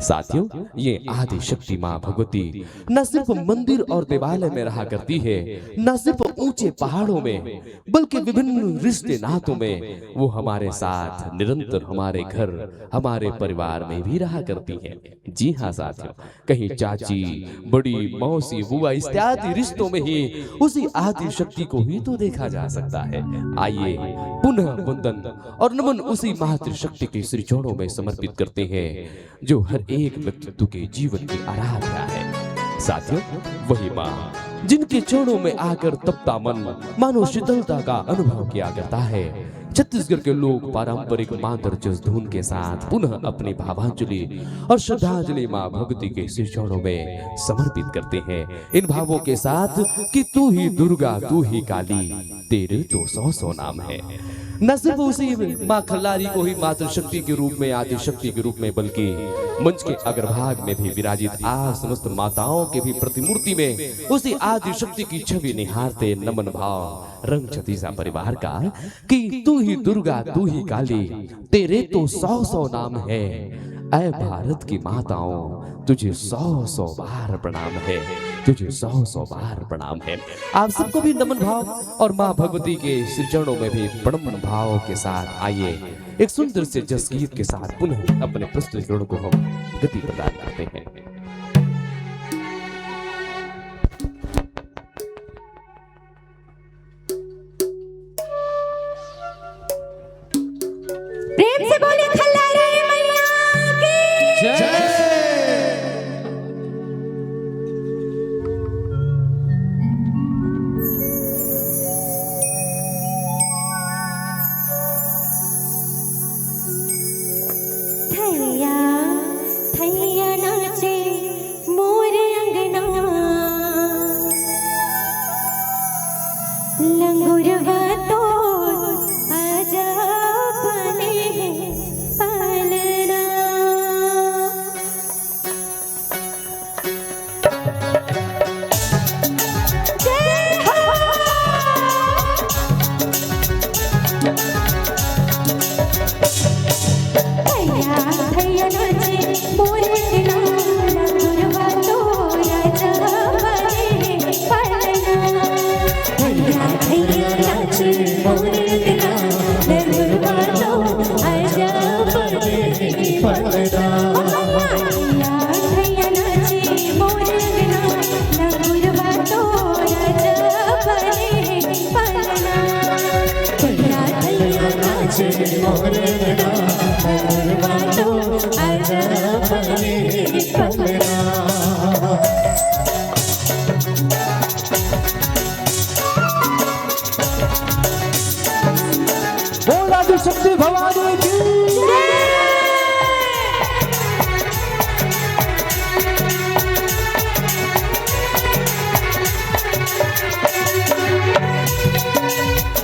साथियों, ये आदि शक्ति माँ भगवती न सिर्फ मंदिर और देवालय में रहा करती है, न सिर्फ ऊंचे पहाड़ों में, बल्कि विभिन्न रिश्ते नातों में वो हमारे साथ निरंतर हमारे घर, हमारे परिवार में भी रहा करती है। जी हाँ साथियों, कहीं चाची, बड़ी, मौसी, बुआ इत्यादि रिश्तों में ही उसी आदि शक्ति को ही तो देखा जा सकता है। आइए, पुनः वंदन और नमन उसी मातृशक्ति के श्री चरणों में समर्पित करते हैं, जो हर एक व्यक्तित्व के जीवन की आराध्या है। साथियों, वही माँ जिनके चरणों में आकर तपता मन मानो शीतलता का अनुभव किया करता है। छत्तीसगढ़ के लोग पारंपरिक माँ धून के साथ पुनः अपनी भावांजलि और श्रद्धांजलि माँ भगवती के श्री चरणों में समर्पित करते हैं, इन भावों के साथ कि तू ही दुर्गा, तू ही काली, तेरे तो सौ सौ नाम है। न सिर्फ उसी माँ खल्लारी को ही मातृशक्ति के रूप में, आदि शक्ति के रूप में, बल्कि मंच के अग्रभाग में भी विराजित आप समस्त माताओं के भी प्रतिमूर्ति में उसी आदि शक्ति की छवि निहारते नमन भाव रंग छतीसा परिवार का कि तू ही दुर्गा, तू ही काली, तेरे तो सौ सौ नाम है। ऐ भारत की माताओं, तुझे सौ सौ बार प्रणाम है, तुझे सौ सौ बार प्रणाम है। आप सबको भी नमन भाव और माँ भगवती के श्री चरणों में भी प्रणाम भाव के साथ आइए, एक सुंदर से जस गीत के साथ पुनः अपने प्रस्तुतिकरण को हम गति प्रदान करते हैं। प्रेम से बोले खल्लारी मैया की। जय। थैया, थैया नाचे। लंगुरवा तो अजब बने हे पलना। जय हो। भैया, भैया नाचे मोर अंगना, लंगुरवा तो राजा बने पलना। भैया, भैया नाचे मोर अंगना, लंगुरवा तो राजा बने पलना। भैया, भैया नाचे मोर अंगना, लंगुरवा तो राजा बने पलना। भैया, भैया नाचे मोर अंगना, लंगुरवा तो राजा बने पलना। बोल आदिशक्ति भवानी की।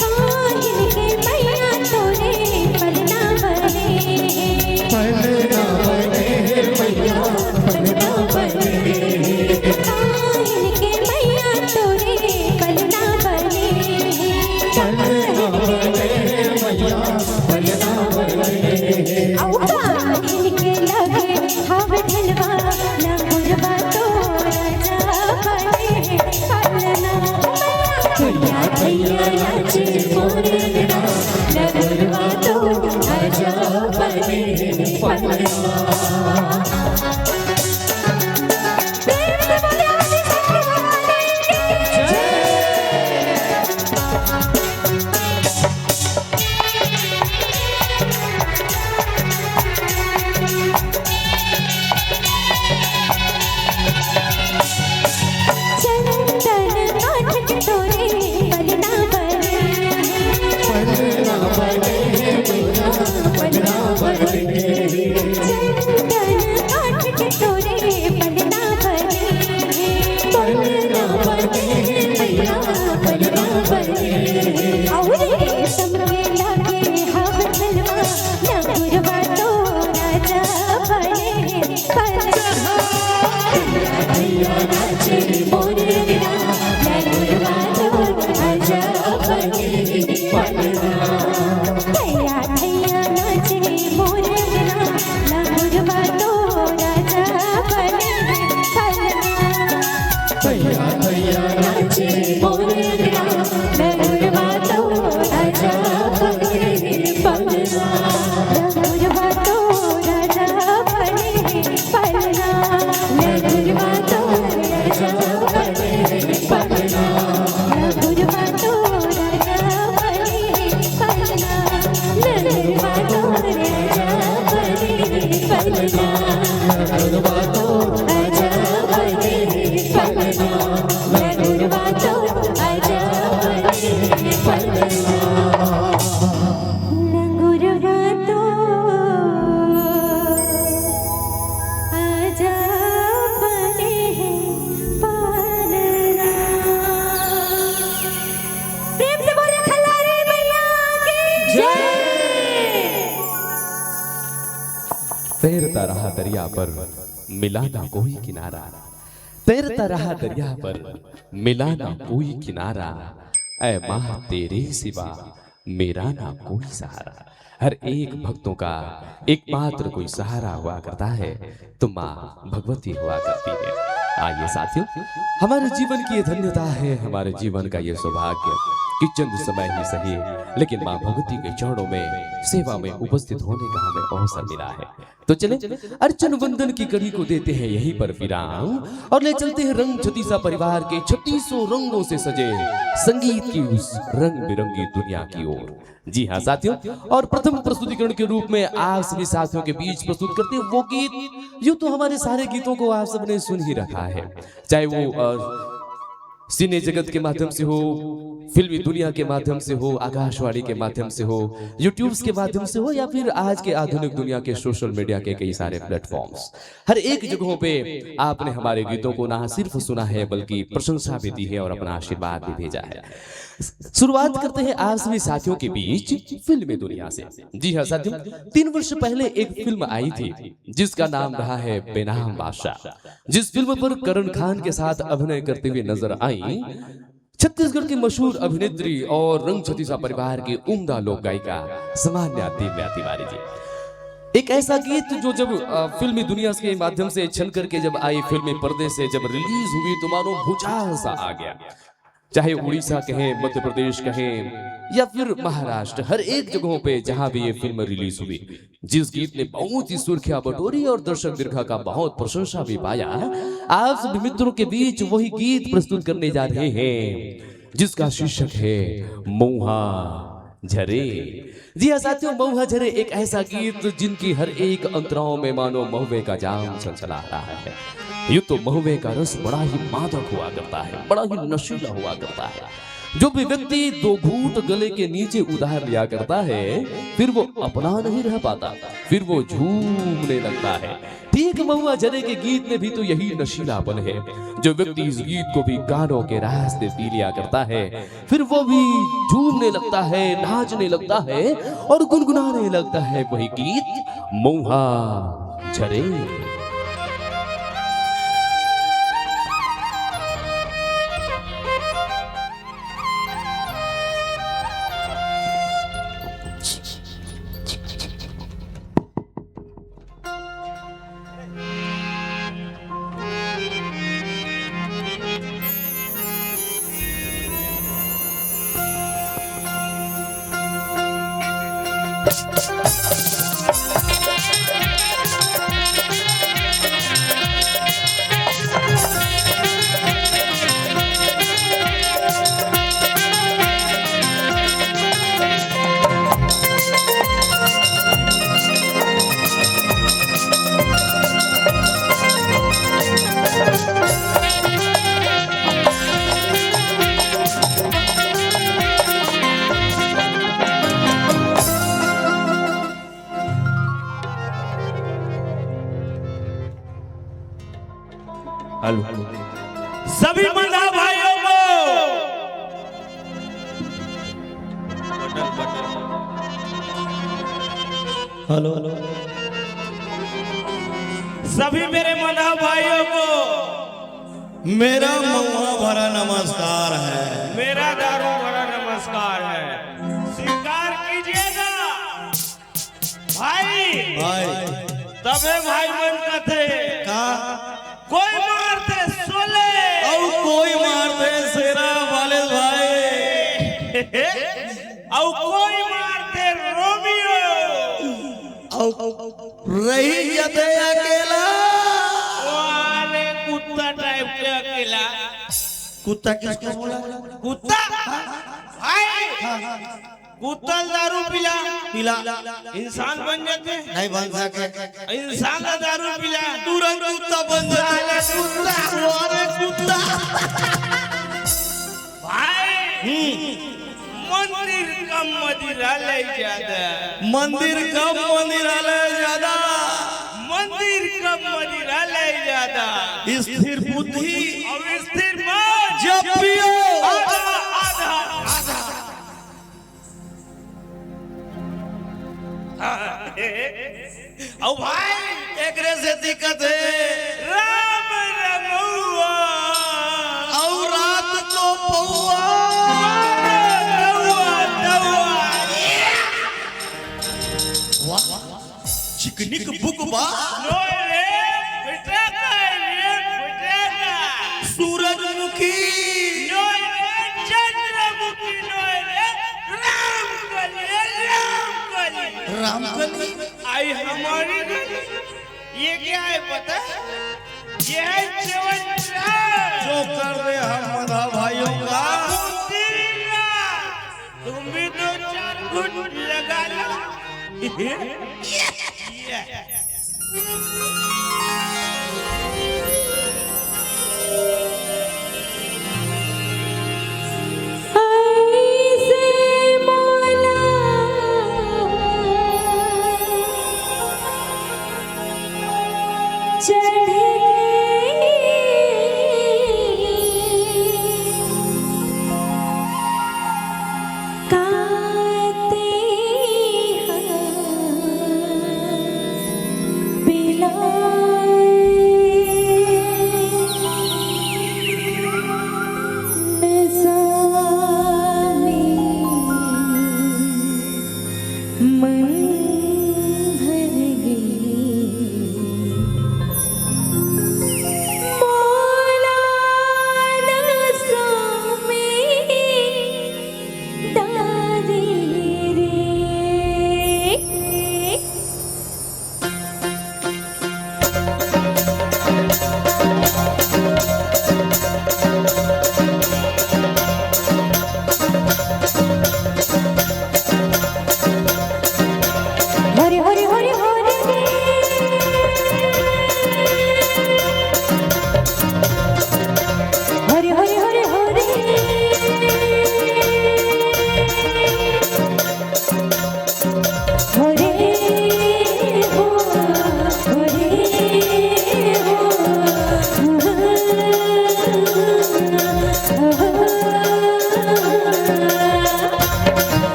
काहिन के मैया तोरे पलना बने। पलना बने हे मैया, पलना बने। काहिन के मैया तोरे पलना बने। पलना बने हे मैया, पलना बने। अउ काहिन के लगे हव ढलवा, लंगुरवा तो राजा बने पलना। भैया, भैया नाचे मोर अंगना, लंगुरवा तो राजा बने पलना। प्रेम से बोले आदिशक्ति भवानी की जय। चंदन काठ के तोरे पलना बने। पलना बने, पलना बने। चंदन काठ के तोरे पलना बने। पलना बने, मैया, पलना बने। अउ रेशम के लागे हव ढलवा, लंगुरवा तो राजा बने। भैया नाचे मोर अंगना, लंगुरवा तो राजा बने पलना। भैया, भैया नाचे मोर अंगना, लंगुरवा तो राजा बने पलना। भैया, भैया नाचे मोर अंगना, लंगुरवा तो राजा बने पलना। लंगुरवा तो राजा बने पलना। लंगुरवा तो राजा बने पलना। लंगुरवा तो राजा बने पलना। लंगुरवा तो राजा बने पलना। लंगुरवा तो राजा बने पलना। लंगुरवा तो राजा बने पलना। लंगुरवा तो राजा बने पलना। प्रेम से बोले खल्लारी मैया की जय। तैरता रहा दरिया पर, मिला ना कोई किनारा। तैरता रहा दरिया पर, मिला ना कोई किनारा। ऐ माँ, तेरे सिवा मेरा ना कोई सहारा। हर एक भक्तों का एकमात्र कोई सहारा हुआ करता है, तो माँ भगवती हुआ करती है। आइए साथियों, हमारे जीवन की ये धन्यता है, हमारे जीवन का ये सौभाग्य कि चंद समय ही सही, लेकिन माँ भगवती के चरणों में, सेवा में उपस्थित होने का हमें अवसर मिला है। तो चले, अर्चन वंदन की कड़ी को देते हैं यहीं पर विराम और ले चलते हैं रंग छत्तीसा परिवार के छत्तीसों रंगों से सजे संगीत की उस रंग बिरंगी दुनिया की ओर। जी हाँ साथियों, और प्रथम प्रस्तुतिकरण के रूप में आप सभी साथियों के बीच प्रस्तुत करते हैं वो गीत, यूं तो हमारे सारे गीतों को आप सबने सुन ही रखा है, चाहे वो अ, सिने जगत के माध्यम से हो, फिल्मी दुनिया के माध्यम से हो, आकाशवाणी के माध्यम से हो, यूट्यूब्स के माध्यम से हो, या फिर आज के आधुनिक दुनिया के सोशल मीडिया के कई सारे प्लेटफॉर्म्स, हर एक जगहों पे आपने हमारे गीतों को ना सिर्फ सुना है, बल्कि प्रशंसा भी दी है और अपना आशीर्वाद भी भेजा है। शुरुआत करते हैं आप सभी साथियों के बीच फिल्मी दुनिया से। जी हाँ साथियों, तीन वर्ष पहले एक फिल्म आई थी, जिसका नाम रहा है बेनाम बादशाह, जिस फिल्म पर करण खान के साथ अभिनय करते हुए नजर आई छत्तीसगढ़ की मशहूर अभिनेत्री और रंग छतीसा परिवार की उम्दा लोक गायिका सामान्या दिव्या तिवारी जी। एक ऐसा गीत जो जब, अ, फिल्मी दुनिया के माध्यम से छन करके जब आई फिल्मी पर्दे से जब रिलीज हुई, तो मानो भूचाल सा आ गया। चाहे उड़ीसा कहें, मध्य प्रदेश कहें, या फिर महाराष्ट्र, हर एक जगहों पे जहां भी ये फिल्म रिलीज हुई, जिस गीत ने बहुत ही सुर्खियां बटोरी और दर्शक दीर्घा का बहुत प्रशंसा भी पाया, आप सभी मित्रों के बीच वही गीत प्रस्तुत करने जा रहे हैं, जिसका शीर्षक है मऊहा झरे। जी हाँ साथियों, मऊहा झरे एक ऐसा गीत जिनकी हर एक अंतराओं में मानो महुए का जाम छलछला रहा है। यूं तो महुए का रस बड़ा ही मादक हुआ करता है, बड़ा ही नशीला हुआ करता है। जो भी व्यक्ति दो घूंट गले के नीचे उधार लिया करता है, फिर वो अपना नहीं रह पाता, फिर वो झूमने लगता है। ठीक महुआ झरे के गीत में भी तो यही नशीलापन है। जो व्यक्ति इस गीत को भी गानों के रास्ते पी लिया करता है, फिर वो भी झूमने लगता है, नाचने लगता है और गुनगुनाने लगता है वही गीत मऊहा झरे। हेलो। सभी मंधा भाइयों को। हेलो। सभी मेरे मंधा भाइयों को मेरा मऊहा भरा नमस्कार है। मेरा दारू भरा नमस्कार है। स्वीकार कीजिएगा। भाई, भाई। तबे भाई मन कथे। का? कोई मारथे शोले। अउ कोई मारथे शेरा वाले भाई। अउ कोई मारथे रोमियो। अउ रहि जथे अकेला। वाले कुत्ता टाइप के अकेला। कुत्ता किसको बोला? कुत्ता? भाई। हाँ, हाँ। कुत्ता ल दारू पिला, पिला। इंसान बन जाथे? नहीं बन सके। इंसान ला दारू पिला, तुरंत कुत्ता बन जाथे। साले कुत्ता। अरे कुत्ता। भाई, हम्म। मंदिर कम मदिरा ले जादा। मंदिर कम मदिरा ले जादा। मंदिर कम मदिरा ले जादा। स्थिर बुद्धि। अउ स्थिर मन। जब पियो। आधा, आधा, आधा। अउ भाई, एकरे से दिक्कत हे। राम रमउआ। अउ रात तो पौआ। रउआ, रउआ, रउआ। वाह। चिकनिक बुकबा। नोय रे, फटाका रे, फटाका। सूरजमुखी। नोय रे, चंद्रमुखी, नोय रे, रामकली, रामकली। रामकली। आई हमारी गली। ये क्या है पता है? ये है चवन चराग। जो कर रहे हम मंधा भाइयों का। तुम भी दो चार घूंट लगा लो।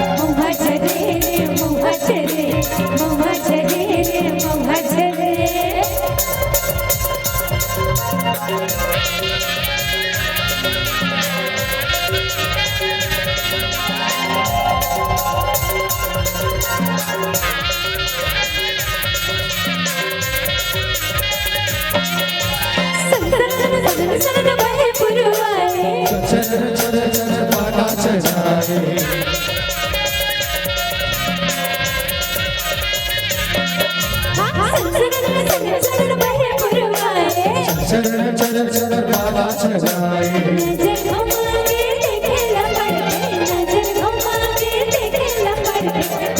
महुआ झरे रे, महुआ झरे, महुआ झरे रे, महुआ झरे। सनन सनन सनन बहे पुरवाए। चर चर चर पाटा चढ़ाए। हाँ, हाँ, सनन सनन सनन बहे पुरवाए। चर चर चर पाटा चढ़ाए। नजर घुमा के देखे लपट के, नजर घुमा के देखे लपट के।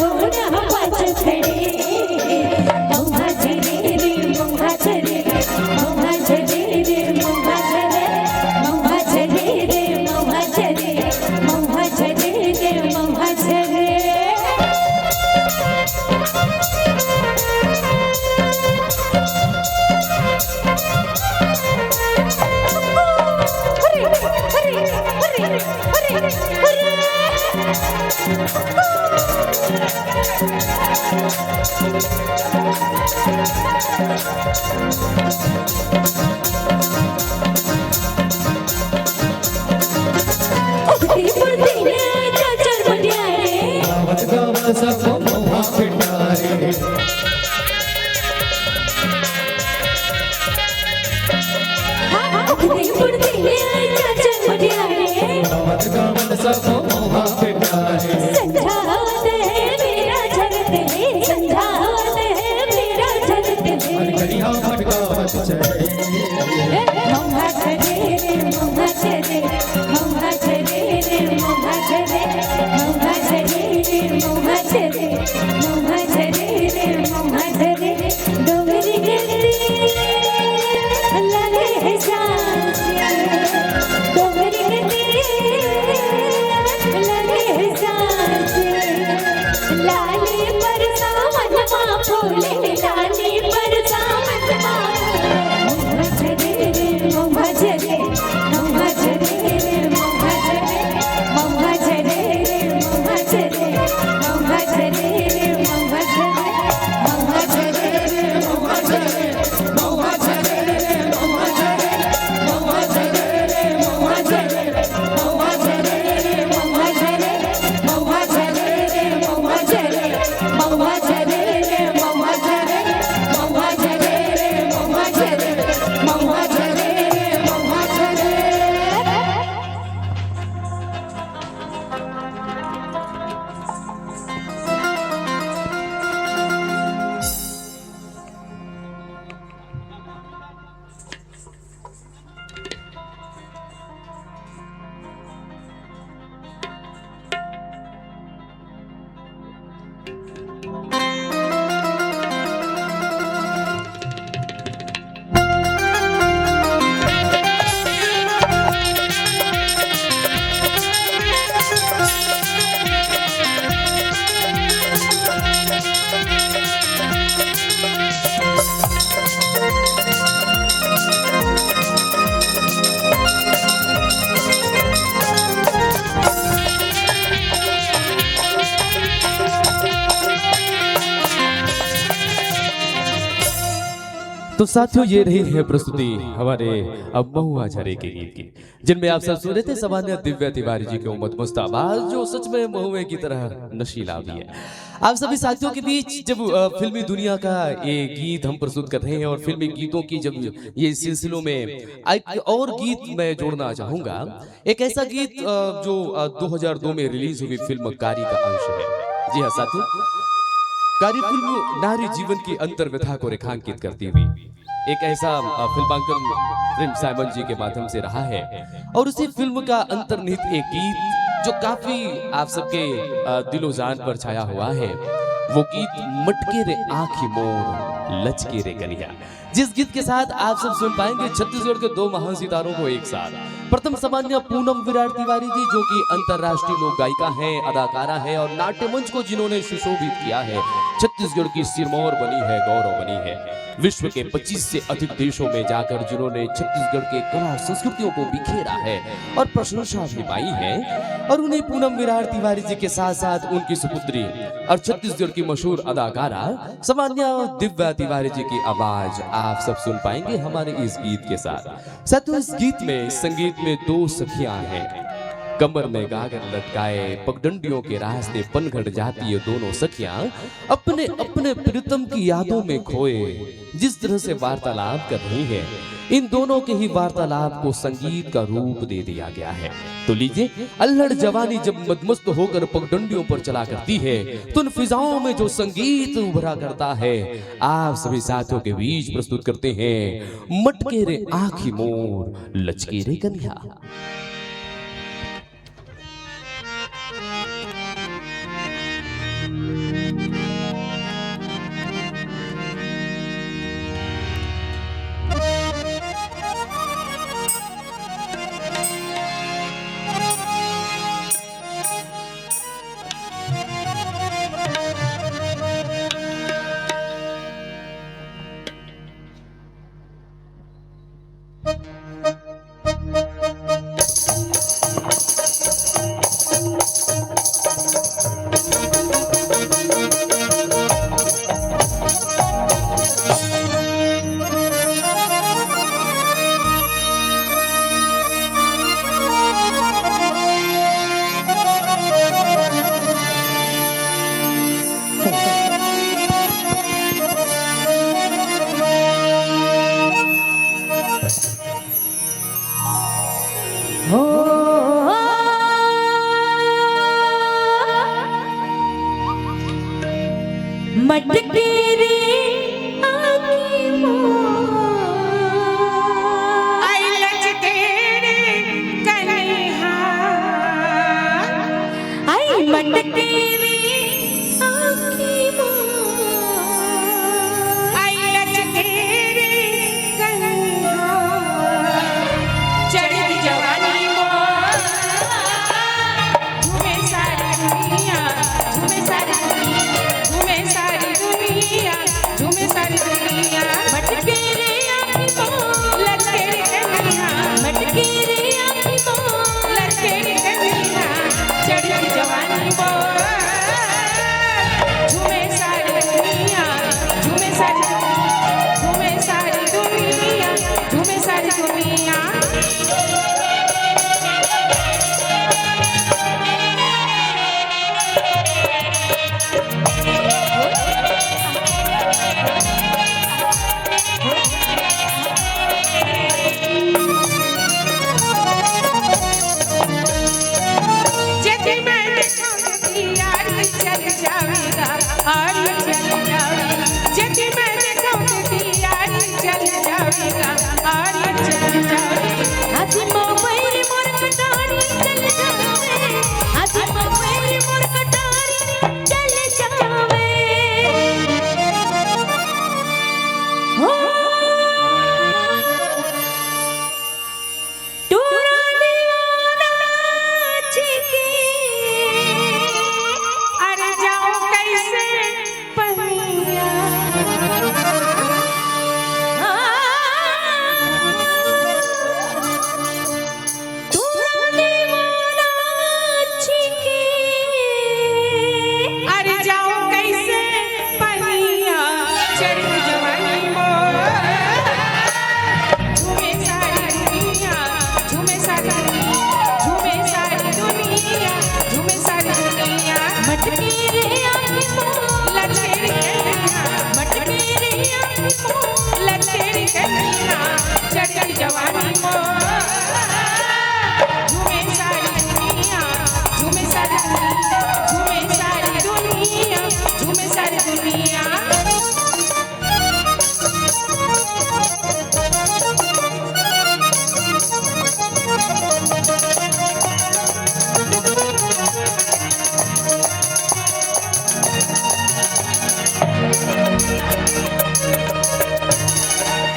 तो साथियों, ये रही है प्रस्तुति हमारे अब महुआ झरे के गीत की, जिनमें आप सब सुन रहे थे सामान्य दिव्या तिवारी जी की उमदमस्त आवाज, जो सच में महुए की तरह नशीला भी है। आप सभी साथियों के बीच जब, अ, फिल्मी दुनिया का ये गीत हम प्रस्तुत कर रहे हैं और फिल्मी गीतों की जब ये सिलसिलों में एक और गीत मैं जोड़ना चाहूंगा, एक ऐसा गीत, अ, जो, अ, दो हज़ार दो में रिलीज हुई फिल्म कारी का अंश है। जी हाँ साथियों, कारी फिल्म नारी जीवन की अंतर्व्यथा को रेखांकित करती हुई एक ऐसा, अ, फिल्मांकन प्रेम साइमन जी के माध्यम से रहा है और उसी फिल्म का अंतर्निहित एक गीत जो काफी आप सबके, अ, दिलो जान पर छाया हुआ है, वो गीत मटके रे आँखी मोर, लचके रे कनिया, जिस गीत के साथ आप सब सुन पाएंगे छत्तीसगढ़ के दो महान सितारों को एक साथ। प्रथम सामान्य पूनम विराट तिवारी जी, जो कि अंतर्राष्ट्रीय लोक गायिका हैं, अदाकारा हैं और नाट्य मंच को जिन्होंने सुशोभित किया है, छत्तीसगढ़ की सिरमौर बनी है, गौरव बनी है। विश्व के पच्चीस से अधिक देशों में जाकर जिन्होंने छत्तीसगढ़ के कला संस्कृतियों को बिखेरा है और प्रशंसा भी पाई है, और उन्हीं पूनम विरार तिवारी जी के साथ साथ उनकी सुपुत्री और छत्तीसगढ़ की मशहूर अदाकारा सामान्या दिव्या तिवारी जी की आवाज आप सब सुन पाएंगे हमारे इस गीत के साथ। साथियों, इस गीत में, संगीत में दो सखियां हैं। कमर में गागर लटकाए, पगडंडियों के रास्ते पनघट जाती ये दोनों सखियां अपने, अपने प्रियतम की यादों में खोए जिस तरह से वार्तालाप कर रही हैं, इन दोनों के ही वार्तालाप को संगीत का रूप दे दिया गया है। तो लीजिए, अल्हड़ जवानी जब मदमस्त होकर पगडंडियों पर चला करती है, तो उन फिजाओं में जो संगीत उभरा करता है, आप सभी साथियों के बीच प्रस्तुत करते हैं मटके रे आँखी मोर, लचके रे कनिहा। मटके रे आँखी मोर। आई लचके रे कनिहा। आई मटके रे आँखी मोर। आई लचके रे कनिहा। चढ़ी जवानी मोर। झूमे सारी दुनिया, झूमे सारी दुनिया, झूमे सारी दुनिया, झूमे सारी दुनिया। मटके रे आँखी मोर, लचके रे कनिहा। मटके रे आँखी मोर, लचके रे कनिहा। चढ़ी जवानी मोर। झूमे सारी दुनिया, झूमे सारी दुनिया, झूमे सारी दुनिया, झूमे सारी दुनिया। जदी मैं देखूं तेरी यारी चल जावेगा, यारी चल जावेगा। जदी मैं देखूं तेरी यारी चल जावेगा, यारी चल जावेगा। आज मोबाइल मोर कटारी चल जावे, आज मोबाइल मोर कटारी चल जावे। हो। टूरा दीवाना छिके, अरे जाऊं कैसे पनिया। टूरा दीवाना छिके, अरे जाऊं कैसे पनिया। चढ़ी जवानी मोर। झूमे सारी दुनिया, झूमे सारी, झूमे सारी दुनिया, झूमे सारी दुनिया। मटके रे आँखी मोर, लचके रे कनिहा। मटके रे आँखी मोर, लचके रे कनिहा। चढ़ी जवानी मोर। झूमे सारी दुनिया, झूमे सारी दुनिया, झूमे सारी दुनिया, झूमे सारी दुनिया।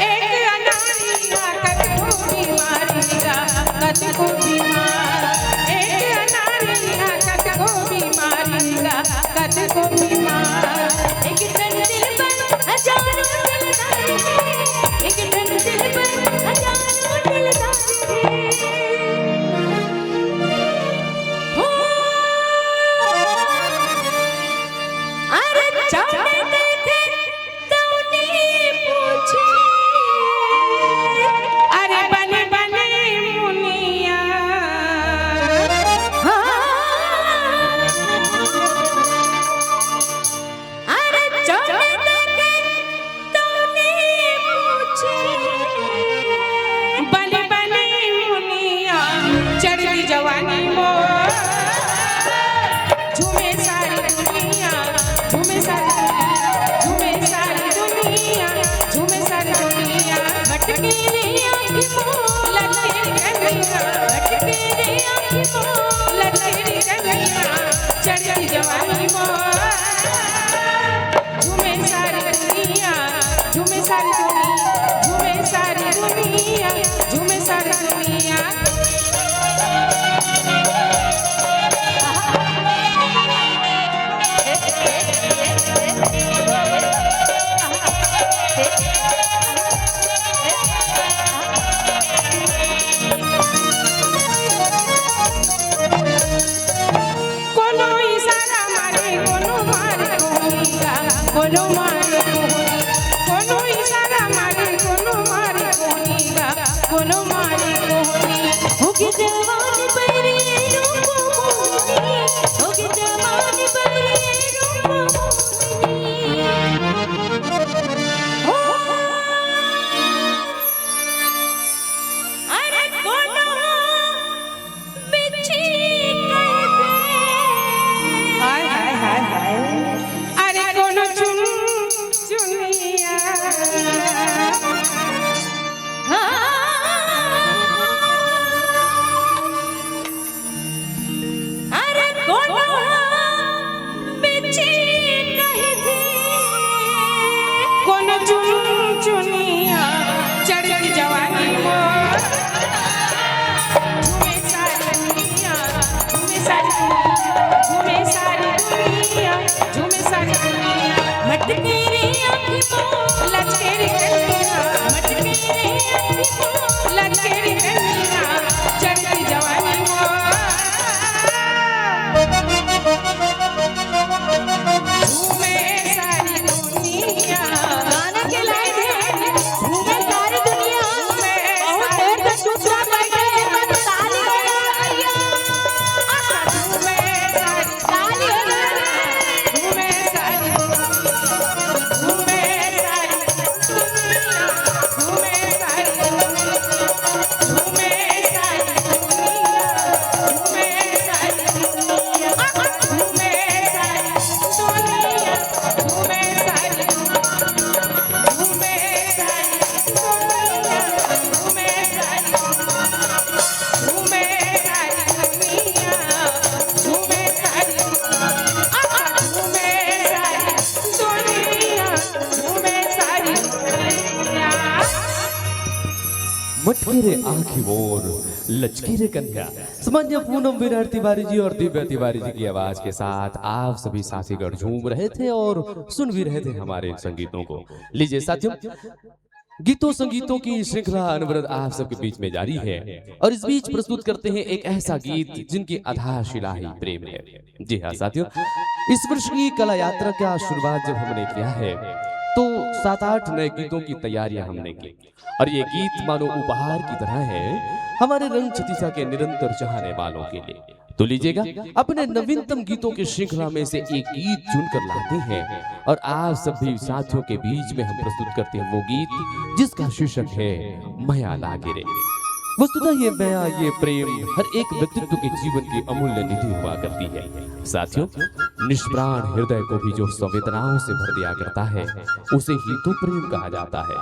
एक अनारिया कतको बीमारी का, कतको बीमार। एक अनारिया कतको बीमारी का, कतको बीमार। एक जवानी मोर। झूमे सारी दुनिया, झूमे सारी दुनिया, झूमे सारी दुनिया, झूमे सारी दुनिया। कोनो इशारा मारे, कोनो मारे कोहनी गा, कोनो मारे कोहनी, कोनो इशारा मारे, कोनो मारे कोहनी गा, कोनो मारे कोहनी। होगे जवान बइरी रूप मोहनी, होगे जवान बइरी रूप मोहनी। हो, अरे कोनो बिच्छी कह दे। हाय, हाय, हाय, हाय। अरे कोनो चुन चुनिया। हाँ। अरे कोनो बिच्छी कह दे। कोनो चुन चुनिया, चढ़ के जवानी मोर। झूमे सारी दुनिया, झूमे सारी दुनिया, झूमे सारी दुनिया, झूमे सारी दुनिया। मटके रे आँखी मोर, लचके रे कनिया, मटके रे आँखी मोर, लचके रे कनिया, चढ़ के जवानी मोर। झूमे सारी दुनिया। गाना के लाइन है, झूमे सारी दुनिया। बहुत देर से चुपचाप बैठे हैं, बस ताली बजाओ भैया। झूमे सारी ताली बजाओ। झूमे सारी, झूमे सारी दुनिया, झूमे सारी दुनिया, झूमे सारी दुनिया, झूमे सारी दुनिया, झूमे सारी दुनिया। मटकी रे आँखी मोर, लचकी रे कनिया। सम्माननीय पूनम विराट तिवारी जी और दिव्या तिवारी जी की आवाज के साथ आप सभी साथीगण झूम रहे थे और सुन भी रहे थे हमारे इन संगीतों को। लीजिए साथियों, गीतों संगीतों की श्रृंखला अनवरत आप सबके बीच में जारी है और इस बीच प्रस्तुत करते हैं एक ऐसा गीत जिनकी आधारशिला ही प्रेम है। जी हाँ साथियों, इस वर्ष की कला यात्रा का शुरुआत जब हमने किया है तो सात आठ नए गीतों की तैयारियां हमने की और ये गीत मानो उपहार की तरह है हमारे रंग छतीसा के निरंतर चाहने वालों के लिए। तो लीजिएगा, अपने नवीनतम गीतों की श्रृंखला में से एक गीत चुनकर लाते हैं और आप सभी साथियों के बीच में हम प्रस्तुत करते हैं वो गीत जिसका शीर्षक है मया लागे रे। वस्तुतः ये मया, ये प्रेम हर एक व्यक्तित्व के जीवन की अमूल्य निधि हुआ करती है। साथियों, निष्प्राण हृदय को भी जो संवेदनाओं से भर दिया करता है, उसे ही तो प्रेम कहा जाता है।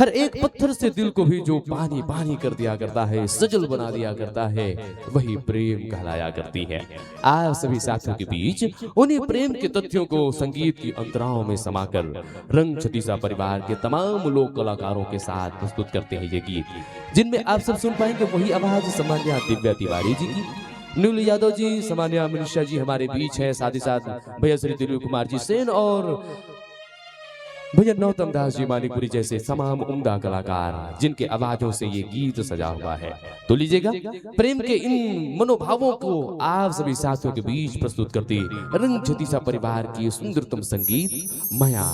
हर एक पत्थर से दिल को भी जो पानी पानी कर दिया करता है, सजल बना दिया करता है, वही प्रेम कहलाया करती है। आप सभी साथियों के बीच उन्हीं प्रेम के तथ्यों को संगीत की अंतराओं में समाकर रंग छतीसा परिवार के तमाम लोक कलाकारों के साथ प्रस्तुत करते हैं ये गीत, जिनमें आप सब सुन पाएंगे वही आवाज सम्मान्या दिव्या तिवारी जी की, नीलू यादव जी, सम्मान्या मनीषा जी हमारे बीच है, साथ ही साथ भैया श्री दिलीप कुमार जी सेन और भैया नौतम दास जी मानिकपुरी जैसे तमाम उम्दा कलाकार जिनके आवाजों से ये गीत सजा हुआ है। तो लीजिएगा, प्रेम के इन मनोभावों को आप सभी साथियों के बीच प्रस्तुत करती रंग छतीसा परिवार की सुंदरतम संगीत मया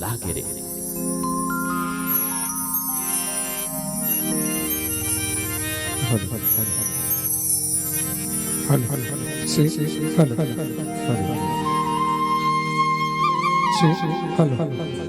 लागे रे। Hello, hello, hello. Hello, hello, hello. Hello, hello.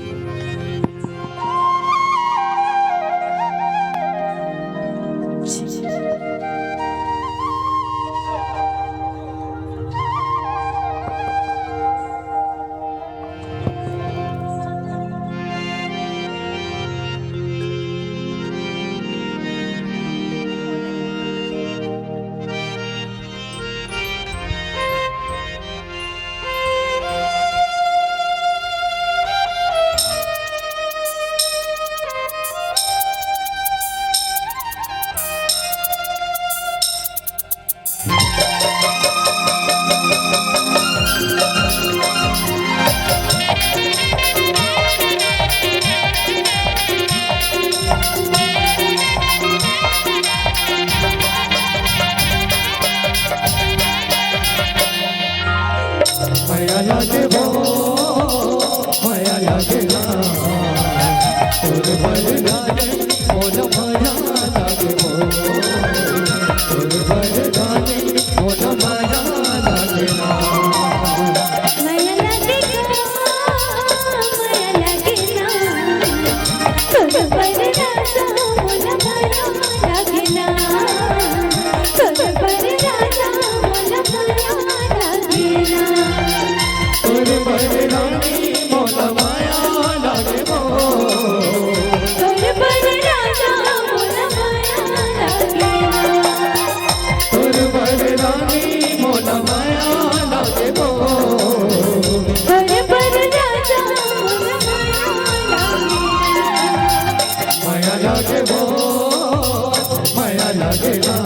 लागे वो, माया लागे ना, तोर बरदानी मोला माया लागे वो, तोर बरदानी मोला माया लागे ना। माया लागे ना, माया लागे ना, तोर बरदानी मोला माया लागे ना, तोर बरदानी मोला माया लागे ना। तोर बरदानी मोला माया लागे वो। तोर बरदानी मोला माया लागे ना। तोर बरदानी मोला माया लागे वो। तोर बरदानी मोला माया लागे ना। माया लागे वो, माया लागे ना।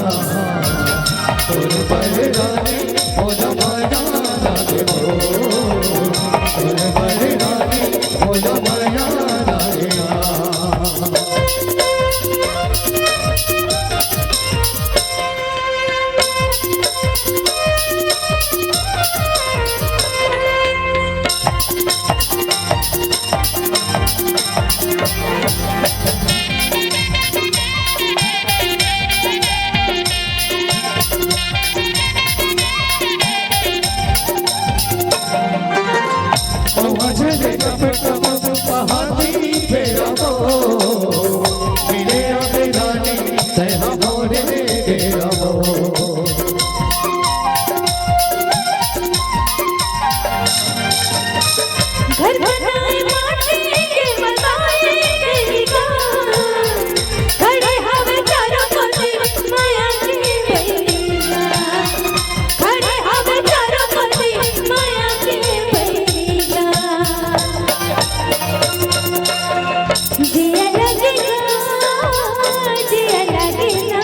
तोर बरदानी मोला माया लागे वो। तोर बरदानी मोला माया लागे ना। घर बनाए माटी के बनाए गई का। खड़े हवे चारों कोती माया के बहिरा। खड़े हवे चारों कोती माया के बहिरा। जिया लगे ना, जिया लगे ना,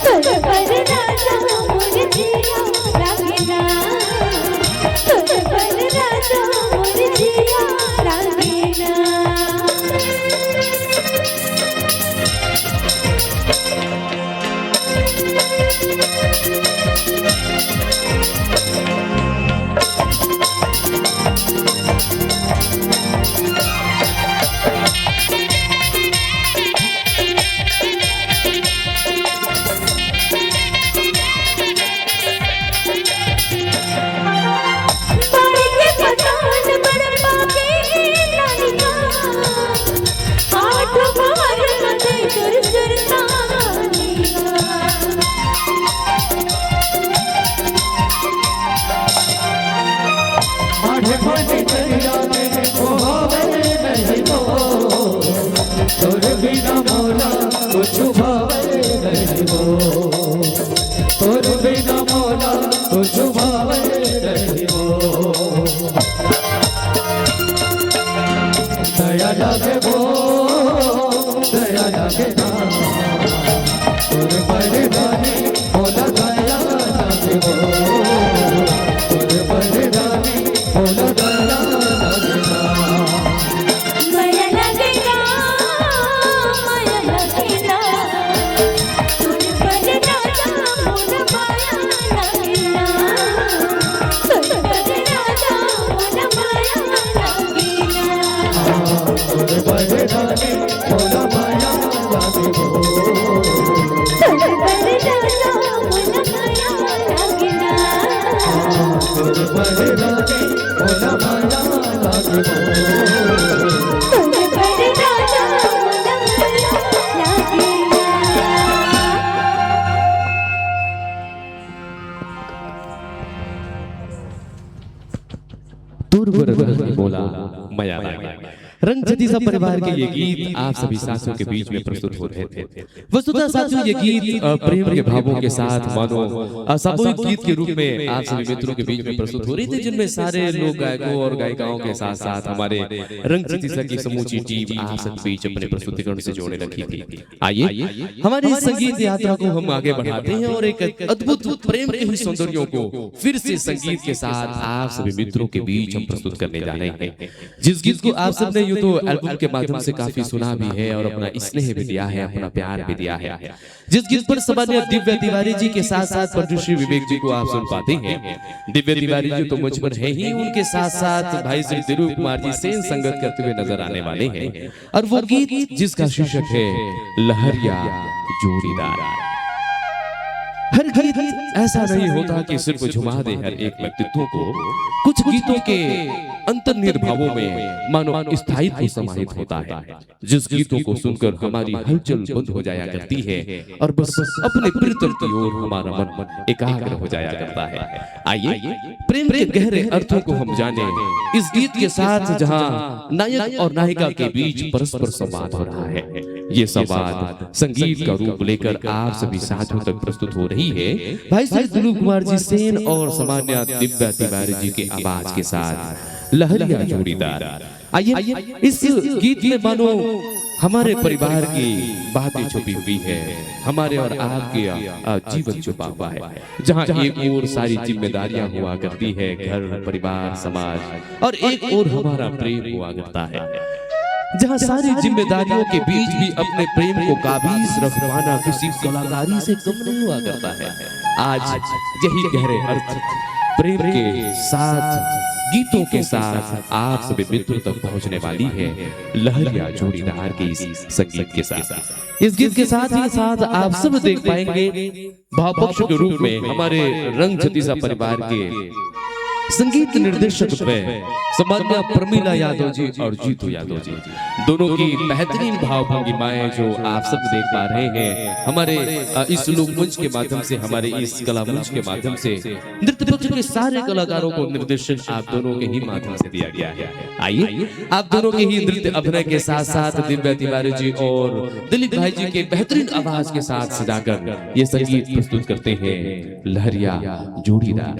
तोर बरदानी मोर जिया लगे ना, तोर बरदानी मोर जिया लगे ना। आढ़े पानी दरिया में खोवे नहीं वो, तोर बिना मोला कुछ भावे नहीं वो, तोर बिना मोला कुछ भावे नहीं वो। दया लागे वो, दया लागे ना, तोर बरदानी मोला दया लागे वो, तोर बरदानी मोला दया लागे ना। माया लागे ना, माया लागे ना, तोर बरदानी मोला माया लागे ना। तोर बरदानी मोला माया लागे ना। तोर बरदानी मोला माया लागे वो। तोर बरदानी मोला माया लागे ना। तोर बरदानी मोला माया लागे वो। तोर बरदानी मोला माया लागे ना। तोर बरदानी मोला माया लागे। रंग छत्तीसा परिवार के ये गीत आप सभी साथियों के बीच में प्रस्तुत हो रहे थे। वस्तुतः साथियों, ये गीत, अ, प्रेम के भावों के साथ मानो, अ, सामूहिक गीत के रूप में आप सभी मित्रों के बीच में प्रस्तुत हो रहे थे, जिनमें सारे लोक गायकों और गायिकाओं के साथ साथ हमारे रंग छत्तीसा की समूची टीम आप सभी बीच अपने प्रस्तुतिकरण से जोड़े रखी थी। आइए, हमारी इस संगीत यात्रा को हम आगे बढ़ाते हैं और एक अद्भुत प्रेम के ही सौंदर्यों को फिर से संगीत के साथ आप सभी मित्रों के बीच हम प्रस्तुत करने जा रहे हैं। जिस गीत को आप सबने तो एल्बम के माध्यम से काफी सुना भी है और अपना स्नेह भी दिया है, अपना प्यार भी दिया है। जिस गीत पर सामान्य दिव्या तिवारी जी के साथ साथ पंडित श्री विवेक जी को आप सुन पाते हैं, दिव्या तिवारी जी तो मंच पर है ही, उनके साथ साथ भाई श्री दिलीप कुमार जी सेन संगत करते हुए नजर आने वाले हैं। और वो गीत जिसका शीर्षक है लहरिया जोड़ीदार। हर गीत ऐसा नहीं होता कि सिर्फ झुमा दे हर एक व्यक्तित्व को। कुछ गीतों के अंतर्निहित भावों में मानो स्थायित्व समाहित होता है, जिस गीतों को सुनकर हमारी हलचल बंद हो जाया करती है और बस अपने प्रियतम की ओर हमारा मन एकाग्र हो जाया करता है। आइए, प्रेम के गहरे अर्थों को हम जाने। इस गीत के साथ जहां नायक और नायिका के बीच परस्पर संवाद हो रहा है, ये संवाद संगीत का रूप लेकर आप सभी साथियों तक प्रस्तुत हो रही है। भाई श्री दिलीप कुमार जी सेन और सामान्य दिव्या तिवारी जी के आवाज के साथ लहरिया जोड़ीदार। आइए, इस गीत में मानो हमारे परिवार की बातें छुपी हुई है, हमारे और आपके, अ, जीवन छुपा हुआ है, जहाँ एक ओर सारी जिम्मेदारियां हुआ करती है, घर, परिवार, समाज, और एक ओर हमारा प्रेम हुआ करता है, जहाँ सारी जिम्मेदारियों के बीच भी अपने प्रेम को काबीज रख पाना किसी कलाकारी से कम नहीं हुआ करता है। आज यही गहरे अर्थ प्रेम के साथ, गीतों के साथ आप सभी मित्रों तक पहुंचने वाली है लहरिया जोड़ीदार के इस संगीत के साथ। इस गीत के साथ ही साथ आप सब देख पाएंगे भाव पक्ष के रूप में हमारे रंग छत्तीसा परिवार के संगीत निर्देशक में सम्मान्य प्रमिला यादव जी और जीतू यादव जी, दोनों की बेहतरीन भाव भंगिमाएं जो आप सब देख पा रहे हैं हमारे, अ, इस लोक मंच के माध्यम से, हमारे इस कला मंच के माध्यम से नृत्य पक्ष के सारे कलाकारों को निर्देशन आप दोनों के ही माध्यम से दिया गया है। आइए, आप दोनों के ही नृत्य अभिनय के साथ साथ दिव्या तिवारी जी और दिलीप भाई जी के बेहतरीन आवाज के साथ सजाकर ये संगीत प्रस्तुत करते हैं लहरिया जोड़ीदार।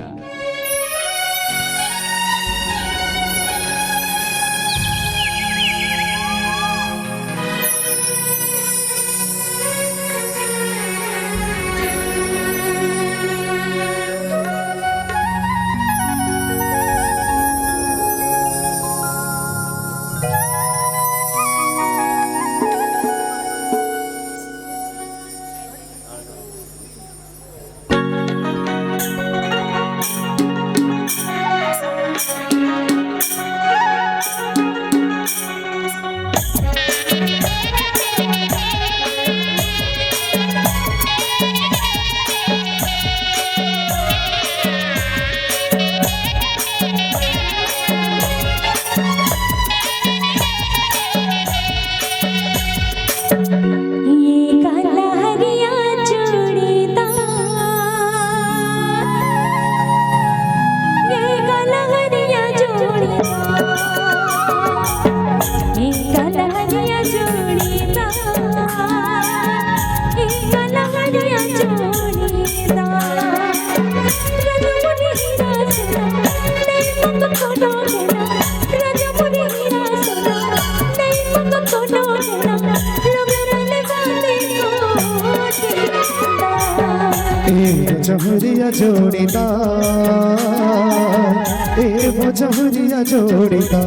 ये काला हरिया जोड़ीदार, ये काला हरिया जोड़ीदार, ये काला हरिया जोड़ीदार, ये काला हरिया जोड़ीदार। ए वो जहुरिया जोड़ीदार, ए वो जहुरिया जोड़ीदार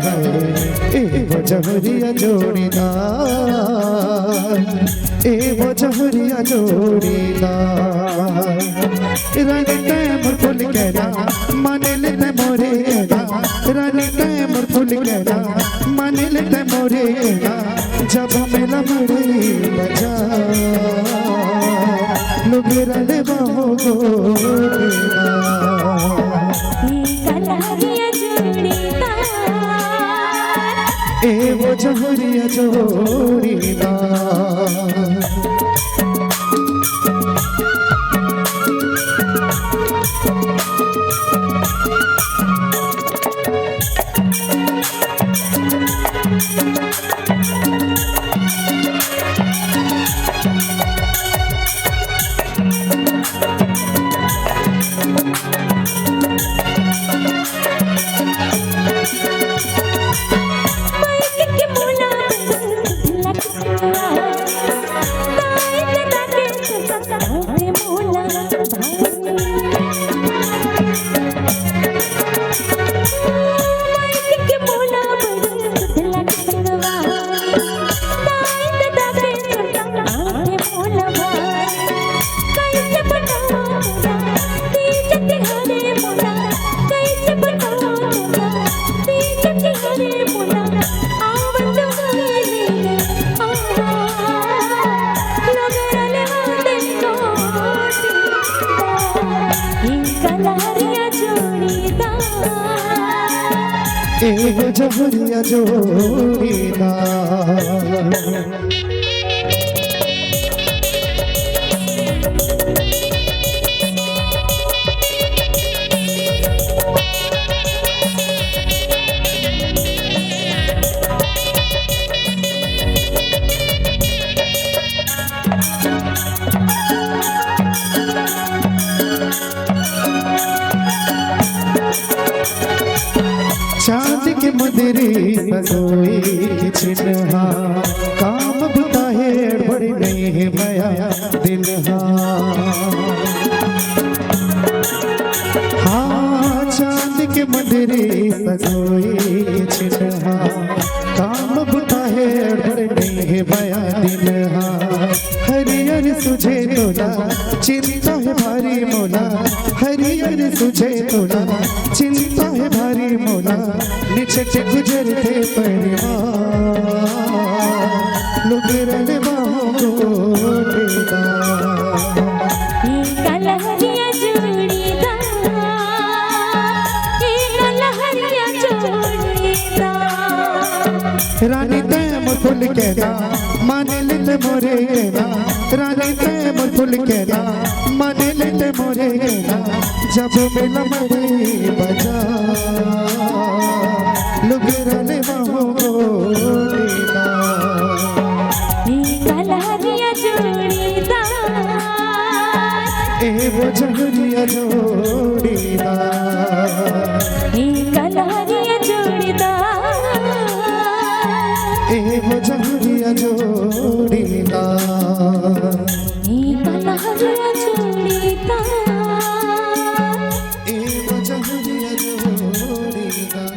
है, ए वो जहुरिया जोड़ीदार, ए वो जहुरिया जोड़ीदार। रानी तैं मोर फूल कहना, मान ले तैं मोरे कहना। रानी तैं मोर फूल कहना, मान ले तैं मोरे कहना। जब मेला मड़ई बजा, लुगरा ले बहो गोरेना। कलहरिया जोड़ीदार। ए वो जहुरिया जोड़ीदार। ए वो जहरिया जोड़ीदार। चांद के मुंदरी सजोई के चिन्हा, काम बुता हे अड़बड़ नहीं हे मया दिनहा। हाँ, चांद के मुंदरी सजोई के चिन्हा, काम बुता हे अड़बड़ नहीं हे मया दिनहा। हरियर सुझे तोला, चिंता हे भारी मोला। हरियर सुझे तोला, चिंता हे भारी मोला। निचट गुजरथे परिवार, लुगरन बाहों गोटेदार। ए कलहरिया जोड़ीदार, ए कलहरिया जोड़ीदार। रानी तैं मोर फूल के ना, माने ले तैं मोरे के ना। रानी तैं मोर फूल के ना, माने ले तैं मोरे के ना। जब मिला मड़ी बजा, लुगरन बाहों गोटेदार। ए कलहरिया जोड़ीदार। ए वो जहरिया जोड़ीदार। ए कलहरिया जोड़ीदार। ए वो जहरिया जोड़ीदार। ए कलहरिया जोड़ीदार। ए वो जहरिया जोड़ीदार।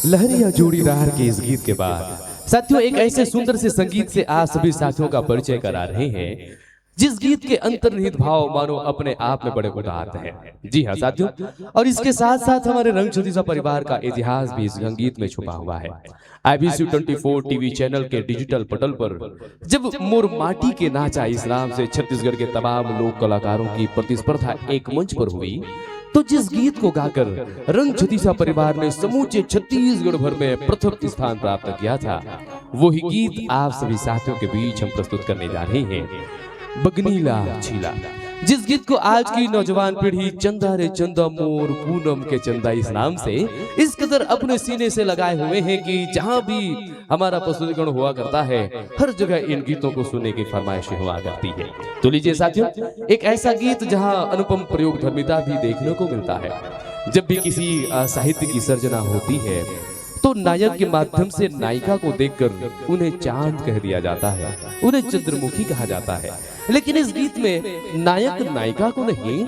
लहरिया जोड़ीदार के इस गीत के बाद साथियों, एक ऐसे सुंदर से संगीत से आज सभी साथियों का परिचय करा रहे हैं, जिस गीत के अंतर्निहित भाव मानो अपने आप में बड़े उदात्त हैं। जी हाँ साथियों, और इसके साथ साथ हमारे रंग छत्तीसा परिवार का इतिहास भी इस संगीत में छुपा हुआ है। आईबीसी ट्वेंटी फोर टीवी चैनल के डिजिटल पटल पर जब मोर माटी के नाचा इस नाम से छत्तीसगढ़ के तमाम लोक कलाकारों की प्रतिस्पर्धा एक मंच पर हुई, तो जिस गीत को गाकर रंग छत्तीसा परिवार ने समूचे छत्तीसगढ़ भर में प्रथम स्थान प्राप्त किया था, वही गीत आप सभी साथियों के बीच हम प्रस्तुत करने जा रहे हैं। बगनीला छीला, जिस गीत को आज की नौजवान पीढ़ी चंदा रे चंदा मोर पूनम के चंदा इस नाम से इस कदर अपने सीने से लगाए हुए हैं कि जहां भी हमारा प्रस्तुतिकरण हुआ करता है, हर जगह इन गीतों को सुनने की फरमाइशें हुआ करती है। तो लीजिए साथियों, एक ऐसा गीत जहां अनुपम प्रयोगधर्मिता भी देखने को मिलता है। जब भी किसी, अ, साहित्य की सर्जना होती है, तो नायक के माध्यम से नायिका को देखकर उन्हें चांद कह दिया जाता है, उन्हें चंद्रमुखी कहा जाता है। लेकिन इस गीत में नायक नायिका को नहीं,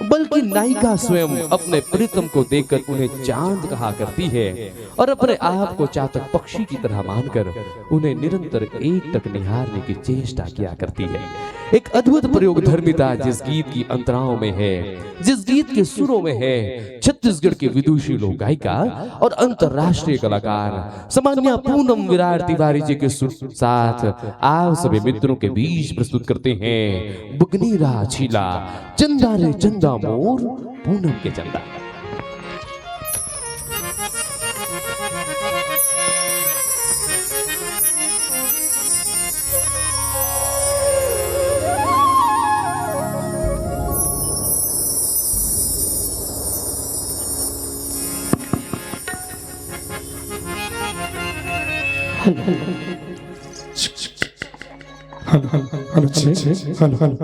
बल्कि नायिका स्वयं अपने प्रियतम को देखकर उन्हें चांद कहा करती है और अपने आप को चातक पक्षी की तरह मानकर उन्हें निरंतर एकटक निहारने की चेष्टा किया करती है। एक अद्भुत प्रयोगधर्मिता जिस गीत की अंतराओं में है, जिस गीत के सुरों में है, छत्तीसगढ़ की विदुषी लोक गायिका और अंतर्राष्ट्रीय कलाकार सामान्य पूनम विराट तिवारी जी के सुर साथ आप सभी मित्रों के बीच प्रस्तुत करते हैं बुगनी राछीला, चंदा रे चंदा मोर पूनम के चंदा। Hello, hello, hello, check, hello, hello.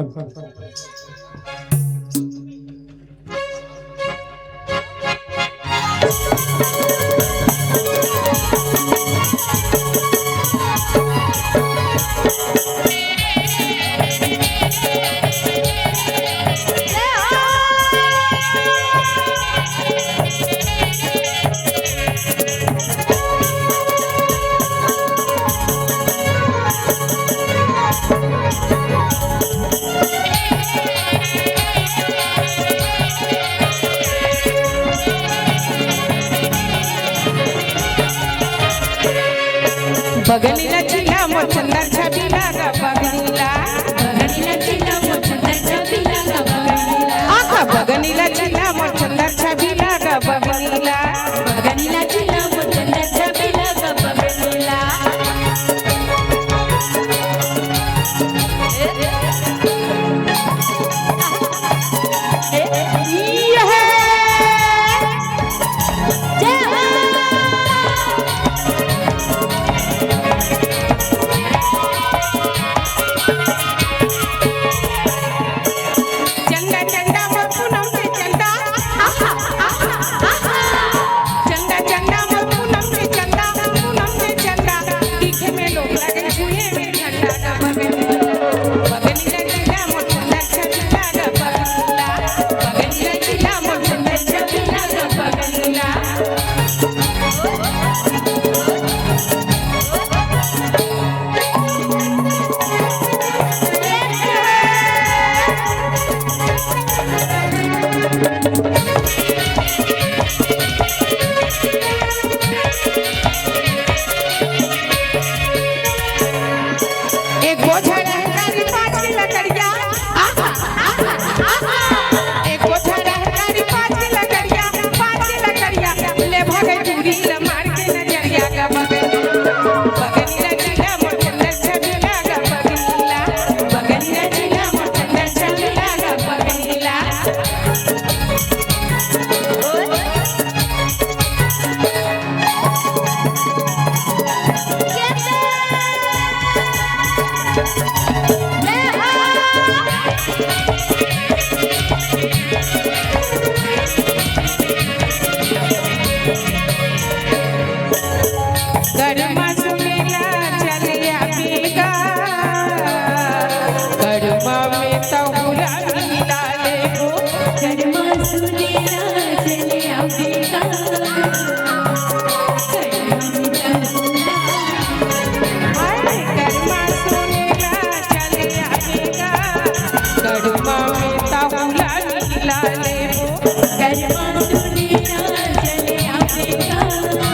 बगनीला चिला मोर चंदर छबीला गा बगनीला। बगनीला चिला मोर चंदर छबीला गा बगनीला। आका बगनीला चिला मोर चंदर छबीला गा बगनीला। बगनीला चिला मोर चंदर छबीला गा बगनीला। चंदा चंदा मोर पूनम के चंदा। चंदा चंदा मोर पूनम के चंदा, पूनम के चंदा। दिखे में लोग लगे छुए में झंडा। बगनीला चिला मोर चंदर छबीला गा बगनीला। बगनीला चिला मोर चंदर छबीला गा बगनीला। एक बोझा रहता रे पाँच किलो करिया। आहा, आहा, आहा। एक बोझा रहता रे पाँच किलो करिया, पाँच किलो करिया। ले भागे चूड़ी ल मार के नजरिया गा बगनीला। बगनीला चिला मोर चंदर छबीला गा बगनीला। बगनीला चिला मोर चंदर छबीला गा बगनीला। करमा सुनेला चले आबे गा, करमा में तहुला मिला लेबो। करमा सुनेला चले आबे गा, करमा में तहुला। हाय, करमा सुनेला चले आबे गा, करमा में तहुला मिला लेबो। करमा सुनेला चले आबे गा, करमा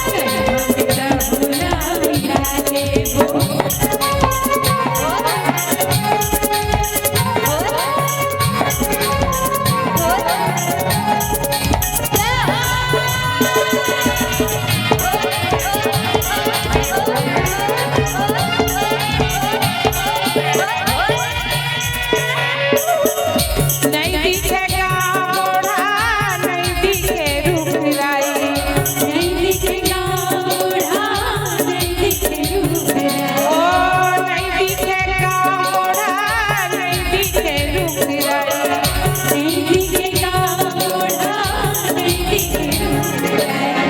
में तहुला मिला लेबो। नहीं दिखे गाँव मोढ़ा, नहीं दिखे रूख राई। नहीं दिखे गाँव मोढ़ा, नहीं दिखे रूख राई। ओ, नहीं दिखे गाँव मोढ़ा, नहीं दिखे रूख राई। नहीं दिखे गाँव मोढ़ा, नहीं दिखे रूख राई।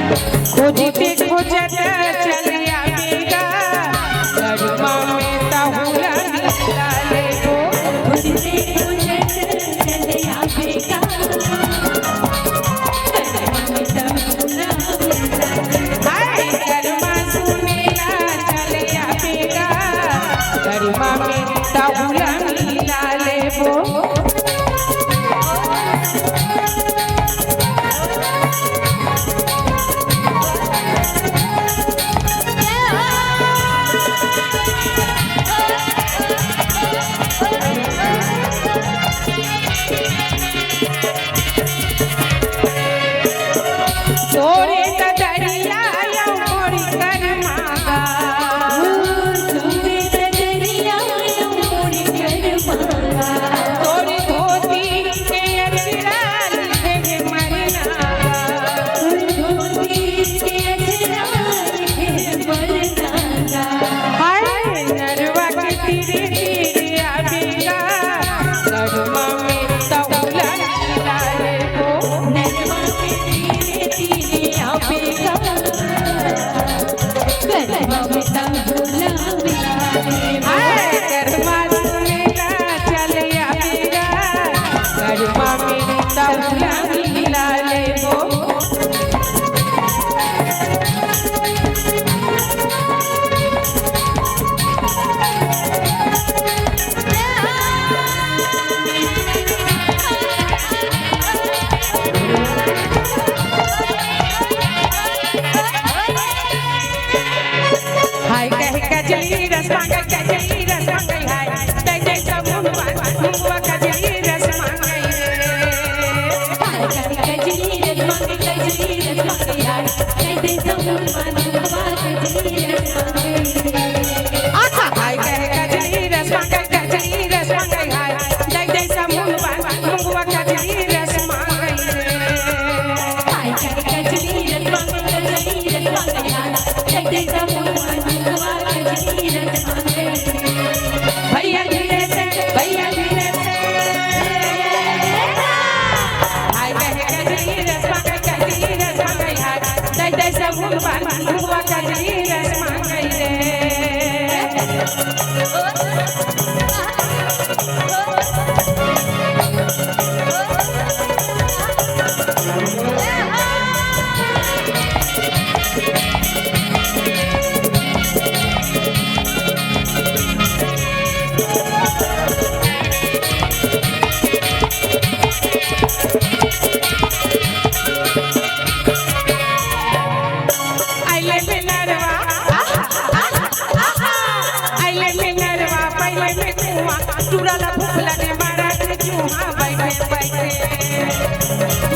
खोजते खोजते चले आबे गा, करमा में तहुला मिला लेबो। खोजते खोजते चले आबे गा, करमा में तहुला मिला लेबो। हाय, करमा सुनेला चले आबे गा, करमा में तहुला मिला लेबो। तोरे ददरिया या मोरी करमा गा। तोरे ददरिया या मोरी करमा गा। तोरी धोती के अचरा लिखे हे मरना गा। तोरी धोती के अचरा लिखे हे मरना गा। हाय नरवा के तीरे तीरे आबे गा, करमा में तहुला मिला लेबो। नरवा के तीरे तीरे आबे गा, भैया धीरे से, भैया धीरे से। हाय कहे कजरी रस मांगे, कजरी रस मांगे, हाय। दे दे सब मुंगवा, मुंगवा कजरी रस मांगे रे। अइले में नरवा, आहा, आहा, आहा। अइले में नरवा, पहिले में कुआं, चूड़ा ला फूफला ने मारा के चूहा, बैठे, बैठे।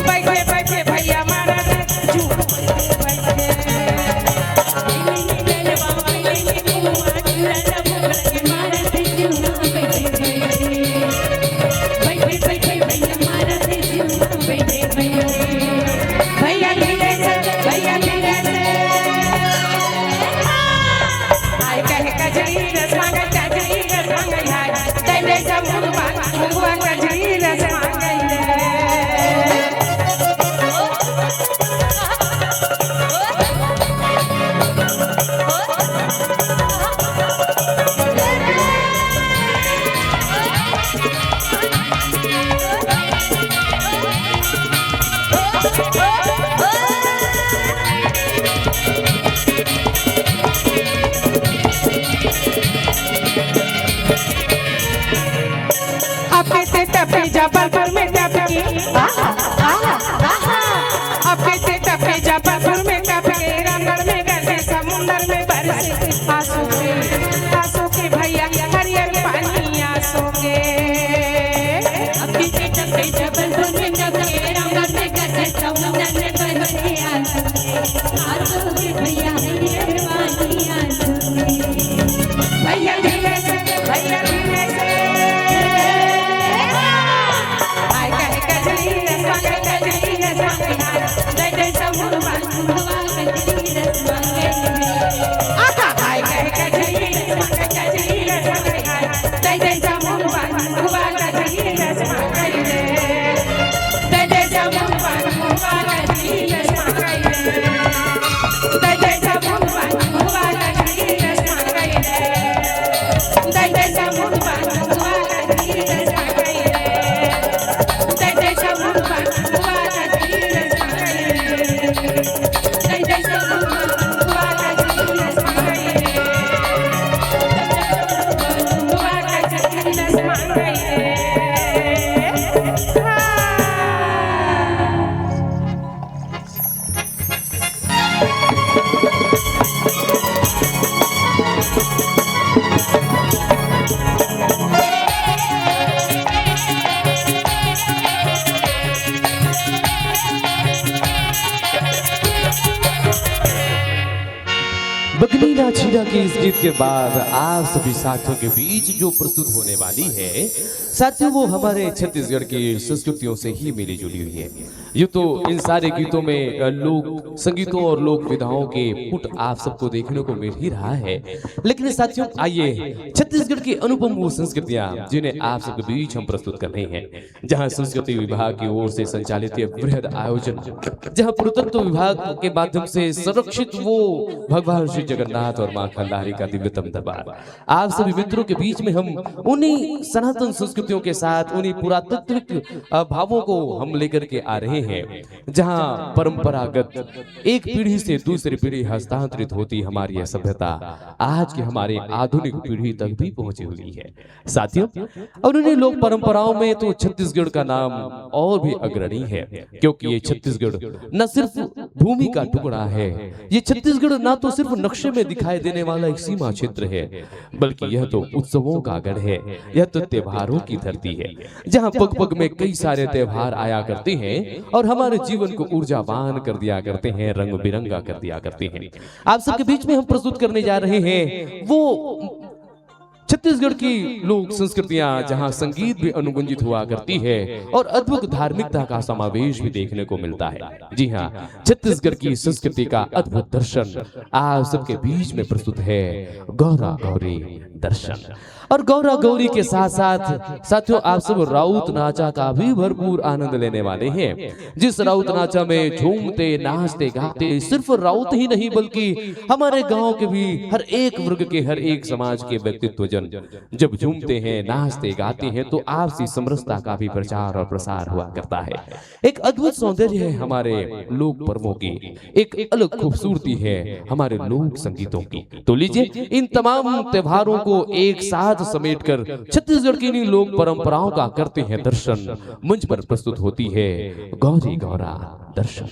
बैठे, बैठे, भैया मारा के चूहा, बैठे, बैठे। अइले में नरवा, पहिले में कुआं, चूड़ा ला फूफला ने मारा के चूहा, बैठे, बैठे। बैठे, बैठे, भैया मारा के चूहा, बैठे, बैठे। भैया धीरे से, भैया धीरे से। हाय कहे कजरी रस मांगे, कजरी रस मांगे, हाय। दे दे सब मुंगवा, मुंगवा कजरी रस मांगे। अब कैसे टपे जबलपुर में टपके, आहा, आहा, आहा। अब कैसे टपे जबलपुर में टपके, रामगढ़ में गंदे, समुंदर में बरसे आंसू के, आंसू के भैया, हरियर पानी आंसू के। अब कैसे टपे जबलपुर में टपके, रामगढ़ में गंदे, समुंदर में बरसे आंसू के। आंसू के भैया, हरियर पानी आंसू के। भैया धीरे से, भैया धीरे से। हाय कहे कजरी रस मांगे, कजरी रस मांगे, हाय। दे दे सब मुंगवा, मुंगवा कजरी रस मांगे। आहा, हाय कहे कजरी रस मांगे, कजरी रस मांगे, हाय। दे दे सब मुंगवा, मुंगवा कजरी रस मांगे। बगनी नाछीना के इस गीत के बाद आप सभी साथियों के बीच जो प्रस्तुत होने वाली है, साथियों, वो हमारे छत्तीसगढ़ की संस्कृतियों से ही मिली जुली हुई है। यूं तो इन सारे गीतों में, अ, लोक संगीतों और लोक विधाओं के पुट आप सबको देखने को मिल ही रहा है, लेकिन साथियों, आइए, छत्तीसगढ़ की अनुपम वो संस्कृतियां, जिन्हें आप सबके बीच हम प्रस्तुत कर रहे हैं, जहां संस्कृति विभाग की ओर से संचालित ये बृहद आयोजन, जहां पुरातत्व विभाग के माध्यम से संरक्षित वो भगवान श्री जगन्नाथ और मां खंडारी का दिव्यतम दरबार, आप सभी मित्रों के बीच में हम उन्हीं सनातन संस्कृतियों के साथ, उन्हीं पुरातात्विक, अ, भावों को हम लेकर के आ रहे हैं, जहां परंपरागत एक पीढ़ी से दूसरी पीढ़ी हस्तांतरित होती हमारी यह सभ्यता आज की हमारी आधुनिक पीढ़ी तक भी पहुंची हुई है। साथियों, और उन्हीं लोक परंपराओं में तो छत्तीसगढ़ का नाम और भी अग्रणी है, क्योंकि ये छत्तीसगढ़ न सिर्फ भूमि का टुकड़ा है, ये छत्तीसगढ़ ना तो सिर्फ नक्शे में दिखाई देने वाला एक सीमा क्षेत्र है, बल्कि यह तो उत्सवों का गढ़ है, यह तो त्योहारों की धरती है, जहां पग पग में कई सारे त्योहार आया करते हैं और हमारे जीवन को ऊर्जावान कर दिया करते हैं, रंग बिरंगा कर दिया करते हैं। आप सबके बीच में हम प्रस्तुत करने जा रहे हैं वो छत्तीसगढ़ की लोक संस्कृतियां, जहां संगीत भी अनुगुंजित हुआ करती है और अद्भुत धार्मिकता का समावेश भी देखने को मिलता है। जी हाँ, छत्तीसगढ़ की संस्कृति का अद्भुत दर्शन आप सबके बीच में प्रस्तुत है, गौरा गौरी दर्शन। और गौरा गौरी के साथ साथ साथियों, आप सब राउत नाचा का भी भरपूर आनंद लेने वाले हैं, जिस राउत नाचा में झूमते, नाचते, गाते सिर्फ राउत ही नहीं, बल्कि हमारे गांव के भी हर एक वर्ग के, हर एक समाज के व्यक्तित्व जन जब झूमते हैं, नाचते, गाते हैं, तो आपसी समरसता का भी प्रचार और प्रसार हुआ करता है। एक अद्भुत सौंदर्य है हमारे लोक पर्वों की, एक अलग खूबसूरती है हमारे लोक संगीतों की। तो लीजिए, इन तमाम त्योहारों को एक साथ समेटकर छत्तीसगढ़ की इन्हीं लोक परंपराओं का करते हैं दर्शन। मंच पर प्रस्तुत होती है गौरी गौरा दर्शन।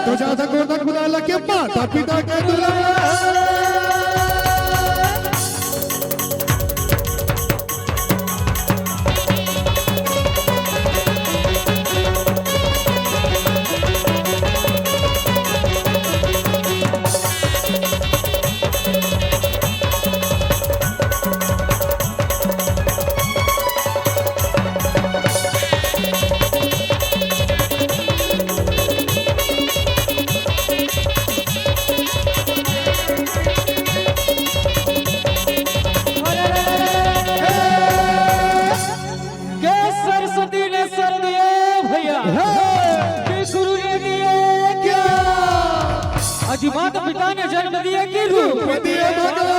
तो ज्यादा गोदा गुलाला के माता पिता के दुलार। के सरस्वती ने सर दिए भैया, के गुरु ने दिए ज्ञान, अजी माता पिता ने जन्म दिए कि रूप दिए भगवान।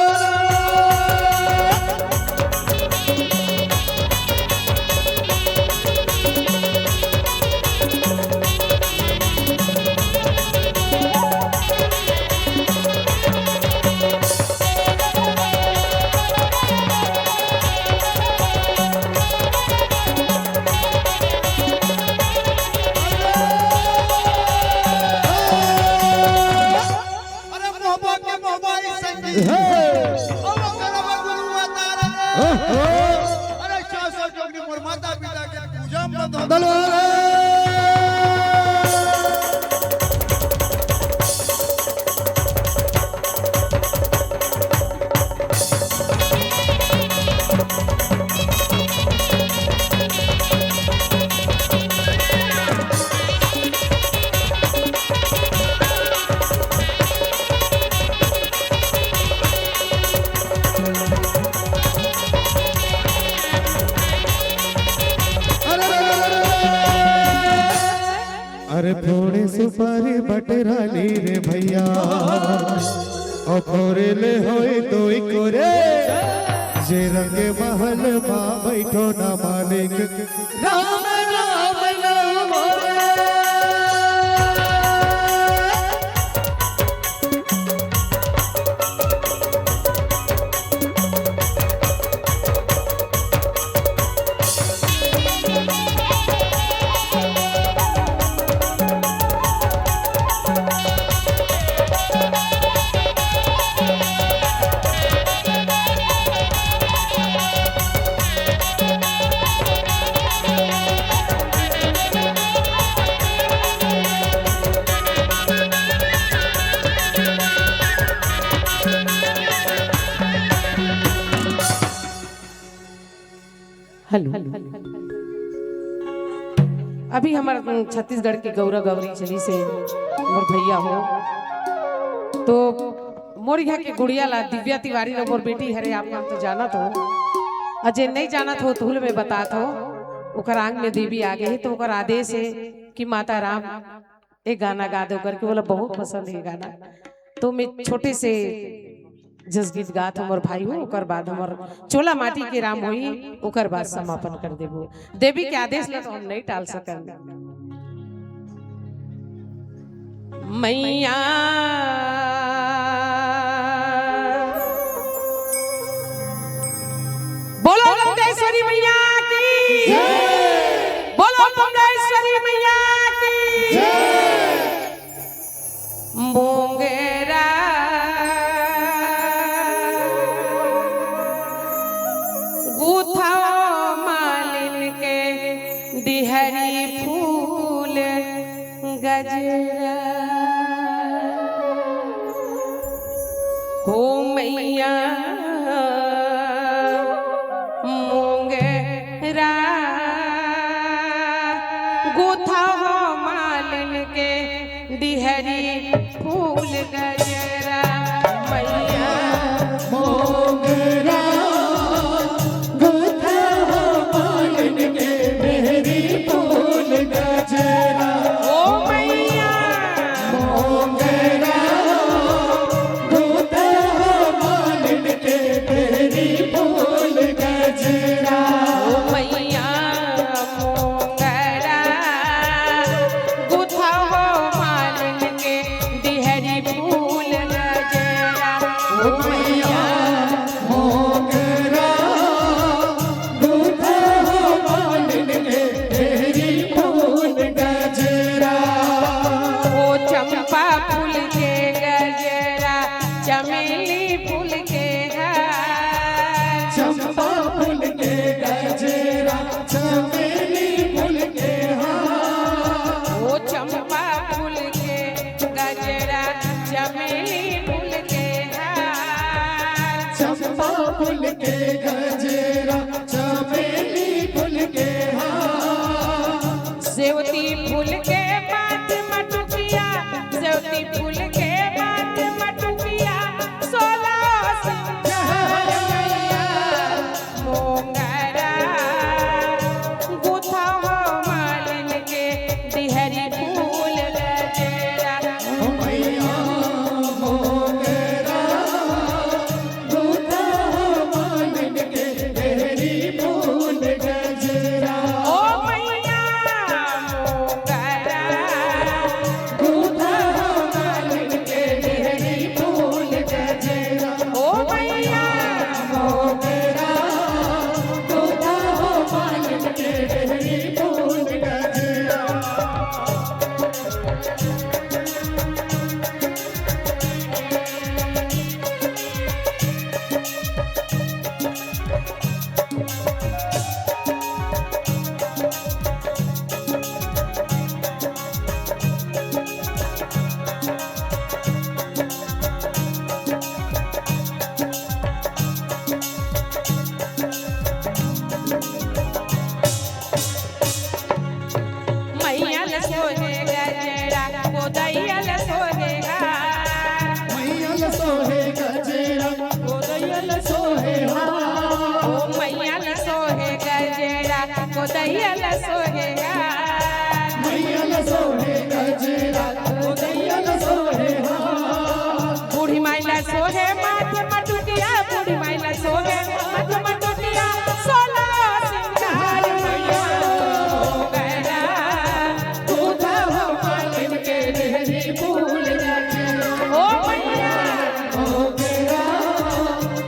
अरे मोहबा के मोहबा ई संगीत। हे। अब करब गुरु माता रे। ओहो। अरे चार सौ जोगनी मोर माता पिता के पूजा मत हो। दलवारे। अरे, अरे, अरे, अरे, अरे। अरे, फोड़े सुपारी बटरानी रे भैया, अउ फोड़े ले होई दोई कोरे, जे रंग महल मा बैठो ना मालिक। राम राम नाम रे। हेलो। अभी हमर छत्तीसगढ़ के गौरा गौरी चलिस हे मोर भैया हो, तो मोर इहाँ के गुड़िया ला दिव्या तिवारी ला मोर बेटी हरे, आप मन तो जानत हो, अउ जे नइ जानत हो, तुहल में बतात हो, ओकर आंग में देवी आ गे हे, तो ओकर आदेश हे कि माता राम एक गाना गा दो करके, बोला बहुत पसंद हे गाना। तो मैं छोटे से जसगीत गात हमर भाई हो, ओकर बाद हमर चोला माटी के राम होई, ओकर बाद समापन कर देबो। देवी के आदेश ला तो हम नहीं टाल सकन। मैया बोलो लंकेश्वरी मैया की, बोलो लंकेश्वरी मैया की। मोंगरा गुथाओ मालिन के डिहरी फूल गजरा। हो मैया मोंगरा गुथाओ मालिन के डिहरी फूल गजरा। मैया मोंगरा गुथाओ मालिन के डिहरी फूल गजरा। ओ मैया मोंगरा गुथाओ मालिन के डिहरी फूल गजरा। ओ मैया मोंगरा गुथाओ मालिन के डिहरी फूल गजरा। ओ मैया मोंगरा चंपा फूल के गजरा, चमेली फूल के हार। चंपा फूल के गजरा, चमेली फूल के हार। ओ चंपा फूल के गजरा, चमेली फूल के हार। चंपा फूल के गजरा, चमेली फूल के हार। सेवती फूल के माथ मटुकिया, सेवती फूल के माथ मटुकिया, सोलह सिंगार मोंगरा, गुथा हो मालिन के डिहरी फूल गजरा। ओ मैया मोंगरा, गुथा हो मालिन के डिहरी फूल गजरा। ओ मैया मोंगरा, गुथा हो मालिन के डिहरी फूल गजरा। ओ मैया मोंगरा, गुथा हो मालिन के डिहरी फूल गजरा। मैया ल सोहे गजरा, गोदैया ल सोहे हार। मैया ल सोहे गजरा, गोदैया ल सोहे हार। ओ मैया ल सोहे गजरा, गोदैया ल सोहे हार। मैया ल सोहे गजरा, गोदैया ल सोहे हार। बूढ़ी माई ल सोहे माथ मटुकिया, बूढ़ी माई ल सोहे माथ मटुकिया, सोलह सिंगार मैया मोंगरा, गुथा हो मालिन के डिहरी फूल गजरा। ओ मैया मोंगरा,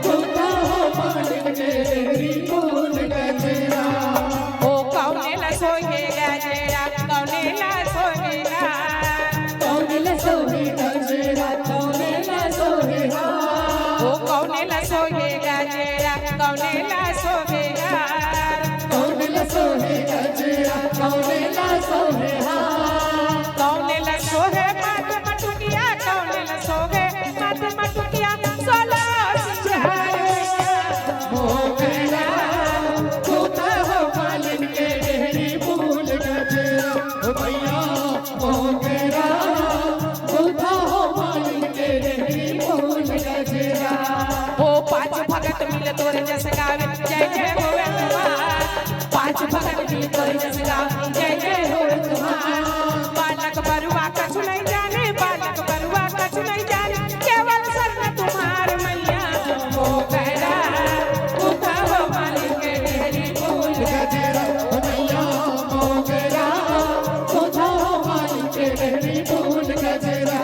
गुथा हो मालिन के डिहरी फूल गजरा। ओ कौने ल सोहे गजरा, कौने ल सोहे हार। कौने ल सोहे गजरा, कौने ल सोहे हार। ओ कौने ल सोहे गजरा, कौने ल सोहे हार। कौने ल सोहे गजरा, कौने ल सोहे हार। कौने ल सोहे माथ मटुकिया, कौने ल सोहे माथ मटुकिया, सोलह सिंगार मैया मोंगरा, गुथा हो मालिन के डिहरी फूल गजरा। ओ मैया मोंगरा, गुथा हो मालिन के डिहरी फूल गजरा। ओ पाँच भगत मिल तोर जस गावे, जय जय होवे तुम्हार। पाँच भगत मिल तोर जस गावे, जय जय होवे तुम्हार। बालक बरुआ कछु नहीं जाने, बालक बरुआ कछु नहीं जाने, केवल शरण तुम्हार मैया मोंगरा, गुथा हो मालिन के डिहरी फूल गजरा। ओ मैया मोंगरा, गुथा हो मालिन के डिहरी फूल गजरा।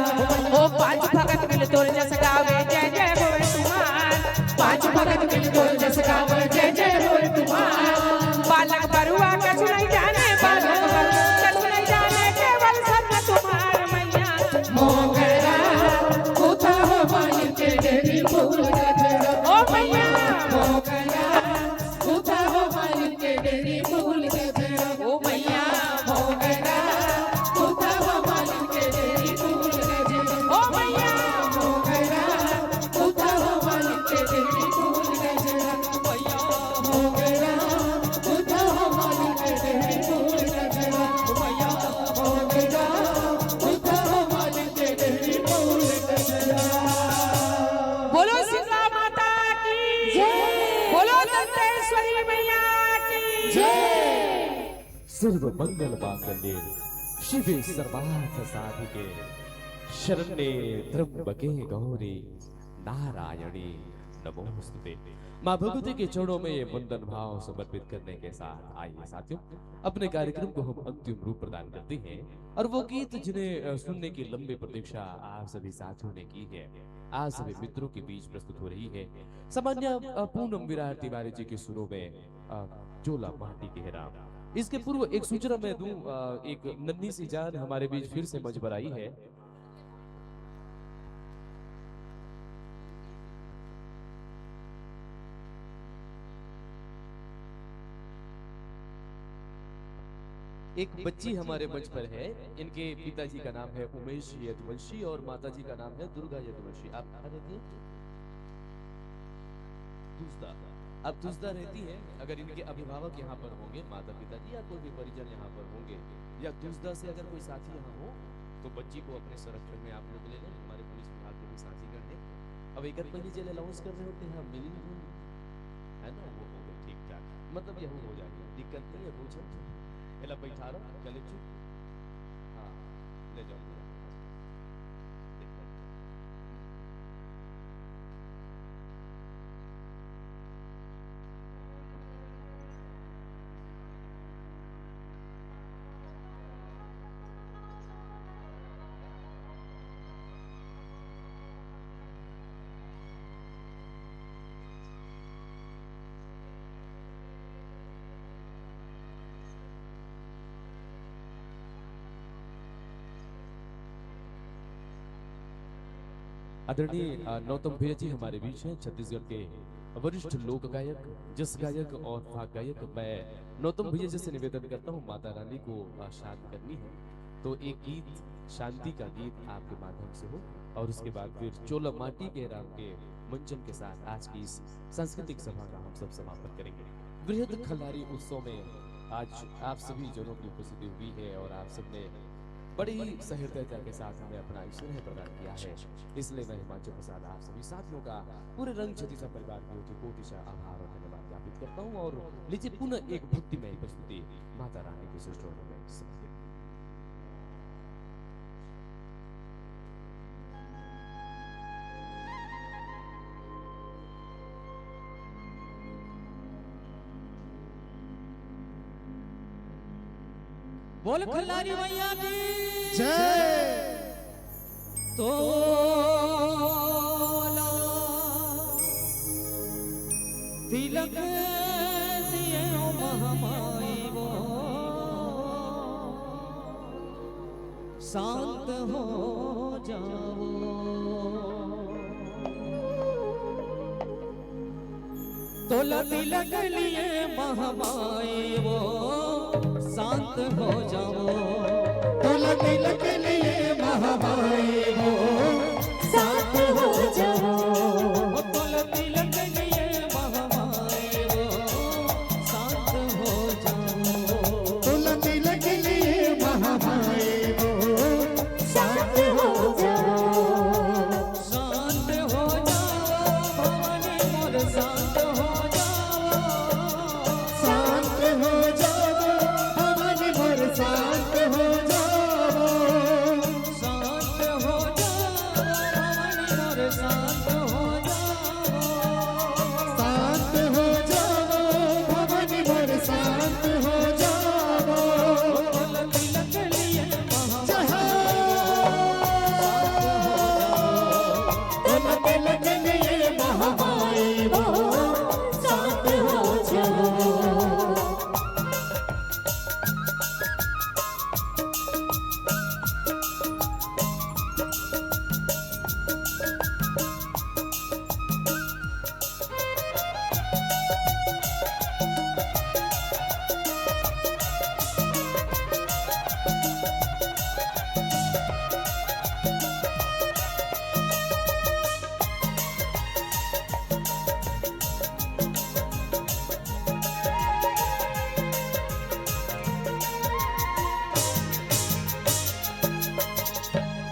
ओ पाँच भगत मिल तोर जस गावे, जय जय होवे तुम्हार। पाँच भगत मिल तोर जस गावे, जय जय होवे तुम्हार। बालक बरुआ कछु नहीं जाने, बालक बरुआ कछु नहीं जाने, केवल शरण तुम्हार मैया मोंगरा, गुथा हो मालिन के डिहरी फूल गजरा। ओ मैया मोंगरा, गुथा हो मालिन के डिहरी फूल गजरा। ओ मैया मोंगरा, गुथा हो मालिन के डिहरी फूल गजरा। ओ मैया मोंगरा, गुथा हो मालिन के डिहरी फूल गजरा। मैया मोंगरा, गुथा हो मालिन के डिहरी फूल गजरा। मैया मोंगरा, गुथा हो मालिन के डिहरी फूल गजरा। बोलो शीतला माता की जय। बोलो दंतेश्वरी मैया की जय। सर्व मंगल मांगल्ये शिवे सर्वार्थ साधिके शरण्ये त्र्यंबके गौरी नारायणी नमोस्तुते। माँ भगवती के चरणों में ये वंदन भाव समर्पित करने के साथ आइए साथियों, अपने कार्यक्रम को हम अंतिम रूप प्रदान करते हैं और वो गीत जिन्हें, अ, सुनने की लंबी प्रतीक्षा आप सभी साथियों ने की है, आप सभी मित्रों के बीच प्रस्तुत हो रही है। सामान्य, अ, पूनम विरार तिवारी जी के सुरों में, अ, जोला माटी गहरा। इसके पूर्व एक सूचना मैं दूं, अ, एक नन्ही सी जान हमारे बीच फिर से मंच पर आई है। एक बच्ची हमारे मंच पर है। इनके पिताजी का नाम है उमेश यदुवंशी और माताजी का नाम है दुर्गा यदुवंशी। आप कहाँ रहती हैं? दूसदा। आप दूसदा रहती है। अगर इनके अभिभावक यहाँ पर होंगे, माता पिताजी या कोई भी परिजन यहाँ पर होंगे, या दूसदा से अगर कोई साथी यहाँ हो, तो बच्ची को अपने संरक्षण में आप लोग ले लें। हमारे पुलिस विभाग के भी साथीगण हैं। अब एक आध महीने जेल अलाउंस कर रहे होते हैं, हम मिल, है ना, वो हो गए ठीक ठाक, मतलब यहू हो जाएगा, दिक्कत नहीं है। रोज हम एला बैठा रहा, चले चुप। हाँ, ले जाओ भैया। आदरणीय, अ, नौतम भैया जी हमारे बीच हैं, छत्तीसगढ़ के वरिष्ठ लोक गायक, जस गायक और फाग गायक। मैं नौतम भैया जी से निवेदन करता हूँ, माता रानी को, अ, शांत करनी है, तो एक गीत, शांति का गीत आपके माध्यम से हो, और उसके बाद फिर चोला माटी के राम के मंचन के साथ आज की इस सांस्कृतिक सभा का हम सब समापन करेंगे। वृहद खल्लारी उत्सव में आज आप सभी जनों की उपस्थिति हुई है और आप सबने बड़ी ही सहृदयता के साथ हमें अपना स्नेह प्रदान किया है, इसलिए मैं हिमांशु प्रसाद आप सभी साथियों का पूरे रंग छत्तीसा परिवार की ओर से कोटिशः आभार और धन्यवाद ज्ञापित करता हूँ। और लीजिए, पुनः एक भक्तिमय प्रस्तुति माता रानी के सुस्वर में समर्पित। बोल खल्लारी मैया की जय। तोला तिलक दिए ओ महामाई वो, शांत हो जाओ। तोला तिलक लिए महामाई वो, शांत हो जाओ। तोला तिलक लिए महामाई वो, शांत हो जाओ। तोला तिलक लिए महामाई वो, शांत हो जाओ। तोला तिलक लिए महामाई वो, शांत हो जाओ। शांत हो जाओ भवानी मोर, शांत हो जाओ। शांत हो जाओ भवानी मोर, शांत हो जाओ। शांत हो जाओ भवानी मोर, शांत हो जाओ। शांत हो जाओ भवानी मोर, शांत हो जाओ। जय हो।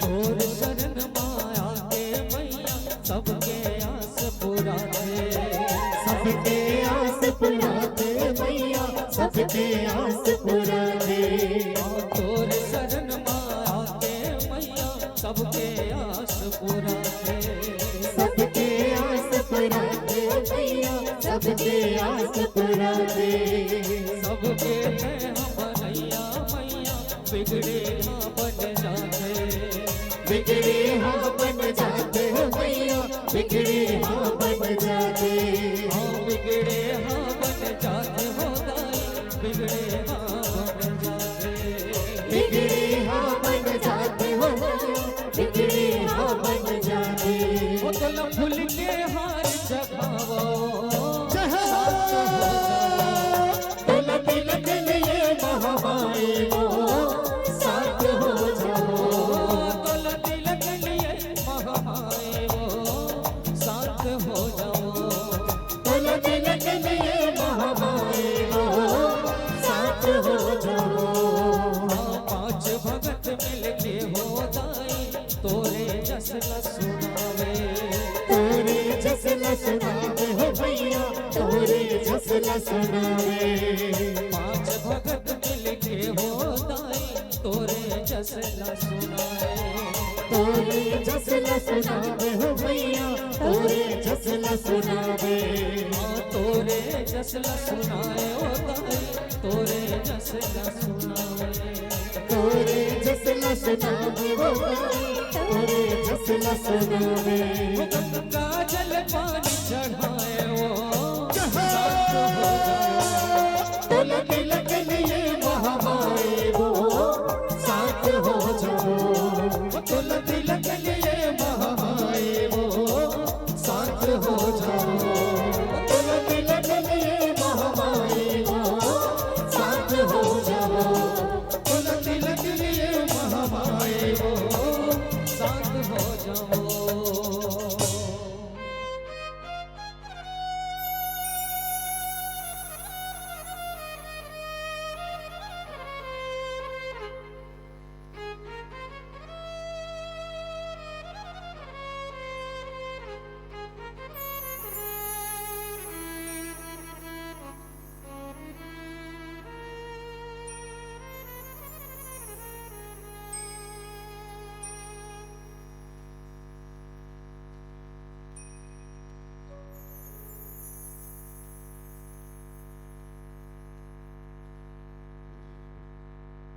तोर शरण माया के मैया सबके आस पुरा दे। सबके आस पुरा दे मैया, सबके आस पुरा दे। तोर शरण माया के मैया सबके आस पुरा दे। सबके आस पुरा दे मैया, सबके आस पुरा दे। सबके नेह बनैया मैया, बिगड़े हाँ बन जाथे। बिगड़े हाँ बन जाथे हो मैया, बिगड़े हाँ बन जाथे। हाँ, बिगड़े हाँ बन जाथे हो दाई, बिगड़े हाँ बन जाथे। बिगड़े हाँ बन जाथे हो मैया, बिगड़े हाँ बन जाथे। ओ तोला फूल के हार चढ़ावो। जय हो। तोला तिलक लिए महामाई तोरे जस ल सुनावे। तोरे जस ल सुनावे हो भैया, तोरे जस ल सुनावे। पांच भगत मिलके हो दाई, तोरे जस ल सुनावे। तोरे जस ल सुनावे हो भैया, तोरे जस ल सुनावे। हाँ, तोरे जस ल सुनावे हो दाई, तोरे जस ल सुनावे। तोरे जस ल सुनावे हो दाई, तोरे जस ल सुनावे। वो गंगा जल पानी चढ़ाए वो शांत हो जाए। तोला तिलक लिए महामाई वो शांत हो जाओ। तोला तिलक लिए महामाई वो शांत हो जाओ। तोला तिलक लिए महामाई वो शांत हो जाओ। तोला तिलक लिए महामाई वो शांत हो जाओ।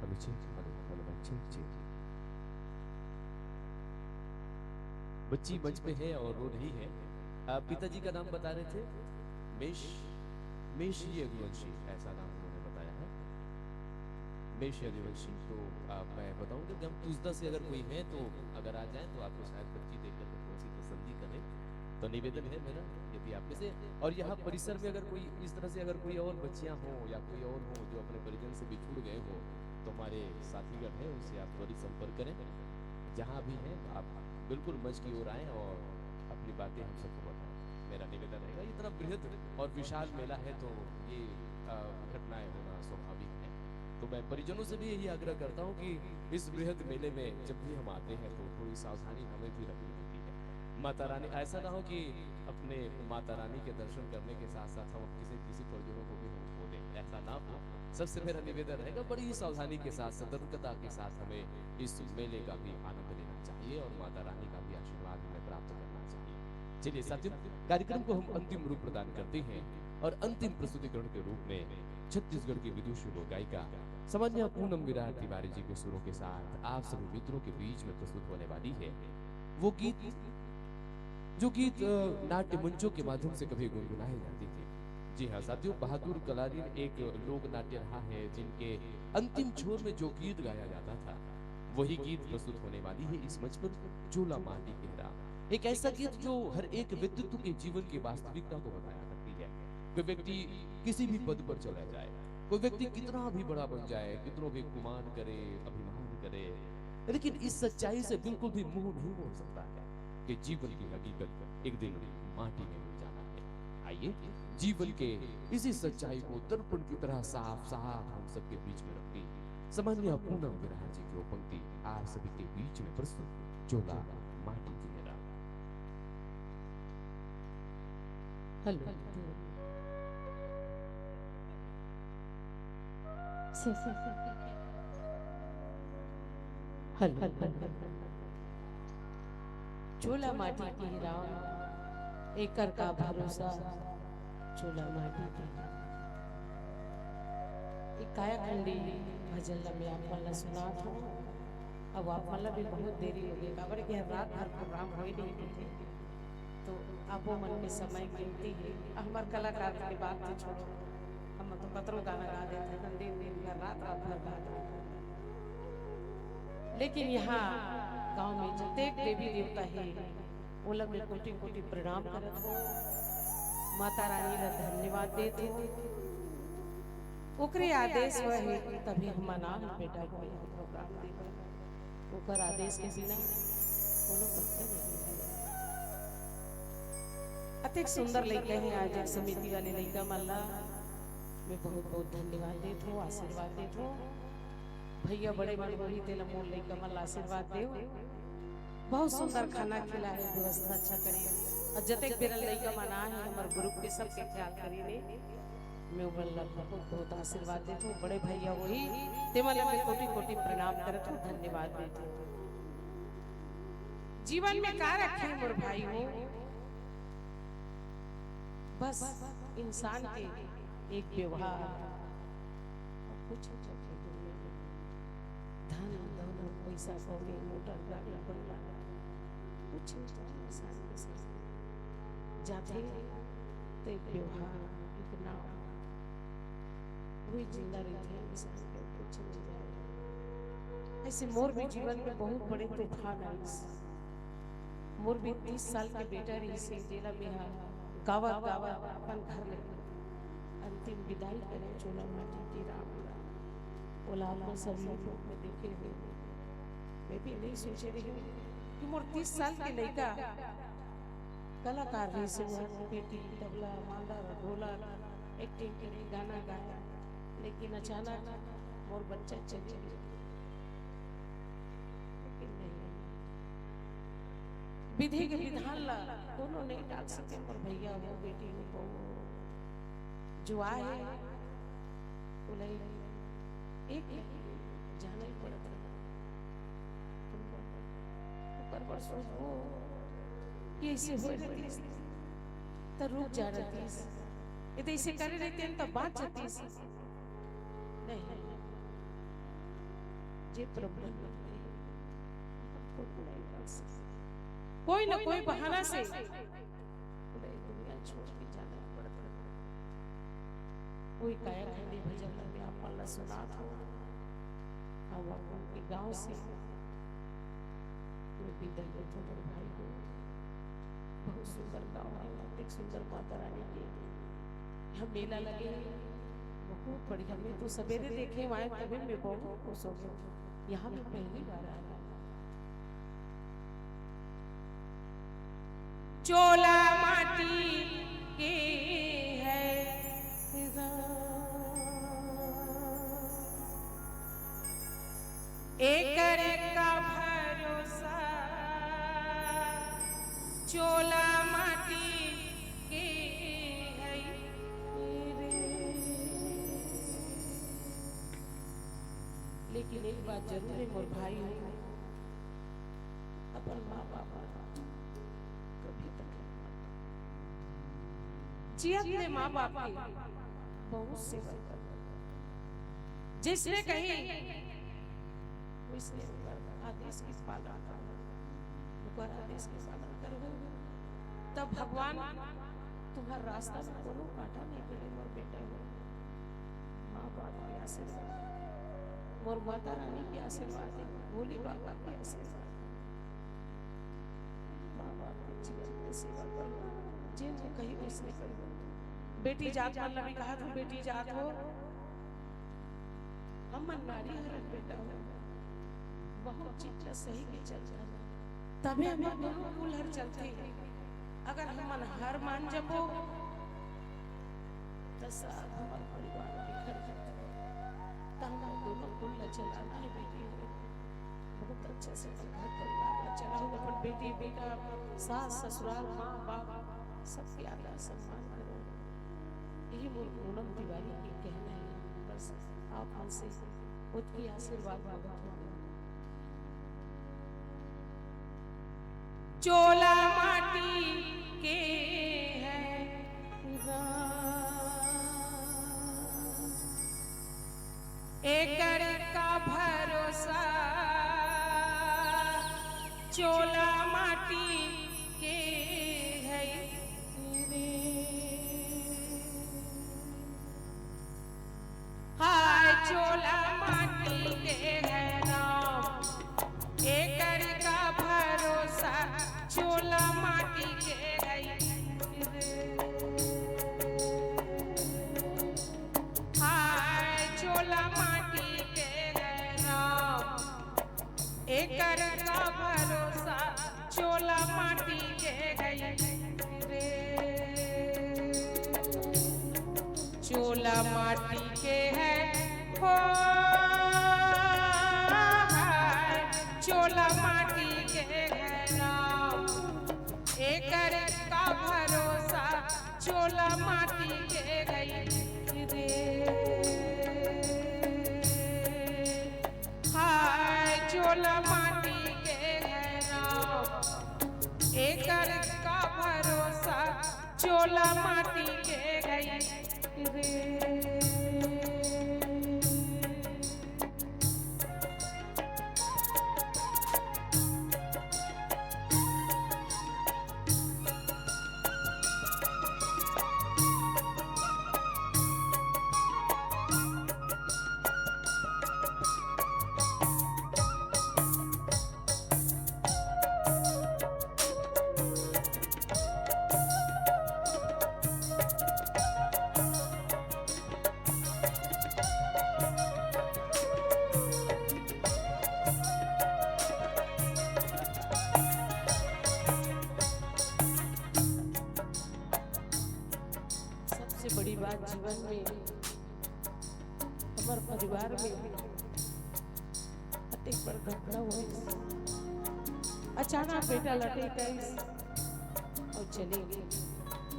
Hello, check, hello, hello, mike check, check. बच्ची मंच पे है और रो रही है। आ, पिताजी का नाम बता रहे थे, मेष, मेष रघुवंशी, ऐसा नाम उन्होंने बताया है, मेष रघुवंशी। तो आ, मैं बताऊंगा कि हम तुसदा से अगर कोई है तो अगर आ जाए तो आपको शायद बच्ची देखकर तो थोड़ी सी तसल्ली करें। तो निवेदन है मेरा, यदि आप में से, और यहाँ परिसर में अगर कोई इस तरह से, अगर कोई और बच्चियाँ हों या कोई और हों जो अपने परिजन से बिछुड़ गए हो, तो हमारे साथीगण हैं, उनसे आप त्वरित संपर्क करें। जहाँ भी हैं, आप बिल्कुल मंच की ओर आएं और अपनी बातें हम सबको बताएं। मेरा निवेदन रहेगा, इतना बृहद और विशाल मेला है, तो ये, अ, घटनाएं होना स्वाभाविक है। तो मैं परिजनों से भी यही आग्रह करता हूँ कि इस बृहद मेले में जब भी हम आते हैं, तो थोड़ी सावधानी हमें भी रखनी होती है। माता रानी, ऐसा ना हो कि अपने माता रानी के दर्शन करने के साथ साथ हम किसी, किसी परिजनों को भी हम खो दें, ऐसा ना हो। सबसे मेरा निवेदन रहेगा, बड़ी ही सावधानी के साथ, सतर्कता के साथ हमें इस मेले का भी आनंद लेना चाहिए और माता रानी का भी आशीर्वाद हमें प्राप्त करना चाहिए। चलिए साथियों, कार्यक्रम को हम अंतिम रूप प्रदान करते हैं और अंतिम प्रस्तुतिकरण के रूप में छत्तीसगढ़ की विदुषी लोक गायिका सामान्य पूनम विराट तिवारी जी के सुरों के साथ आप सभी मित्रों के बीच में प्रस्तुत होने वाली है वो गीत, जो गीत, अ, नाट्य मंचों के माध्यम से कभी गुनगुनाए जाते थे। जी हाँ साथियों, बहादुर कलारीन एक लोक नाट्य रहा है जिनके अंतिम छोर में जो गीत गाया जाता था, वही गीत प्रस्तुत होने वाली है इस मंच पर, चोला माटी केहरा। एक ऐसा गीत जो हर एक व्यक्तित्व के जीवन की वास्तविकता को बताया करती है। कोई व्यक्ति किसी भी पद पर चला जाए, कोई व्यक्ति कितना भी बड़ा बन जाए, कितनों भी गुमान करे, अभिमान करे, लेकिन इस सच्चाई से बिल्कुल भी मुंह नहीं मोड़ सकता है कि जीवन की हकीकत एक दिन माटी में मिल जाना है। आइए, जीवन के इसी सच्चाई को दर्पण की तरह साफ साफ हम सबके बीच में रखते हैं। सामान्य पूनम विराट जी की वो पंक्ति आप सभी के बीच में प्रस्तुत, चोला माटी केहरा। हेलो। हेलो। चोला माटी केहरा, एकर का भरोसा, चोला माटी केहरा। एक कायाखंडी भजन ल मैं आप मन ल सुनात हूँ। अब आप मन ल भी बहुत देरी हो गई, काबर कि हर रात भर प्रोग्राम होए नहीं पाथे। तो आपो मन के समय कीमती हे। हमर कलाकार के बात तो छोड़ो, हम तो कतरो गाना गा देथे, हम दिन दिन भर, रात रात भर गा देथे। लेकिन यहाँ गांव में जतेक देवी देवता हे, ओला मैं कोटि कोटि प्रणाम करत हूँ, माता रानी ला धन्यवाद देत हूँ। ओकरे आदेश होए हे, तभी हमन आए हन बेटा, होए हे प्रोग्राम देखे। ओकर आदेश के बिना कोनो पत्ता नहीं हिलथे। अतेक सुंदर लइका हे, आयोजक समिति वाले लइका मन ला मैं बहुत बहुत धन्यवाद देत हूँ, आशीर्वाद देत हूँ। भैया बड़े मन होही, तेला मोर लइका मन ला आशीर्वाद देव। बहुत सुंदर खाना खिलाए, व्यवस्था अच्छा करे। अउ जतेक बेरा लइका मन आए हे, हमर group के सबके ख्याल करिन हे। मैं ओमन ला बहुत, बहुत आशीर्वाद देथों। बड़े भैया होही, तेमन ला मैं कोटि कोटि प्रणाम करत हों, धन्यवाद देथों। जीवन में का रखे मोर भाई हो, बस इंसान के एक व्यवहार, अउ कुछ नहीं चाहिए दुनिया में। धन, दौलत, पैसा, कौड़ी, मोटर, गाड़ी, बंगला, कुछ नहीं चाहिए इंसान के साथ। जाथे तो एक व्यवहार, एक नाम, वही जिंदा रहिथे इंसान के, कुछ नहीं चाहिए। ऐसे मोर भी जीवन में बहुत बड़े तूफान आइस। मोर भी तीस साल के बेटा रहिस हे, जेला मेहा गावत गावत अपन घर ले अंतिम विदाई करे चोला माटी के राम ला। ओला अपन सब YouTube में देखे हुए, मैं भी नहीं सोचे रही हूँ कि मोर तीस साल के लइका कलाकार रहिस हे, पेटी, तबला, मांदर, ढोलक, acting करे, गाना गाए, लेकिन अचानक मोर बच्चा चले गे। लेकिन नहीं, विधि के विधान ला कोनो नहीं टाल सके। मोर भैया हो, बेटी हो, बहू हो, जो आए हे, ओला एक जाना ही पड़त रहा। ओकर बर सोचबो कि ऐसे होए रहितिस त रुक जा रहितिस, ये तो ऐसे करे रहितेन त बाँच जतिस। नहीं, जे प्रभु ने बनाए हे, हम कोनो नहीं कर सकते। कोई ना कोई बहाना से पूरा ये दुनिया छोड़ के जाना ही पड़ता है। कोई काया खंडी भजन में आप मन ला सुनात हों, हम अपन के गांव से मैं विदा लेथों मोर भाई हो। बहुत सुंदर गांव हे, अतेक सुंदर माता रानी के यहाँ मेला लगे हे, बहुत बढ़िया। मैं तो सबेरे देखे हँव, तभे मैं बहुत खुश हो गेंव। यहाँ मैं पहली बार आए हँव। चोला माटी के हे राम, एकर का भरोसा, चोला माटी के हे रे। लेकिन एक बात जरूर हे मोर भाई हो, अपन माँ बाप ला कभी तकलीफ मत दो। जियत ले माँ बाप के बहुत सेवा कर, जइसने कही वइसने ओकर आदेश के पालन करो, ओकर आदेश के पालन करबो, तब भगवान तुम्हर रास्ता में कोनो कांटा नहीं पड़े, मोर बेटा हो। माँ बाप के आशीर्वाद, मोर माता रानी के आशीर्वाद, भोले बाबा के आशीर्वाद। माँ बाप के जीवन में सेवा करबो, जेन जो कही वइसने करबो। बेटी जात मन ला भी कहा था, बेटी जात हो, हमन नारी हरन बेटा हो, बहुत चीज ला सही के चलथन, तभे हमर दोनों कुल हर चलथे। अगर हमन हार मान जबो, त सब हमर परिवार बिखर जाथे। त हमर दोनों कुल ला चलाना हे बेटी हो, बहुत अच्छा से अपन घर परिवार ला चलाओ, अपन बेटी बेटा, सास ससुराल, माँ बाप, सबके आदर सम्मान करो। यही मोर पूनम तिवारी के कहना हे। बस आप मन से खुद की आशीर्वाद मांगत हों। चोला माटी के हे राम, एकर का भरोसा, चोला माटी के हे रे। हाय चोला माटी के हे राम, एकर का भरोसा, चोला माटी के हे रे। हाय चोला माटी के हे राम, एकर का भरोसा, चोला माटी के हे रे। चोला माटी के हे हो, चोला माटी के हे राम, एकर का भरोसा, चोला माटी के गई रे। हाय, चोला माटी के है राम, एकर का भरोसा, चोला माटी के गई रे। सबसे बड़ी बात जीवन में, हमर परिवार में अतेक बड़ घटना होइस। अचानक बेटा लटेक आइस अउ चले गे।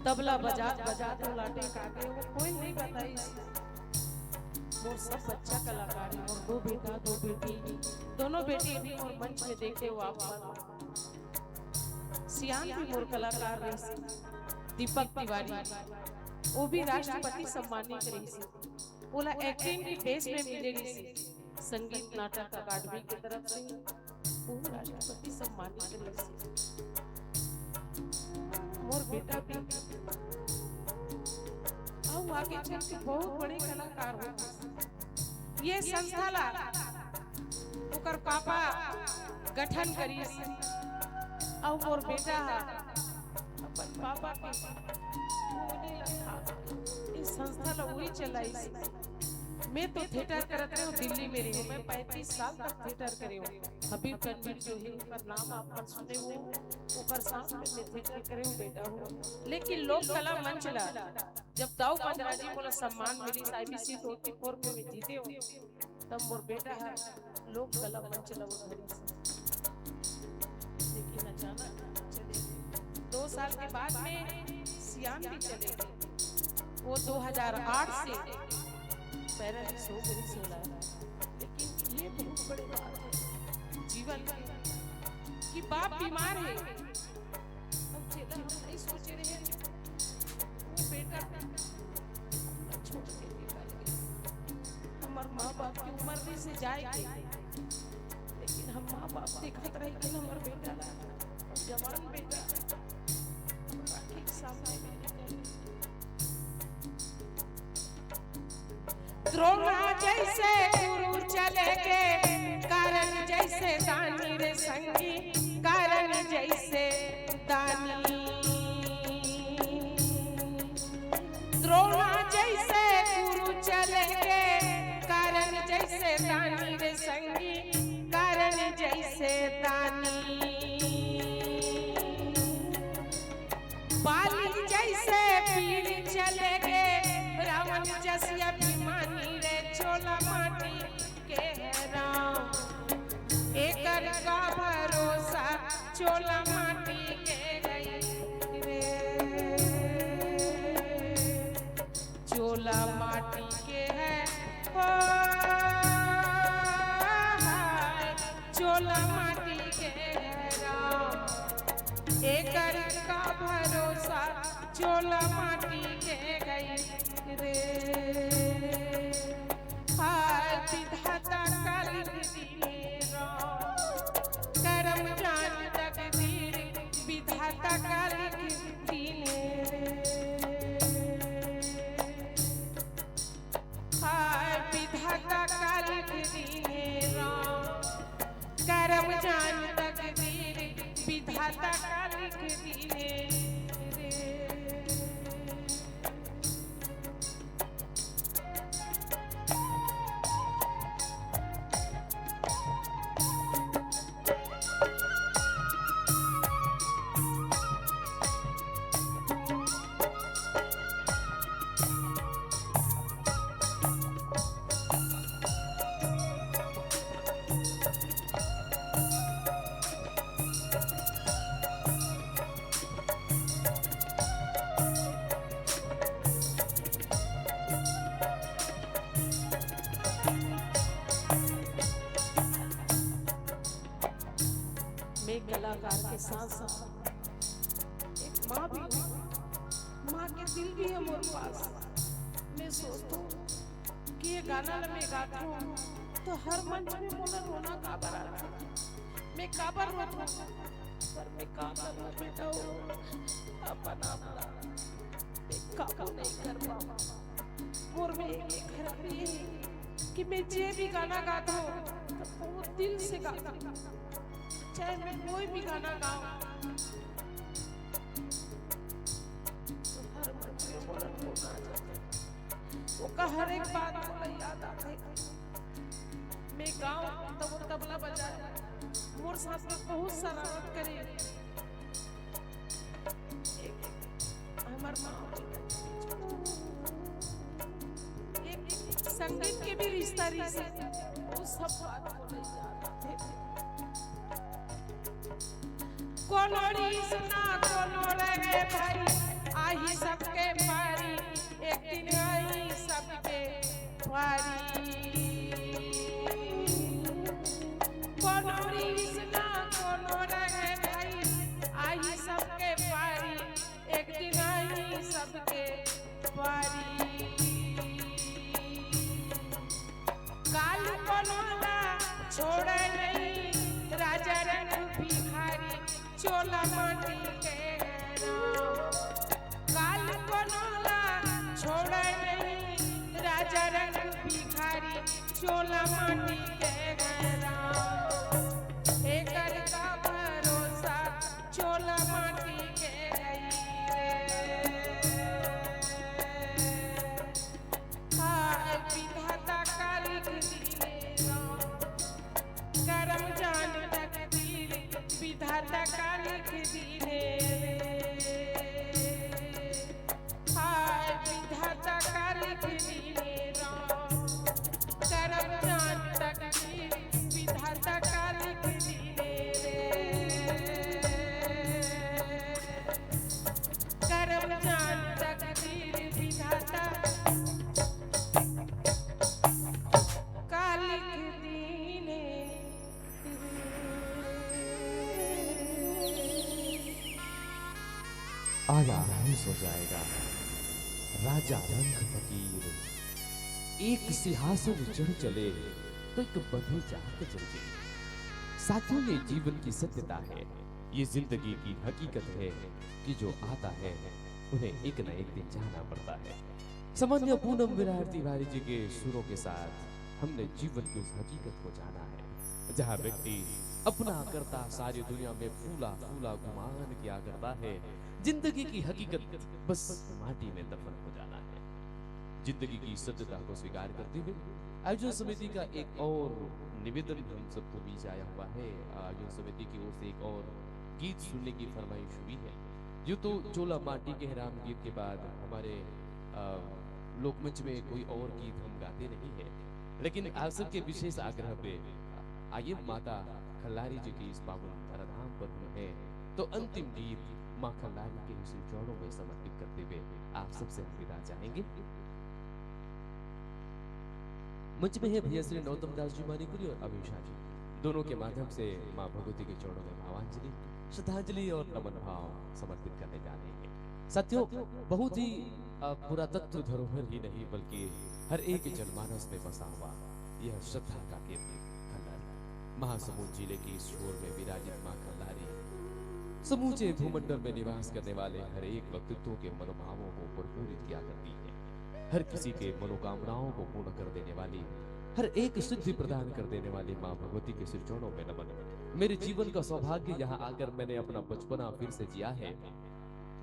तबला बजात बजात वो लटेक आगे, वो कोई नहीं बताइस। मोर सब बच्चा कलाकार हे, मोर दो बेटा, दो बेटी, दोनों बेटी अभी मोर मंच में देखे हो आप मन। सियान भी मोर कलाकार रहिस, दीपक तिवारी, वो भी राष्ट्रपति सम्मानित रहिस। ओला एक्टिंग के बेस में मिले रहिस, संगीत नाटक अकादमी के तरफ से वो राष्ट्रपति सम्मानित रहिस। मोर बेटा भी अउ आगे चल के बहुत बड़े कलाकार हो। ये संस्था ला ओकर पापा गठन करिस, अउ मोर बेटा ह अपन पापा के उंगली ला खा के ये संस्था ला उही चलाइस। मैं तो थिएटर करत रहे हूँ, दिल्ली में रहे हूँ, मैं पैंतीस साल तक थिएटर करे हूँ। हबीब रणवीर जो है, ओकर नाम आप मन सुने हो, ओकर साथ में मैं थिएटर करे हूँ, बेटा हूँ। लेकिन लोक कला मंच ला जब दाऊ पंजरा जी मोला सम्मान मिलिस, आईबीसी ट्वेंटी फोर में मैं जीते हूँ, तब मोर बेटा ह लोक कला मंच ला उद्घाटिस। लेकिन अचानक चले गे। दो साल के बाद में सियान भी चले गे। वो दो हज़ार आठ से पैरालिस हो गई सोला। लेकिन ये बहुत बड़ी बात है जीवन की, कि बाप बीमार है, अब चेला हम नहीं सोचे रहे, वो बेटा छोड़ के निकल गया। हमार माँ बाप की उम्र भी से जाए के, लेकिन हम माँ बाप देखत रहे कि हमार बेटा ला, जवान बेटा, राखी के सामने में निकल गया। द्रोणा जैसे गुरु चले गे, कारण जैसे दानी रे संगी, कारण जैसे दानी। द्रोणा जैसे गुरु चले गे, कारण जैसे दानी रे संगी, कारण जैसे दानी। बाली जैसे पीर चले गे, रावण जैसे अभिमानी रे, चोला माटी के है राम, एकर का भरोसा, चोला माटी के गई रे। चोला माटी के है, हो, हाय, चोला माटी के है राम, एकर का भरोसा, चोला माटी के गई रे। हाय विधाता का लिख दीने राम, करम जान तकदीर, विधाता का लिख दीने रे। हाय विधाता का लिख दीने राम, करम जान तकदीर, विधाता का लिख दीने रे। कलाकार के साथ साथ एक माँ भी हूँ। माँ के दिल भी है मोर पास। मैं सोचथों कि ये गाना ला मैं गाथों तो हर मंच में मोला रोना काबर आथे, मैं काबर रोथों, पर मैं का करूँ बेटा, वो अपन आप ला मैं काबू नहीं कर पाऊँ। मोर में एक खराबी ये है कि मैं जे भी गाना गाथों तो बहुत दिल से गाथों, चाहे मैं कोई भी गाना गाऊँ तो हर मंच में मोला रोना आ जाथे। ओका हर एक बात मोला याद आथे। मैं गाऊँ तब वो तबला बजाए, मोर साथ में बहुत शरारत करे। एक हमर माँ एक संगीत के भी रिश्ता रिश्ता वो सब बात मोला याद आथे। कोनो रिस ना कोनो रहे भाई, आही सबके पारी, एक दिन आही सबके पारी। कोनो रिस ना कोनो रहे भाई, आही सबके पारी, एक दिन आही सबके पारी। काल कोनो ला छोड़े नहीं राजा रंग बिहारी, चोला माटी के राम। काल कोनो ला छोड़े नहीं राजा रंग बिहारी, चोला माटी के राम। एकर का भरोसा चोला माटी के रही रे। हाय विधाता का लिख दीने राम, करम जान तकदीर विधाता का लिख दीने रे। हाय विधाता का लिख दीने राम, करम जान तकदीर विधाता का लिख दीने रे। करम जान तकदीर विधाता का लिख दीने। आया है सो जाएगा राजा रंग फकीर, एक सिंहासन चढ़ चले तो एक बंदी जात जल जाए। साथियों, ये जीवन की सत्यता है, ये जिंदगी की हकीकत है कि जो आता है उन्हें एक न एक दिन जाना पड़ता है। सामान्य पूनम विराट तिवारी जी के सुरों के साथ हमने जीवन की उस हकीकत को जाना है, जहाँ व्यक्ति अपना करता सारी दुनिया में फूला फूला गुमान किया करता है। जिंदगी की हकीकत बस माटी में दफन हो जाना है। जिंदगी की सत्यता को स्वीकार करते हुए आयोजन समिति का एक और निवेदन हम सबको बीच आया हुआ है। आयोजन समिति की ओर से एक और गीत सुनने की फरमाइश हुई है। यूं तो चोला माटी के राम गीत के बाद हमारे, अ, लोकमंच में कोई और गीत हम गाते नहीं है, लेकिन आप सबके विशेष आग्रह पे आइए माता खल्लारी जी की इस पावन धराधाम पर हम हैं, तो अंतिम गीत माँ खल्लारी के श्री चरणों में समर्पित करते हुए आप सबसे हम विदा चाहेंगे। मंच में है भैया श्री नौतम दास जी मानिकपुरी और अभिषा जी, दोनों के माध्यम से माँ भगवती के चरणों में भावांजलि, श्रद्धांजलि और नमन भाव समर्पित करने जा रहे हैं। साथियों, बहुत ही, अ, पुरातत्व धरोहर ही नहीं बल्कि हर एक जनमानस में बसा हुआ यह श्रद्धा का केंद्र खल्लारी। महासमुंद जिले की इस छोर में विराजित माँ खल्लारी समूचे भूमंडल में निवास करने वाले हर एक व्यक्तित्व के मनोभावों को प्रफुल्लित किया करती है। हर किसी के मनोकामनाओं को पूर्ण कर देने वाली, हर एक सिद्धि प्रदान कर देने वाली माँ भगवती के श्री चरणों में नमन। मेरे जीवन का सौभाग्य, यहाँ आकर मैंने अपना बचपना फिर से जिया है।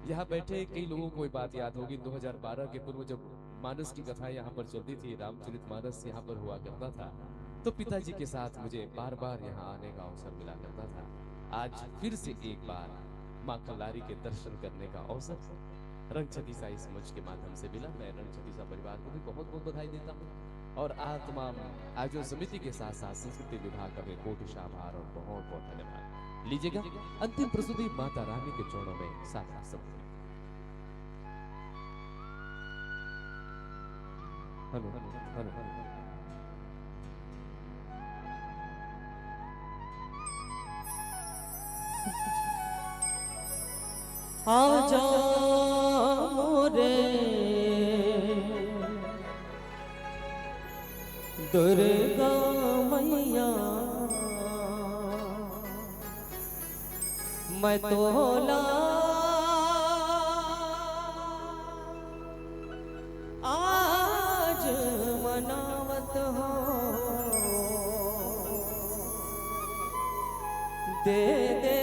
यहाँ बैठे कई लोगों को ये बात याद होगी, दो हज़ार बारह के पूर्व जब मानस की कथा यहाँ पर चलती थी, रामचरित मानस यहाँ पर हुआ करता था, तो पिताजी के साथ मुझे बार बार यहाँ आने का अवसर मिला करता था। आज फिर से एक बार माँ खल्लारी के दर्शन करने का अवसर रंग छतीसा इस मंच के माध्यम से मिला। मैं रंग छतीसा परिवार को भी बहुत बहुत बधाई देता हूँ और आप तमाम आयोजन समिति के साथ साथ संस्कृति विभाग का भी कोटि आभार और बहुत बहुत धन्यवाद। लीजिएगा अंतिम प्रस्तुति माता रानी के चरणों में सादर समर्पित। Hello, hello, hello. आजा मोरे दुर्गा मैया, मैं तोला आज मनावत हौं। दे दे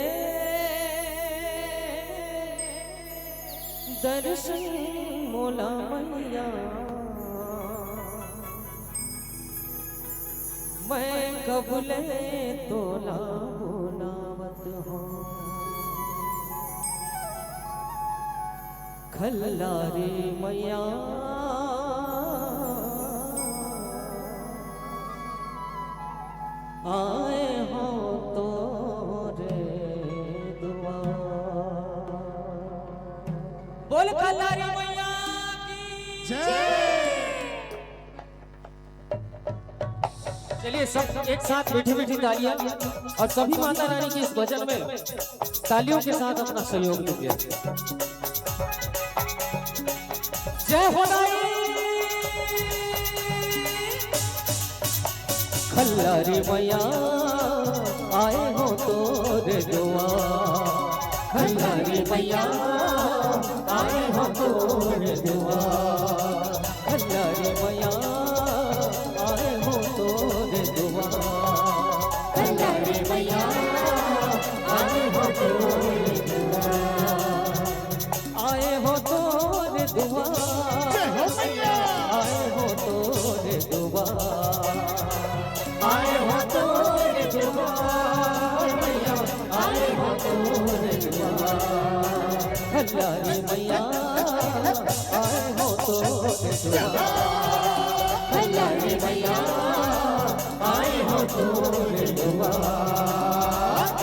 दर्शन मोला मैया, मैं कब ले तोला बोलावत हौं। खल्लारी मैया, आए हौं तोरे दुआर। बोल खल्लारी मैया की जय। चलिए, सब एक साथ मीठी मीठी तालियां और सभी माता रानी के इस भजन में तालियों के साथ अपना सहयोग दीजिए। जय हो दाई। खल्लारी मैया, आए हौं तोरे दुआर। खल्लारी मैया, आए हौं तोरे दुआर। खल्लारी मैया, आए हौं तोरे दुआर। खल्लारी मैया, आए हौं तोरे दुआर। आए हौं तोरे दुआर। जय हो मैया। आए हौं तोरे दुआर। आए हौं तोरे दुआर मैया, आए हौं तोरे दुआर। खल्लारी मैया, आए हौं तोरे दुआर। खल्लारी मैया, आए हौं तोरे दुआर।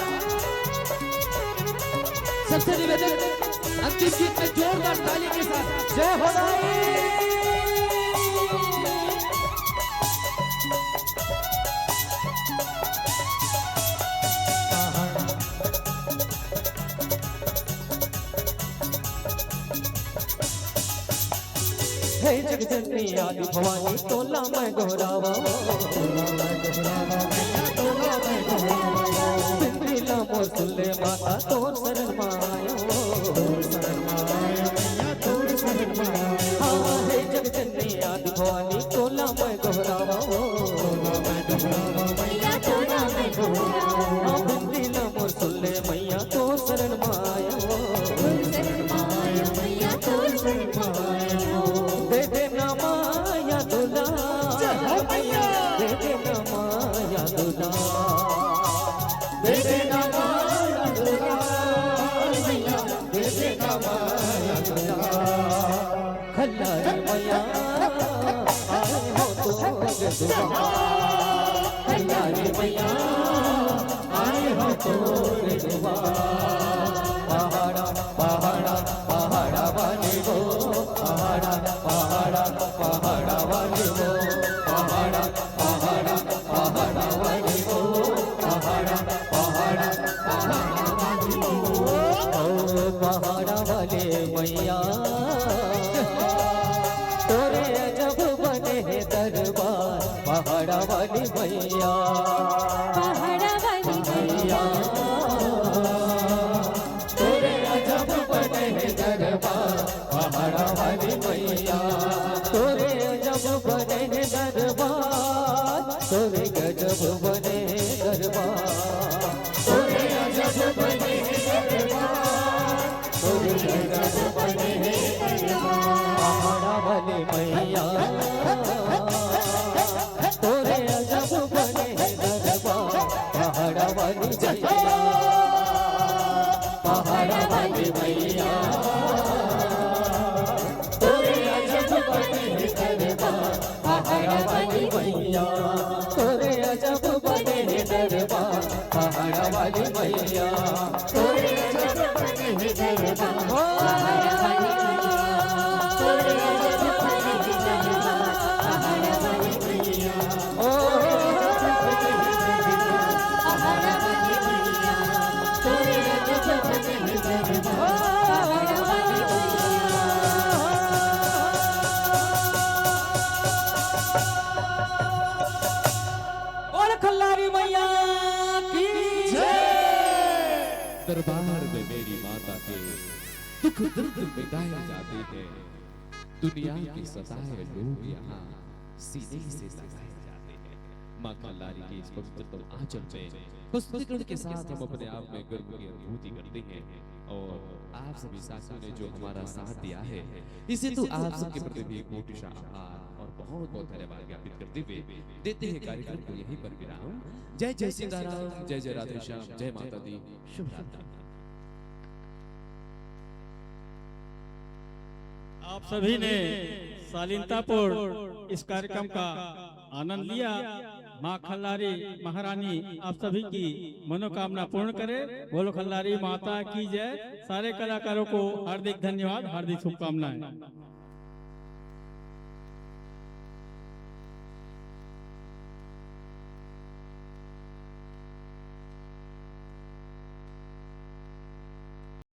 सबसे निवेदन, अंतिम गीत में जोरदार ताली के साथ जय हो दाई। हे जगजननी आदि भवानी तोला मैं गोहरावौं। बिनती ला मोर सुन ले माता तोर शरण म आयौं। हाँ, हे जगजननी आदि भवानी तोला मैं गोहरावौं। हाँ, बिनती ला मोर सुन ले मैया तोर शरण म आयौं। दे दे ना माया दुलार, जय हो मैया। दे दे ना माया दुलार, दे दे ना माया दुलार मैया, दे दे ना माया दुलार। खल्लारी मैया, आए हौं तोरे दुआर। खल्लारी मैया, आए हौं तोरे दुआर। पहाड़ा, पहाड़ा, पहाड़ा वाली वो, पहाड़ा, पहाड़ा, पहाड़ा वाली वो, पहाड़ा, पहाड़ा, पहाड़ा वाली वो, पहाड़ा, पहाड़ा, पहाड़ा वाली वो। ओ पहाड़ा वाली मैया, तोरे अजब बने हे दरबार, पहाड़ा वाली मैया। पहाड़ा वाली मैया, तोरे अजब बने हे दरबार, पहाड़ा वाली मैया। तोरे अजब बने हे दरबार, तोरे गजब बने हे दरबार। तोरे अजब बने हे दरबार, तोरे गजब बने हे दरबार। पहाड़ा वाली मैया, तोरे अजब बने हे दरबार, पहाड़ा वाली मैया, पहाड़ा वाली मैया, तोरे अजब बने हे दरबार, पहाड़ा वाली मैया, तोरे अजब बने हे दरबार, पहाड़ा वाली मैया, तोरे अजब बने हे दरबार, पहाड़ा वाली मैया, तोरे अजब बने हे दरबार, पहाड़ा वाली मैया, ओ, तोरे अजब बने हे दरबार, पहाड़ा वाली मैया, तोरे दरबार में मेरी माता के दुख दर्द मिटाए जाते हैं। दुनिया के सताए लोग यहाँ सीने से लगाए जाते हैं। माँ खल्लारी के इस पवित्रतम आंचल में प्रस्तुतिकरण के साथ हम अपने आप में गर्व की अनुभूति करते हैं। और आप सभी साथियों ने जो हमारा साथ दिया है, इसे तो आप सबके प्रति भी कोटि आभार और बहुत बहुत धन्यवाद ज्ञापित करते हुए देते हैं कार्यक्रम को यहीं पर विराम। जय जय सीताराम, जय जय राधेश्याम, जय माता दी, शुभ रात्रि। आप सभी ने शालीनतापूर्ण इस कार्यक्रम का आनंद लिया। माँ खल्लारी महारानी आप सभी की मनोकामना पूर्ण करे। बोलो खल्लारी माता की जय। सारे कलाकारों को हार्दिक धन्यवाद, हार्दिक शुभकामनाएं।